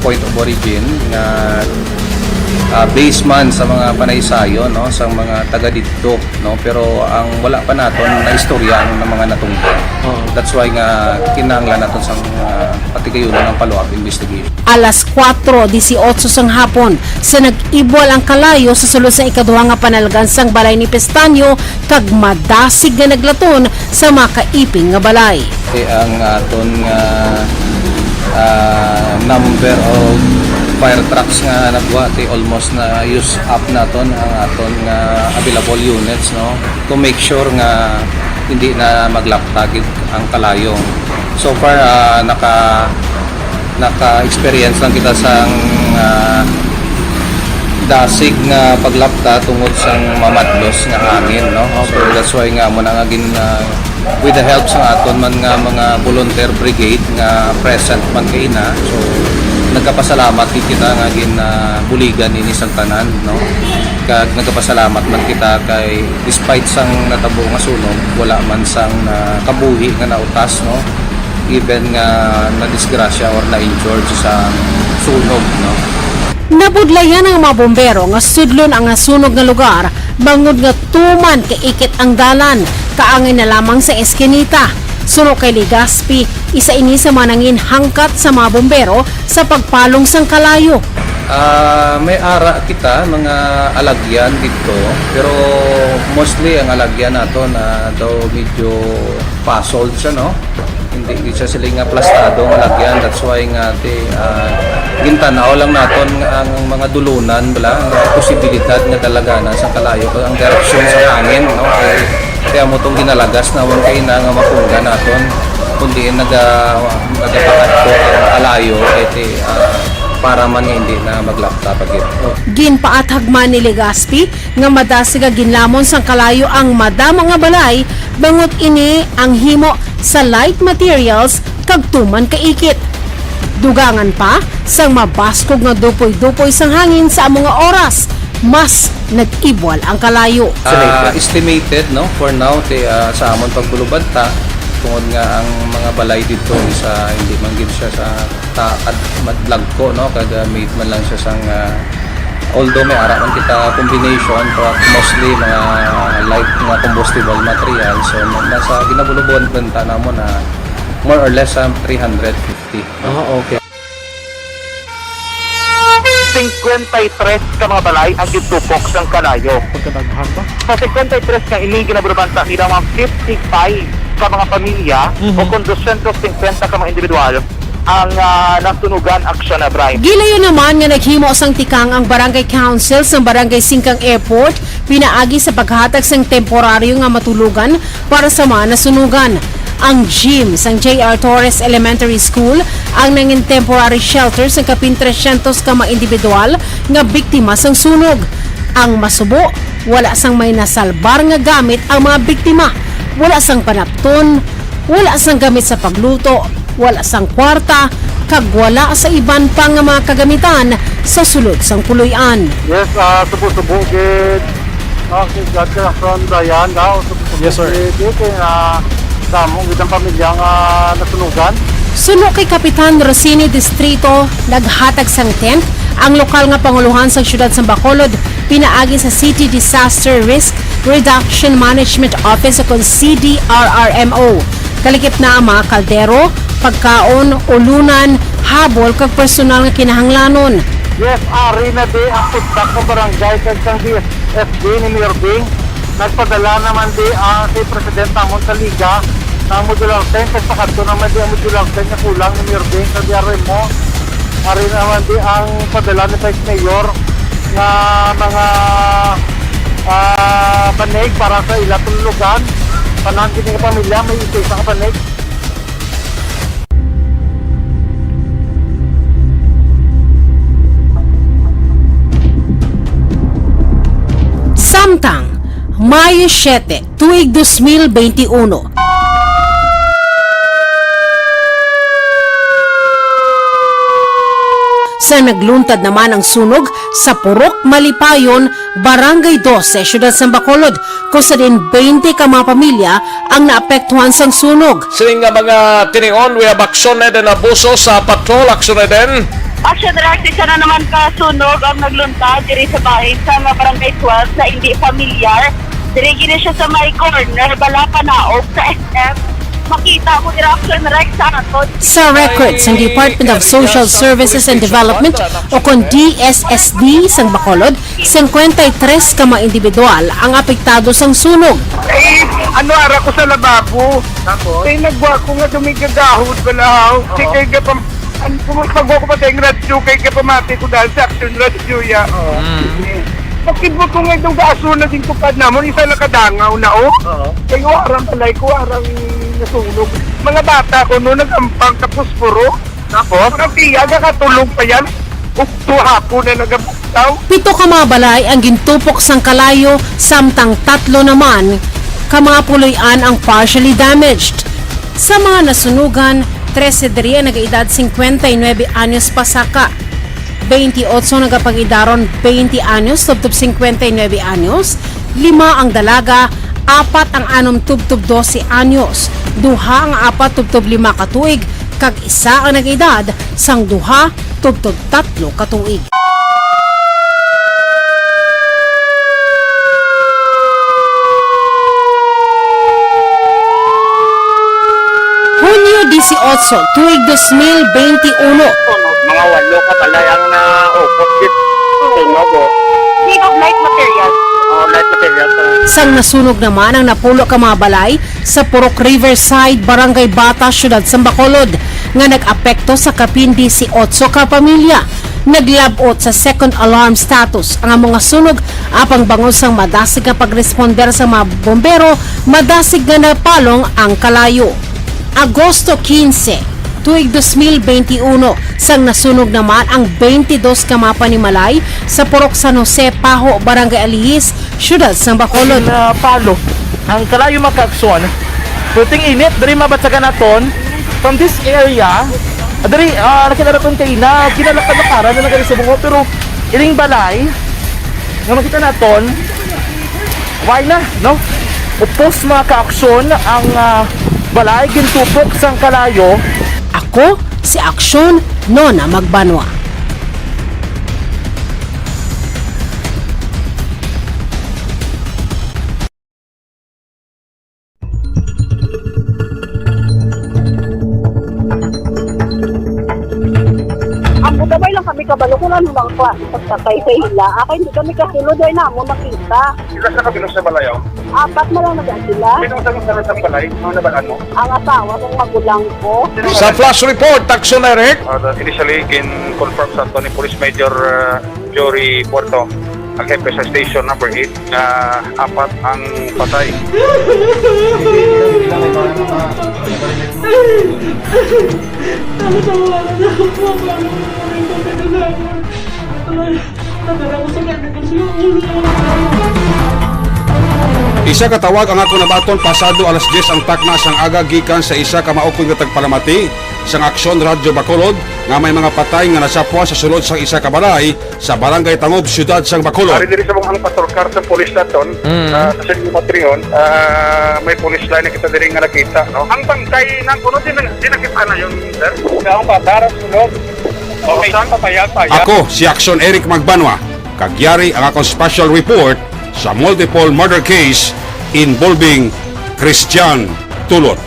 point of origin nga ah, base man sa mga panaysayon, no, sa mga taga didto, no, pero ang wala pa naton naistorya ang mga natungdan. Oo. That's why nga kinahanglan naton sa mga patigayunan ng follow-up investigation. Alas kuwatro dieciocho sang hapon sa nag-ibwal ang kalayo sa sulod sa ikaduha nga panalgan sang balay ni Pestaño kag madasig nga naglaton sa mga kaiping nga balay. Ti ang aton nga, ah, number of fire trucks nga nabuhat, ti almost na use up naton ang aton nga available units, no, to make sure nga hindi na maglapta gid ang kalayo. So far, ah, naka, naka-experience lang kita sang, ah, dasig nga paglapta tungod sang mamadlos nga hangin, no? So, okay, that's why nga mo na nga gin-, ah, with the help sa aton man nga mga volunteer brigade nga present man kaina. So, nagkapasalamat gid kita nga gin, ah, buligan ini sang tanan, no? Kag nagkapasalamat man kita kay despite sang natabo nga sunog, wala man sang nakabuhi nga nautas, no? Even nga nadisgrasya or na-injured sa sunog, no? Nabudlayan ang mga bombero nga sudlon ang nasunog nga lugar bangod nga tuman kaikit ang dalan, kaangay na lamang sa eskinita. Suno kay Legaspi, isa ini sa mga nangin hangkat sa mga bombero sa pagpalong sang kalayo. Ah, may ara kita mga alagyan dito, pero mostly ang alagyan nato na daw medyo puzzled siya, no? Hindi, hindi siya sila nga plastado nga lagyan. That's why nga, ti, ah, gintanaw lang naton nga ang mga dulunan, bala, nga posibilidad nga dalaganan sa kalayo, ang direksyon sa hangin, no? Kay, kaya mo tong ginalagas na wang kaina nga mapunggan naton, kundi naga-, nagapakadto ang kalayo, eh, ti, ah, para man nga hindi na maglapta pa gid. Ginpaathag man ni Legaspi nga madasig nga ginlamon sang kalayo ang madamo nga balay, bangod ini ang himo sa light materials kag tuman kaikit. Dugangan pa, sang mabaskog nga dupoy-dupoy sang hangin sa amo nga oras, mas nag-ibwal ang kalayo. Ah, estimated, no, for now, ti, ah, sa amon pagbulubad ta, Tungod nga ang mga balay dito is, ah, hindi man gid siya sa ta-, ad-, madlagko, no? Kag, ah, made man lang siya sang, ah, although may ara man kita combination, but mostly mga light nga combustible material. So, nasa ginabunubuan benta namo na more or less, ah, three hundred fifty. Ah, okay. Singkwenta y tres ka mga balay ang gintupok sang kalayo. Pagkadaghan ba? Sa singkwenta y tres nga ini, ginabulabanta nila mga fifty-five ka mga pamilya Mhm. o kon dosyentos singkwenta ka mga individual ang, ah, nasunugan, Aksyon Bright. Gilayon naman nga naghimo sang tikang ang Barangay Council sang Barangay Singkang Airport pinaagi sa paghatag sang temporaryo nga matulogan para sa mga nasunugan. Ang gym sang J R Torres Elementary School ang nangin temporary shelter sang kapin tresyentos ka mga individual nga biktima sang sunog. Ang masubo, wala sang may nasalbar nga gamit ang mga biktima, wala sang panapton, wala sang gamit sa pagluto, wala sang kwarta, kag wala sa iban pa nga mga kagamitan sa sulod sang puloy-an. Yes, ah, subo-subo gid. Ah, si Judge Rason Dayan, ah, subo-subo Yes, sir. gid. Di kay, ah, damo gid ang pamilya nga nasunugan. Suno kay Kapitan Rosini Distrito, naghatag sang tent ang lokal nga panguluhan sang siyudad sang Bacolod pinaagi sa City Disaster Risk Reduction Management Office o kon C D R R M O. Kalikip na ang mga kaldero, pagkaon, ulunan, habol, kag personal nga kinahanglanon. Yes, ari na di ang feedback sa barangay kag sang D S S D ni Mayor Bing. Nagpadala naman di ang si President namon sa Liga ng modular tent, kag sa kadto naman di ang modular tent nga kulang ni Mayor Bing sa D R M O. Ari naman di ang padala ni Vice Mayor nga mga, ah, banig para sa ila tulugan. Tanan gid nga pamilya may isa-isa ka banig. Samtang, Mayo siete, tuig dos mil benti uno. Sa nagluntad naman ang sunog sa Purok Malipayon, Barangay Doce, Siyudad sang Bacolod, kung sa diin twenty ka mga pamilya ang naapektuhan sang sunog. Sining nga mga tinion, we have Aksyon Eden Abuso sa Patrol. Aksyon Eden. Aksyon Rex, isa na naman ka sunog ang nagluntad diri sa bahin sa mga Barangay twelve sa indi pamilyar. Diri gini siya sa may corner, Balapanaog sa S M. Makita mo dira, Aksyon Rex, sa aton. Sa record sang Department of Social Services and Development o kon D S S D sang Bacolod, singkwenta y tres ka mga individual ang apektado sang sunog. Eh, ano, ara ko sa lababo. Tapos? Eh, nagwa ko nga dumigagahod bala, oh. Oo. Sige, gapam-, an-, kung magwa ko pa sa yung radyo, kay gapamati ko dahil sa Action Radyo, ya. Oo. Mm. Bakit mo ko nga itong gaso na din tupad namon, isa lang kadangaw na, oh. Oo. Kay warang balay ko, warang nasunog. Mga bata ko, no, nagampang sa pusporo. Tapos? Ang tiyaga katulog pa yan. Ukto hapon na nagabugtaw. Pito ka mga balay ang gintupok sang kalayo, samtang tatlo naman ka mga puloy-an ang partially damaged. Sa mga nasunugan, trese diri ang nagaedad singkwenta y nuebe anyos pasaka, bente otso nagapag-edaron bente anyos tubtob singkwenta y nuebe anyos, lima ang dalaga, apat ang anom tubtob dose anyos, duha ang apat tubtob lima ka tuig, kag isa ang nag-edad sang duha tubtob tatlo ka tuig. Hunyo dieciocho, tuig dos mil benti uno. Mga walo ka balay ang naupot gid sunog, oh. Made of light materials. Oh, light materials, oh. Sang nasunog naman ang napulo ka mga balay sa Purok Riverside, Barangay Bata, Siyudad sang Bacolod, nga nag-apekto sa kapin dieciocho ka pamilya. Naglab-ot sa second alarm status ang amo nga sunog, apang bangod sang madasig nga pagresponder sa mga bombero, madasig nga napalong ang kalayo. Agosto quince, tuig dos mil benti uno, sang nasunog naman ang bente dos ka mga panimalay sa Purok San Jose, Paho, Barangay Alihis, Siyudad sang Bacolod. Na palo ang kalayo, mga kaaksyon. Perting init, diri mabatsagan naton. From this area, diri, ah, nakita naton kay na, ginalakad-lakaran na nagalisubong ko, pero ining balay, nga makita naton, why na, no? Upos, mga kaaksyon, ang, ah, Balay gintupok sang kalayo. Ako si Aksyon Nona Magbanwa. Ang bugamay lang kami kabalo kung ano mga klase pagpatay sa ila. Ako hindi kami kasulod ay namo nakita. Sila sa kabilang sa balayaw? Apat na lang nag-agila. Sino sa mga sa balay? Mga nabalaan mo? Ang asawa ng magulang ko. Sa flash report, Takson Eric. Uh, initially, gin-confirm sa Tony Police Major uh, Jory Puerto, ang hepe sa station number eight, nga apat ang patay. Isa ka tawag ang akon nabaton pasado alas diyes ang takna sang aga gikan sa isa ka maukod nga tagpalamati sang Aksyon Radyo Bacolod nga may mga patay nga nasapwan sa sulod sang isa ka balay sa Barangay Tangob, Siyudad sang Bacolod. Ari diri sa mga ang patrol car sa police naton, Mm. ah, sa San Mateo, ah, may police line na kita diri nga nakita, no? Ang bangkay ng kuno din, din nakita na yun, sir? Ang bata, sulod. Okay, saan? Papaya, paya. Ako si Aksyon Eric Magbanwa, kag yari ang akong special report sa multiple murder case involving Christian Tulot.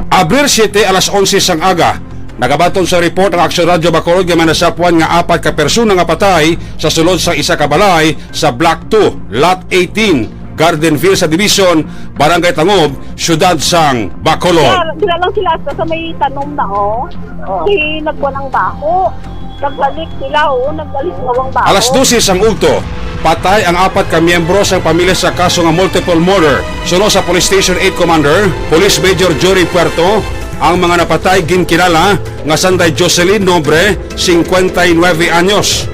Abril siete, alas onse sang aga, nagabaton sa report ang Aksyon Radyo Bacolod nga may nasapwan nga apat ka persona nga patay sa sulod sang isa ka balay sa Block two, Lot eighteen, Garden View Subdivision, Barangay Tangob, Siyudad sang Bacolod. Sila, sila lang sila sa, sa may tanom na, oh. Oh. Si nagkuha ng baho. Nagbalik sila, oh. Nag-alis na ang baho. Alas dose sang udto, patay ang apat ka miyembro sang pamilya sa kaso nga multiple murder. Suno sa Police Station eight Commander, Police Major Jory Puerto, ang mga napatay ginkilala nga sanday Jocelyn Nobre, cincuenta y nueve anyos,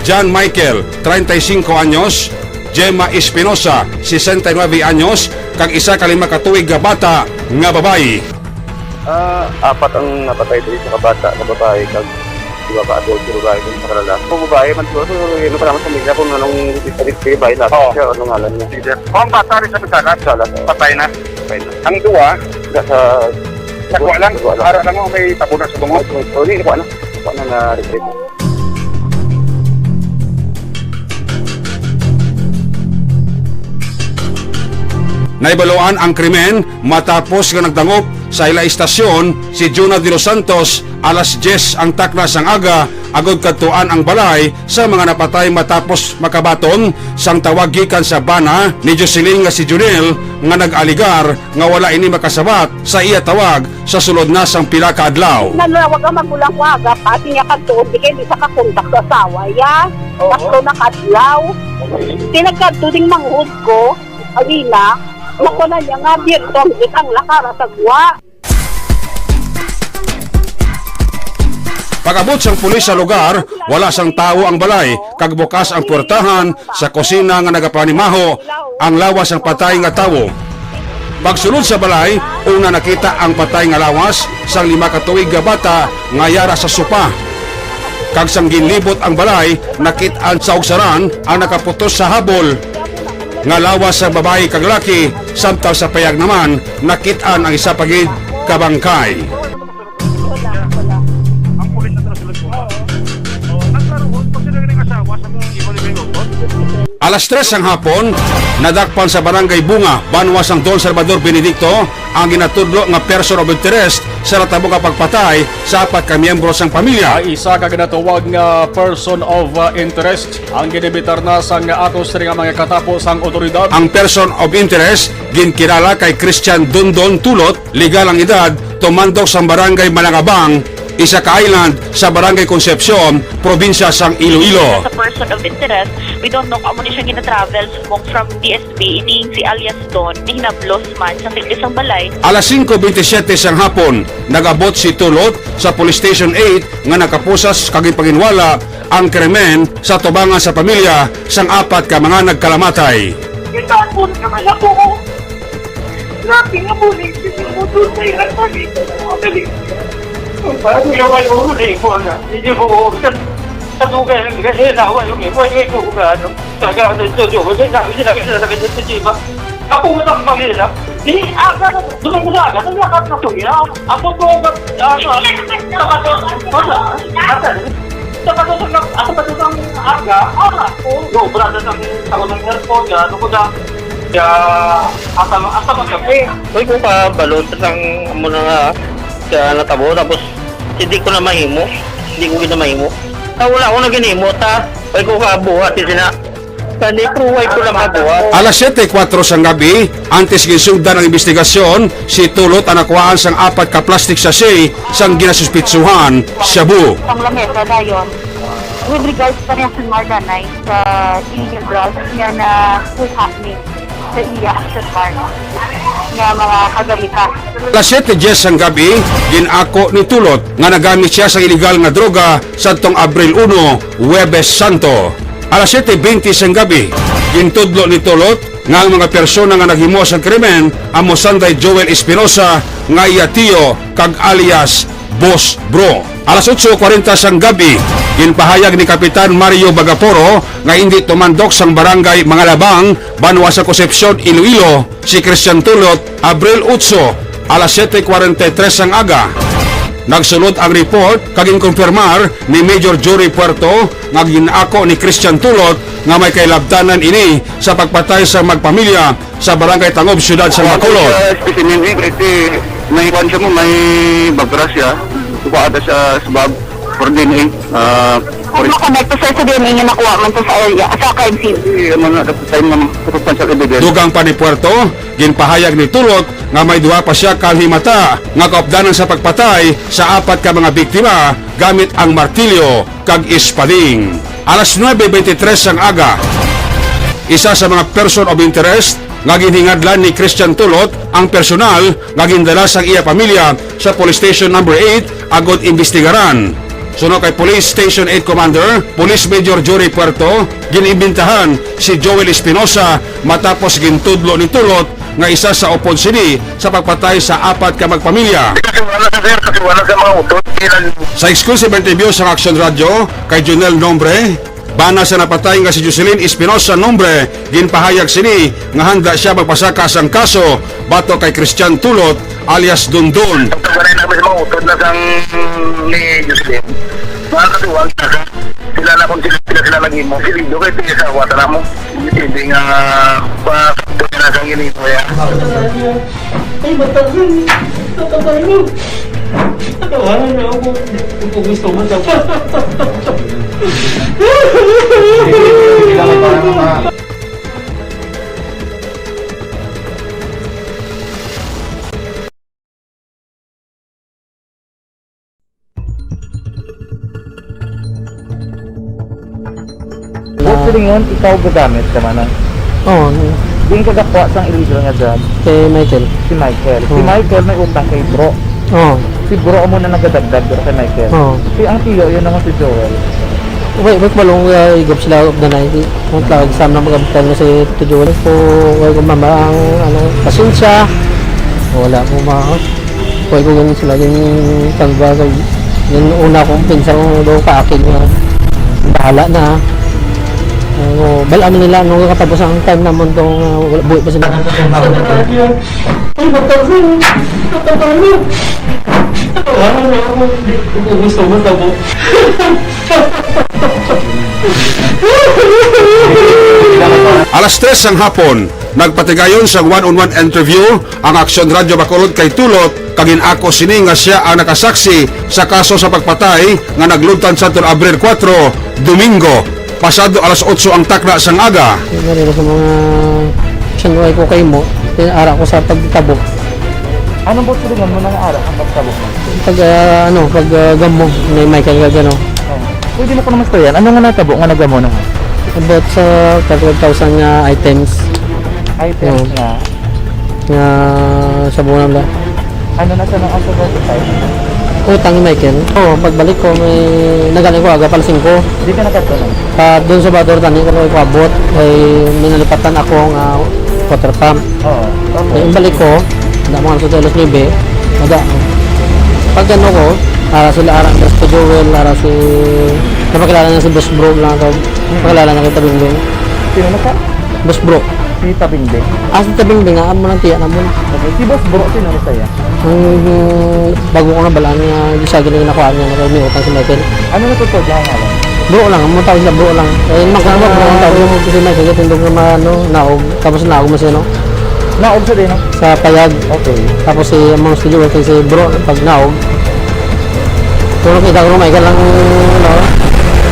John Michael, treinta y cinco anyos, Gemma Espinosa, sesenta y nueve anyos, kag isa ka lima ka tuig nga bata nga babayi. Ah, apat ang napatay diri sa kabata, sa babae, kag iba ka adulto, babae, kag sa kalala. Kung babae man siguro, so, yun pa naman sa media kung anong, babae na, Oo. siya, anong ngalan niya. Sige, sir. O, ang bata rin sa bintana? Sala, sir. Patay na? Patay na. Ang duwa? Sa, sa, Nagwa lang? Nagwa lang. Ara lang, oh, may tabo na sa bungod. Oh, hindi, nagwa na. Nagwa na, na-retrieve. Nahibaluan ang krimen matapos nga nagdangop sa ila istasyon si Juna de los Santos alas diyes ang takna sang aga, agod kadtuan ang balay sa mga napatay matapos makabaton sang tawag gikan sa bana ni Jocelyn nga si Junel nga nag-alegar nga wala ini makasabat sa iya tawag sa sulod na sang pila ka adlaw. Nanawag ang magulang ko aga pa, siya kadto, di kay di sa kakontak sa asawa, ya. Oo. Tatlo na ka adlaw. Di nagkadto ding manghod ko, awina, nakuha niya nga abierto ang gate, ang lakara sa gwa. Pag-abot sang pulis sa lugar, wala sang tawo ang balay, kag bukas ang puwertahan sa kusina nga nagapanimaho ang lawas sang patay nga tawo. Pagsulod sa balay, una nakita ang patay nga lawas sang lima ka tuig nga bata nga yara sa sopa. Kag sang ginlibot ang balay, nakit-an sa ugsaran ang nakaputos sa habol nga lawas sa babayi kag lalaki, samtang sa payag naman nakit-an ang isa pa gid ka bangkay. Wala, wala. Ang pulis na taga Sulod po. Oo. Nagkaroon pa sila ng asawa sa mga iba ni May Utot. Alas tres sang hapon, nadakpan sa Barangay Bunga, banwa sang Don Salvador Benedicto, ang ginatudlo nga person of interest sa natabo nga pagpatay sa apat ka miyembro sang pamilya. Ang isa ka ginatawag nga person of, uh, interest ang ginimbitar na sang ato sini nga mga katapo sang otoridad. Ang person of interest ginkilala kay Christian Dondon Tulot, legal ang edad, tumandok sang Barangay Malangabang, isa ka island sa Barangay Concepcion, probinsya sang Iloilo. As a person of interest, we don't know kung amo ni siya gina-travel subong from D S B, ining si alias Don, ni hinablos man sa tiklis sang balay. Alas singko bente siyete sang hapon, nag-abot si Tulot sa Police Station eight nga nakapusas kag ipaginwala ang krimen sa tubangan sa pamilya sang apat ka mga nagkalamatay. Kitapon ka man ako. Grabe nga bulig. Sige mo doon sa ilang pamilya. Ang galing. Paano yung may ulo na ikaw na? Hindi mo uubsan. Sa dugay, ang gagawin na, wala yung, wala yung, wala yung, ano, taga, ano, ito, ito, wala yung, wala yung, wala yung, wala yung, wala yung, ako mo lang mag-ina. Di, aga na, doon ko na, aga, naglakat na to, ya. Ako to, ano, ano, wala, ata, sa patutok ng, sa patutok ng aga, ah, ako, sobra na ng tao ng airport, ya, ano ko na, ya, ata, ata magabi. Uy, kung kabalo, sang amo na nga, siya natabo, tapos hindi ko na mahimo, hindi ko na mahimo. Ta, wala ko na ginhimo, ta, uy, ko kabuhat, hindi na, kani, pero wala ko na mabuhat. Alas siyete kuwatro sang gabi, antes ginsugdan ang investigasyon, si Tulot ang nakuhaan sang apat ka plastic sachet sang ginasuspitsuhan shabu. Sang lamesa dayon, with regards pa niya sa Mardanay sa illegal drugs nga nakuha ni sa iya action warrant nga mga kagamita. Alas siyete diez sang gabi, gin-ako ni Tulot nga nagamit siya sa iligal nga droga sadtong Abril uno, Huwebes Santo. Alas siyete bente sang gabi, gintudlo ni Tulot nga ang mga persona nga naghimo sang krimen amo sanday Joel Espinosa nga iya tiyo kag alias Boss Bro. Alas otso kwarenta sang gabi, ginpahayag ni Kapitan Mario Bagaporo nga indi tumandok sang barangay Mangalabang, banwa sa Concepcion, Iloilo, si Christian Tulot, Abril otso, alas siyete kwarenta y tres sang aga. Nagsulod ang report kag ginkonfirmar ni Major Jory Puerto nga gin-ako ni Christian Tulot nga may kailabtanan ini sa pagpatay sa magpamilya sa Barangay Tangob, Siyudad sang Bacolod. Sa specimen, eh, kasi may kwan siya mo, may bagras siya. Kuha ata siya sa bag, for D N A. Ah, for Ano connect to, sir, sa D N A nga nakuha man to sa area, sa crime scene? Eh, ano na, dapat tayo ng circumstantial evidence. Dugang pa ni Puerto, ginpahayag ni Tulot nga may duha pa siya ka himata nga kaupdanan sa pagpatay sa apat ka mga biktima gamit ang martilyo kag espading. Alas nuebe bente tres sang aga, isa sa mga person of interest nga ginhingadlan ni Christian Tulot ang personal nga gindala sang iya pamilya sa Police Station Number eight agod imbestigaran. Suno kay Police Station eight Commander, Police Major Jory Puerto, ginimbentahan si Joel Espinosa matapos gintudlo ni Tulot nga isa sa upod sini sa pagpatay sa apat ka magpamilya. Kasi wala sa, sir, kasi wala sa mga utod. Ilang Sa exclusive interview sang Action Radio kay Jonel Nombre, bana sa napatay nga si Jocelyn Espinosa Nombre, ginpahayag sini nga handa siya magpasaka sang kaso batok kay Christian Tulot alias Dondon. Ang tabanay namin sa mga utod na sang ni Jocelyn. Mga katuwang, sila na kung sila, sila, sila nag-imo. Sila, do kayo, tingin sa awatan mo. Hindi nga, pa, na sang ginito, ya. Ay, matagal. Matagal mo. Natawanan na ako. Hindi ko gusto mo sa Buot silingon, ikaw gagamit ka, manang? Oo. Diin ka gakuha sang illegal nga drugs? Kay Michael. Si Michael. Si Oo. Michael may utang kay Bro. Oo. Si Bro amo na nagadagdag dira kay Michael. Oo. Si ang tiyo, yun naman si Joel. Wait, wait, malong, uh, igop sila of the night. Ang tawag sa mga magkapitan na si Tito Joel. Ko, wala ko mama ang, ano, pasensya. Wala ko ma-, wala ko ganun sila yung tangba. So, yung una kong pinsan ko daw ka akin nga bahala na. Ano, bala man nila, ano, katapos ang time naman tong, uh, wala, buhay pa sila. Ay, matagal. Matagal. Ano, ano, ano, ano, gusto mo, tabo? Alas tres sang hapon, nagpatigayon sang one-on-one interview ang Aksyon Radyo Bacolod kay Tulot, kag gin-ako sini nga sia ang nakasaksi sa kaso sa pagpatay nga naglubtan sadtong Abril kuwatro, Domingo, pasado alas otso ang takna sang aga. Yung kanila sa mga sinuway ko kay mo, ara ko sa pagtabo. Anong buot silingon mo nang ara ang pagtabo mo? Pag, ah, ano, pag, ah, gamo ni Michael Gagano. Oh. Pwede mo ko naman istoryan? Ano nga natabo nga nagamo na? About sa twelve thousand nga items. Items Oo. nga? Nga sa buwan lang. Ano na sa nang asa sa side? Utang ni Michael. Oo, pagbalik ko, may nagaling ko aga pala singko. Di ka nakadto na? Ah, doon sa Bador, tani ko, ko abot. Ay, may nalipatan ako nga water pump. Oo. Tapos? Ay, yung balik ko, wala mo nga sa alas nuebe, wala. Pag ano ko, ara sila, ara, si Joel, ara si Napakilala na si Boss Bro lang ako. Napakilala na kita, Bingbing. Sino na ka? Boss Bro. Si Tabingbing. Ah, si Tabingbing, ah, amo lang tiya naman. Okay. Si Boss Bro, sino na saya? Ang bago ko na balaan nga, di siya gini nakuha niya, na may utang si Michael. Ano na to, to, diyan nga lang? Bro lang, ang tawag sa bro lang. Eh, magkano ba, bro, ang tawag mo si Michael, kaya tindog na ma-, ano, naog. Tapos naog mo siya, no? Naog sa din, no? Sa payag. Okay. Tapos si, among studio, kay si bro, pag naog. Pero kita ko, Michael, lang, no?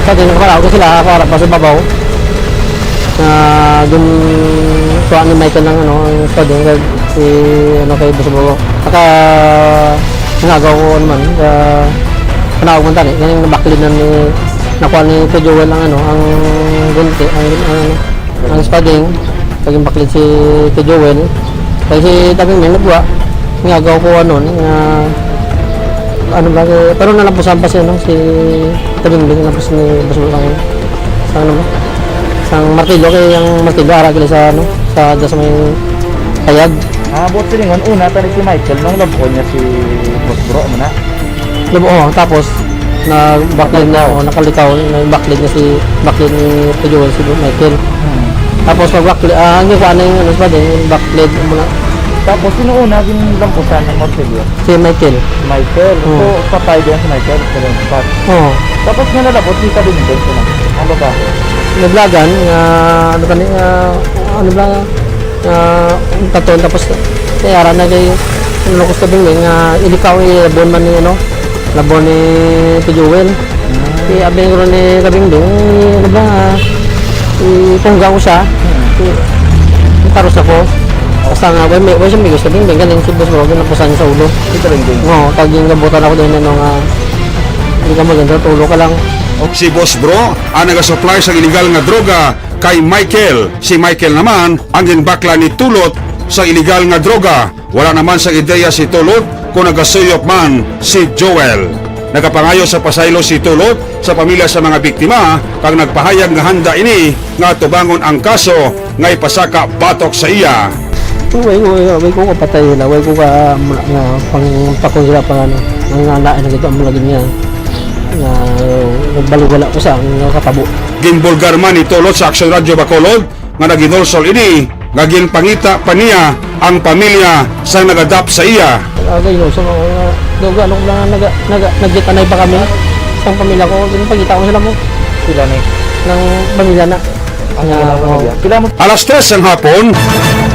Sa din, nakapalaog sila, para pa sa babaw. Na dun, kuha ni Michael ng, ano, ang studio, kay si, ano, kay Boss Bro. Naka, nangagaw ko naman, sa panaog man tani, kaya yung nabaklid na ni, nakuha ni Kuya Joel ang, ano, ang gunti, ang, ang, ang spading, kag yung baklid si Kuya Joel. Kaya si Tabing may nagwa, nangagaw ko, ano, nga, ano ba, eh, pero nalampusan pa siya, no, si Tabing, lampos ni Boss Bro, ang, sa, ano, sang martilyo, kay ang martilyo, ara kila sa, ano, sa, sa may payag. Ah, buot silingon, una, tani si Michael, nung lab-on niya si Boss Bro, mo na? Lab-, oh, tapos, nagbaklid na, oh, nakalikaw, nagbaklid na si, baklid ni Kuya Joel si Michael. Hmm. Tapos, magbaklid, ah, ang gikuha na yung, ano, sa din, yung baklid, mo na. Tapos, sino una, yung lampusan ng martilyo? Si Michael. Michael? Hmm. So, patay din si Michael, sa spot. Oo. Tapos, nga nalabot, si Kabingkon, sino? Ano ba? Naglagan, nga, ano tani, nga, ano ba, ah, taton, tapos, kay ara na kay, ano ko sa Bingbing, nga, ilikaw, ilabon man ni, ano, labon ni Tio Joel. Kay abi ko ni Kabingbing, eh, ano ba, ah, ipungga ko siya. Iparo sa ko. Basta nga, way, may, way siya may gusto, Bingbing, galing si Boss Bro, ginapusan sa ulo. Si Kabingbing? Oo, kag yung gabutan ako din, ano, nga, hindi ka maganda, tulo ka lang. Si Boss Bro ang nagasupply sa iligal nga droga kay Michael. Si Michael naman ang ginbakla ni Tulot sa iligal nga droga. Wala naman sa ideya si Tulot kung nagasuyop man si Joel. Nagapangayo sa pasaylo si Tulot sa pamilya sa mga biktima kag nagpahayag nga handa ini nga atubangon ang kaso nga ipasaka batok sa iya. Way ko, way ko kapatay nila, way ko ka, nga pang pakon sila pang ano, ang nga na nagito ang lagi niya nga nagbaliwala ko sa ang nakatabo. Ginbulgar man ni Tulot sa Aksyon Radyo Bacolod nga naginulsol ini nga ginpangita pa niya ang pamilya sang nag-adopt sa iya. Agay, no, sa mga, daw, ano, na, naga-, naga-, nagkitanay pa kami sa pamilya ko, ginpangita ko sila mo. Sila ni? Ng pamilya na. Ang Nga, pamilya. Oo. Sila mo? Alas tres sang hapon,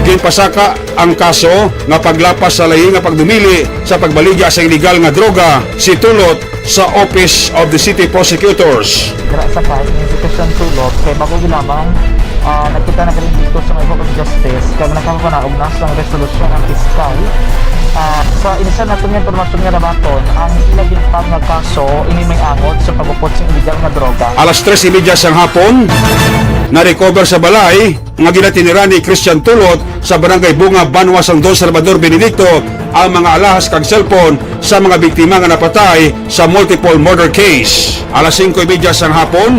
ginpasaka ang kaso nga paglapas sa lahi nga pagdumili sa pagbaligya sa iligal nga droga si Tulot sa Office of the City Prosecutors. Dira sa kahit nga investigasyon Tulot, kay bago lamang, ah, nagkita na kami dito sa may Court of Justice, kag nakapanaog na sa resolusyon ang piskal. Ah, sa initial naton nga impormasyon nga nabaton, ang ila ginpag nga kaso, ini may angot sa pag-upod sa illegal nga droga. Alas tres y media sang hapon, na-recover sa balay nga ginatiniran ni Christian Tulot sa Barangay Bunga, Banwa sang Don Salvador Benedicto ang mga alahas kag cellphone sa mga biktima nga napatay sa multiple murder case. Alas singko y media sang hapon,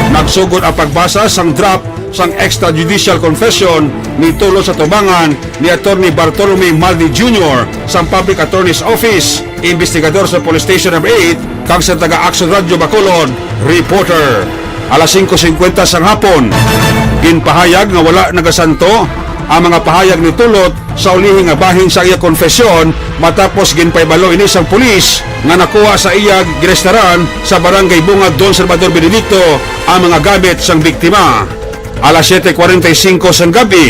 nagsugod ang pagbasa sang draft sang extrajudicial confession ni Tulot sa tubangan ni Attorney Bartolome Maldi Junior sang Public Attorney's Office, investigador sa Police Station Number Eight, kag sa taga Action Radio Bacolod, reporter. Alas singko singkwenta sang hapon, ginpahayag nga wala nagasanto ang mga pahayag ni Tulot sa ulihi nga bahin sa iya konfesyon, matapos ginpahibalo ini sang pulis nga nakuha sa iya ginrestaran sa Barangay Bungad, Don Salvador Benedicto, ang mga gamit sang biktima. Alas siete cuarenta y cinco sang gabi,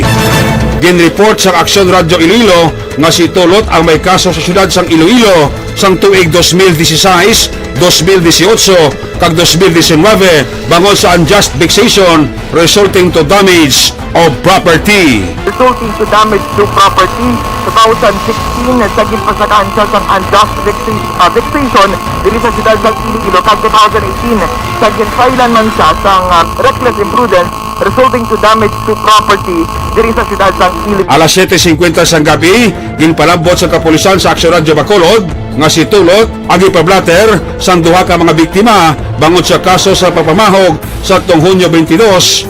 ginreport sang Aksyon Radyo Iloilo nga si Tulot ang may kaso sa siyudad sang Iloilo sang tuig dos mil dieciséis, dos mil dieciocho, kag dos mil diecinuebe bangod sa unjust vexation resulting to damage of property. Resulting to damage to property, two thousand sixteen, sa ginpasakahan siya sang unjust vexa-, ah, vexation diri sa siyudad sang Iloilo, kag two thousand eighteen, sa ginfilean man siya sang, ah, reckless imprudence resulting to damage to property diri sa siyudad sang Iloilo. Alas siete cincuenta sang gabi, ginpalambot sa kapulisan sa Aksyon Radyo Bacolod nga si Tulot ang gipablatter sang duha ka mga biktima bangod sa kaso sa pagpamahog sa atong Hunyo twenty-two,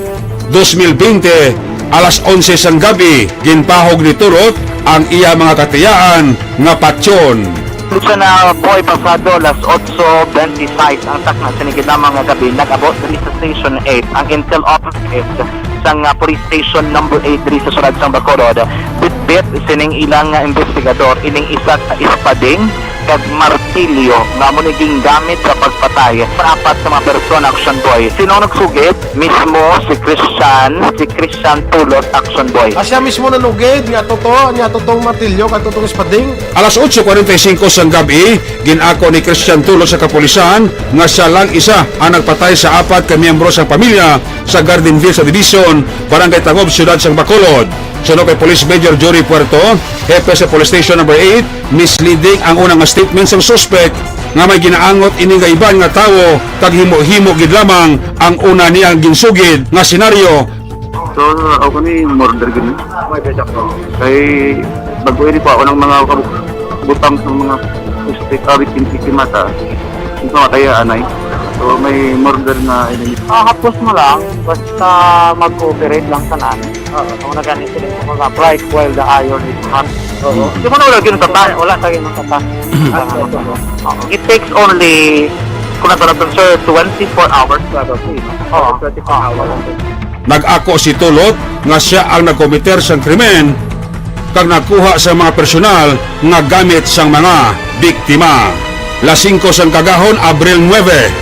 dos mil bente, alas onse sang gabi, ginpahog ni Tulot ang iya mga katiyaan nga patyon. Sa na po'y pasado las otso bente sais ang takna sini gid lamang nga gabi, nag-abot diri sa Station eight ang intel operative sang, ah, Police Station Number Eight diri sa siyudad sang Bacolod. Bitbit sining ilang nga investigador ining isa ka espading kag martilyo nga amo ni gingamit sa pagpatay sa apat ka mga persona, Action Boy. Sino nagsugid? Mismo si Christian, si Christian Tulot, Action Boy. Ah, siya mismo nanugid nga totoo, niya totoong martilyo kag totoong espading. Alas otso kwarenta y cinco sang gab-i, gin-ako ni Christian Tulot sa kapulisan nga siya lang isa ang nagpatay sa apat ka miyembro sang pamilya sa Garden View Subdivision, Barangay Tangob, Siyudad sang Bacolod. Suno kay Police Major Jory Puerto, hepe sa Police Station Number Eight, misleading ang una nga statement sang suspek nga may ginaangot ini nga iban nga tawo kag himo-himo gid lamang ang una niya ginsugid nga senaryo. So, ako ni murder gid ni. Kay bago ini pa ako ng mga kabuk-, butang sa mga suspek, ah, biktima, biktima ta. Yung pamatay, anay. So, may murder na ini. Ah, hapos mo lang, basta mag-cooperate lang sa nan. Oo. Kung nagani sila sa mga bright while the iron is hot. Oo. Di mo na wala ginatata? Wala, wala sa ginatata. Oo. It takes only, kung nagkaroon, sir, twenty-four hours probably. Oo. Twenty-four hours. Nag-ako si Tulot nga siya ang nagkomiter sang krimen kag nagkuha sa mga personal nga gamit sang mga biktima. Las singko sang kagahon, Abril nuebe.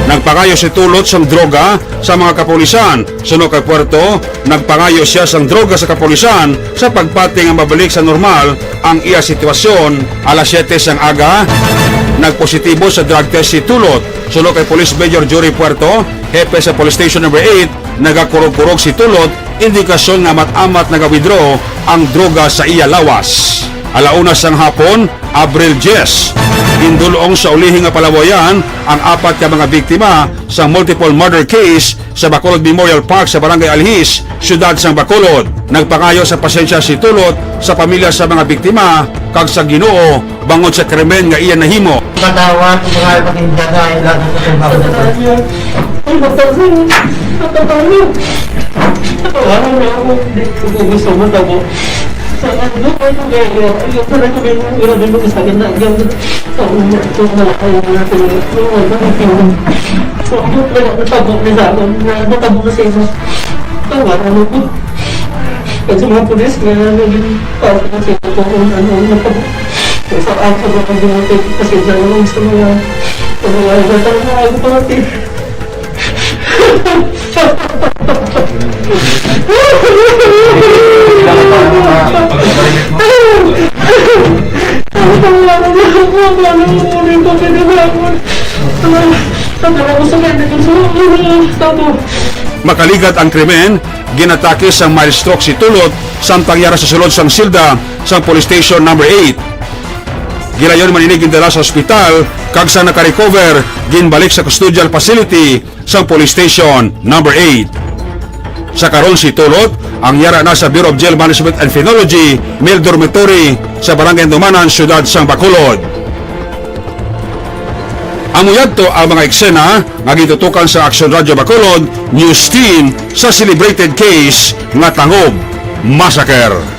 Nagpangayo si Tulot sang droga sa mga kapulisan. Suno kay Puerto, nagpangayo sia sang droga sa kapulisan sa pagpati nga mabalik sa normal ang iya sitwasyon. Alas siyete sang aga, nagpositibo sa drug test si Tulot. Suno kay Police Major Jory Puerto, hepe sa Police Station Number Eight, nagakurog-kurog si Tulot, indikasyon nga amat-amat naga-withdraw ang droga sa iya lawas. Ala una sang hapon, Abril diyes, gindul-ong sa ulihi nga palaboyan ang apat ka mga biktima sa multiple murder case sa Bacolod Memorial Park sa Barangay Alhis, siyudad sang Bacolod. Nagpangayo sa pasensya si Tulot sa pamilya sa mga biktima kag sa Ginoo bangod sa krimen nga iya nahimo. Patawad, mga ipakigdagay, lalo sa trabaho na to. Ay, magpasensya. Magpasensya. Patawarin mo ako. Hindi ko gusto matabo. Sa ano, ano, ano, ano, ano, ano, ano, ano, ano, sa akin na, yung, sa ulo, ito, wala kayo, wala kayo, wala kayo. Sa ulo, wala, natabo na sa akin, na, natabo na sa inyo. Tawaran mo ko. Kasi mga pulis, nga, naging tao na sa inyo, kung ano, ano, natabo. Sa akin, sa mga, mga, pasensya na lang sa mga, sa mga, sa mga, sa mga, Makaligat ang krimen, ginatake sang mild stroke si Tulot samtang yara sa sulod sang selda sang Police Station Number Eight. Gilayon man ini gindala sa ospital, kag sa nakarecover, ginbalik sa custodial facility sang Police Station Number Eight. Sa karon, si Tulot ang yara na sa Bureau of Jail Management and Penology Male Dormitory sa Barangay Andumanan, Siyudad sang Bacolod. Amo yadto ang mga eksena nga gintutukan sa Action Radio Bacolod News Team sa celebrated case nga Tangob Massacre.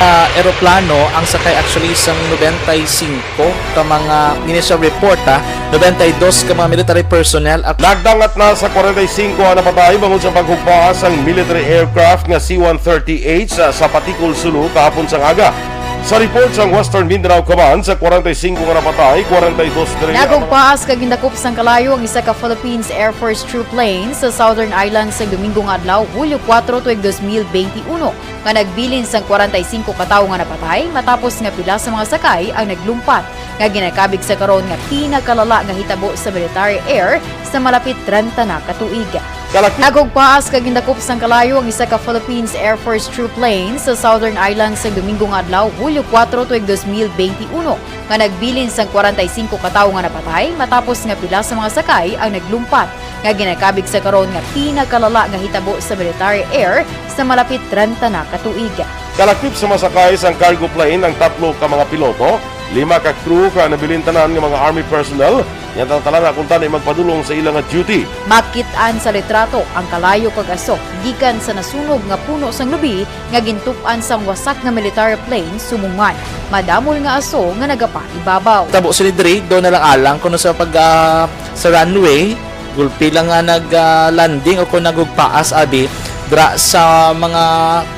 Ah, eroplano ang sakay actually sang nobenta y singko ka mga initial report, ah, nobenta y dos ka mga military personnel at nagdangat na sa kwarenta y singko ang napatay bangod sa paghugpas sang military aircraft nga C one thirty H sa, sa Paticul, Sulu kahapon sang aga. Sa report sang Western Mindanao Command, sa kwarenta y singko nga napatay, kwarenta y dos diri ang mga Nagugpaas kag gindakop sang kalayo ang isa ka Philippines Air Force troop plane sa Southern Islands sa Domingo nga adlaw, Hulyo kuwatro, tuig dos mil benti uno, nga nagbilin sang kwarenta y singko ka tawo nga napatay matapos nga pila sa mga sakay ang naglumpat, nga ginakabig sa karon nga pinakalala nga hitabo sa military air sa malapit trenta na ka tuig. Kalaki- Nagugpaas kag gindakop sang kalayo ang isa ka Philippines Air Force troop plane sa Southern Islands sa Domingo nga adlaw, Hulyo kuwatro, tuig dos mil benti uno, nga nagbilin sang kwarenta y singko ka tawo nga napatay matapos nga pila sa mga sakay ang naglumpat, nga ginakabig sa karon nga pinakalala nga hitabo sa military air sa malapit trenta na ka tuig. Kalakip sa masakay sang cargo plane ang tatlo ka mga piloto, Lima ka crew ka nabilin tanan nga mga army personnel, nga tanan-tanan kuntani magpadulong sa ila nga duty. Makit-an sa litrato ang kalayo kag aso gikan sa nasunog nga puno sang lubi nga gintup-an sang wasak nga military plane sumungan. Madamol nga aso nga nagapaibabaw. Tabo sila diri, do na lang alang kuno sa pag, ah, sa runway. Gulpi lang nga nag, ah, landing o kung nagugpaas, abi, dra sa mga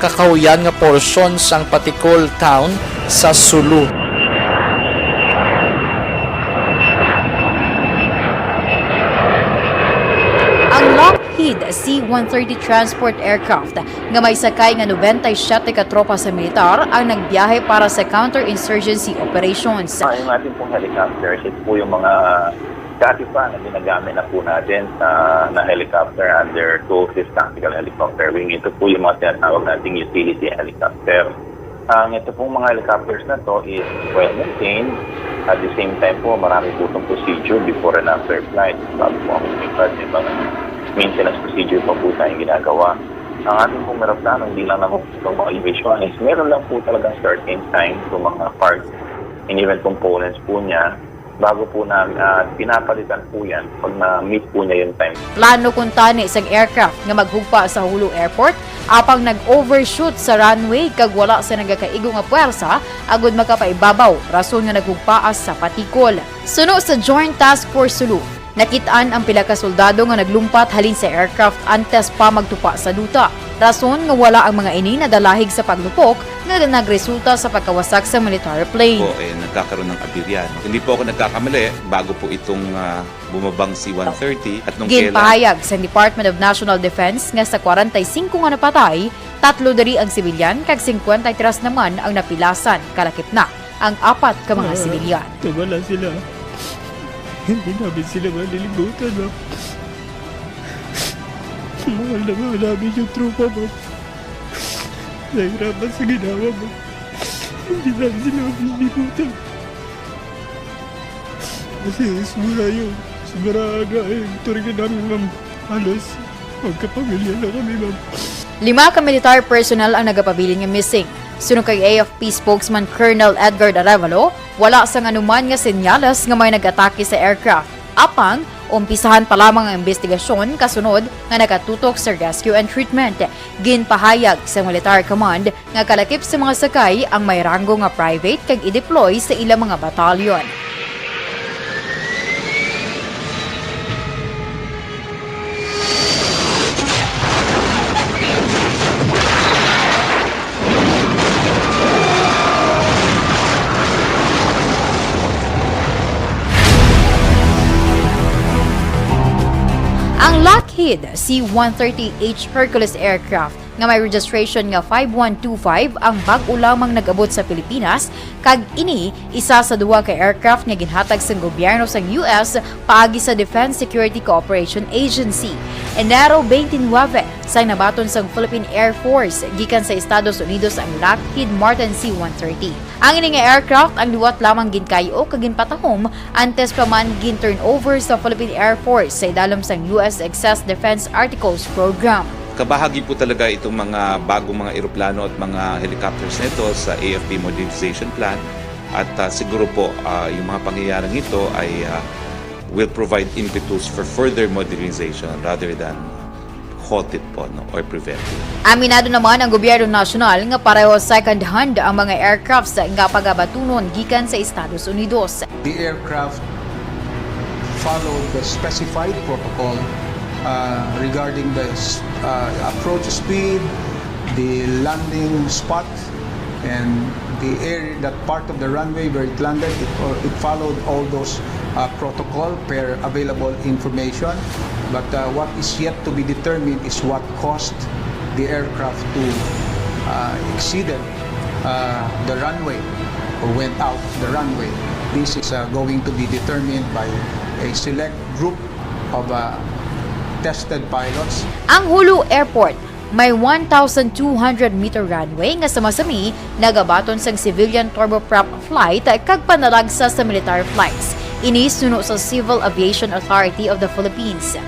kakahuyan nga portion sang Paticol Town sa Sulu. Ang Lockheed C one thirty transport aircraft nga may sakay nga nobenta y siyete ka tropa sa militar ang nagbiyahe para sa counter-insurgency operations. Ah, yung ating pong helicopters, ito po yung mga dati pa na ginagamit na po natin sa, na helicopter under two oh fifth Tactical Helicopter Wing. Ito po yung mga tinatawag nating utility helicopter. Ang ito pong mga helicopters na to is well maintained. At the same time po, marami po itong procedure before and after flight. Bago po ang lumipad, may mga maintenance procedure pa po tayong ginagawa. Ang ating pong eroplano, hindi lang naman itong mga emissions. Meron lang po talagang certain time sa mga parts and even components po niya bago po namin, ah, pinapalitan po yan pag na-meet po niya yung time. Plano kuntani sang aircraft nga maghugpa sa Jolo Airport, apang nag-overshoot sa runway kag wala sa nagakaigo nga puwersa agud makapaibabaw, rason nga naghugpaas sa Paticol. Suno sa Joint Task Force Sulu, nakit-an ang pila ka soldado nga naglumpat halin sa aircraft antes pa magtupa sa duta, rason nga wala ang mga ini nadalahig sa paglupok nga nagresulta sa pagkawasak sa military plane. Po, eh, nagkakaroon ng aberya, no? Hindi po ako nagkakamali, bago po itong, ah, bumabang C one thirty at nung kailan. Ginpahayag sa Department of National Defense nga sa kwarenta y singko nga napatay, tatlo diri ang sibilyan kag singkwenta y tres naman ang napilasan, kalakip na ang apat ka mga sibilyan. Ah, nawala sila. Hindi namin sila malilimutan, ma'am. Mahal na mahal namin yung tropa, ma'am. Nahirapan sa ginawa, ma'am. Hindi namin sila malilimutan. Kasi sobra yung, sobra na yung turga namin, ma'am. Halos magkapamilya na kami, ma'am. Lima ka military personnel ang nagapabilin nga missing. Suno kay A F P spokesman Colonel Edgar Arevalo, wala sang anuman nga senyales nga may nag-atake sa aircraft. Apang, umpisahan pa lamang ang imbestigasyon kasunod nga nagatutok sa rescue and treatment. Ginpahayag sa Military Command nga kalakip sa mga sakay ang may ranggo nga private kag i-deploy sa ilang mga batalyon. Ang Lockheed C one thirty H Hercules aircraft nga may registration nga five one two five ang bag-o lamang nag-abot sa Pilipinas, kag ini isa sa duha ka aircraft nga ginhatag sang gobyerno sang U S paagi sa Defense Security Cooperation Agency. Enero twenty-nine, sang nabaton sang Philippine Air Force gikan sa Estados Unidos ang Lockheed Martin C one thirty. Ang ini nga aircraft ang liwat lamang ginkay-o kag ginpatahom antes pa man gin-turnover sa Philippine Air Force sa idalom sang U S Excess Defense Articles Program. Kabahagi po talaga itong mga bagong mga eroplano at mga helicopters na ito sa A F P modernization plan at, ah, siguro po, ah, yung mga pangyayaring ito ay, ah, will provide impetus for further modernization rather than halt it po, no, or prevent it. Aminado naman ang gobyerno nasyonal nga pareho second hand ang mga aircrafts nga pagabatunon gikan sa Estados Unidos. The aircraft followed the specified protocol, uh, regarding the s-, uh, approach speed, the landing spot, and the area, that part of the runway where it landed, it, uh, it followed all those, uh, protocol per available information. But, uh, what is yet to be determined is what caused the aircraft to, uh, exceeded, uh, the runway or went out the runway. This is, uh, going to be determined by a select group of, uh, tested pilots. Ang Jolo Airport may one thousand two hundred meter runway nga sama-sami nagabaton sang civilian turboprop flight kag panalagsa sa military flights. Ini suno sa Civil Aviation Authority of the Philippines.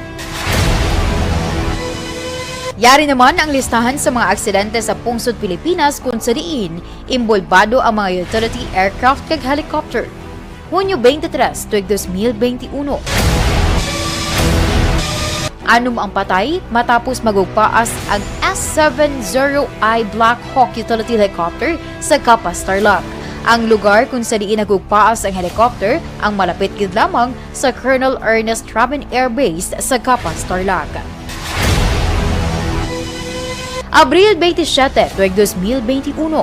Yari naman ang listahan sa mga aksidente sa pungsod Pilipinas kung sa diin inbolbado ang mga utility aircraft kag helicopter. Hunyo twenty-three, tuig dos mil benti uno. Anom ang patay matapos magugpaas ang S seven zero I Black Hawk utility helicopter sa Capas, Tarlac. Ang lugar kung sa diin nagugpaas ang helicopter ang malapit gid lamang sa Colonel Ernest Robin Air Base sa Capas, Tarlac. Abril twenty-seven, tuig dos mil twenty-uno.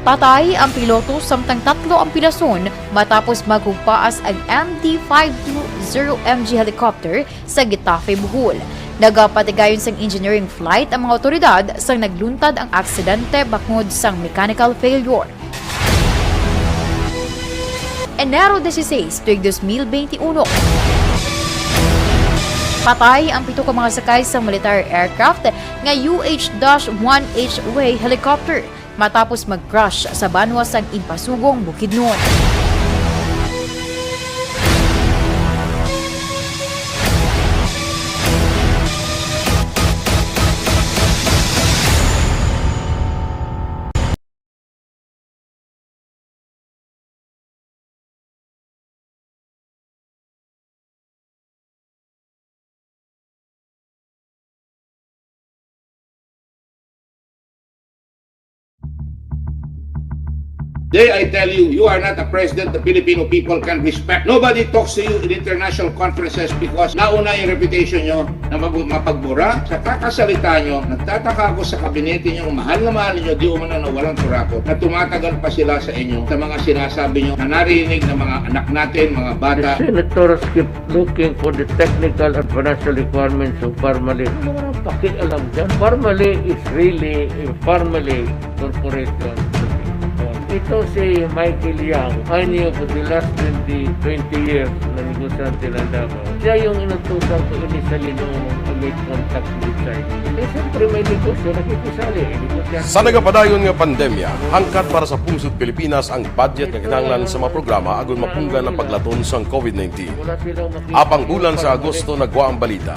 Patay ang piloto samtang tatlo ang pilason matapos magugpaas ang M D five two zero M G helicopter sa Getafe, Bohol. Nagapatigayon sang engineering flight ang mga awtoridad sang nagluntad ang aksidente bangod sang mechanical failure. Enero dieciséis, tuig dos mil twenty-uno. Patay ang pito ka mga sakay sa military aircraft nga U H dash one H way helicopter matapos mag-crash sa banwa sang Impasugong, Bukidnon. Day, I tell you, you are not a president the Filipino people can respect. Nobody talks to you in international conferences because nauna yung reputation nyo na mag- mapagbura. Sa kakasalita nyo, nagtataka ako sa kabinete nyo, kung mahal na mahal ninyo, di umano na walang kurakot, na tumatagal pa sila sa inyo, sa mga sinasabi nyo na narinig ng mga anak natin, mga bata. The senators keep looking for the technical and financial requirements of Farmally. Ano naman ang pakialam dyan? Farmally is really a Farmally corporation. Ito si Michael Young. I knew for the last twenty, twenty years na negosyante ng Davao. Siya yung inutusan ko initially nung I made contact with China. Eh, siyempre may negosyo, nakikisali. Eh, negosyante. Sa nagapadayon nga pandemya, hangkat para sa pungsod Pilipinas ang budget nga kinahanglan sa mga programa agud mapunggan ang paglaton sang COVID nineteen. Apang bulan sa Agosto nagwa ang balita.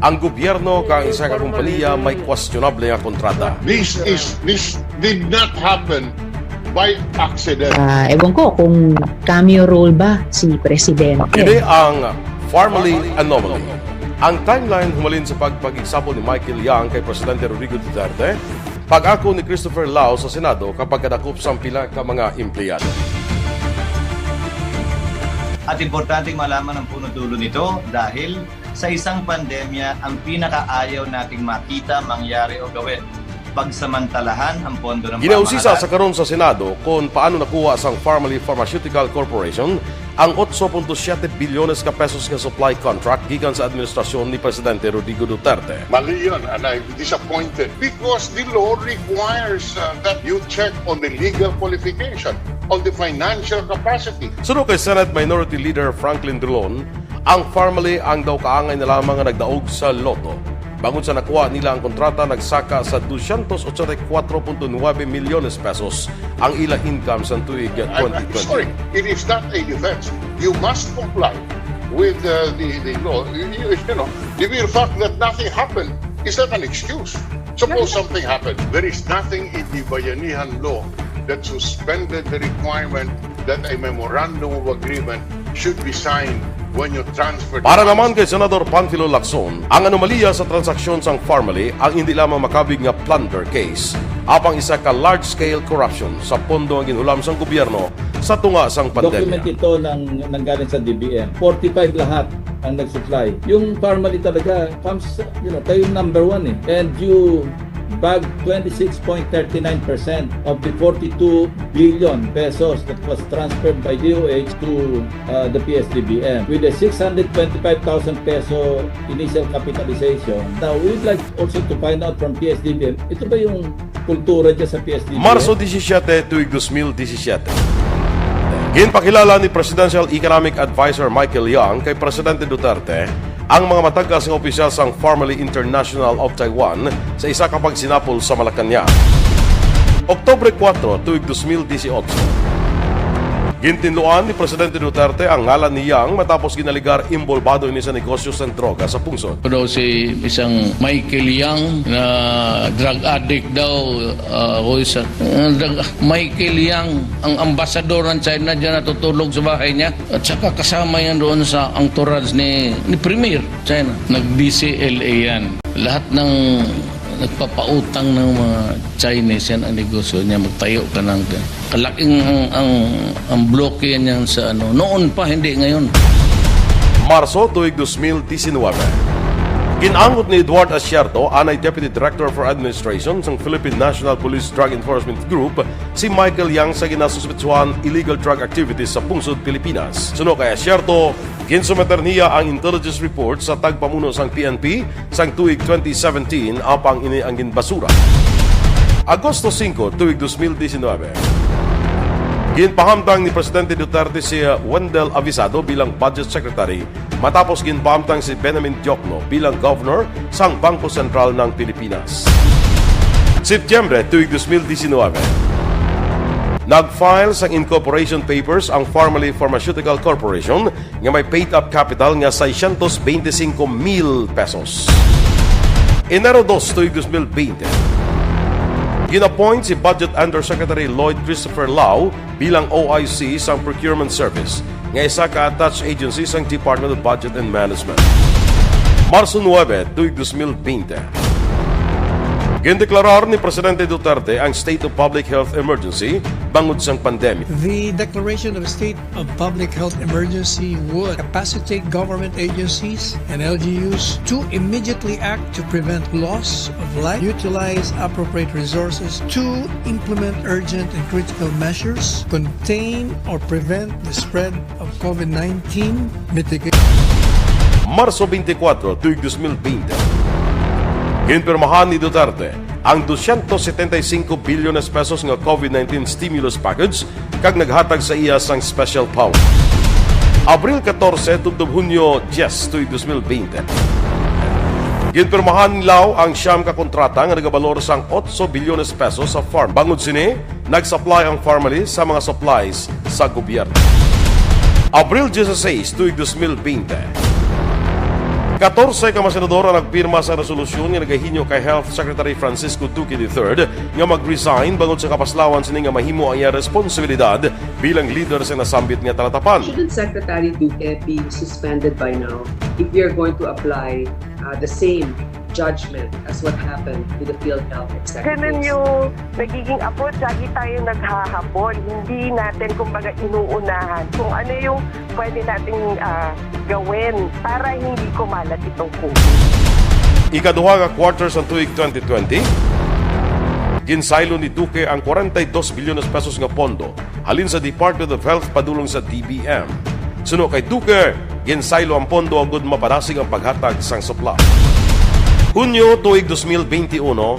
Ang gobyerno kag ang isa ka kompanya may questionable nga kontrata. This is, this did not happen by accident. Ah, ewan ko kung cameo role ba si Presidente. Kini ang Farmally Anomaly. Ang timeline humalin sa pagpakigsapol ni Michael Young kay Presidente Rodrigo Duterte, pag-ako ni Christopher Lao sa Senado kag pagkadakop sang pila ka mga empleyado. At importanteng malaman ang punot dulo nito dahil sa isang pandemya, ang pinakaayaw nating makita, mangyari o gawin, pagsamantalahan ang pondo ng pamahalaan. Ginausisa sa karon sa Senado kon paano nakuha sang Farmally Pharmaceutical Corporation ang otso punto siyete bilyones ka pesos nga supply contract gikan sa administrasyon ni Presidente Rodrigo Duterte. Mali yun, and I'm disappointed because the law requires, uh, that you check on the legal qualification, on the financial capacity. Suno kay Senate Minority Leader Franklin Drilon, ang Farmally ang daw kaangay na lamang nga nagdaog sa lotto. Bangod sa nakuha nila ang kontrata, nagsaka sa dosyentos ochenta y kuwatro punto nuwebe milyones pesos ang ila income sa tuig I'm, I'm twenty twenty. Sorry, it is not a defense. You must comply with, uh, the, the law. You, you, you know, the mere fact that nothing happened is not an excuse. Suppose something happened. There is nothing in the Bayanihan law that suspended the requirement that a memorandum of agreement should be signed when you transfer the funds. Para naman kay Senador Panfilo Lacson, ang anomalya sa transaksyon sang Farmally ang hindi lamang makabig nga plunder case, apang isa ka large-scale corruption sa pondo ang ginhulam sang gobyerno sa tunga sang pandemya. Document ito ng nanggaling sa D B M. Forty-five lahat ang nag-supply. Yung Farmally talaga comes, you know, kayo yung number one eh. And you bag twenty-six point thirty-nine percent of the forty-two billion pesos that was transferred by D O H to, uh, the P S D B M with a six hundred twenty-five thousand peso initial capitalization. Now, we'd like also to find out from P S D B M, ito ba yung kultura dyan sa P S D B M? Marso disisiete, tuig dos mil disisiete. Ginpakilala ni Presidential Economic Advisor Michael Young kay Presidente Duterte ang mga matag-as nga opisyal sang Farmally International of Taiwan sa isa ka pagsinapol sa Malacañang. Oktubre kuwatro, tuig dos mil disiotso. Gintinluan ni Presidente Duterte ang ngalan ni Yang matapos ginaligar inbolbado ini sa negosyo sang droga sa pungsod. Daw si isang Michael Yang na drug addict daw, ah, o isa, ah, drug, Michael Yang, ang ambasador ng China, dyan natutulog sa bahay niya. At saka kasama yan doon sa entourage ni, ni Premier China. Nag-D C L A yan. Lahat ng nagpapautang ng mga Chinese, yan ang negosyo niya. Magtayo ka ng kalaking ang, ang, ang bloke yan, yan sa ano. Noon pa, hindi ngayon. Marso, tuig dos mil disinwebe. Ginangot ni Eduard Asierto, anay Deputy Director for Administration sang Philippine National Police Drug Enforcement Group, si Michael Yang sa ginasuspetsuhan illegal drug activities sa pungsod Pilipinas. Suno kay Asierto, ginsumeter niya ang intelligence report sa tagpamuno sang P N P sang tuig twenty seventeen, apang ini ang ginbasura. Agosto singko, tuig dos mil disinwebe. Ginpahamtang ni Presidente Duterte si Wendell Avisado bilang Budget Secretary matapos ginpahamtang si Benjamin Diokno bilang Governor sang Bangko Sentral ng Pilipinas. Setyembre, tuig dos mil disinwebe. Nag-file sang incorporation papers ang Farmally Pharmaceutical Corporation nga may paid-up capital nga seiscientos veinticinco mil pesos. Enero dos, tuig dos mil veinte. Gin-appoint si Budget Undersecretary Lloyd Christopher Lao bilang O I C sang Procurement Service, nga isa ka attached agency sang Department of Budget and Management. Marso nuebe, tuig dos mil veinte. Gindeklarar ni Presidente Duterte ang State of Public Health Emergency bangod sang pandemya. The declaration of state of public health emergency would capacitate government agencies and L G Us to immediately act to prevent loss of life, utilize appropriate resources to implement urgent and critical measures, contain or prevent the spread of COVID nineteen, mitigate. Marso twenty-four, tuig dos mil twenty. Ginpirmahan ni Duterte ang doscientos setenta y cinco bilyones pesos nga COVID nineteen stimulus package kag naghatag sa iya sang special power. Abril catorce tubtob Hunyo diyes, tuig dos mil bente. Ginpirmahan ni Lao ang siyam ka kontrata nga nagabalor sang otso bilyones pesos sa farm. Bangod sini, nag-supply ang Farmally sa mga supplies sa gobyerno. Abril dieciséis, tuig dos mil bente. Katorse ka mga senador ang nagpirma sa resolusyon nga nagahinyo kay Health Secretary Francisco Duque the third nga mag-resign bangod sa kapaslawan sini nga mahimo ang iya responsibilidad bilang lider sa nasambit nga talatapan. Shouldn't Secretary Duque be suspended by now if we are going to apply, uh, the same judgment as what happened to the PhilHealth executives? Ganun yung nagiging abot, lagi tayo naghahabol. Hindi natin, kumbaga, inuunahan kung ano yung pwede nating, ah, gawin para hindi kumalat itong COVID. Ikaduha nga quarter sa tuig twenty twenty, ginsaylo ni Duque ang kwarenta y dos bilyones pesos nga pondo halin sa Department of Health padulong sa D B M. Suno kay Duque, ginsaylo ang pondo agud mapadasig ang paghatag sang supply. Hunyo tuig dos mil bente uno,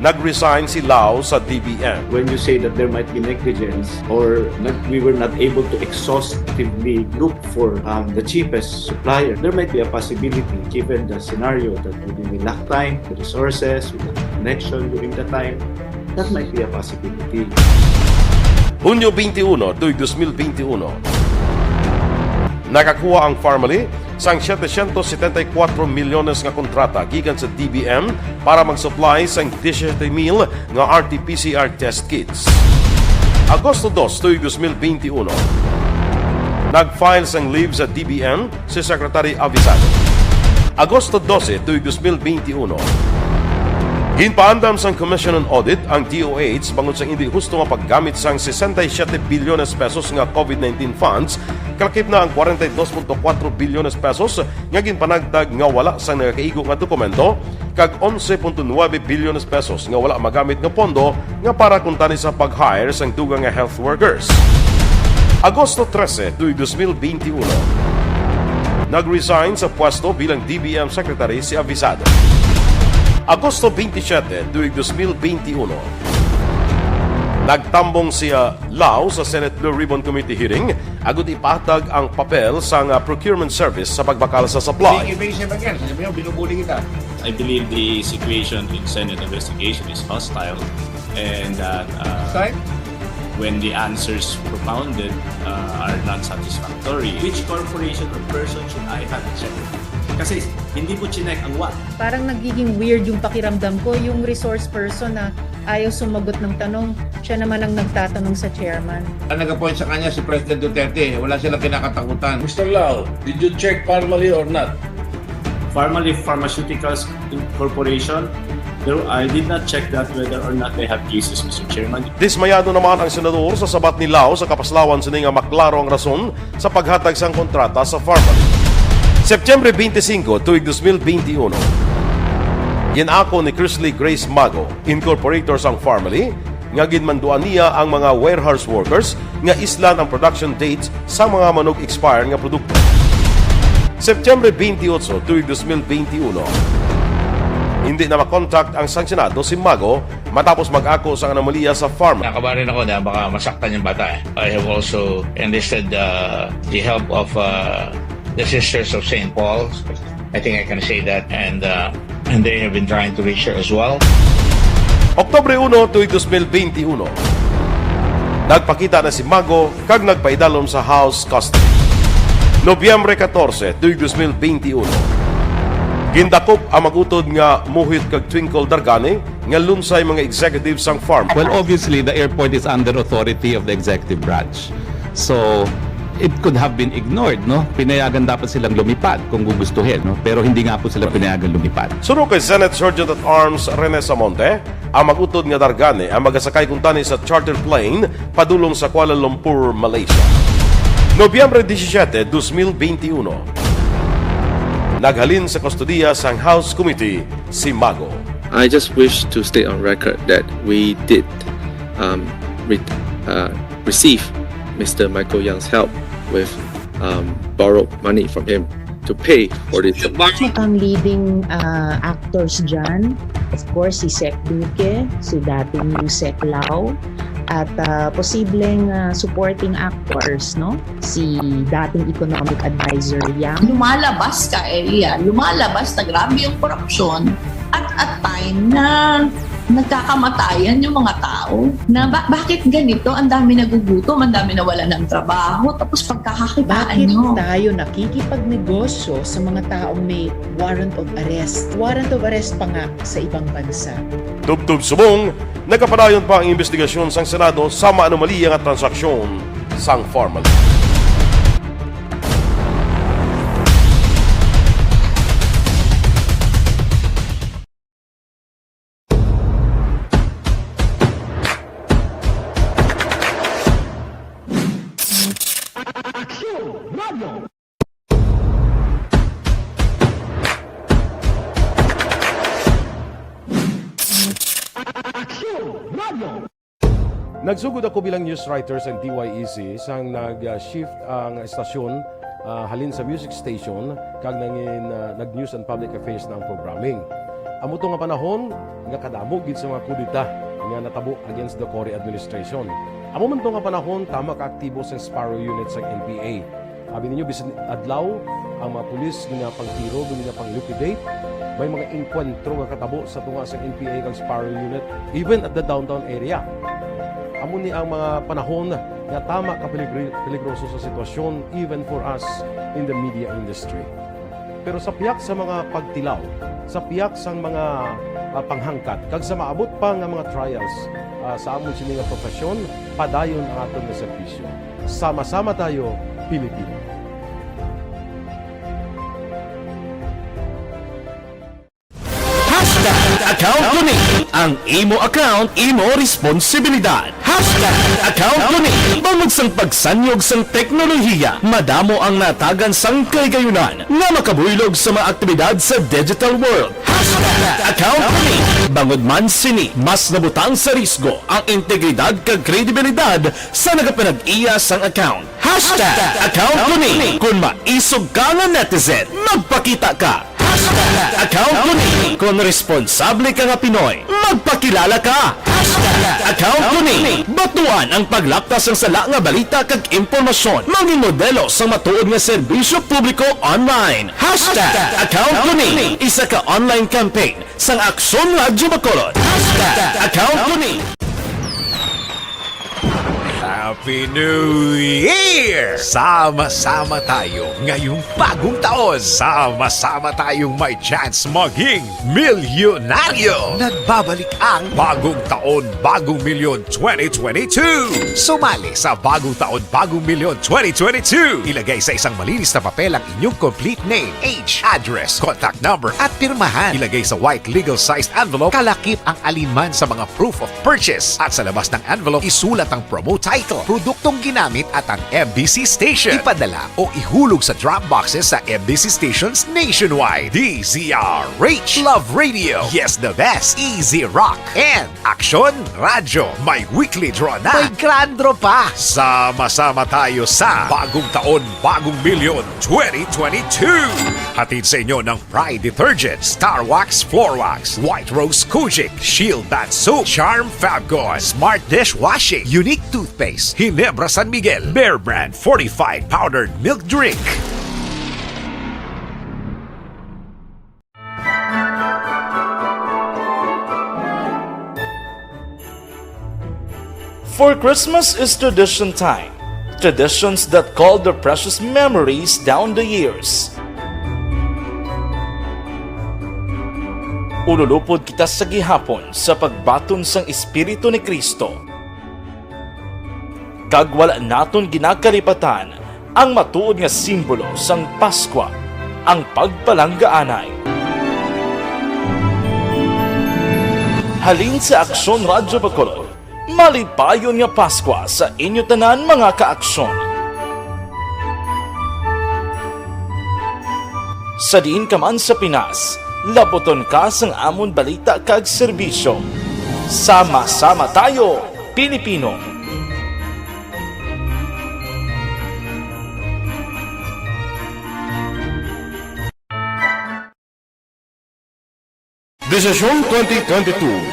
nag-resign si Lao sa D B M. When you say that there might be negligence or not, we were not able to exhaustively look for, um, the cheapest supplier, there might be a possibility, given the scenario that we lack time, the resources, we lack connection during the time, that might be a possibility. Hunyo twenty-one, tuig dos mil twenty-one. Nakakuha ang Farmally sang setecientos setenta y cuatro milyones nga kontrata gikan sa D B M para mag-supply sang disisiete mil nga R T P C R test kits. Agosto dos, tuig dos mil bente uno. Nag-file sang leave sa D B M si Secretary Avisado. Agosto doce, tuig dos mil bente uno. Ginpaandam sang Commission on Audit ang D O H bangod sa hindi husto nga paggamit sang sesenta y siete bilyones pesos nga COVID nineteen funds, kalakip na ang kwarenta y dos punto kuwatro bilyones pesos nga ginpanagtag nga wala sang nagakaigo nga dokumento, kag onse punto nuebe bilyones pesos nga wala magamit nga pondo nga para kuntani sa pag-hire sang dugang nga health workers. Agosto trese, tuig dos mil bente uno. Nag-resign sa pwesto bilang D B M Secretary si Avisado. Agosto veintisiete, tuig dos mil bente uno. Nagtambong si, ah, Lao sa Senate Blue Ribbon Committee hearing agud ipahatag ang papel sang, ah, procurement service sa pagbakal sa supply. Sige, Bey, siya ba yan? Sabi mo, binubuli kita. I believe the situation in Senate investigation is hostile and that, uh, Side? When the answers propounded, uh, are not satisfactory, which corporation or person should I have checked? Kasi hindi mo chinek ang what. Parang nagiging weird yung pakiramdam ko, yung resource person na ayaw sumagot ng tanong, siya naman ang nagtatanong sa chairman. Ang nag-appoint sa kanya si President Duterte, wala silang kinakatakutan. Mister Lau, did you check Farmally or not? Farmally Pharmaceuticals Corporation, there, I did not check that whether or not they have cases, Mister Chairman. Dismayado naman ang senador sa sabat ni Lau sa kapaslawan sini nga maklaro ang rason sa paghatag sang kontrata sa Farmally. Septyembre twenty-five, tuig dos mil twenty-one, gin-ako ni Chrisley Grace Mago, incorporator sang Farmally, nga ginmanduan niya ang mga warehouse workers nga islan ang production dates sa mga manog-expire nga produkto. Septyembre twenty-eight, tuig dos mil twenty-one, hindi na makontak ang sanksiyonado si Mago matapos mag-ako sang anomalya sa Farmally. Nakabahan rin ako na baka masaktan yung bata eh. I have also enlisted, uh, the help of, uh, the Sisters of Saint Paul. I think I can say that. And, uh, and they have been trying to reach her as well. Oktubre uno, tuig dos mil twenty-one, nagpakita na si Mago kag nagpaidalom sa house custody. Nobyembre catorce, tuig dos mil twenty-one, gindakop ang mag-utod nga Muhit kag Twinkle Dargani nga lunsay mga executive sang Farm. Well, obviously, the airport is under authority of the executive branch. So, it could have been ignored, no? Pinayagan dapat silang lumipad kung gugustuhin, no? Pero hindi nga po sila pinayagan lumipad. Suno kay Senate Sergeant at Arms Rene Samonte, ang mag-utod nga Dargani ang magasakay kuntani sa charter plane padulong sa Kuala Lumpur, Malaysia. Nobyembre disisiete, dos mil benti uno, naghalin sa kustodiya sang House Committee si Mago. I just wish to state on record that we did, um, re-, uh, receive Mister Michael Yang's help with, um, borrowed money from him to pay for this. Ang leading, ah, actors dyan, of course, si Sec Duque, si dating Sec Lau, at, ah, posibleng, ah, supporting actors, no? Si dating economic advisor Yang. Lumalabas ka, Elia. Lumalabas na grabe yung korupsyon at a time na nagkakamatayan yung mga tao. Na ba-, bakit ganito? Ang dami nagugutom, ang dami nawala ng trabaho, tapos pagkakakitaan Bakit nyo. tayo nakikipagnegosyo sa mga taong may warrant of arrest? Warrant of arrest pa nga sa ibang bansa. Tubtob subong, nagapadayon pa ang imbestigasyon sang Senado sa maanomalya nga transaksyon sang Farmally. Nagsugod ako bilang news writer sa D Y E C sang nag-shift ang estasyon, ah, halin sa music station kag nangin, ah, nag-news and public affairs na ang programming. Amo to nga panahon nga kadamo gid sa mga kudeta nga natabo against the Cory administration. Amo man to nga panahon tama ka aktibo sa Sparrow Unit sang N P A. Abi ninyo, bisan adlaw, ang mga pulis ginapangtiro, ginapang-liquidate. May mga engkwentro nga katabo sa tunga sa N P A kag Sparrow Unit, even at the downtown area. Amo ni ang mga panahon nga tama ka peligri-, peligroso sa sitwasyon, even for us in the media industry. Pero sa pihak sa mga pagtilaw, sa pihak sang mga, ah, panghangkat, kag sa maabot pa nga mga trials, ah, sa amon sini nga profesyon, padayon ang aton nga serbisyo. Sama-sama tayo, Pilipino. Hashtag account ko ni. Ang imo account, imo responsibilidad. Hashtag account ko ni. Bangod sang pagsanyog sang teknolohiya, madamo ang natagan sang kahigayonan nga makabuylog sa mga aktibidad sa digital world. Hashtag account ko ni. Bangod man sini, mas nabutang sa risgo ang integridad kag kredibilidad sa nagapanag-iya sang account. Hashtag account ko ni. Kon maisog ka nga netizen, magpakita ka. Hashtag account ko ni. Kon responsable ka nga Pinoy, magpakilala ka. Hashtag account ko ni. Batuan ang paglapta sang sala nga balita kag impormasyon. Mangin modelo sang matuod nga serbisyo publiko online. Hashtag account ko ni. Isa ka online campaign sang Aksyon Radyo Bacolod. Hashtag account ko ni. Happy New Year! Sama-sama tayo ngayong bagong taon. Sama-sama tayong may chance maging milyonaryo. Nagbabalik ang Bagong Taon, Bagong Milyon twenty twenty-two. Sumali sa Bagong Taon, Bagong Milyon twenty twenty-two. Ilagay sa isang malinis na papel ang inyong complete name, age, address, contact number, at pirmahan. Ilagay sa white legal-sized envelope, kalakip ang alinman sa mga proof of purchase. At sa labas ng envelope, isulat ang promo title, produktong ginamit, at ang M B C station. Ipadala o ihulog sa drop boxes sa M B C stations nationwide. D Z R H. Love Radio. Yes, the best. Easy Rock. And Aksyon Radyo. May weekly draw na. May grand draw pa. Sama-sama tayo sa Bagong Taon, Bagong Milyon twenty twenty-two. Hatid sa inyo ng Pride Detergent, Star Wax Floor Wax, White Rose Kojic, Shield Bath Soap, Charm Fabcon, Smart Dishwashing, Unique Toothpaste, Ginebra San Miguel, Bear Brand Fortified Powdered Milk Drink. For Christmas is tradition time. Traditions that call their precious memories down the years. Ululupod kita sa gihapon sa pagbaton sang Espiritu ni Cristo. Kag wala naton ginakalipatan ang matuod nga simbolo sang Paskwa, ang pagpalanggaanay. Halin sa Aksyon Radyo Bacolod, malipayon nga Paskwa sa inyo tanan, mga ka-Aksyon. Sa diin ka man sa Pinas, labuton ka sang amon balita kag serbisyo. Sama-sama tayo, Pilipino! Desisyon twenty twenty-two.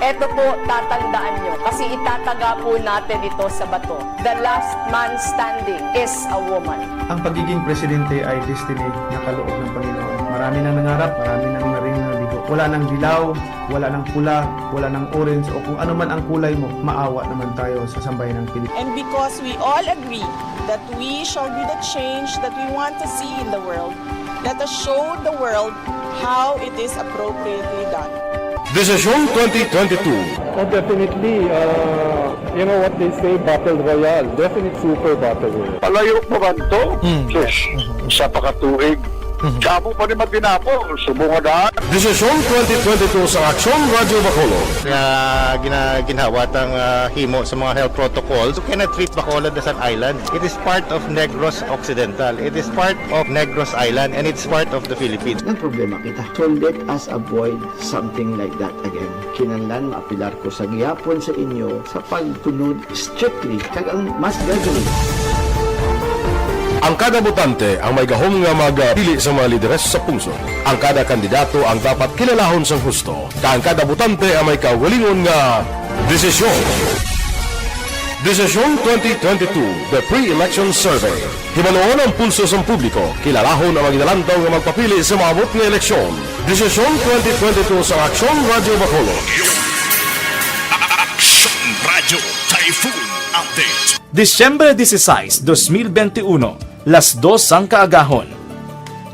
Eto po, tatandaan nyo, kasi itataga po natin ito sa bato. The last man standing is a woman. Ang pagiging presidente ay destiny na kaloob ng Panginoon. Marami nang nangarap, marami nang naring nabigo. Wala nang dilaw, wala nang pula, wala nang orange, o kung ano man ang kulay mo, maawa naman tayo sa sambayanang Pilipino. And because we all agree that we shall be the change that we want to see in the world, let us show the world how it is appropriately done. Desisyon twenty twenty-two. Oh, definitely, uh, you know what they say, battle royale. Definite super battle royale. Palayo pa man to? Mm. Sus, isa pa ka tuig. Mhm. Damo pa ni matinapo, subong nga daan. Desisyon twenty twenty-two sa Aksyon Radyo Bacolod. Nga gina-, ginhawa tang, ah, himo sa mga health protocols. You cannot treat Bacolod as an island. It is part of Negros Occidental. It is part of Negros Island, and it's part of the Philippines. Nagproblema kita. So let us avoid something like that again. Kinahanglan maapelar ko sa gihapon sa inyo sa pagtunod strictly kag ang mass gathering. Ang kada botante ang may gahom nga magpili sa mga lideres sa pungsod. Ang kada kandidato ang dapat kilalahon sang husto, kag ang kada botante ang may kaugalingon nga desisyon. Desisyon twenty twenty-two, The Pre-Election Survey. Hibaluon ang pulso sang publiko, kilalahon ang mga ginalantaw nga magpapili sa maabot nga eleksyon. Desisyon twenty twenty-two sa Aksyon Radyo Bacolod. Aksyon Radyo Typhoon Update. Disyembre dieciséis, dos mil veintiuno, las dos sang kaagahon.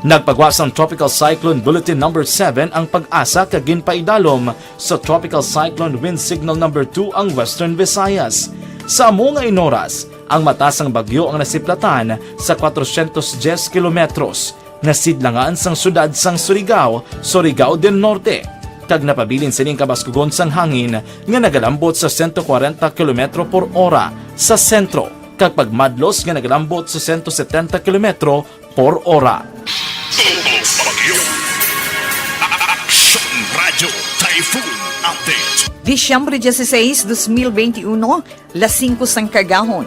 Nagpagwa sang Tropical Cyclone Bulletin Number Seven ang PAGASA kag ginpaidalom sa Tropical Cyclone Wind Signal Number Two ang Western Visayas. Sa amo nga inoras, ang mata sang bagyo ang nasiplatan sa kwatrocientos diez kilometros, nasidlangan sang siyudad sang Surigao, Surigao del Norte, kag napabilin sining kabaskugon sang hangin nga nagalambot sa sento kwarenta kilometro por ora sa sentro, kag pagmadlos nga nagalambot sa sento setenta kilometro por ora. Tubos Bagyo. Aksyon Radyo Typhoon Update. Disyembre dieciséis, dos mil veintiuno, las singko sang kaagahon.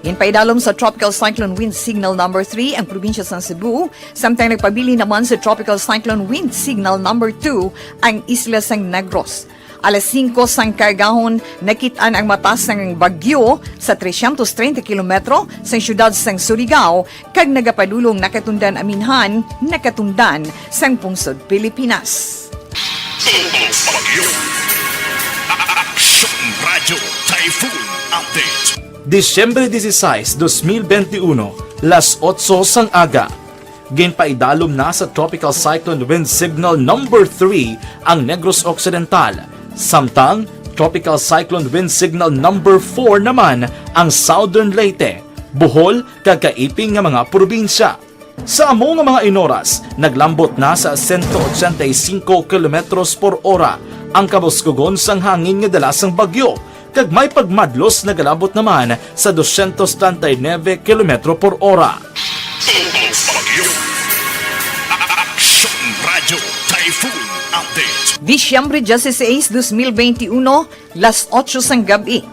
Ginpaidalom sa Tropical Cyclone Wind Signal Number Three ang probinsya sang Cebu, samtang nagpabilin naman sa Tropical Cyclone Wind Signal Number Two ang isla sang Negros. Alas singko sang kaagahon, nakit-an ang mata sang bagyo sa trescientos treinta kilometro sang siyudad sang Surigao, kag nagapadulong nakatundan aminhan, nakatundan sang pungsod Pilipinas. Tubos Bagyo. Aksyon Radyo Typhoon Update. Disyembre dieciséis, dos mil veintiuno, las otso sang aga. Ginpaidalom na sa Tropical Cyclone Wind Signal number three ang Negros Occidental, samtang Tropical Cyclone Wind Signal number four naman ang Southern Leyte, Bohol, kag kaiping nga mga probinsya. Sa amo nga mga inoras, naglambot na sa sento ochenta y cinco kilometros por ora ang kabuskugon sang hangin nga dala sang bagyo, kag may pagmadlos nagalabot naman sa dosyentos treinta y nuebe kilometro por ora. Tubos Bagyo. Aksyon Radyo Typhoon Update. Disyembre dieciséis, dos mil veintiuno, las otso sang gab-i.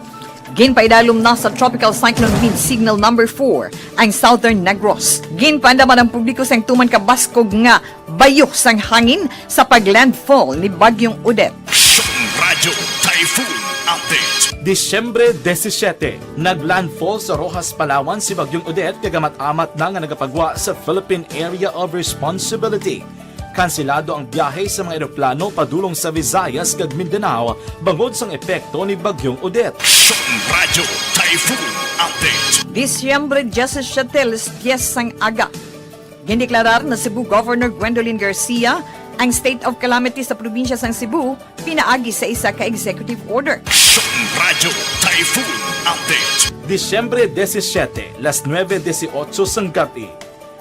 Ginpaidalom na sa Tropical Cyclone Wind Signal number four ang Southern Negros. Ginpaandaman ang publiko sang tuman ka baskog nga bayo sang hangin sa pag-landfall ni Bagyong Odette. Aksyon Radyo Typhoon Update. Disyembre diecisiete, nag-landfall sa Roxas, Palawan si Bagyong Odette, kag amat-amat na nga nagapagwa sa Philippine Area of Responsibility. Kansilado ang biyahe sa mga eroplano padulong sa Visayas kag Mindanao bangod sang epekto ni Bagyong Odette. Aksyon Radyo Typhoon Update. Disyembre diecisiete, las diez sang aga. Gindeklarar ni Cebu Governor Gwendolyn Garcia ang state of calamity sa probinsya sang Cebu pinaagi sa isa ka executive order. Aksyon Radyo Typhoon Update. Disyembre diecisiete, las nuebe dieciocho sang gab-i.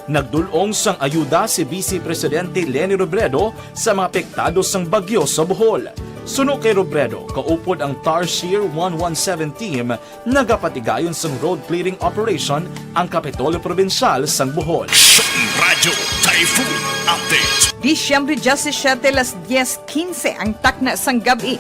Nagdul-ong sang ayuda si Vice Presidente Leni Robredo sa mga apektado sang bagyo sa Bohol. Suno kay Robredo, kaupod ang Tarsier one one seven team, nagapatigayon sang road clearing operation ang Kapitolyo Probinsyal sang Bohol. Aksyon Radyo Typhoon Update. Disyembre diecisiete, las diez quince ang takna sang gab-i.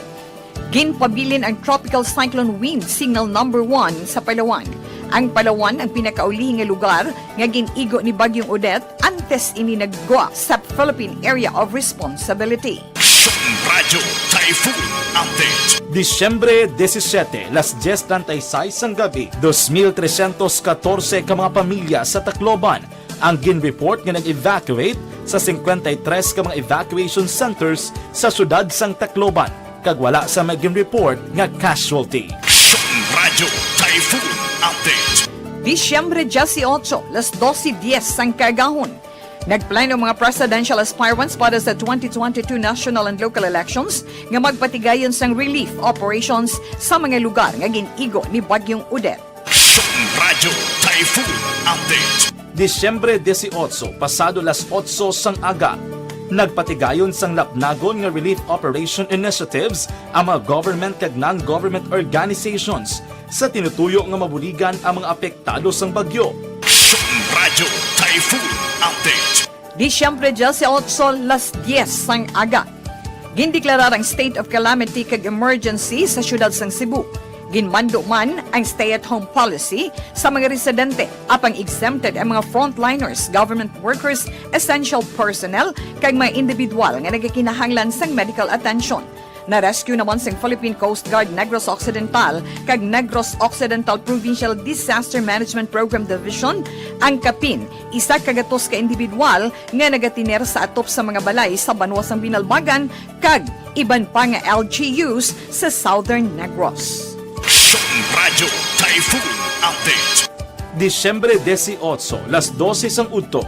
Ginpabilin ang Tropical Cyclone Wind Signal number one sa Palawan. Ang Palawan ang pinakaulihi nga lugar nga gin-igo ni Bagyong Odette antes ini naggwa sa Philippine Area of Responsibility. Aksyon Radyo Typhoon Update. Disyembre diecisiete, las diez treinta y seis sang gab-i, dos mil trescientos catorce ka mga pamilya sa Tacloban ang gin-report nga nag-evacuate sa cincuenta y tres ka mga evacuation centers sa siyudad sang Tacloban, kag wala sa may gin-report nga casualty. Aksyon Radyo Typhoon Update. Disyembre dieciocho, las doce diez sang kaagahon. Nagplano ang mga presidential aspirants para sa twenty twenty-two national and local elections nga magpatigayon sang relief operations sa mga lugar nga gin-igo ni Bagyong Odette. Aksyon Radyo Typhoon Update. Disyembre dieciocho, pasado las otso sang aga, nagpatigayon sang lapnagon nga relief operation initiatives ang mga government kag non-government organizations sa tinutuyo nga mabuligan ang mga apektado sang bagyo. Aksyon Radyo Typhoon Update. Disyembre dieciocho, las diez sang aga. Gindeklarar ang state of calamity kag emergency sa siyudad sang Cebu. Ginmando man ang stay-at-home policy sa mga residente, apang exempted ang mga frontliners, government workers, essential personnel, kag mga individual nga nagakinahanglan sang medical attention. Na-rescue naman sang Philippine Coast Guard Negros Occidental kag Negros Occidental Provincial Disaster Management Program Division ang kapin isa ka gatos ka individual nga nagatener sa atop sa mga balay sa banwa sang Binalbagan kag iban pa nga L G Us sa Southern Negros. Aksyon Radyo Typhoon Update. Disyembre dieciocho, las doce sang udto,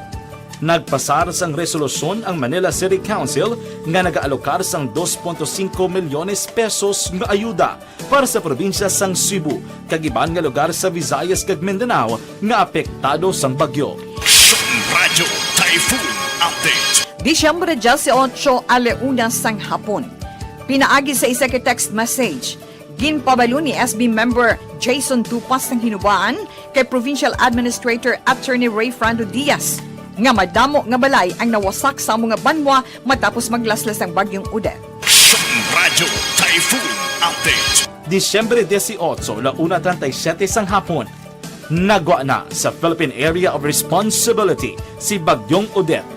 nagpasar sang resolusyon ang Manila City Council nga nag-aalokar sang dos punto singko milyones pesos nga ayuda para sa probinsya sang Cebu kag iban nga lugar sa Visayas kag Mindanao nga apektado sang bagyo. Aksyon Radyo Typhoon Update. Disyembre dieciocho, ala una sang hapon. Pinaagi sa isa ka text message, ginpabalo ni S B member Jason Tupas sang hinubaan kay Provincial Administrator Attorney Ray Fernando Diaz nga madamo nga balay ang nawasak sa amo nga banwa matapos maglaslas ang Bagyong Odette. Aksyon Radyo Typhoon Update. Disyembre dieciocho, la una treinta y siete sang hapon, nagwa na sa Philippine Area of Responsibility si Bagyong Odette.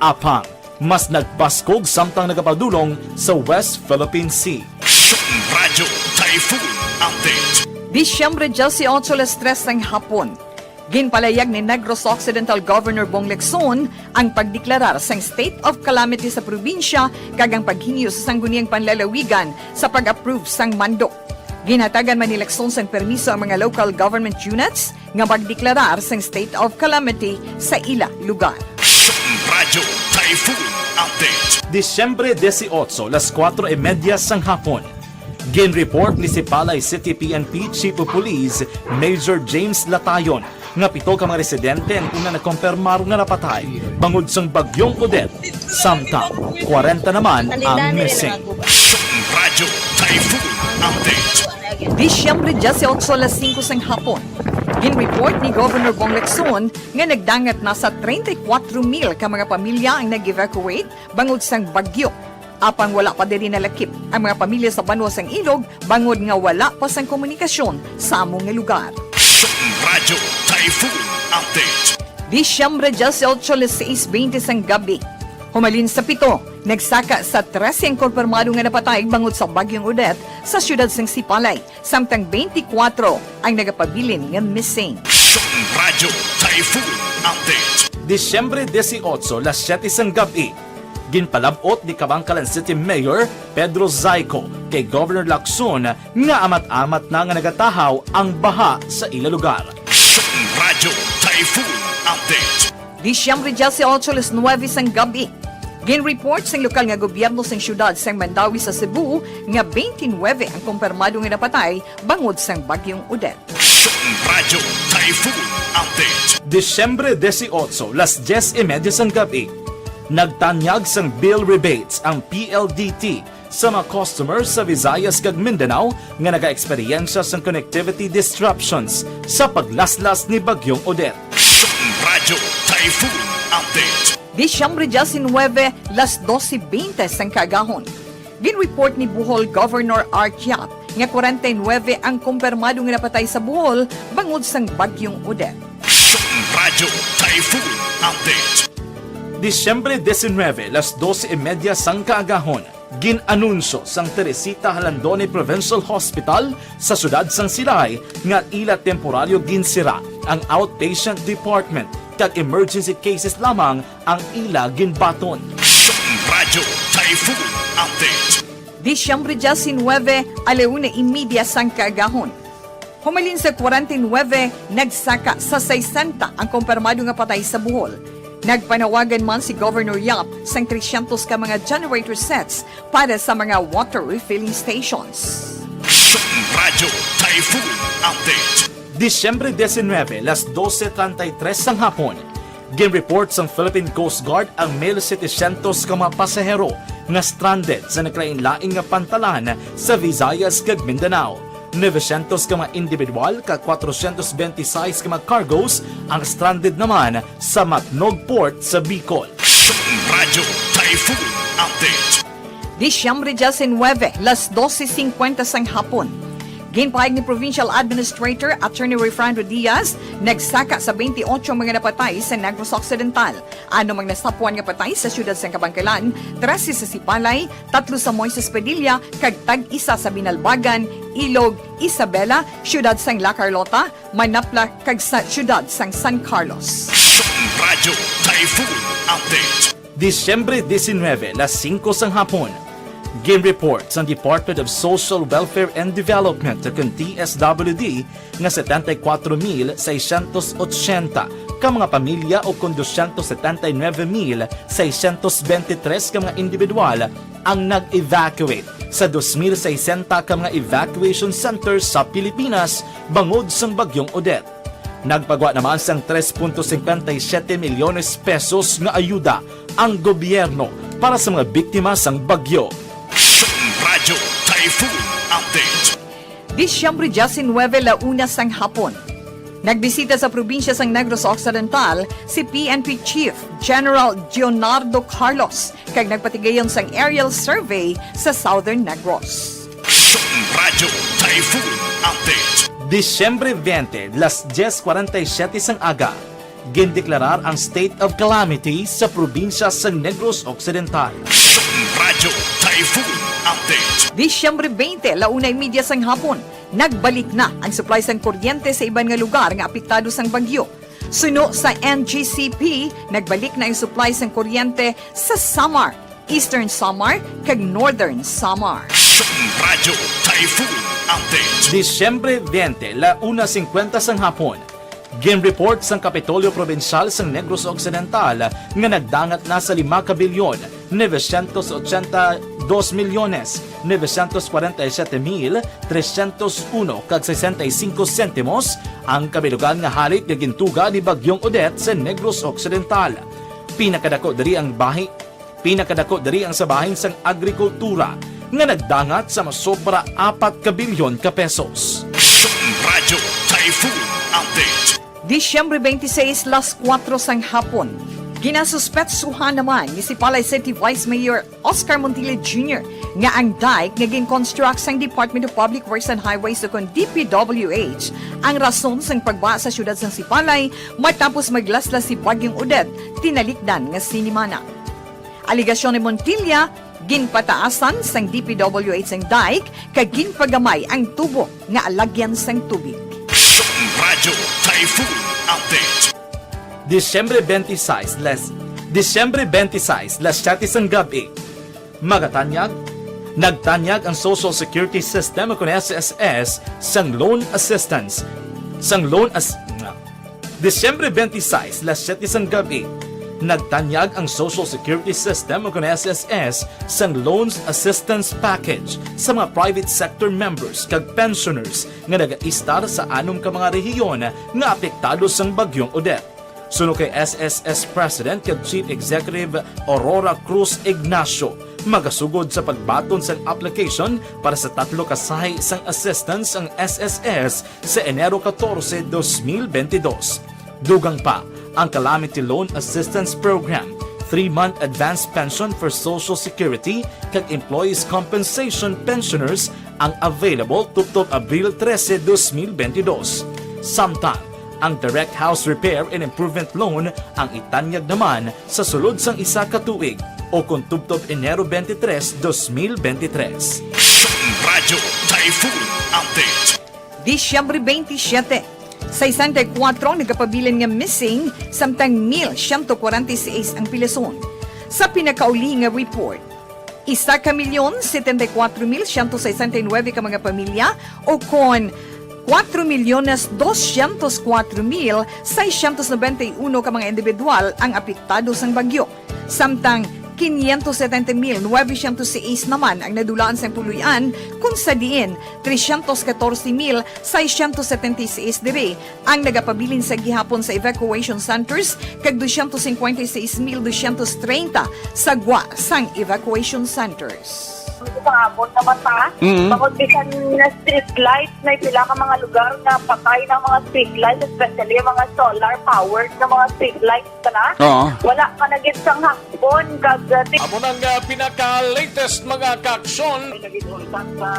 Apang mas nagpaskog samtang nagapadulong sa West Philippine Sea. Aksyon Radyo Typhoon Update. Disyembre dieciocho, las tres sang hapon. Ginpalayag ni Negros Occidental Governor Bong Lacson ang pagdeklarar sang state of calamity sa probinsya kag ang paghingyo sa sangguniang panlalawigan sa pag-approve sang mando. Ginhatagan man ni Lacson sang permiso ang mga local government units nga magdeklarar sang state of calamity sa ila lugar. Radyo Typhoon Update. Disyembre dieciocho, las kuwatro y media sang hapon. Ginreport ni Sipalay City P N P Chief of Police Major James Latayon nga pito ka mga residente ang una nakumpirmar nga napatay bangod sang Bagyong Odette, samtang kwarenta naman ang missing. Radyo Typhoon Update. Disyembre dieciocho, alas singko sang hapon, ginreport ni Governor Bong Lacson nga nagdangat na sa treinta y cuatro mil ka mga pamilya ang nag-evacuate bangod sang bagyo. Apang wala pa diri nalakip ang mga pamilya sa banwa sang Ilog bangod nga wala pa sang komunikasyon sa amo nga lugar. Radyo Typhoon Update. Disyembre dieciocho, alas sais veinte sang gabi. Humalin sa pito, nagsaka sa trese ang kumpirmado nga napatay bangod sa Bagyong Odette sa siyudad sang Sipalay, samtang twenty-four ang nagapabilin nga missing. Radyo Typhoon Update. Disyembre dieciocho, las siete sang gabi, ginpalab-ot ni Kabankalan City Mayor Pedro Zayco kay Governor Lacson nga amat-amat na nga nagatahaw ang baha sa ila lugar. Radyo Typhoon Update. Disyembre dieciocho, alas nuebe sang gabi, ginreport sang lokal nga gobyerno sang siyudad sang Mandaue sa Cebu nga twenty-nine ang kumpirmado nga napatay bangod sang Bagyong Odette. Radyo Typhoon Update. Disyembre dieciocho, las diez y media sang gabi, nagtanyag sang bill rebates ang P L D T sa mga customers sa Visayas kag Mindanao nga nagaeksperyensya sang connectivity disruptions sa paglaslas ni Bagyong Odette. Radyo Typhoon Update. Disyembre diecinuebe, las doce veinte sang kaagahon. Ginreport ni Bohol Governor Art Yap nga kwarenta y nuebe ang kumpirmado nga napatay sa Bohol bangod sang Bagyong Odette. Radyo Typhoon Update. Disyembre diecinuebe, las doce y media sang kaagahon, gin-anunsyo sang Teresita Jalandoni Provincial Hospital sa siyudad sang Silay nga ila temporaryo ginsira ang outpatient department kag emergency cases lamang ang ila ginbaton. Radyo Typhoon Update. Disyembre diecinuebe, ala una y media sang kaagahon. Humalin sa kwarenta y nuebe, nagsaka sa sesenta ang kumpirmado nga patay sa Bohol. Nagpanawagan man si Governor Yap sang trescientos ka mga generator sets para sa mga water refilling stations. Radyo Typhoon Update. Disyembre diecinuebe, las doce treinta y tres sang hapon, ginreport sang Philippine Coast Guard ang mil setecientos ka mga pasahero nga stranded sa nagkalain-lain nga pantalan sa Visayas kag Mindanao. Novecientos ka mga individual kag cuatrocientos veintiseis ka mga cargos ang stranded naman sa Matnog Port sa Bicol. Radyo Typhoon Update. Disyembre diecinuebe, las doce cincuenta sang hapon. Ginpahayag ni Provincial Administrator Attorney Rayfrando Diaz, nagsaka sa twenty-eight mga napatay sa Negros Occidental. Ano mang nasapwan nga patay sa siyudad sang Kabankalan, trese sa Sipalay, tatlo sa Moises Padilla, kag tag-isa sa Binalbagan, Ilog, Isabela, siyudad sang La Carlota, Manapla, kag sa siyudad sang San Carlos. Radyo Typhoon Update. Disyembre diecinuebe, las singko sang hapon. Ginreport sang Department of Social Welfare and Development, o kon D S W D, nga setenta y cuatro mil seiscientos ochenta ka mga pamilya o kon doscientos setenta y nuebe mil seiscientos veintitrés ka mga individual ang nag-evacuate sa dos mil sesenta ka mga evacuation centers sa Pilipinas bangod sang Bagyong Odette. Nagpagwa naman sang tres punto cincuenta y siete milyones pesos nga ayuda ang gobyerno para sa mga biktima sang bagyo. Radyo Typhoon Update. Disyembre diecinuebe, la una sang hapon. Nagbisita sa probinsya sang Negros Occidental si P N P Chief General Leonardo Carlos kag nagpatigayon sang aerial survey sa Southern Negros. Radyo Typhoon Update. Disyembre veinte, las diez cuarenta y siete sang aga, gindeklarar ang state of calamity sa probinsya sa Negros Occidental. Radyo Typhoon Update. Disyembre veinte, la una y media sang hapon, nagbalik na ang supply sang kuryente sa iban nga lugar nga apektado sang bagyo. Suno sa N G C P, nagbalik na ang supply sang kuryente sa Samar, Eastern Samar, kag Northern Samar. Radyo Typhoon Update. Disyembre veinte, la una cincuenta sang hapon. Ginreport sang Kapitolyo Probinsyal sang Negros Occidental nga nagdangat na sa lima ka bilyon, novecientos ochenta dos milyones, novecientos kwarenta y siete mil, trescientos uno kag sesenta y cinco sentimos ang kabilugan nga halit nga gintuga ni Bagyong Odette sa Negros Occidental. Pinakadako diri ang bahi Pinakadako diri ang sa bahin sang agrikultura, nga nagdangat sa masobra apat ka bilyon ka pesos. Aksyon Radyo Typhoon Update. Disyembre twenty-six, las kuwatro sang hapon, ginasuspetsuhan naman ni Sipalay City Vice Mayor Oscar Montilla Junior nga ang dike nga gin-construct sang Department of Public Works and Highways, ukon D P W H, ang rason sang pagba sa siyudad sang Sipalay matapos maglaslas si Bagyong Odette tinalikdan nga sinimana. Alegasyon ni Montilla, ginpataasan sang D P W H ang dike kag ginpagamay ang tubo nga alagyan sang tubig. Aksyon Radyo Typhoon Update. Disyembre twenty-six, las, Disyembre twenty-six, las siyete sang gab-i. Magatanyag, nagtanyag ang Social Security System, ukon S S S, sang loan assistance, sang loan as-, Disyembre twenty-six, las siyete sang gab-i, nagtanyag ang Social Security System, ukon S S S, sang Loans Assistance Package sa mga private sector members kag pensioners nga nagaistar sa anom ka mga rehiyon nga apektado sang Bagyong Odette. Suno kay S S S President kag Chief Executive Aurora Cruz Ignacio, magasugod sa pagbaton sang application para sa tatlo ka sahi sang assistance ang S S S sa Enero catorce, dos mil bentidós. Dugang pa, ang Calamity Loan Assistance Program, three-month advance pension for Social Security, kag Employees Compensation Pensioners ang available tubtob Abril trese, dos mil bentidós. Samtang, ang Direct House Repair and Improvement Loan ang itanyag naman sa sulod sang isa ka tuig, ukon tubtob Enero twenty-three, dos mil bentidós. Aksyon Radyo Typhoon Update. Disyembre twenty-siyete, sesenta y kuwatro ang nagapabilin nga missing, samtang mil siyento kwarenta y seis ang pilason. Sa pinakauli nga report, isa ka milyon setenta y kuwatro mil siyento sesenta y nuebe ka mga pamilya, ukon kuwatro milyones doscientos kuwatro mil seiscientos noventa y uno ka mga individual ang apektado sang bagyo. Samtang quinientos setenta mil novecientos seis naman ang nadulaan sang puloy-an, kung sa diin trescientos catorce mil seiscientos setenta y seis diri ang nagapabilin sa gihapon sa evacuation centers kag doscientos cincuenta y seis mil doscientos treinta sa gwa sang evacuation centers. Sa amon naman, pa, Mm. bangod bisan na street light, may pila ka mga lugar nga patay na ang mga street light, especially ang mga solar powered na mga street light. Kana? Oo. Wala ka na gid sang hapon kag, uh, ti- Amo nang, uh, pinaka-latest mga kaaksyon. May naging untat sa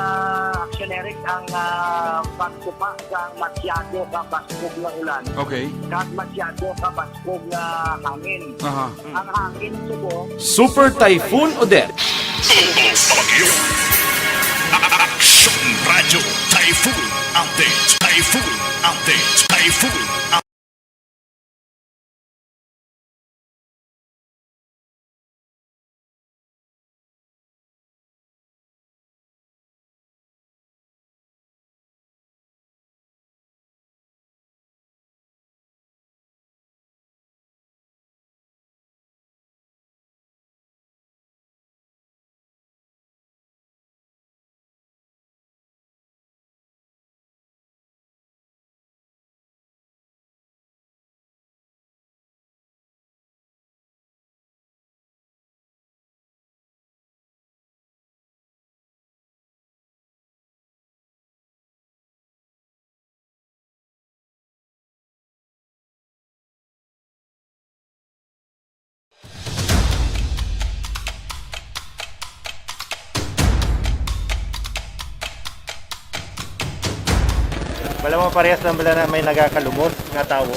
aksyon, Eric, ang, uh, pagkupa sa masyado ka baskog nga ulan. Okay. Kag masyado ka baskog nga hangin. Aha. Ang hangin subo. Super Typhoon Odette. Bagyo. Aksyon Radyo Typhoon Update. Typhoon Update. Typhoon Wala mo, parehas lang bala na may nagakalumos nga tawo.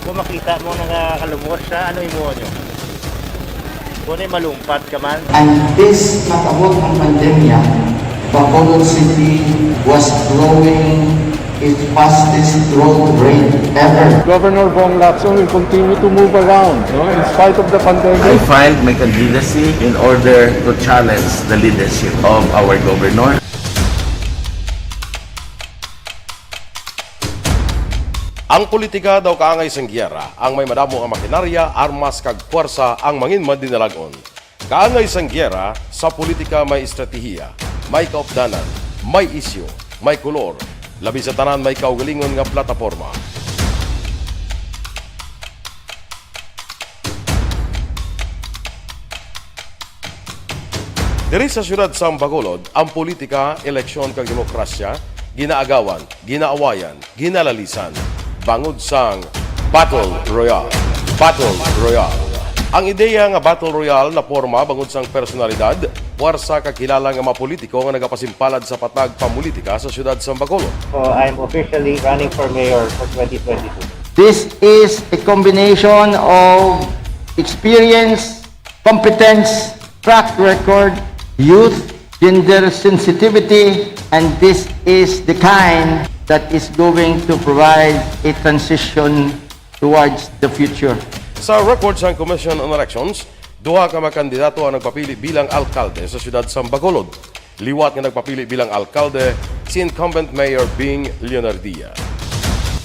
Kung makita mo nagakalumos siya, ano imo nyo? Kung malumpat ka man. And this, nakabot ang pandemya, Bacolod City was growing its fastest growth rate ever. Governor Bong Lacson will continue to move around, no, in spite of the pandemic. I filed my candidacy in order to challenge the leadership of our governor. Ang politika daw kaangay sang giyera, ang may madamo nga makinarya, armas kag puwersa ang mangin madinalag-on. Kaangay sang giyera, sa politika may estratehiya, may kaupdanan, may isyu, may kolor, labi sa tanan may kaugalingon nga plataporma. Diri sa siyudad sang Bacolod, ang politika, eleksyon kag demokrasya ginaagawan, ginaawayan, ginalalisan bangod sang Battle Royale. Battle Royale. Ang ideya nga Battle Royale naporma bangod sang personalidad, puwersa kag kilala nga mga politiko nga nagapasimpalad sa patag pamolitika sa siyudad sang Bacolod. So I'm officially running for mayor for twenty twenty-two. This is a combination of experience, competence, track record, youth, gender sensitivity, and this is the kind that is going to provide a transition towards the future. Sa record sang Commission on Elections, duha ka mga kandidato ang nagpapili bilang alkalde sa siyudad sang Bacolod. Liwat nga nagpapili bilang alkalde si incumbent Mayor Bing Leonardia.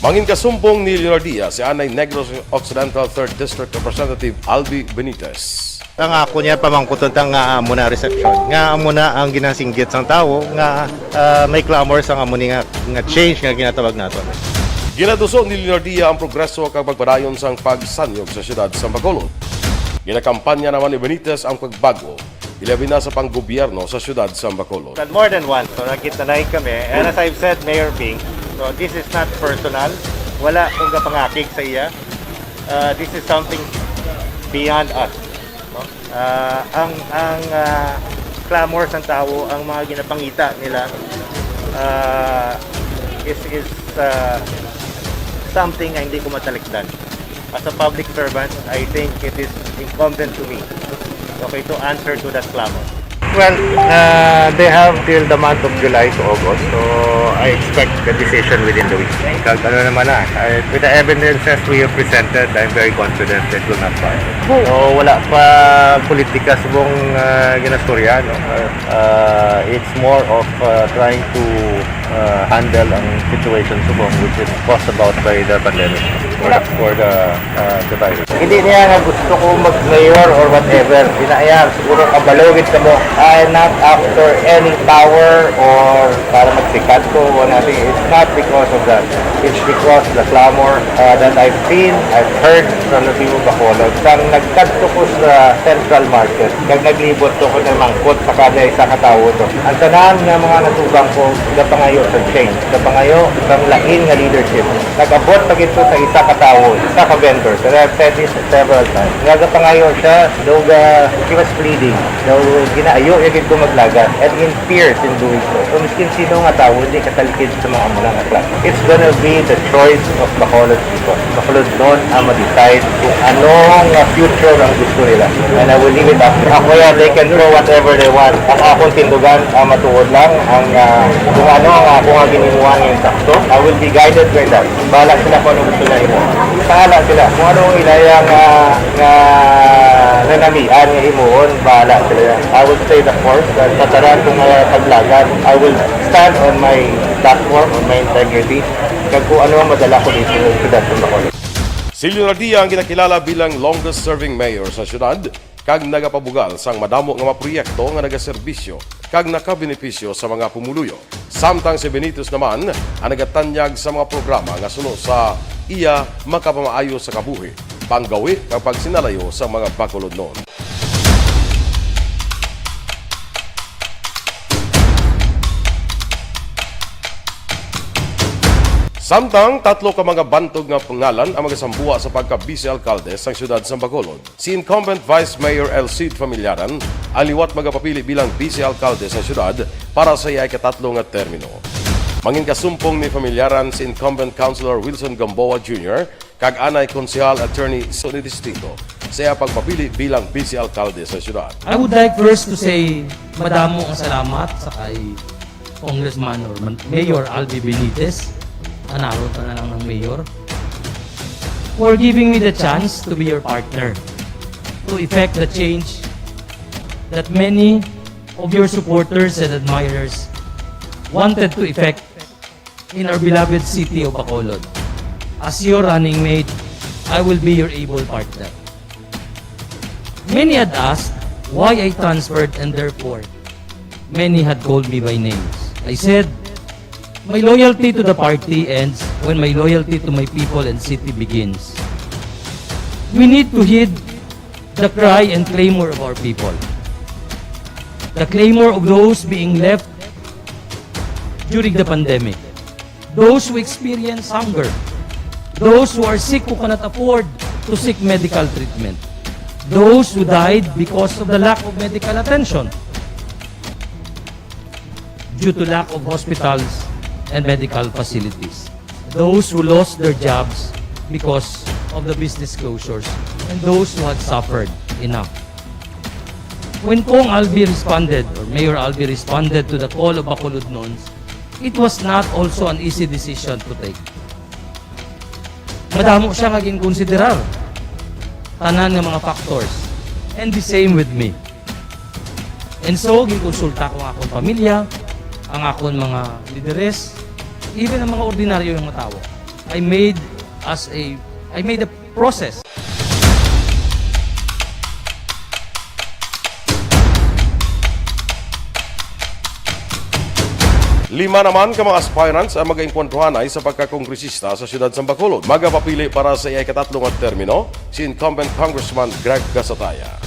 Mangin kasumpong ni Leonardia si anay Negros Occidental Third District Representative Albi Benitez. Ang ako niya pamangkuton ta nga amo na reception, nga amo na ang ginasinggit sang tawo nga ah, may clamor sang amo ni nga, nga change nga ginatawag nato. Ginaduso ni Leonardia ang progreso kag pagpadayon sang pagsanyog sa siyudad sang Bacolod. Ginakampanya naman ni Benitez ang pagbago, ilabi na sa panggobyerno sa siyudad sang Bacolod. But more than once, so nagkita na kami. And as I've said, Mayor Bing, so this is not personal. Wala kong gapangakig sa iya. Uh, this is something beyond us. No? Uh, ang ang uh, clamor sang tawo, ang mga ginapangita nila uh, is is uh, something nga hindi ko matalikdan. As a public servant, I think it is incumbent to me, okay, to answer to that clamor. Well, uh, they have till the month of July to August, so I expect the decision within the week. Kag ano naman na, I, with the evidences we have presented, I'm very confident it will not fire. So wala pa politika subong uh, ginastorya, no? Uh, it's more of uh, trying to uh, handle ang situation subong which is caused about by the pandemic or the, or the, uh, the virus. Hindi niya nga gusto ko mag-mayor or whatever. Dinaya, siguro kabalo gid kamo. I am not after any power or para magsikat ko or nothing. It's not because of that. It's because the clamor uh, that I've seen, I've heard from the people of Bacolod. Sang nagkadto ko sa Central Market, kag naglibot ko kag namangkot sa kada isa ka tawo to. Ang tanan nga mga natubang ko, gapangayo sa change, gapangayo sang lain nga leadership. Nag-abot pa gid ko sa isa ka tawo, isa ka vendor, pero I've said this several times. Nga gapangayo siya, daw ga, he was pleading, daw ginaayo niya gid ko maglagan, and in fears in doing so. So, miskin sino nga tawo, hindi katalikid sa mga amo na nga klase. It's gonna be the choice of Bacolod people. Bacolodnon ang mag-decide kung ano nga future ang gusto nila. And I will leave it up. Ako yan, they can throw whatever they want. Ang akong tindugan, ang matuod lang, ang ah, kung ano ang ako nga ginimuan nga insakto, I will be guided by that. Bahala sila kung ano gusto nila imo. Bahala sila kung ano ang ilaya nga, nga nanamian nga himuon, bahala sila. I will stay the course. Sa tanan kong ah, paglagan, I will stand on my platform, on my integrity, kag kung ano ang madala ko dito sa siyudad sa Bacolod. Si Leonardia ang ginakilala bilang longest-serving mayor sa siyudad kag nagapabugal sang madamo nga mga proyekto nga nagaserbisyo kag nakabenepisyo sa mga pumuluyo. Samtang si Benitez naman ang nagatanyag sa mga programa nga suno sa iya makapamaayo sa kabuhi, panggawi kag pagsinalayo sa mga Bacolodnon. Samtang tatlo ka mga bantog nga pangalan ang magasambuha sa pagka-vice alkalde sang siyudad sang Bacolod, si incumbent Vice Mayor El Cid Familiaran ang liwat magapapili bilang vice alkalde sa siyudad para sa iya ikatatlo nga termino. Mangin kasumpong ni Familiaran si incumbent Councilor Wilson Gamboa Junior kag anay Konsehal Attorney Sonny Distrito sa iya pagpapili bilang vice alkalde sa siyudad. I would like first to say madamo nga salamat sa kay Congressman or Man- Mayor Albi Benitez, anaro ta na lang ng mayor, for giving me the chance to be your partner to effect the change that many of your supporters and admirers wanted to effect in our beloved city of Bacolod. As your running mate, I will be your able partner. Many had asked why I transferred, and therefore, many had called me by names. I said, "My loyalty to the party ends when my loyalty to my people and city begins." We need to heed the cry and clamor of our people. The clamor of those being left during the pandemic. Those who experience hunger. Those who are sick who cannot afford to seek medical treatment. Those who died because of the lack of medical attention due to lack of hospitals and medical facilities. Those who lost their jobs because of the business closures, and those who had suffered enough. When Cong Albi responded, or Mayor Albi responded to the call of Bacolodnons, it was not also an easy decision to take. Madamo siya nga ginkonsiderar tanan nga mga factors. And the same with me. And so, ginkonsulta ko ang akong pamilya, ang akong mga lideres, even ang mga ordinaryo nga tawo. I made as a, I made a process. Lima naman ka mga aspirants ang mag-engkwentruhanay sa pagkakongresista sa siyudad sang Bacolod. Magapapili para sa iya ikatatlo nga termino si incumbent Congressman Greg Gasataya.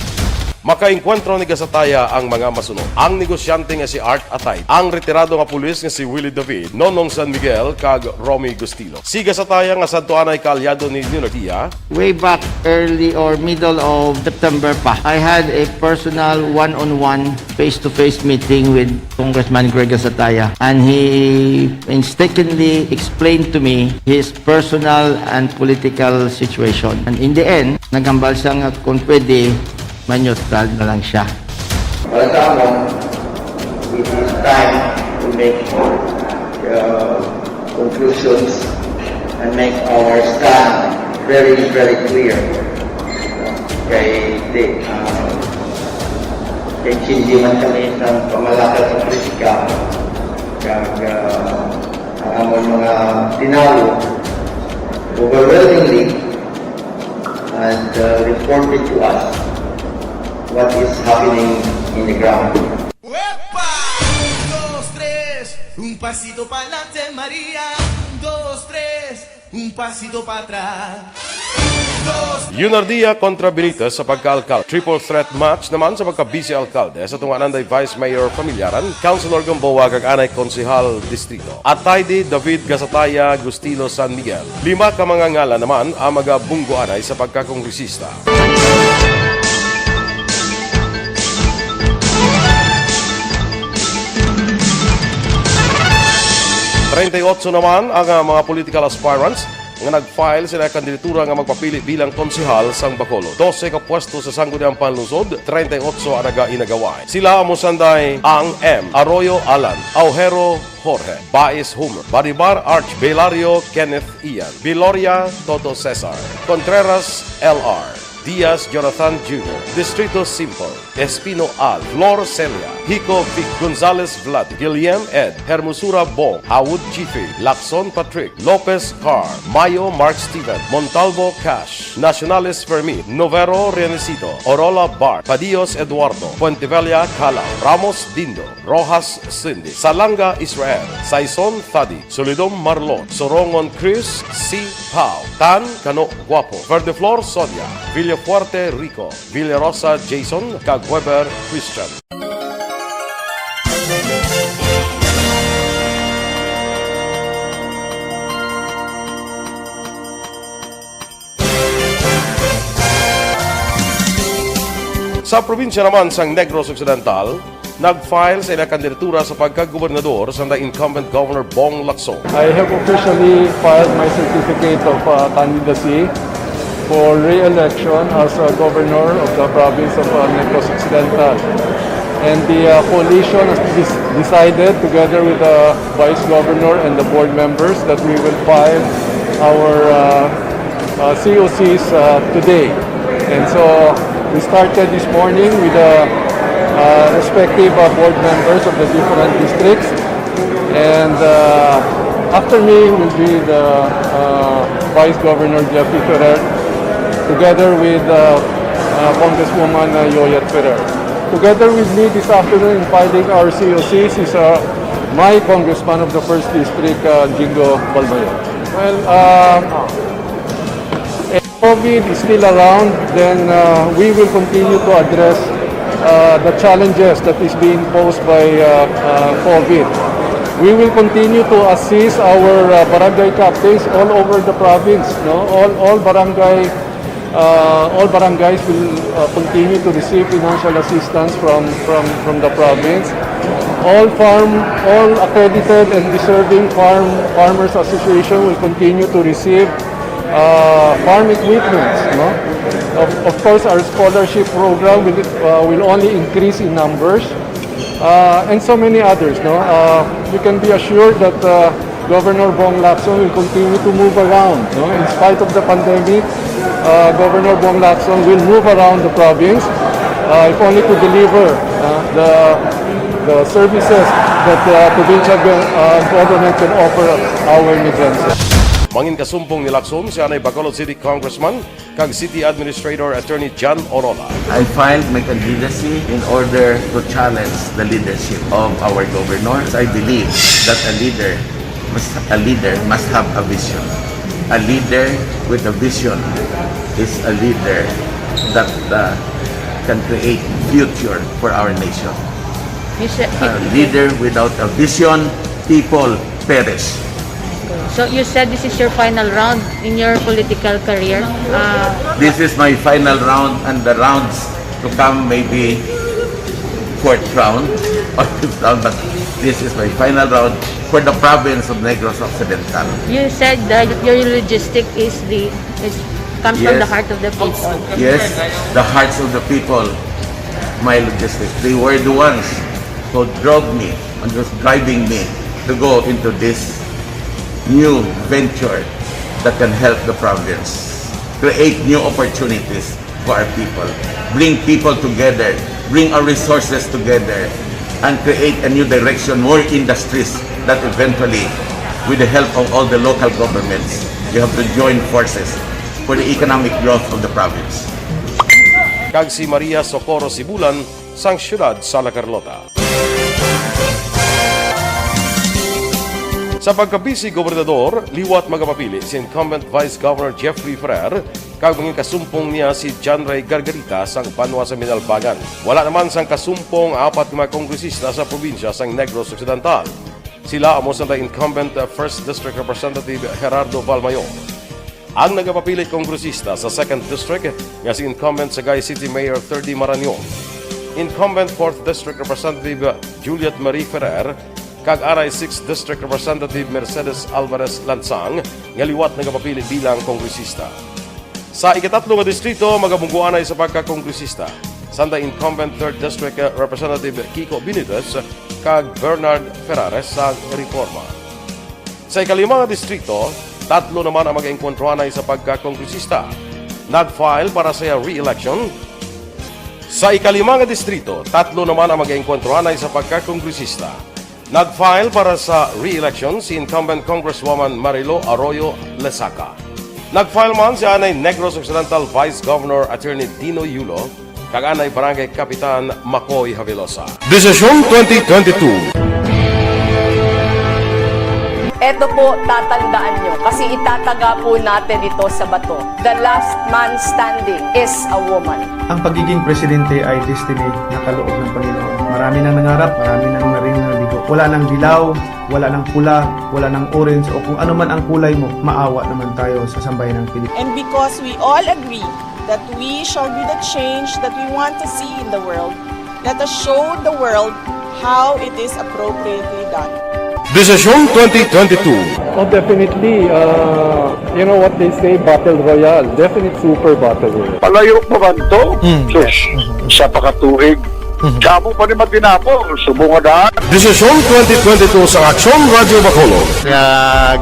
Makaengkwentro ni Gasataya ang mga masunod: ang negosyante nga si Art Atay, ang retirado nga pulis nga si Willie David, Nonong San Miguel, kag Romy Gustilo. Si Gasataya, nga sadto anay kaalyado ni Leonardia, Way back early or middle of September pa, I had a personal one-on-one, face-to-face meeting with Congressman Greg Gasataya, and he painstakingly explained to me his personal and political situation. And in the end, naghambal siya nga kung pwede, ma-neutral na lang siya. Para sa amon, it is time to make uh, conclusions and make our stand very, very clear. Kay di, uh, kay hindi man kami sa pamalakad sa politika, kag uh, ang amon mga tinawo, overwhelmingly, and uh, reported to us what is happening in the ground. Uepa! Un, dos, tres, un pasito pa'lante, Maria. Un, dos, tres, un pasito pa atrás. Un, dos, Leonardia kontra Benitez sa pagka-alkalde. Triple threat match naman sa pagka-vice alkalde sa tunga anay Vice Mayor Familiaran, Councilor Gamboa, kag anay Konsehal Distrito. Atayde, David, Gasataya, Gustilo, San Miguel. Lima ka mga ngalan naman ang magabunggo anay sa pagkakongresista. Treinta y ocho naman ang, ah, mga political aspirants nga nag-file sila kandidatura nga magpapili bilang konsehal sang Bacolod. Dose ka pwesto sa Sangguniang Panlungsod, treinta y ocho ang nagainagaway. Sila amo sanday ang M. Arroyo Alan, Aujero Jorge, Baez Homer, Baribar Arch, Belario Kenneth Ian, Biloria Toto Cesar, Contreras L R, Diaz Jonathan Junior, Distrito Simple, Espino Al, Flor Celia, Hico Vic, Gonzales Vlad, Guillem Ed, Hermosura Bong, Awud Chifi, Lacson Patrick, Lopez Carr, Mayo Mark Steven, Montalvo Cash, Nacionales Fermin, Novero Renesito, Orola Bart, Padios Eduardo, Puentevella Calaw, Ramos Dindo, Rojas Cindy, Salanga Israel, Saison Thadi, Solidom Marlon, Sorongon Chris C. Pau, Tan Kano Guapo, Verdeflor Sonia, Villafuerte Rico, Villarosa Jason, kag Weber Christian. Sa probinsya naman sang Negros Occidental, nag-file sa ila kandidatura sa pagkagobernador sang incumbent Governor Bong Lacson. I have officially filed my certificate of uh, candidacy for re-election as uh, governor of the province of uh, Negros Occidental. And the uh, coalition has dis- decided, together with the vice governor and the board members, that we will file our uh, uh, C O Cs uh, today. And so we started this morning with the uh, respective uh, board members of the different districts. And uh, after me will be the uh, Vice Governor Jeffrey Ferrer, together with uh, uh, Congresswoman uh, Yoyet Ferrer. Together with me this afternoon in filing our C O Cs is uh, my Congressman of the First District, uh, Jingo Balmayo. Well, uh, if COVID is still around, then uh, we will continue to address uh, the challenges that is being posed by uh, uh, COVID. We will continue to assist our uh, barangay captains all over the province. No, all all barangay uh, all barangays will uh, continue to receive financial assistance from from from the province. All farm, all accredited and deserving farm farmers association will continue to receive uh, farm equipments. No, of, of course, our scholarship program will uh, will only increase in numbers. Uh, and so many others. No? Uh, you can be assured that uh, Governor Bong Lacson will continue to move around. No? In spite of the pandemic, uh, Governor Bong Lacson will move around the province, uh, if only to deliver uh, the, the services that the provincial go- uh, government can offer our Negrense. Mangin kasumpong ni Lacson si anay Bacolod City Congressman kag City Administrator Attorney John Orola. I filed my candidacy in order to challenge the leadership of our governor. I believe that a leader must, a leader must have a vision. A leader with a vision is a leader that uh, can create future for our nation. You said, A leader without a vision, people perish. So you said this is your final round in your political career. Uh, This is my final round and the rounds to come maybe fourth round or fifth round, but this is my final round for the province of Negros Occidental. You said that your logistic is the is comes from the Yes. Heart of the People. Yes, the hearts of the people, my logistics. They were the ones who drove me and was driving me to go into this new venture that can help the province, create new opportunities for our people, bring people together, bring our resources together, and create a new direction, more industries that eventually, with the help of all the local governments, we have to join forces for the economic growth of the province. Kag si Maria Socorro Sibulan sang siyudad sa La Carlota. Sa pagka-Vice Gobernador, liwat magapapili si incumbent Vice Governor Jeffrey Ferrer kag mangin kasumpong niya si John Ray Gargarita sang banwa sa Minalbangan. Wala naman sang kasumpong ang apat ka mga kongresista sa probinsya sang Negros Occidental. Sila amo sang incumbent First District Representative Gerardo Valmayor, ang nagapapili kongresista sa Second District nga si incumbent Sagay City Mayor Thirdy Marañon, incumbent Fourth District Representative Juliet Marie Ferrer, kag anay Sixth District Representative Mercedes Alvarez Lansang nga liwat nagapapili bilang kongresista. Sa ikatatlo nga distrito, magabunggo anay sa pagkakongresista, sanda incumbent Third District Representative Kiko Benitez kag Bernard Ferrares sa Reforma. Sa ikalima nga distrito, tatlo naman ang mag-engkwentro anay sa pagkakongresista. Nag-file para sa iya re-election. Sa ikalima nga distrito, tatlo naman ang mag-engkwentro anay sa pagkakongresista. Nag-file para sa re-election si incumbent Congresswoman Marilo Arroyo Lesaca. Nag-file man si anay Negros Occidental Vice Governor Attorney Dino Yulo kag anay Barangay Kapitan Makoy Havelosa. Desisyon twenty twenty-two. Eto po, tatandaan nyo, kasi itataga po natin ito sa bato. The last man standing is a woman. Ang pagiging presidente ay destiny na kaloob ng Panginoon. Marami nang nangarap, marami nang naring nabigo. Wala nang dilaw, wala nang pula, wala nang orange, o kung ano man ang kulay mo, maawa naman tayo sa sambayanang Pilipino. And because we all agree that we shall be the change that we want to see in the world, let us show the world how it is appropriately done. Desisyon twenty twenty-two. Oh, definitely. Uh, you know what they say, battle royale. Definite super battle royale. Palayo pa man to. Sus, sa pakatuig, Damo pa ni matinapol, subong nga daan. Desisyon twenty twenty-two sa Aksyon Radyo Bacolod. Nga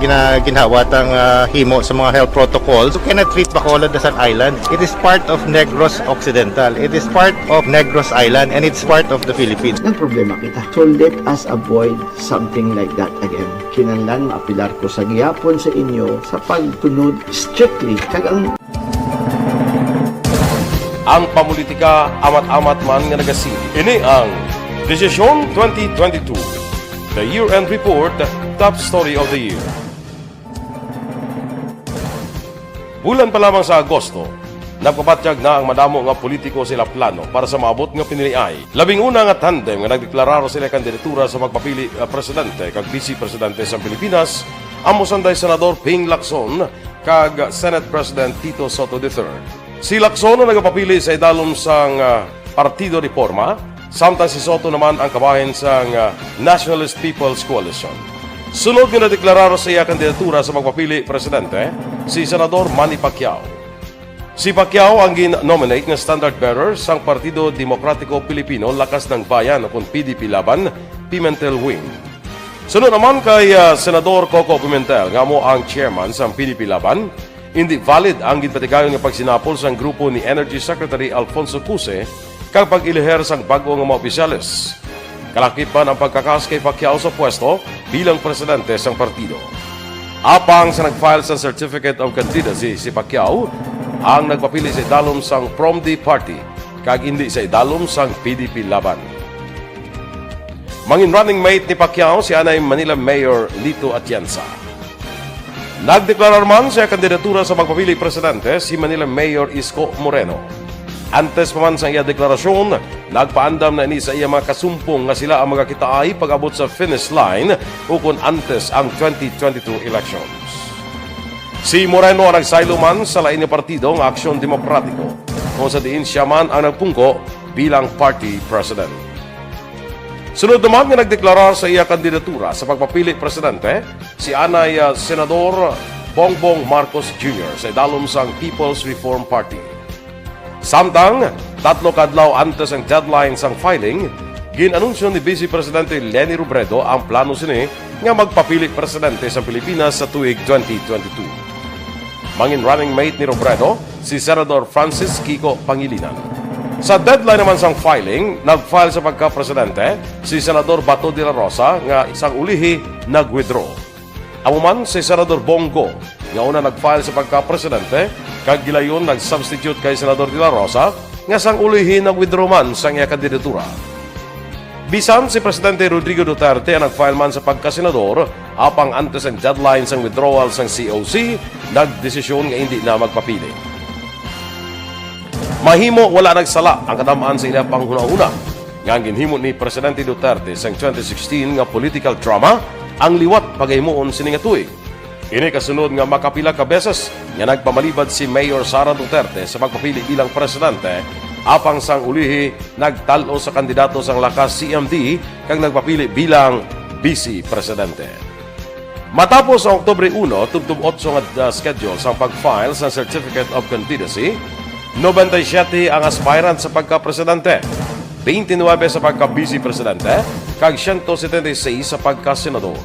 gina-, ginhawa tang, ah, himo sa mga health protocols. You cannot treat Bacolod as an island. It is part of Negros Occidental. It is part of Negros Island, and it's part of the Philippines. Nagproblema kita. So let us avoid something like that again. Kinahanglan maapilar ko sa gihapon sa inyo sa pagtunod strictly kag ang Ang pamulitika, amat-amat man nga nagasiling. Ini ang Desisyon twenty twenty-two, the year-end report, top story of the year. Bulan pa lamang sa Agosto, nagpabatyag na ang madamo nga politiko sa ila plano para sa maabot nga piniliay. Labing una nga tandem nga nagdeklarar sa ila kandidatura sa pagpapili nga presidente kag vice presidente sa Pilipinas, amo sanday Senador Ping Lacson kag Senate President Tito Soto the third. Si Lacson ang nagapapili sa idalom sang, ah, Partido Reforma, samtang si Soto naman ang kabahin sang, ah, Nationalist People's Coalition. Sunod nga nadeklarar sa iya kandidatura sa pagpapili presidente, si Senador Manny Pacquiao. Si Pacquiao ang gin-nominate nga standard bearer sang Partido Demokratiko Pilipino Lakas ng Bayan, ukon P D P Laban, Pimentel Wing. Sunod naman kay, ah, Senador Coco Pimentel, nga amo ang chairman sang P D P Laban, indi valid ang ginpatigayon nga pagsinapol sang grupo ni Energy Secretary Alfonso Cuse kag pag-iliher sang bag-o nga mga opisyales. Kalakip man ang pagkakas kay Pacquiao sa pwesto bilang presidente sang partido. Apang sa nag-file sa Certificate of Candidacy si Pacquiao, ang nagpapili sa idalom sang Prom D Party kag indi sa idalom sang P D P Laban. Mangin running mate ni Pacquiao si anay Manila Mayor Lito Atienza. Nagdeklarar man sa iya kandidatura sa pagpapili presidente si Manila Mayor Isko Moreno. Antes pa man sang iya deklarasyon, nagpaandam na ini sa iya mga kasumpong nga sila ang magakitaay pag-abot sa finish line ukon antes ang twenty twenty-two elections. Si Moreno ang nagsaylo man sa lain nga partido nga Aksyon Demokratiko, kung sa diin sia man ang nagpungko bilang party president. Sunod naman nga nagdeklarar sa iya kandidatura sa pagpapili presidente, si anay, ah, Senador Bongbong Marcos Junior sa idalom sang People's Reform Party. Samtang tatlo ka adlaw antes ang deadline sang filing, gin-anunsyo ni Vice Presidente Leni Robredo ang plano sini nga magpapili presidente sa Pilipinas sa tuig twenty twenty-two. Mangin running mate ni Robredo si Senador Francis Kiko Pangilinan. Sa deadline naman sang filing, nag-file sa pagka-presidente si Senador Bato de la Rosa nga sang ulihi nag-withdraw. Amo man si Senador Bongo nga una nag-file sa pagka-presidente kag gilayon nag-substitute kay Senador de la Rosa nga sang ulihi nag-withdraw man sang iya kandidatura. Bisan si Presidente Rodrigo Duterte ang nag-file man sa pagka-senador, apang antes ang deadline sang withdrawal sang C O C, nagdesisyon nga indi na magpapili. Mahimo wala nagsala ang kadam-an sa ila panghunahuna nga ang ginhimo ni Presidente Duterte sang twenty sixteen nga political drama ang liwat pagahimuon sini nga tuig. Ini kasunod nga makapila ka beses nga nagpamalibad si Mayor Sara Duterte sa pagpapili bilang presidente, apang sang ulihi nagtal-o sa kandidato sang Lakas C M D kag nagpapili bilang vice presidente. Matapos ang Oktubre uno, tubtob otso nga, ah, schedule sang pag-file sang Certificate of Candidacy, nobenta y siyete ang aspirant sa pagka-presidente, twenty-nine sa pagka-vice presidente, kag siyento setenta y seis sa pagka-senador.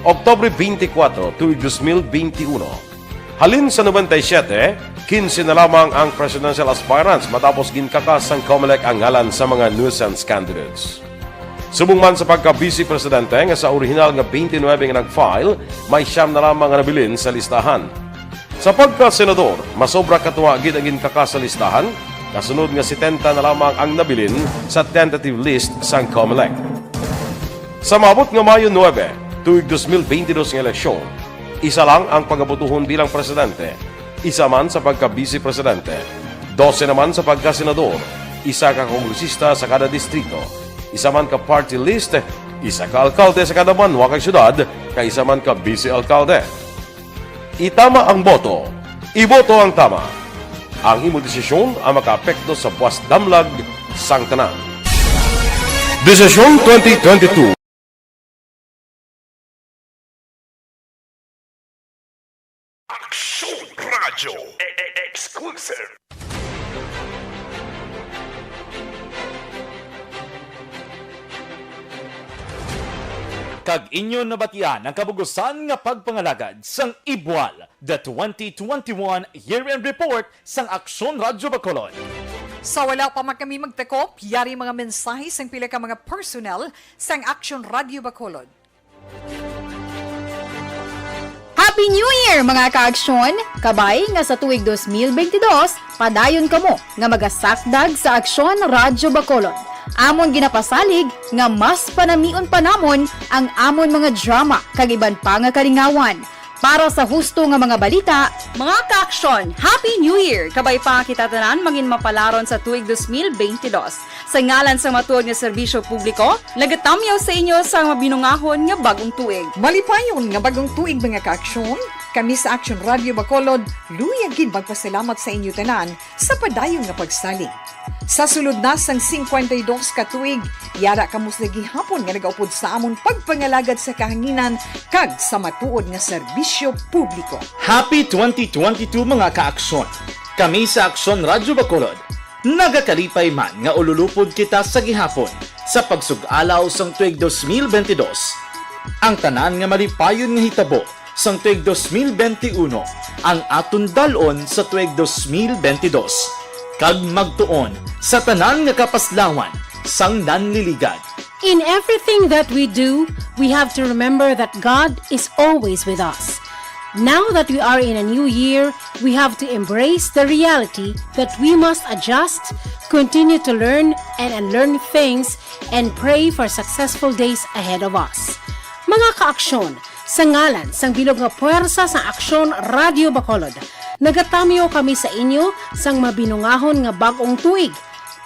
Oktubre twenty-four, tuig dos mil twenty-one. Halin sa nobenta y siyete, kinse na lamang ang presidential aspirants matapos ginkakas sang Comelec ang ngalan sa mga nuisance candidates. Subong man sa pagka-vice presidente nga sa orihinal nga twenty-nine nga nag-file, may siyam na lamang nga nabilin sa listahan. Sa pagka-senador, masobra ka tunga gid ang ginkakas sa listahan, kasunod nga setenta na lamang ang nabilin sa tentative list sang Comelec. Sa maabot nga Mayo nuebe, tuig dos mil bentidus nga eleksyon, isa lang ang pagabotohon bilang presidente, isa man sa pagka-vice presidente, dose naman sa pagka-senador, isa ka kongresista sa kada distrito, isa man ka party list, isa ka alkalde sa kada banwa kag syudad, kag isa man ka vice-alkalde. Itama ang boto. Iboto ang tama. Ang imo desisyon ang makaapekto sa buas damlag sang tanan. Desisyon twenty twenty-two. Aksyon Radyo. E-, e-, exclusive. Kag inyo nabatian ang kabugusan nga pagpangalagad sang Ibual, the twenty twenty-one Year-End Report sang Aksyon Radyo Bacolod. Sa wala pa man kami magtakop, yari mga mensahe sang pila ka mga personnel sang Aksyon Radyo Bacolod. Happy New Year, mga kaaksyon! Kabay nga sa tuig dos mil bentidós, padayon kamo nga magasakdag sa Aksyon Radyo Bacolod. Amon ginapasalig nga mas panamion pa namon ang amon mga drama kag iban pa nga kalingawan. Para sa husto nga mga balita, mga kaaksyon, Happy New Year! Kabay pa nga kita tanan mangin mapalaron sa tuig dos mil bentidós. Sa ngalan sa matuod nga serbisyo publiko, nagatamyaw sa inyo sang mabinungahon nga bag-ong tuig. Malipayon nga bag-ong tuig, mga kaaksyon. Kami sa Aksyon Radyo Bacolod, luyag gid magpasalamat sa inyo tanan sa padayon nga pagsalig. Sa sulod na sang singkwenta y dos ka tuig, yara kamo sa gihapon nga nagaupod sa amon pagpangalagad sa kahanginan kag sa matuod nga serbisyo publiko. Happy twenty twenty-two, mga kaaksyon! Kami sa Aksyon Radyo Bacolod, nagakalipay man nga ululupod kita sa gihapon sa pagsug-alaw sang tuig dos mil bentidós. Ang tanan nga malipayon nga hitabo sang tuig dos mil benti uno ang aton dal-on sa tuig dos mil bentidós, kag magtuon sa tanan nga kapaslawan sang nanliligad. In everything that we do, we have to remember that God is always with us. Now that we are in a new year, we have to embrace the reality that we must adjust, continue to learn and unlearn things, and pray for successful days ahead of us. Mga kaaksyon, sa ngalan sang bilog nga puwersa sang Aksyon Radyo Bacolod, nagatamyaw kami sa inyo sang mabinungahon nga bag-ong tuig.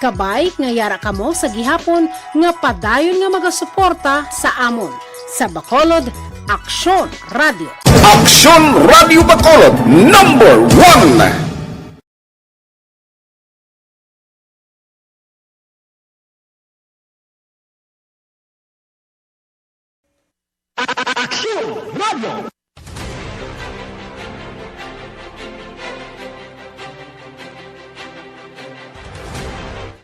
Kabay nga yara kamo sa gihapon nga padayon nga magasuporta sa amon sa Bacolod Aksyon Radyo. Aksyon Radyo Bacolod, number one. Aksyon Radyo.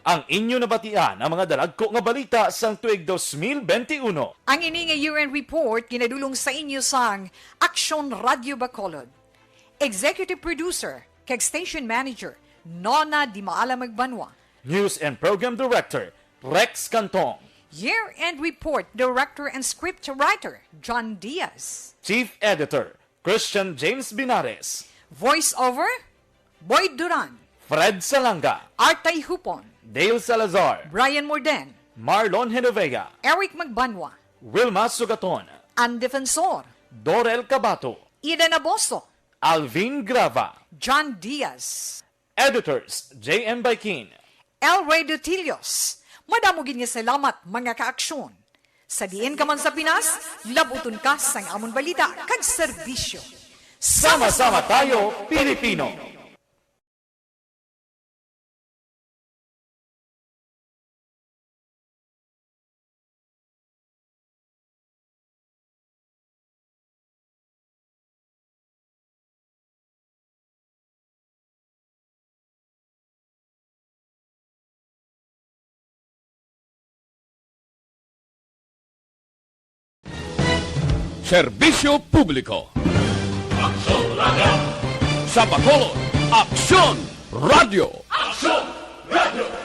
Ang inyo nabatian ang mga dalagko nga balita sang tuig dos mil benti uno. Ang ini nga year-end report ginadulong sa inyo sang Aksyon Radyo Bacolod. Executive Producer kag Station Manager, Nona Dimaala Magbanwa. News and Program Director, Rex Cantong. Year-End Report Director and Script Writer, John Diaz. Chief Editor, Christian James Binares. Voice Over, Boyd Duran. Fred Salanga. Artay Hupon. Dale Salazar. Brian Morden. Marlon Genovea. Eric Magbanwa. Wilma Sugaton. Ann Defensor. Dorel Cabato. Ida Naboso. Alvin Grava. John Diaz. Editors, J M Baikin. El Rey Dutillos. Madamo gid nga salamat, mga kaaksyon. Sa diin ka man sa Pinas, labuton ka sang amon balita kag serbisyo. Sama-sama tayo, Pilipino! Serbisyo Publiko. Aksyon Radyo. Sa Bacolod, Aksyon Radyo. Aksyon Radyo.